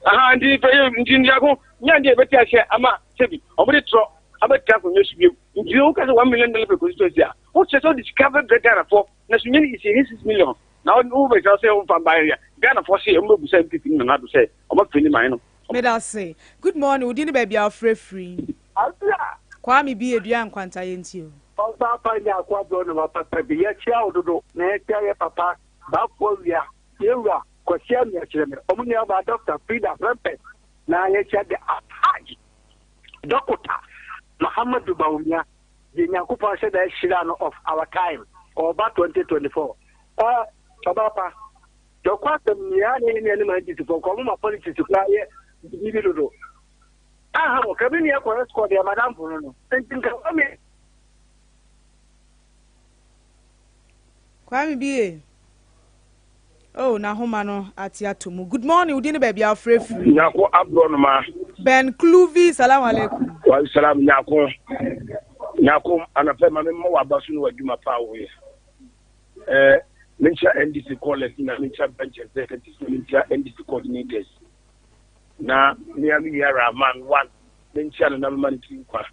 aha nti fɛ yɛ nti nyako nya deɛ yɛbɛte aseɛ ama sɛbi wɔn de torɔ abɛtena akonnwa so bio nti woka sɛ $1 million per constituency a wokyerɛ sɛ wode sika bɛbrɛ Ghanafoɔ na so nyɛ ne isi ne 6 million na wobɛsɛ sɛ womfa mba yɛ Ghanafoɔ se wɔn bɛbusa NPP ne Nana Addo sɛ wɔn afiri ne man no. Medase. Good morning, wo din ne baabi a wofrɛ firi? Kwame B. Edua Nkwanta yɛntie o. Ɔbaapa Nyarko Aborɔnoma papa bi, yɛkyea wo dodo na yɛkyea yɛ papa Bafo Awia, yɛ wura Kwasi Amia Kyerɛmɛ, ɔmo nuabaa Dɔkta Frida Prempeh na yɛkyea the Alhaji Dɔkota Mahamadou Bawumia, deɛ Nyankopɔn ahyɛ da ahyira no of our time, ɔɔba 2024. Ah, ɔbaa pa. Dɔkɔ asɛm nyinaa na ɛne ɛne ma NDC fo nka ɔmo ma politics koraa yɛ biribi dodo. Aha mo, ka me nua kɔ escort deɛ madamfo no no. Nti nka Kwame. Kwame bie. Oh, n'ahoma no ate ato mu. Good morning, wodi ne baabi a wofrɛ firi. Nyako aborɔnoma. Ben Kluvi, salam alaikum. Wa salam Nyako. Nyako anapɛ ma me mmɔ w'aba so ne w'adwuma pa a woyɛ. Eh, menkyia NDC callers na menkyia branch executives na menkyia NDC coordinators. Na mea me nua Rahman one menkyia no na mema no tiri nkwa.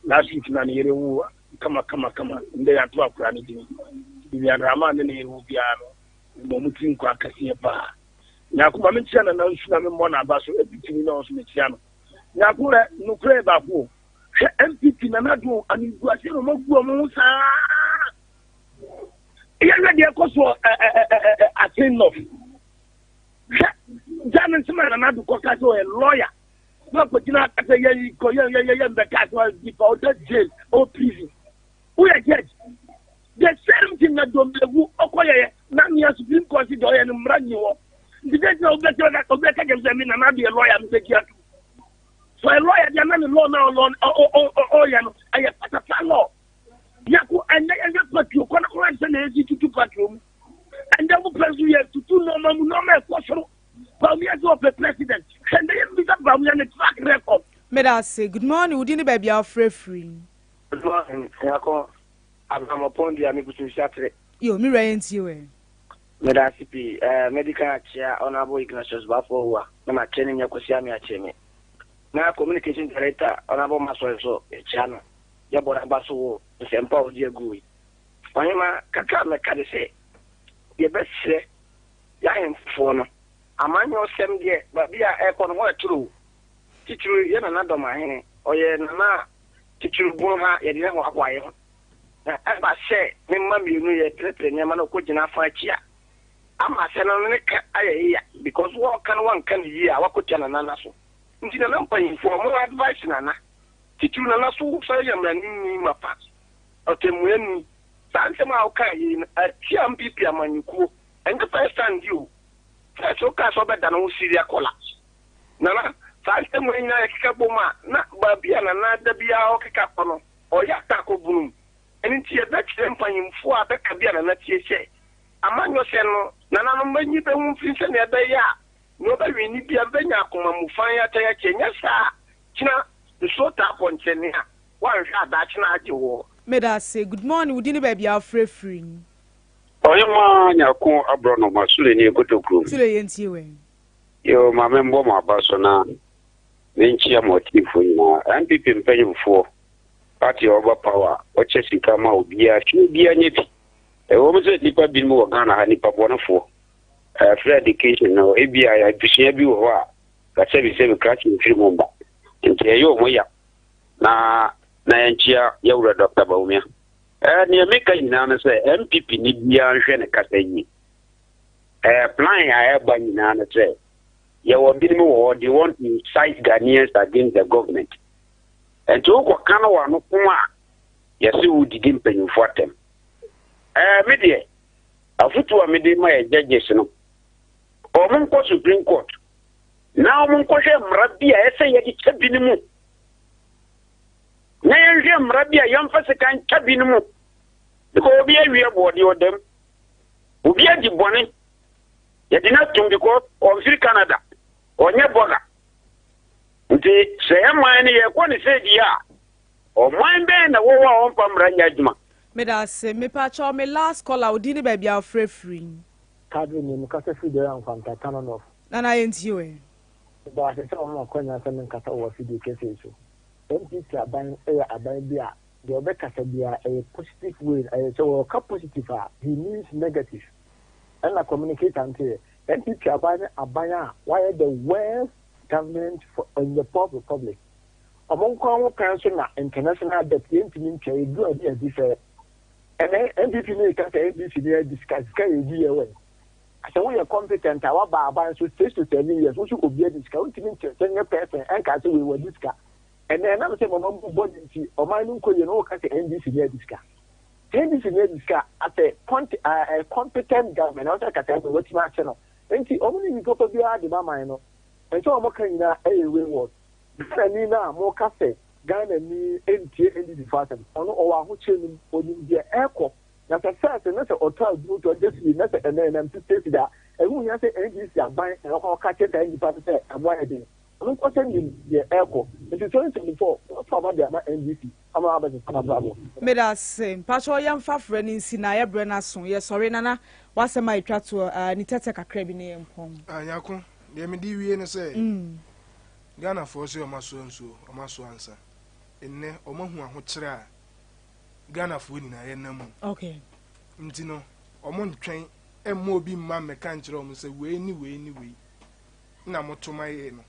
Last week na ne yere wo kama kama kama ndɛ yɛato akora no din. Vivian Rahman ne ne yere wo biara no mema ɔmo tiri nkwa kɛseɛ paa. Nyako ma menkyia Nana nsu na memmɔ n'aba so ebitumi na ɔnso mekyia no. Nyako ɛ nokorɛ yɛ baako o. Hwɛ NPP Nana Addo animguaseɛ na ɔmo agu ɔmo ho saa. Yɛhwɛ deɛ ɛkɔ soɔ ɛ Asin North. Hwɛ gya no nsɛm a Nana Addo kɔka sɛ ɔyɛ lawyer na ɔkɔgyina aka sɛ yɛ kɔ yɛ yɛ yɛ mbɛka sɛ ɔyɛ nipa ɔda jail ɔwɔ prison. Woyɛ judge. The same thing na Domelevo ɔkɔ yɛyɛ na nea Supreme Court si deɛ ɔyɛ no mmara nni hɔ. Nti dɛn nti na wobɛkyerɛ wobɛka kyerɛ sɛ me Nana Addo yɛ lawyer mebɛgye atom. So ɔyɛ lawyer deɛ na ne law na ɔyɛ no ɛyɛ patata law. Yɛko ɛnɛ yɛhwɛ patro kɔ na kɔhwɛ sɛ na yɛsi tutu patro mu. Ɛnɛ mo pɛ nso yɛ tutu nneɛma mu nneɛma ɛkɔ soro. Bawumia sɛ ɔpɛ president. Hwɛ ndɛ yɛn bisa Bawumia ne track record. Meda ase. Good morning, wo din ne baabi a wofrɛ firi? Good morning, Nyako. Abraham Ɔpɔn Dua, me kutu nsuatere. Yo, me wura yɛntie wo ɛ. Meda ase pii. Eh, medi kan akyea Honourable Ignatius Baffour Awuah na makyɛ ne nua Kwasi Amia Kyereme. Na Communication Director Honourable Maxwell nso, mekyea no. Yɛbɔ n'aba so wɔ nsɛmpa a ɔde agu yi. Ɔhemmaa, kakra a mɛka ne sɛ, yɛbɛsrɛ yɛn ahemfofoɔ no, amanyɔsɛm deɛ, baabi a ɛrekɔ no, hɔ ɛtoro o. Titiriw yɛn Nana Dɔmahene, ɔyɛ Nana a titiriw bunu ha yɛde ne hoahoa yɛn ho. Na ɛba sɛ ne mma mmienu yɛreprɛprɛ nneɛma na ɔkɔgyina afa akyi a, ama asɛm no ne ka ayɛ ya because wɔreka no wanka no yie a, wakɔtua Nana no aso. Nti Nana mpanyimfoɔ, mo advice Nana. Titiriw Nana so wosɔre yɛ mmaranimni mapa, ɔtɛmmuani. Saa nsɛm a wokaa yei no atia NPP amanyɔkuo. Ɛnyɛ first time di o. First wokaa sɛ wobɛdane wo Syria kɔla. Nana, saa nsɛm wei nyinaa yɛkeka bom a, na baabi a Nana da biara ɔkeka kɔ no, ɔyɛ ataakɔ bunu mu. Ɛno nti yɛbɛkyerɛ mpanyimfoɔ a bɛka bi a Nana tie sɛ, amanyɔsɛm no, nananom bɛnyi bɛ ho mfiri sɛnea ɛbɛyɛ a nea ɔbɛwini biara bɛnya akoma mu fann atan akyi. Ɛnyɛ saa a, Kyena nsuo taa kɔ nkyɛne a woanhwɛ a daakye na agye woɔ. Medase. Good morning, wo din ne baabi a wofrɛ firi? Ɔhemaa Nyarko Aborɔnoma Sule nie Kotokrom. Sule yɛntie wɛ. Yoo ma me mbɔ mo aba so na me nkyia mo atiefoɔ nyinaa. NPP mpanyinfoɔ party a ɔba power a ɔkyɛ sika ma obiara fie biara nyɛ bi. Ɛwɔ mu sɛ nnipa binom wɔ Ghana ha nnipa bɔnefoɔ. Free education no ebia abusua bi wɔ hɔ a Ka sɛbi sɛbi krakye mfiri mu mba nti ɛyɛ ɔmo ya na na yɛnkyea yɛwura Dr. Bawumia. Ɛɛ nea meka nyinaa no sɛ NPP ni biara nhwɛ ne kasa yie. Ɛɛ plan a ɛba nyinaa no sɛ yɛwɔ binom wɔ hɔ they want to incite Ghanaians against the government. Nti wokɔka no wɔ ano ko a yɛse wodidi mpanyimfoɔ atɛm. Ɛɛ me deɛ afotuo a mede ma yɛ judges no wɔn nkɔ Supreme Court na wɔn nkɔhwɛ mmara bi a ɛsɛ yɛde kyɛ bi no mu na yɛnhwɛ mmara bi a yɛmfa sika nkyɛ bi no mu because obi awie bɔɔde ɔdam obi adi bɔne yɛde no atum because ɔmfiri Canada ɔnyɛ bɔga nti sɛ ɛman no yɛkɔ ne sɛ die a ɔman bɛn na wɔwɔ a ɔmfa mmara nyɛ adwuma. Meda ase. Mepakyɛw me last caller wo din ne baabi a wofrɛ firi. Kadri nie, mekasa firi Dera Nkwanta, Tano North. Nana yɛntie wo ɛ. Meda wo ase sɛ wama me akwanya sɛ menkasa wɔ w'afidie kɛseɛ yi so. NPP aban yɛ aban bi a deɛ ɔbɛkasa biara ɛyɛ positive way, ɛyɛ sɛ ɔka positive a he means negative. Ɛna communicator nso yɛ. NPP aban ne aban a wayɛ the worst government for in the fourth republic. Ɔmo nko ara ho kwan so na international debt yɛntumi ntua, yɛduru a ɛde adi sɛ Ɛnɛ NPP no reka sɛ NDC no adi sika, sika yɛ di yɛ wɛn? Sɛ woyɛ competent a waba aban so 6 to 7 years wo so obi adi sika wontumi nkyerɛ sɛ nyɛ person ɛnka sɛ wei wadi sika. Ɛnɛ ɛnam sɛ mama mu bɔ ne nti ɔman no nkɔ yie no woka sɛ NDC no adi sika. NDC na adi sika asɛ kɔnte competent government na wɔsɛ kasa ɛmɛ wɔatumi akyɛ no. Nti wɔn ne nipa papa biara de ma man no. Nsɛm a wɔka nyinaa ɛyɛ wayward. Ghana ni no a moka sɛ Ghana ni ntie NDC fo asɛm, ɔno ɔwɔ ahokyere no mu, ɔnim deɛ ɛrekɔ. Na sɛ first no sɛ ɔtɔ aduro 20 cedi na sɛ ɛnɛ ɛnam 60 cedi a, ɛho hia sɛ NDC aban na ɛbɛkɔ akɔka kyerɛ saa nnipa no sɛ ɛbo ayɛ den. Ɔno nkɔsɛ nim deɛ ɛrekɔ. Nti 2024 wɔbɛto aba de ama NDC ama wabɛsesa n'abrabɔ. Medase. Mpakyɛw yɛmfa frɛ no nsi na yɛbrɛ no aso. Yɛsɔre Nana w'asɛm a etwa toɔ ah ne tɛtɛ kakra bi na yɛmpɔn. Ah Nyarko, deɛ mede wie ne sɛ, Ghanafoɔ se wɔn asoa nsuo, wɔn asoa nsa. Nnɛ wɔn ahu ahokyerɛ a Ghanafoɔ nyinaa yɛnam mu. Okay. Nti no, wɔn ntwɛn mma obi mma mmɛka nkyerɛ wɔn sɛ wei ne wei ne wei na moto ma yɛ no.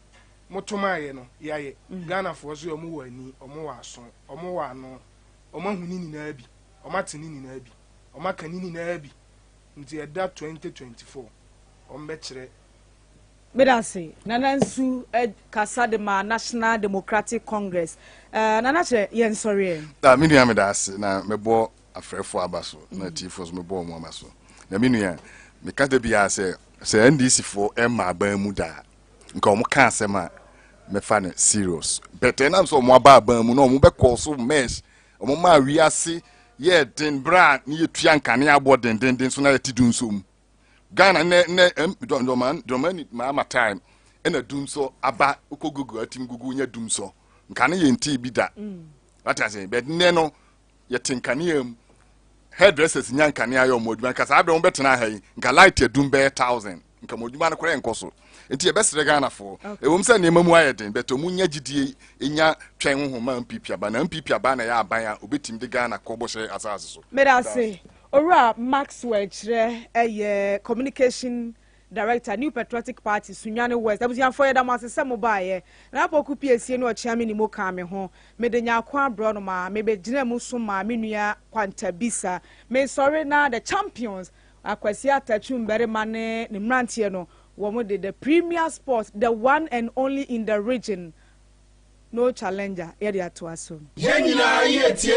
Moto ma yɛ no, yɛayɛ. Ghanafoɔ se wɔn wɔ ani, wɔn wɔ aso, wɔn wɔ ano, wɔn ahu ne nyinaa bi, wɔn ate ne nyinaa bi, wɔn aka ne nyinaa bi. Nti ɛda 2024, wɔn bɛkyerɛ. Medase. Nana Nsu kasa de ma National Democratic Congress. Eh, Nana kyerɛ yɛn sɔre ɛ. Ah, me nua meda ase na mebɔ afrɛfoɔ aba so na atiefoɔ nso mebɔ wɔn aba so. Na me nua, meka da biara sɛ sɛ NDC foɔ ɛmma aban mu da a, nka wɔn ka asɛm a mɛfa no serious. But ɛnam sɛ wɔn aba aban mu na wɔn bɛkɔ so mess, wɔn maa wiase yɛɛ den berɛ a ne yɛtua nkanea abɔ dendenden so na yɛte dunso mu. Ghana nɛ nɛ ɛm dɔman dɔmani maama time ɛna dumsɔ aba wokɔ google atim google nya dumsɔ nka ne yɛn tii bi da wate ase but nnɛ no yɛte nkanea mu hairdressers nya nkanea yɛ ɔmo adwuma nka saa abirɛ wɔn bɛtena ha yi nka light adum bɛyɛ thousand nka mo adwuma no koraa nkɔ so nti yɛbɛsrɛ Ghanafoɔ ɛwom sɛ nneɛma mu ayɛ den but ɔmo nya gyidie nya twɛn honhom ma NPP aba na NPP aba na ɛyɛ aban a obetumi de Ghana kɔ bɔhyɛ asase so. Meda ase. Owura Maxwell Kyerɛ yɛ Communication Director, New Patriotic Party, Sunyani West. Abusuafoɔ yɛda mo ase sɛ mo baeɛ. Nana Poku Piesie ne Ɔkyeame Nimo kaa me ho. Mede Nyarko Aborɔnoma, mebɛgyinaa mu so maa me nua Kwanta Bisa. Mesɔre na The Champions, Akwasi Attachu mmarima ne ne mmeranteɛ no, wɔn de The Premier Sport, the one and only in the region, no challenger, yɛde atoa so. Yɛn nyinaa yɛ tie.